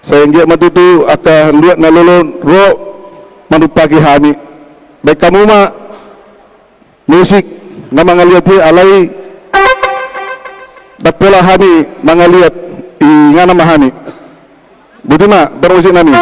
Sai anggiat ma tutu angka luat na lolo ro manumpaki hami. Baen hamu ma musik na mangaliat i, alai ndang pola hami mangaliat, inganan ma hami. Boti ma parmusik nami.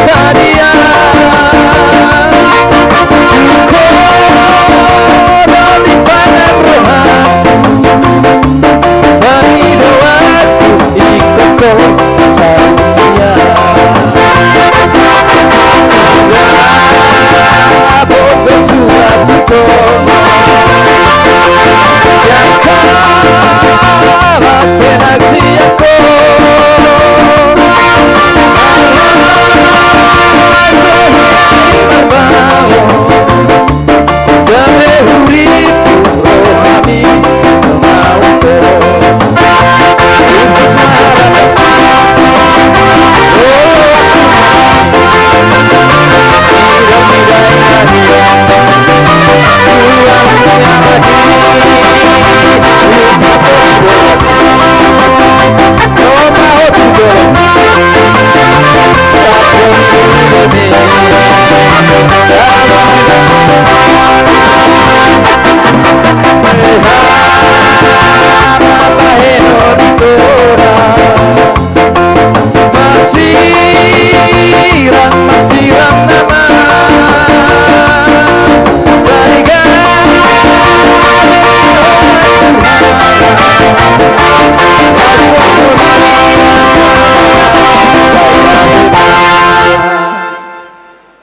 Sadia. Ingkon dipangan rohangku, pangidoanku ingkon sadia. Ala bonggo surat tu ho ma, jala pe na sian ho.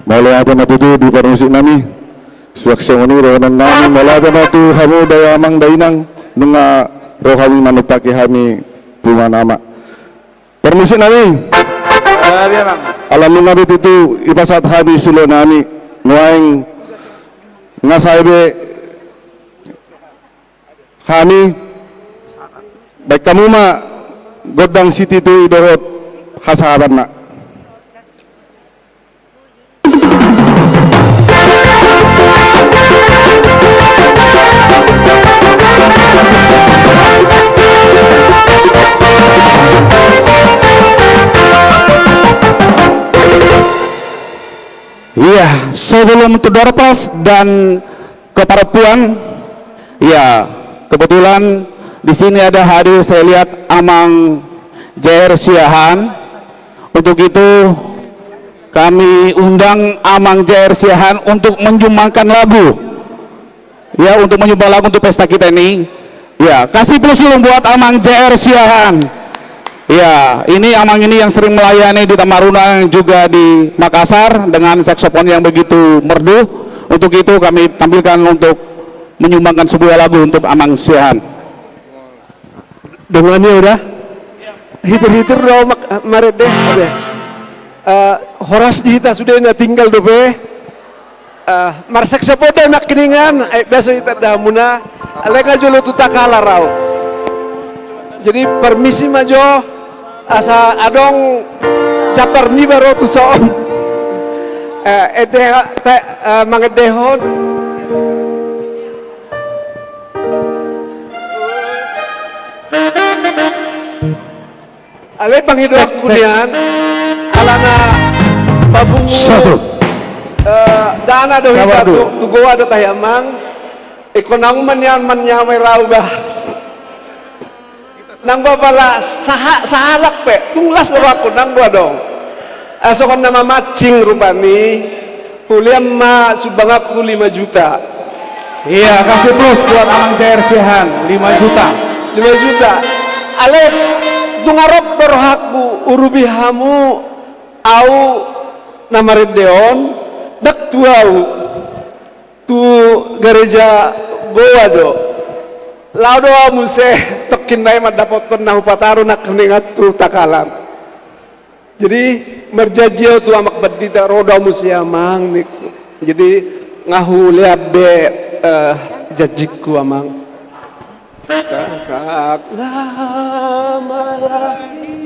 Mauliate ma tutu di parmusik nami. Suang songon i dohonon nami, mauliate ma tu hamu da amang da inang, nunga ro hami manumpahi hami punguan ama. Parmusik nami. Ala nunga be tutu dipasahat hami sulo nami, nuaeng nga sae be hami, baen hamu ma gondang sititi dohot hasahatanna. Iya, sebelum tu Dorpas dan ke parompuan, iya, kebetulan di sini ada hadir, saya lihat, Amang J R Siahaan. Untuk itu, kami undang Amang J R Siahaan untuk menyumbangkan lagu. Ya, untuk menyumbang lagu untuk pesta kita ini. Ya, kasih plus dulu buat Amang J R Siahaan. Ya, ini Amang ini yang sering melayani di Tamaruna, juga di Makassar dengan saksofon yang begitu merdu. Untuk itu, kami tampilkan untuk menyumbangkan sebuah lagu untuk Amang Siahaan. Dongan i udah. Hitir-hitir do, Mak, Marende. Oke. Eh, horas di hita sude na tinggal dope. Eh, marsaksopon do nangkiningan, eh, biasa hita da hamuna. Alai nga jolo tu Takalar au. Jadi permisi ma jo, asa adong capar niba ro tu son. Eh, ende, te, eh, mangendehon. Alai pangidoanku nian, alana papungu, eh, dana do hita tu, tu goa do tahe amang. Ingkon hamu ma nian manyamai rau bah. Nang bapala saha-, sahalak pe, tung las do rohangku nang do adong. Asa songon na mamancing rupani, hulean ma sumbanganku lima juta. Iya, kasih plus buat Amang J R Siahaan, lima juta. Lima juta. Alai, tung arop do rohangku, urupi hamu, au na marende on, ndang tu au. Tu gareja goa do. Laho do au muse, tongkin nai mandapothon na hupataru nangkiningan tu Takalar. Jadi, marjanji au tu Amak Pandita, ro do au muse amang, ningku. Jadi, nga hulean be, eh, janjingku amang. Kakak lama lagi.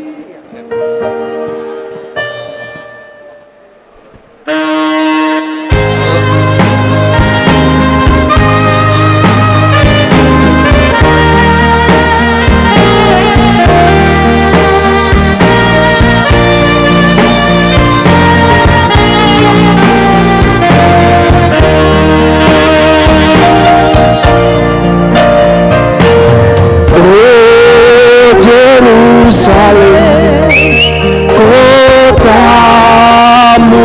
O Jerusalem, kotamu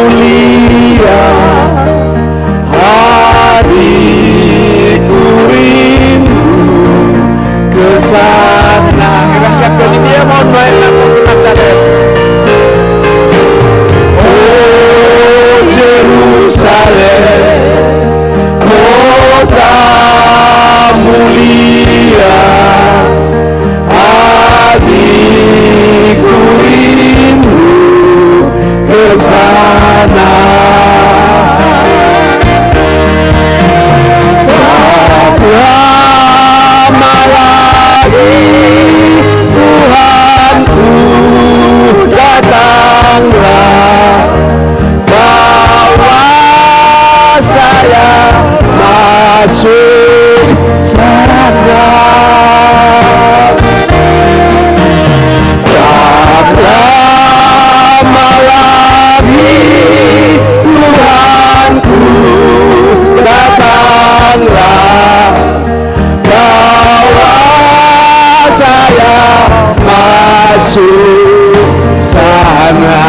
Datanglah, Tuhanku, datanglah, bawa saya masuk sana. Datanglah lagi, Tuhanku, datanglah, bawa saya masuk sana.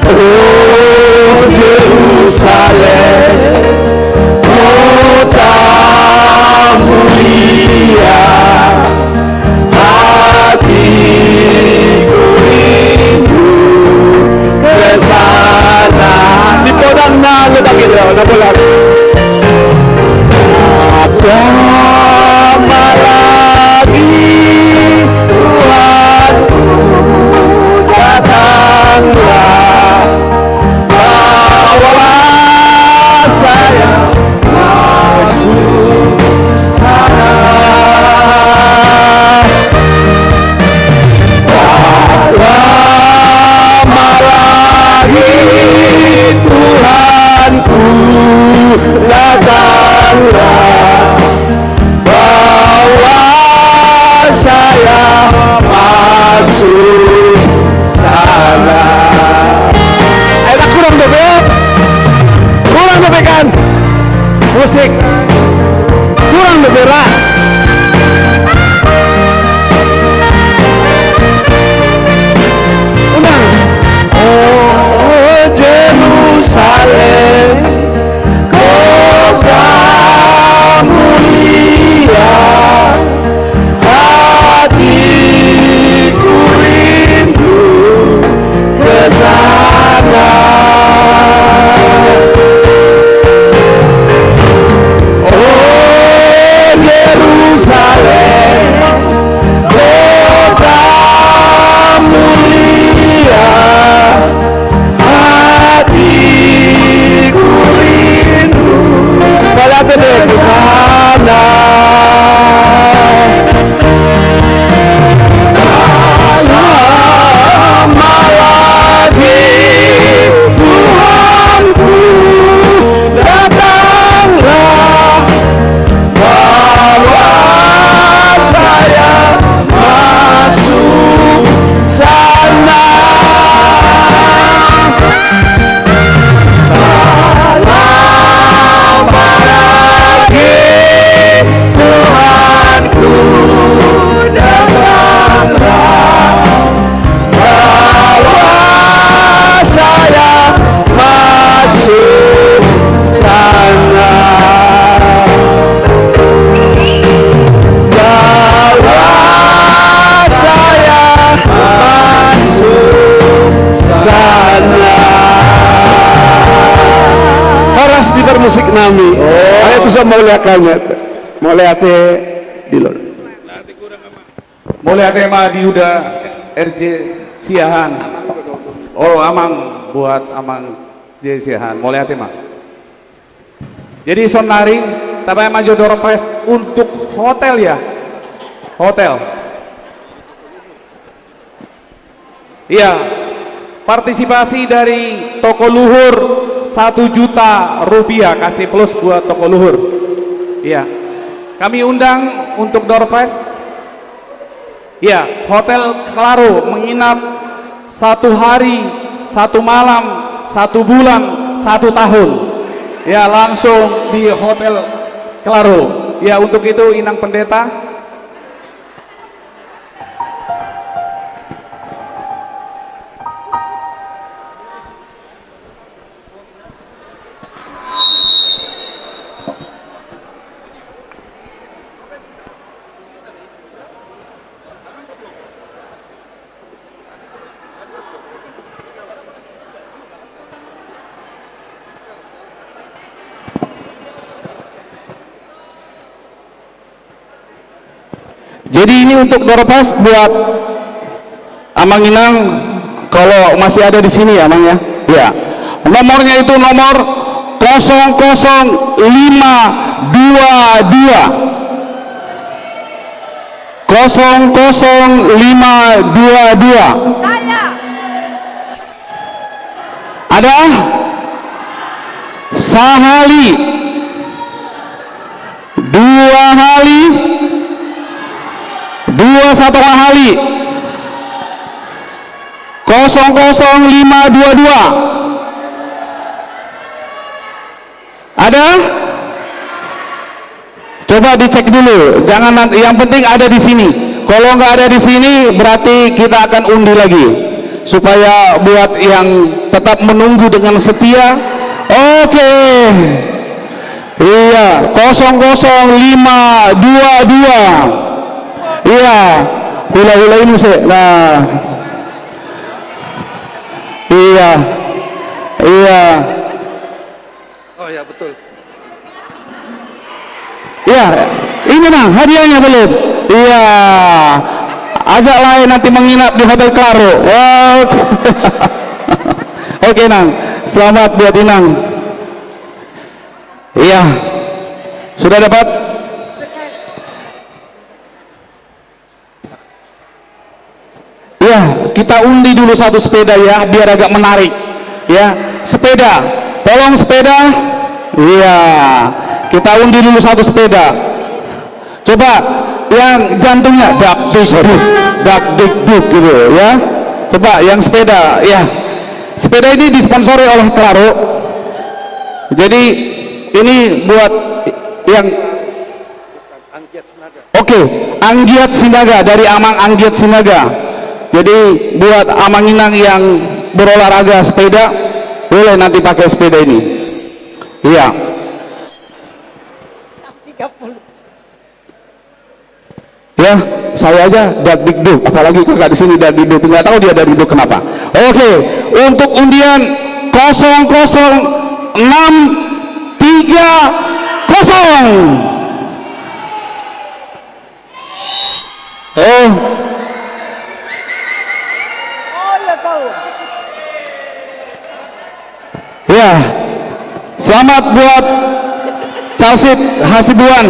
Oh Jerusalem, kota mulia, hatiku rindu ke sana. Di podang na lubang itu, na bolas. Datanglah lagi, Tuhanku, datanglah, bawa saya masuk sana. Datanglah lagi, Tuhanku, datanglah, bawa saya masuk sana. Ayo, tak kurang dope. Kurang dope kan? Musik. Kurang dope, Ra. Ulang. Oh Jerusalem, kota mulia, hatiku rindu ke sana. Oh Jerusalem, kota mulia, hatiku rindu. Mauliate ma di sana. Datanglah lagi, Tuhanku, datanglah, bawa saya masuk sana. Datanglah lagi, Tuhanku, datanglah, bawa saya masuk sana. Bawa saya masuk sana. Horas di parmusik nami. Oh. Ayo, tuson mauliate ma. Mauliate di lolo. Mauliate ma di Yuda R J Siahaan. Oh, amang, buat amang J Siahaan. Mauliate ma. Jadi saonari, tabaen ma jo door prize untuk hotel ya. Hotel. Iya. Partisipasi dari Toko Luhur satu juta rupiah, kasih plus buat Toko Luhur. Iya. Kami undang untuk door prize. Ya, Hotel Claro menginap satu hari, satu malam, satu bulan, satu tahun. Ya, langsung di Hotel Claro. Ya, untuk itu, Inang Pendeta. Jadi ini untuk door prize buat Amang Inang, kalau masih ada di sini ya, Mang, ya. Ya. Nomornya itu nomor kosong kosong lima dua dua. Kosong kosong lima dua dua. Saya. Ada? Sahali. Dua hali. Dua satonga hali. Kosong kosong lima dua dua. Ada? Coba dicek dulu. Jangan nan-, yang penting ada di sini. Kalau nggak ada di sini, berarti kita akan undi lagi. Supaya buat yang tetap menunggu dengan setia. Oke. Iya, kosong kosong lima dua dua. Iya. Hula-hula ini sih. Nah. Iya. Iya. Oh ya, betul. Iya, ini, Nang, hadiahnya belum? Iya. Ajak lae nanti menginap di Hotel Claro. Oke. Oke, Nang. Selamat buat Inang. Iya. Sudah dapat? Ya, kita undi dulu satu sepeda ya, biar agak menarik. Ya, sepeda. Tolong sepeda. Iya. Kita undi dulu satu sepeda. Coba yang jantungnya dak dik duk, dak dik duk gitu ya. Coba yang sepeda, ya. Sepeda ini disponsori oleh Claro. Jadi ini buat yang Oke, Anggiat Sinaga, dari Amang Anggiat Sinaga. Jadi buat Amang Inang yang berolahraga sepeda, boleh nanti pakai sepeda ini. Iya. Ya, saya aja dak dik duk, apalagi kakak di sini dak dik duk, nggak tahu dia dak dik duk kenapa. Oke, untuk undian kosong kosong enam tiga kosong. Oh. Ya, selamat buat Calsit Hasibuan.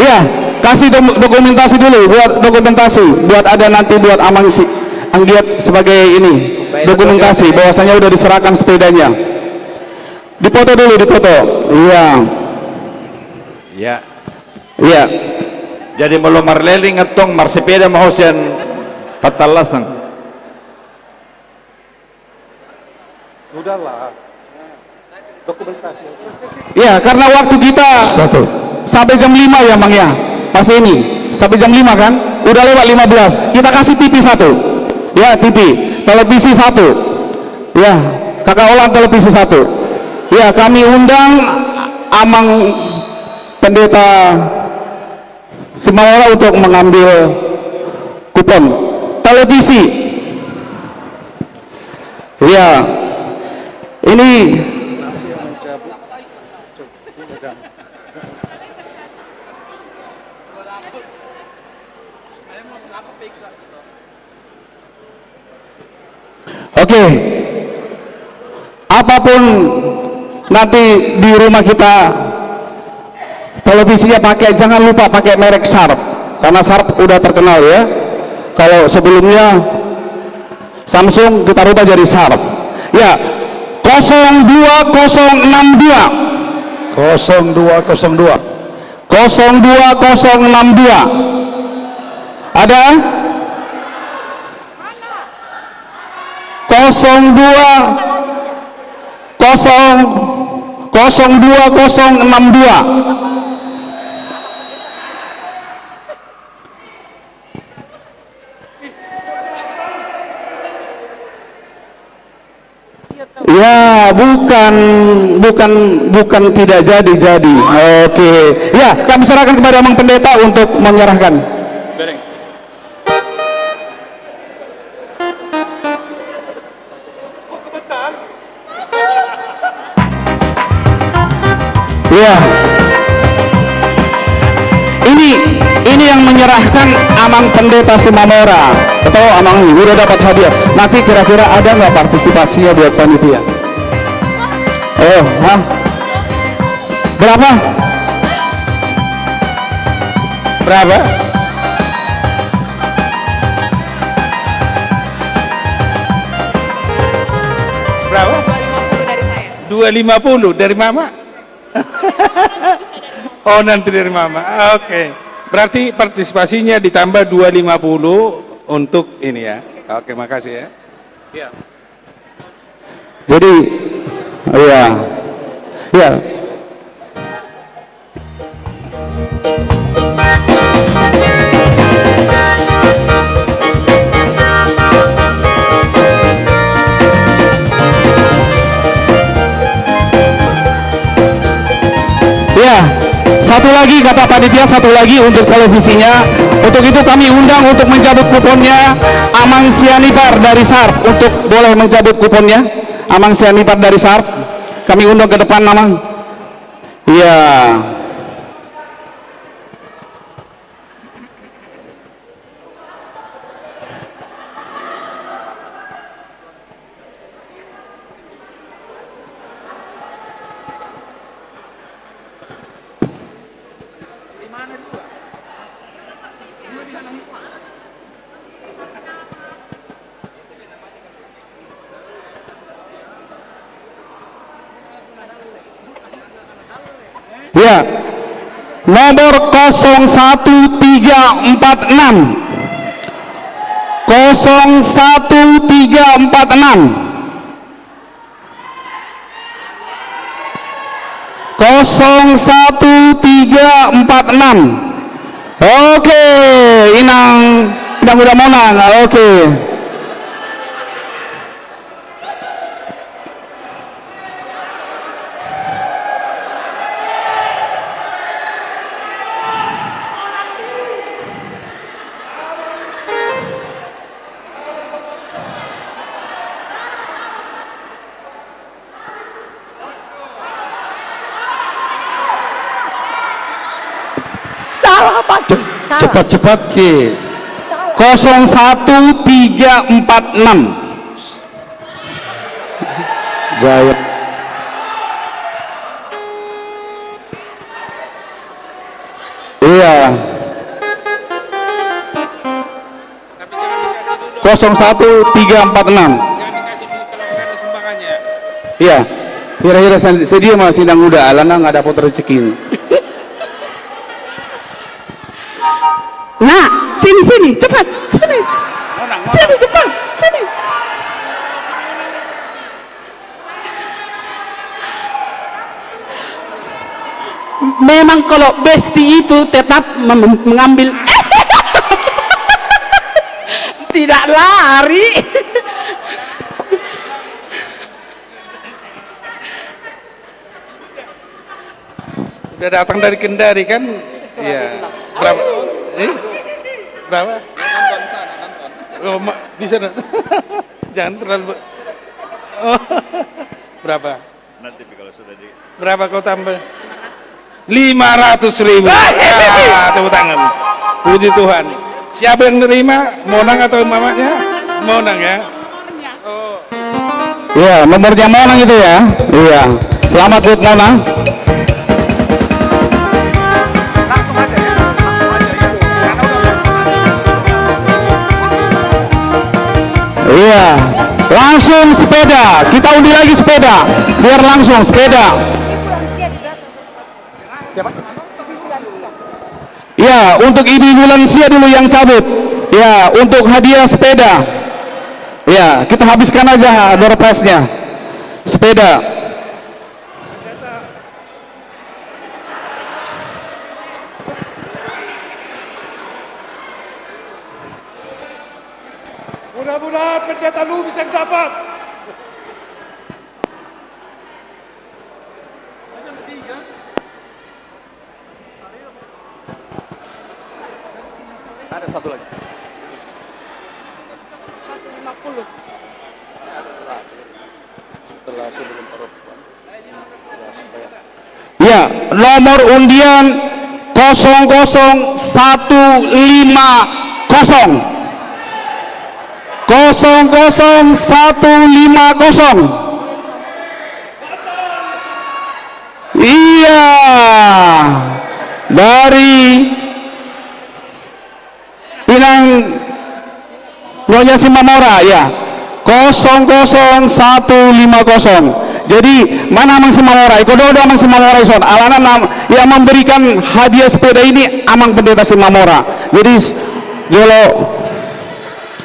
Ya, kasih do-, dokumentasi dulu, buat dokumentasi, buat ada nanti buat Amang si Anggiat sebagai ini, dokumentasi bahwasanya udah diserahkan sepedanya. Dipoto dulu, dipoto. Iya. Iya. Iya. Jadi molo marleleng antong marsepeda ma ho sian Pantallasan. Sudahlah. Dokumentasi. Ya, karena waktu kita sampai jam lima ya, Mang, ya. Pas ini, sampai jam lima kan? Udah lewat lima belas. Kita kasih T V satu. Ya, T V. Televisi satu. Ya, Kakak Olan televisi satu. Ya, kami undang Amang Pendeta Simaora untuk mengambil kupon televisi. Ya, ini Oke. Apapun nanti di rumah kita televisinya pakai, jangan lupa pakai merek Sharp. Karena Sharp udah terkenal ya. Kalau sebelumnya Samsung, kita rubah jadi Sharp. Ya. Kosong dua kosong enam dua. Kosong dua kosong dua. Kosong dua kosong enam dua. Ada? Kosong dua, kosong, kosong dua kosong enam dua. Ya, bukan, bukan, bukan tidak jadi, jadi. Oke. Ya, kami serahkan kepada Amang Pendeta untuk menyerahkan. Ya. Ini, ini Yang menyerahkan Amang Pendeta Simamora atau Amang Ibu udah dapat hadiah. Nanti kira-kira ada nggak partisipasinya buat panitia? Oh, hah? Berapa? Berapa? Berapa? Dua lima puluh dari Mama. Oh, nanti dari Mama. Oke. Berarti partisipasinya ditambah dua lima puluh untuk ini ya. Oke, makasih ya. Iya. Jadi, iya. Iya. Ya, satu lagi kata panitia, satu lagi untuk televisinya. Untuk itu kami undang untuk mencabut kuponnya Amang Sianipar dari SARP untuk boleh mencabut kuponnya. Amang Sianipar dari SARP, kami undang ke depan, Amang. Iya. Ya, nomor kosong satu tiga empat enam. Kosong satu tiga empat enam. Kosong satu tiga empat enam. Oke, Inang, Inang Uda Monang. Oke. Salah, pasti. Salah. Cepat-cepat ke. Salah. Kosong satu tiga empat enam. Jaya. Iya. Kosong satu tiga empat enam. Iya. Hira-hira sa-, sadia ma si Inang Uda, alana nga dapot rezeki. Nah, sini, sini, cepat, sini. Sini, cepat, sini. Memang kalau besti itu tetap mem-, mengambil, tidak lari. Udah datang dari Kendari kan? Iya. Berapa? Eh? Berapa? Oh, ma-, bisa dong. Jangan terlalu be-, oh. Berapa? Nanti kalau sudah di... Berapa kau tambah? Lima ratus ribu. Ah, tepuk tangan. Puji Tuhan. Siapa yang nerima? Monang atau mamanya? Monang ya. Oh. Iya, nomornya Monang itu ya. Iya. Selamat buat Monang. Iya. Langsung sepeda. Kita undi lagi sepeda. Biar langsung sepeda. Siapa? Ya, untuk ibu-ibu lansia dulu yang cabut. Ya, untuk hadiah sepeda. Ya, kita habiskan aja door prize-nya. Sepeda. Mudah-mudahan pendeta lu bisa dapat. Ada satu lagi. Satu lima puluh. Ini ada terakhir. Setelah sebelum perempuan. Ya, supaya. Ya, nomor undian Kosong kosong satu lima kosong. Kosong kosong satu lima kosong. Iya, dari Inang Nyonya Simamora, ya. Kosong kosong satu lima kosong. Jadi, mana Amang Simamora? Iko do, do Amang Simamora ison. Alana nam-, yang memberikan hadiah sepeda ini Amang Pendeta Simamora. Jadi, s-, jolo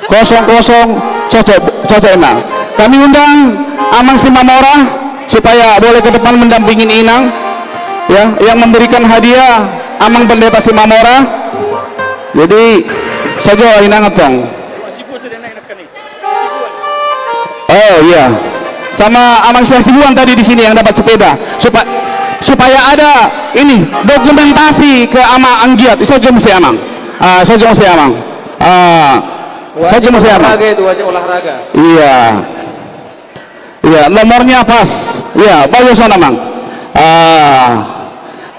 kosong kosong, cocok, cocok, Inang. Kami undang Amang Simamora supaya boleh ke depan mendampingin Inang, ya, yang memberikan hadiah Amang Pendeta Simamora. Jadi, sajo Inang, antong. Oh, iya. Sama Amang Sibuan tadi di sini yang dapat sepeda. Supa-, supaya ada ini dokumentasi ke Amang anggiat. Sajo muse Amang. Ah, sajo muse Amang. Ah, sajo muse Amang. Wajib olahraga itu, wajib olahraga. Iya. Iya, nomornya pas. Iya, bagus, Amang. Ah,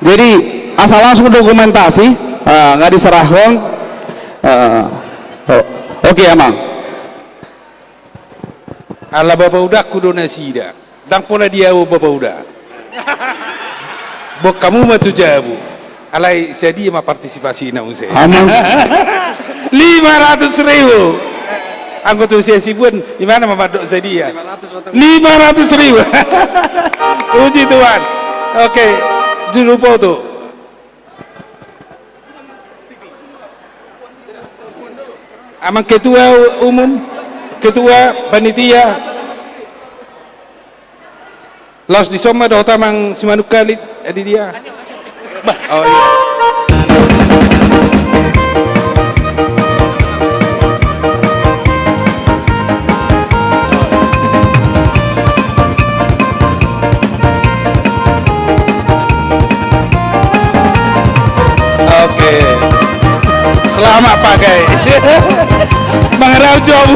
jadi asal langsung dokumentasi, ah, nunga diserahkon. Ah, o-, oke, Amang. Ala bapa udangku do nasida. Ndang pola diau bapa uda. Boan hamu ma tu jabu. Alai sadia ma partisipasina muse? Amang. Lima ratus ribu. Anggo tu si Sibuan, di mana ma mandok sadia? Lima ratus ribu. Puji Tuhan. Oke, juru foto. Amang ketua umum, ketua panitia. Laos dison ma dohot Amang Simanungkalit, adi dia. Bah, oh iya. Oke. Selamat pakai. Mangarau job.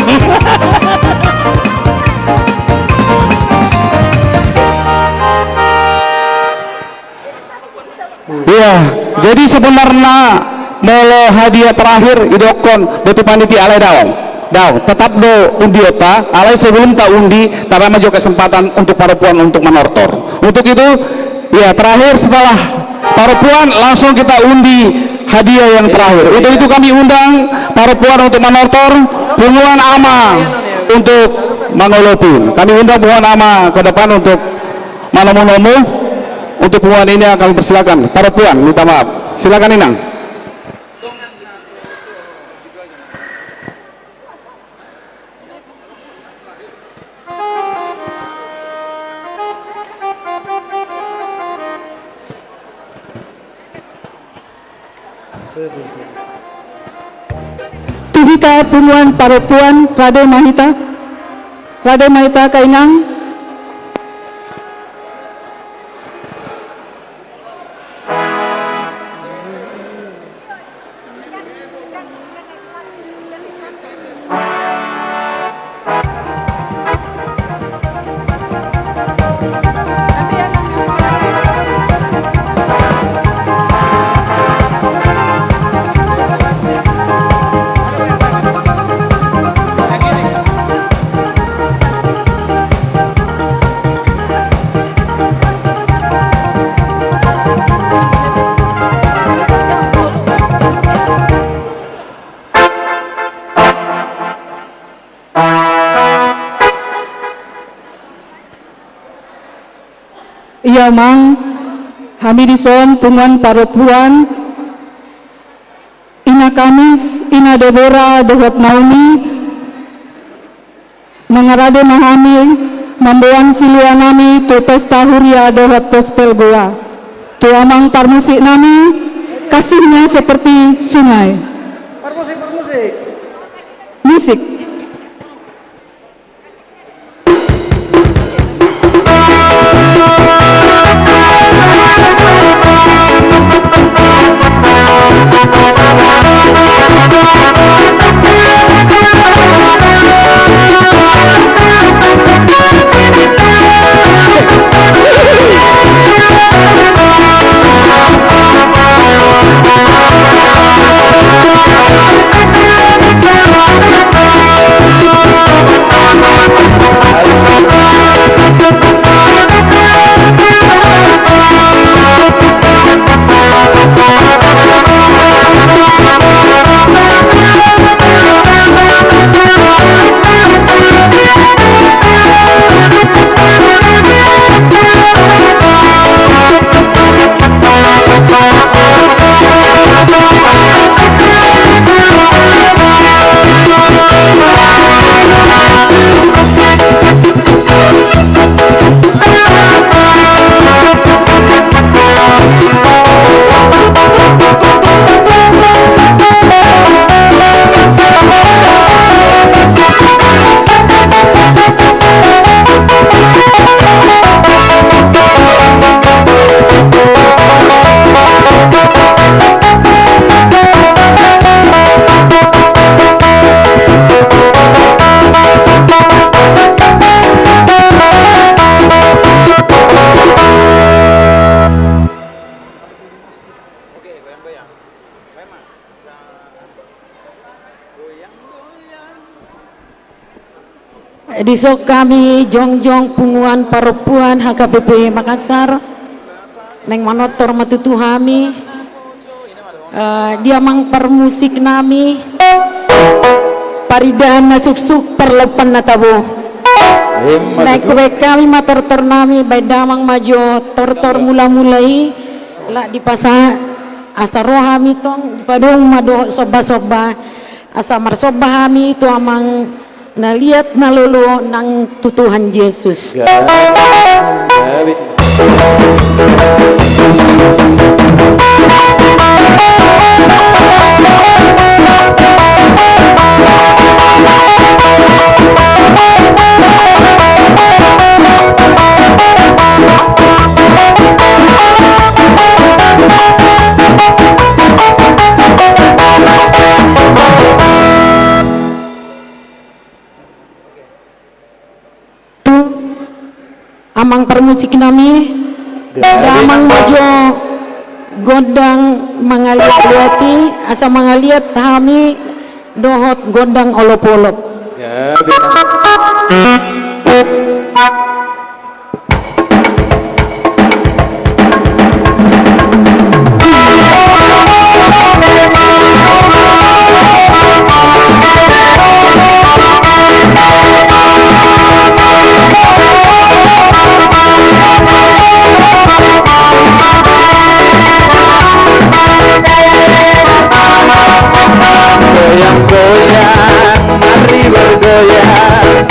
Iya, jadi sebenarna molo hadiah terakhir didokkon do tu panitia, alai daong. Daong, tetap do undionta, alai sebelum taundi, tamba ma jo kesempatan untuk parompuan untuk manortor. Untuk itu, ya, terakhir setelah parompuan langsung kita undi hadiah yang terakhir. Untuk itu kami undang parompuan untuk manortor, punguan ama untuk mangolopin. Kami undang punguan ama ke depan untuk manomu-nomu. Untuk punguan ini kami persilakan. Parompuan, minta maaf. Silakan, Inang. Tu hita punguan parompuan, rade ma hita. Rade ma hita, Inang. Ia, Amang, hami dison punguan parompuan, Ina Kamis, Ina Debora dohot Naomi, mangarade ma hami mamboan siluanami tu pesta huria dohot gospel goa. Tu amang parmusiknami, Kasihnya Seperti Sungai. Parmusik, parmusik. Musik. Dison hami jongjong punguan parompuan H K B P Makassar. Naeng manortor ma tutu hami, eh, di amang parmusik nami, paridahan na suksuk, parlompan na tabo. Ima tutu. Naeng hubaen hami ma tortor nami, baen damang ma jo tortor mula-mula i, lak dipasahat asa ro hami tong, dipadomu ma dohot somba-somba, asa marsomba hami tu amang na liat na lolo nang tu Tuhan Jesus. Tu amang parmusik nami, damang ma jo gondang mangaliat-liat i, asa mangaliat hami dohot gondang olop-olop. Goyang-goyang, mari bergoyang.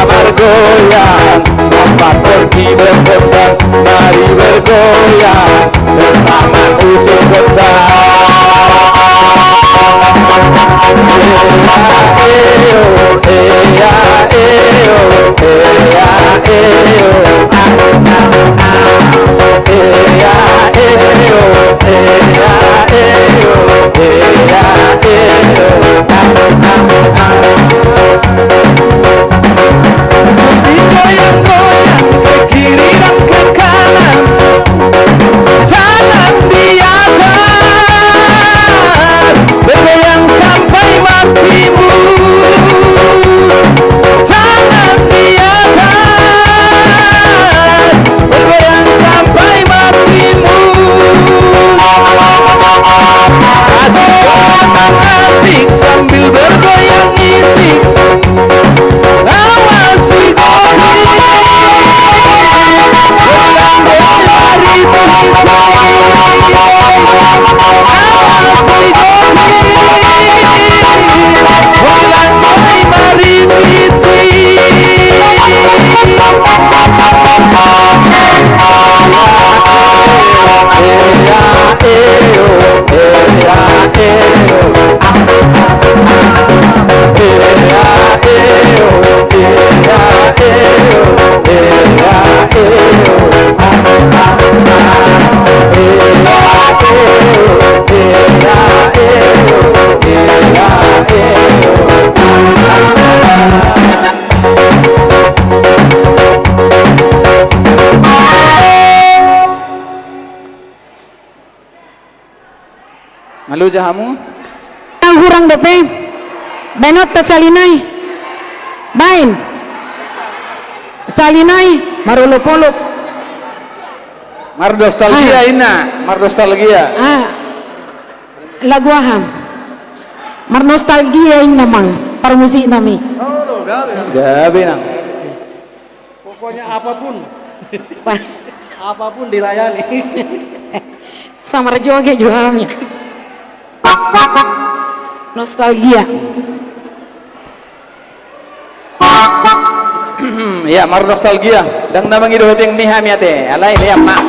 Margoyang, dapat pergi berkembang, mari bergoyang bersama Usut Gondang. Ea, eo, ea, eo, ea, eo, ah, ah, ah. Ea, eo, ea, eo, ea, eo, ah, ah, ah. Digoyang-goyang ke kiri dan ke kanan, tangan di atas, bergoyang sampai matimu. Tangan di atas, bergoyang sampai matimu. Asik, asik sambil bergoyang ini. Awas si Dodi. Goyang, goyang, mari, mari. Awas si Dodi. Goyang, goyang, mari, mari. Maluja hamu? Hurang dope. Baen hot sahali nai. Baen. Sahali nai marolopolop. Marnostalgia. Ayo. Inna, marnostalgia. Ah. Lagu aha? Marnostalgia inna, amang parmusik nami. Gabe, nang. Pokoknya apapun. Apapun dilayani. Sama joget juga, amang. Nostalgia. Ia, marnostalgia. Ndang na mangido hutang ni hami ate. Alai, ia, ma.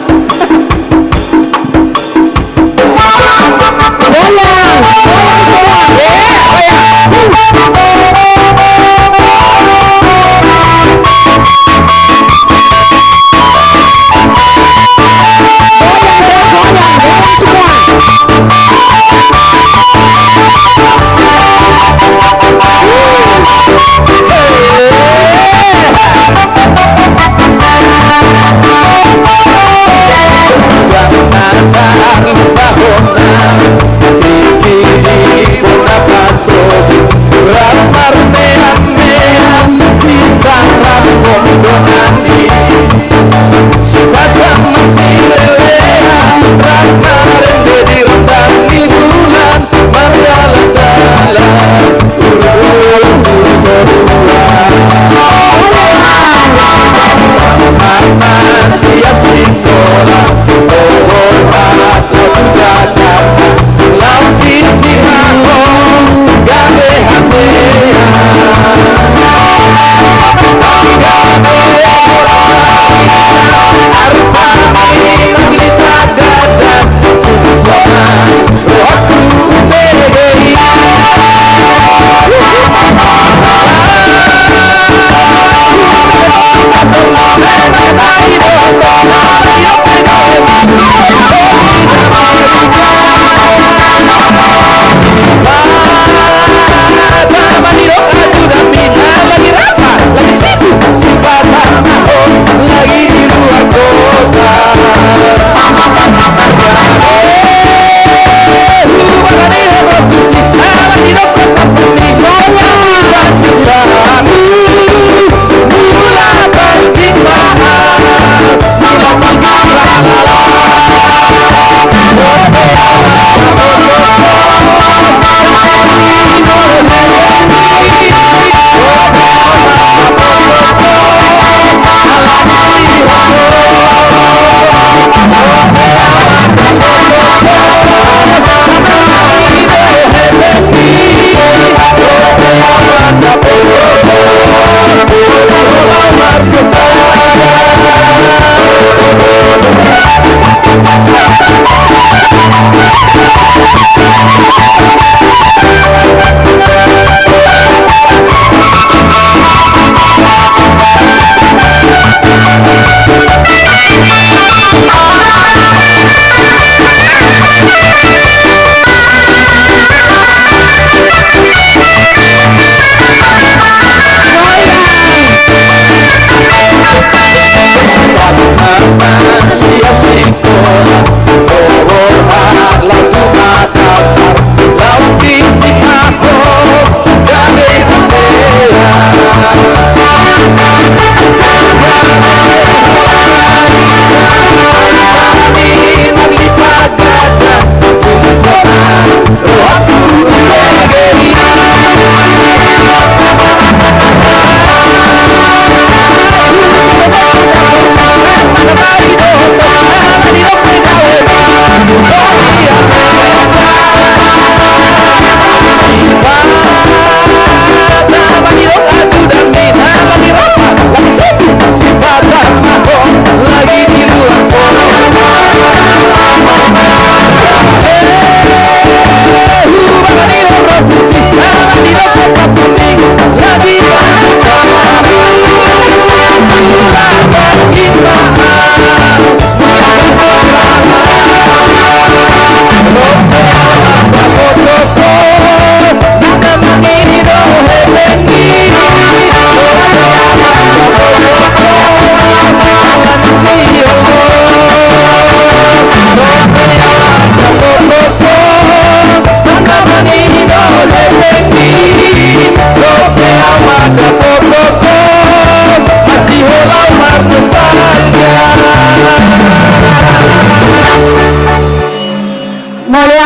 Goyang, goyang semua. Goyang, goyang, goyang semua.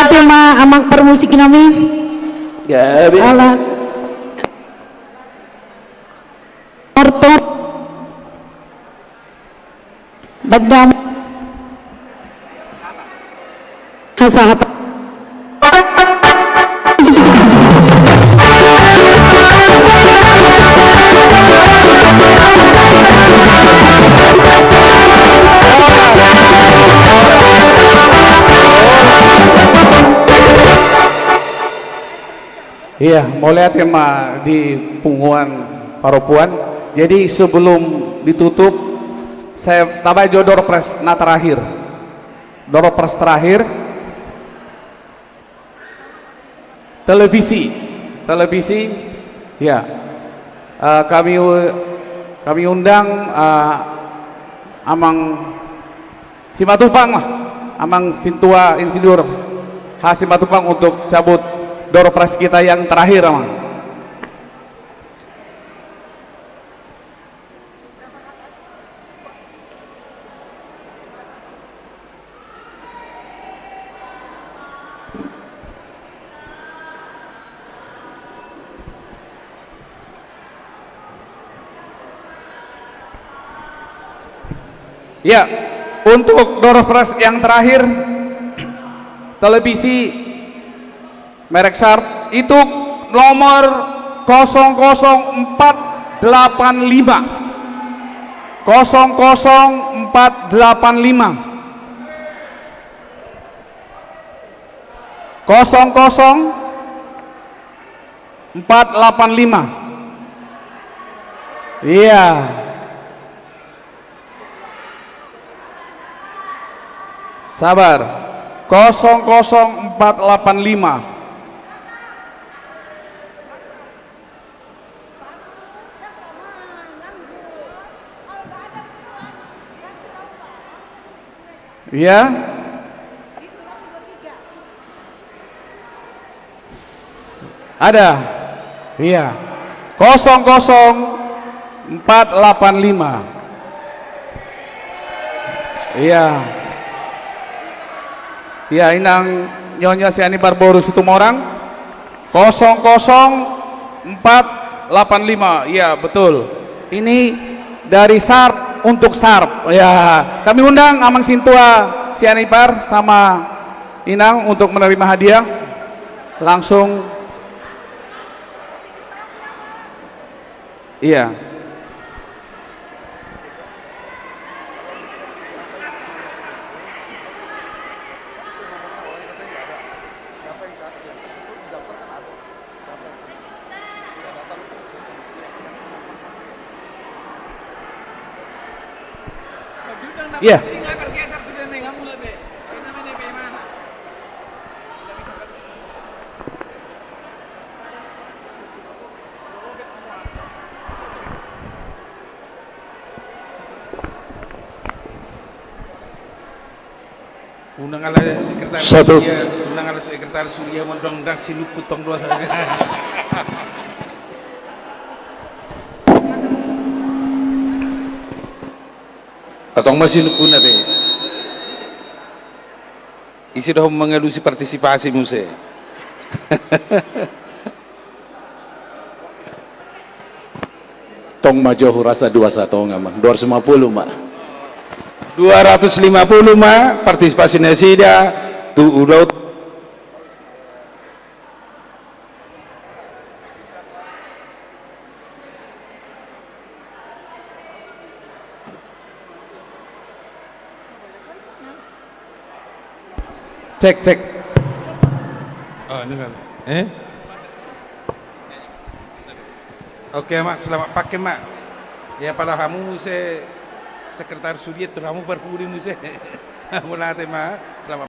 Mauliate ma amang parmusik nami. Gabe. Ala. Ortor. Bagdam. Hasahata. Iya, mauliate ma di punguan parompuan. Jadi sebelum ditutup, saya tambahi jo door prize na terakhir. Door prize terakhir. Televisi. Televisi. Ya. Eh, kami u-, kami undang, eh, Amang Simatupang lah, Amang Sintua Insinyur H Simatupang untuk cabut door prize kita yang terakhir, Amang. Ya, untuk door prize yang terakhir, televisi merek Sharp itu nomor kosong kosong empat delapan lima. Kosong kosong empat delapan lima. Kosong kosong empat delapan lima. Iya. Sabar. Kosong kosong empat delapan lima. Iya. Ada. Iya. Kosong kosong empat delapan lima. Iya. Iya, Inang Nyonya Sianipar boru Situmorang. Kosong kosong empat delapan lima. Iya, betul. Ini dari Sharp untuk Sharp. Ya, kami undang Amang Sintua Sianipar sama Inang untuk menerima hadiah. Langsung. Iya. Iya. Unang ala sekretaris. Satu. Suria, unang ala sekretaris Suria, mondang dang sinungkun tong dua saja. Atong ma sinungkun ate. Ise do mangalusi partisipasi muse. Tong ma jo hurasa dua satonga ma. Dua ratus lima puluh ma. Dua ratus lima puluh ma partisipasi nasida tu ulaon. Cek, cek. Oh, ini kan. Eh? Oke, Mak, selamat pake, Mak. Ya, pala hamu muse sekretaris Suria, tu hamu parpudi muse. Mauliate, Mak. Selamat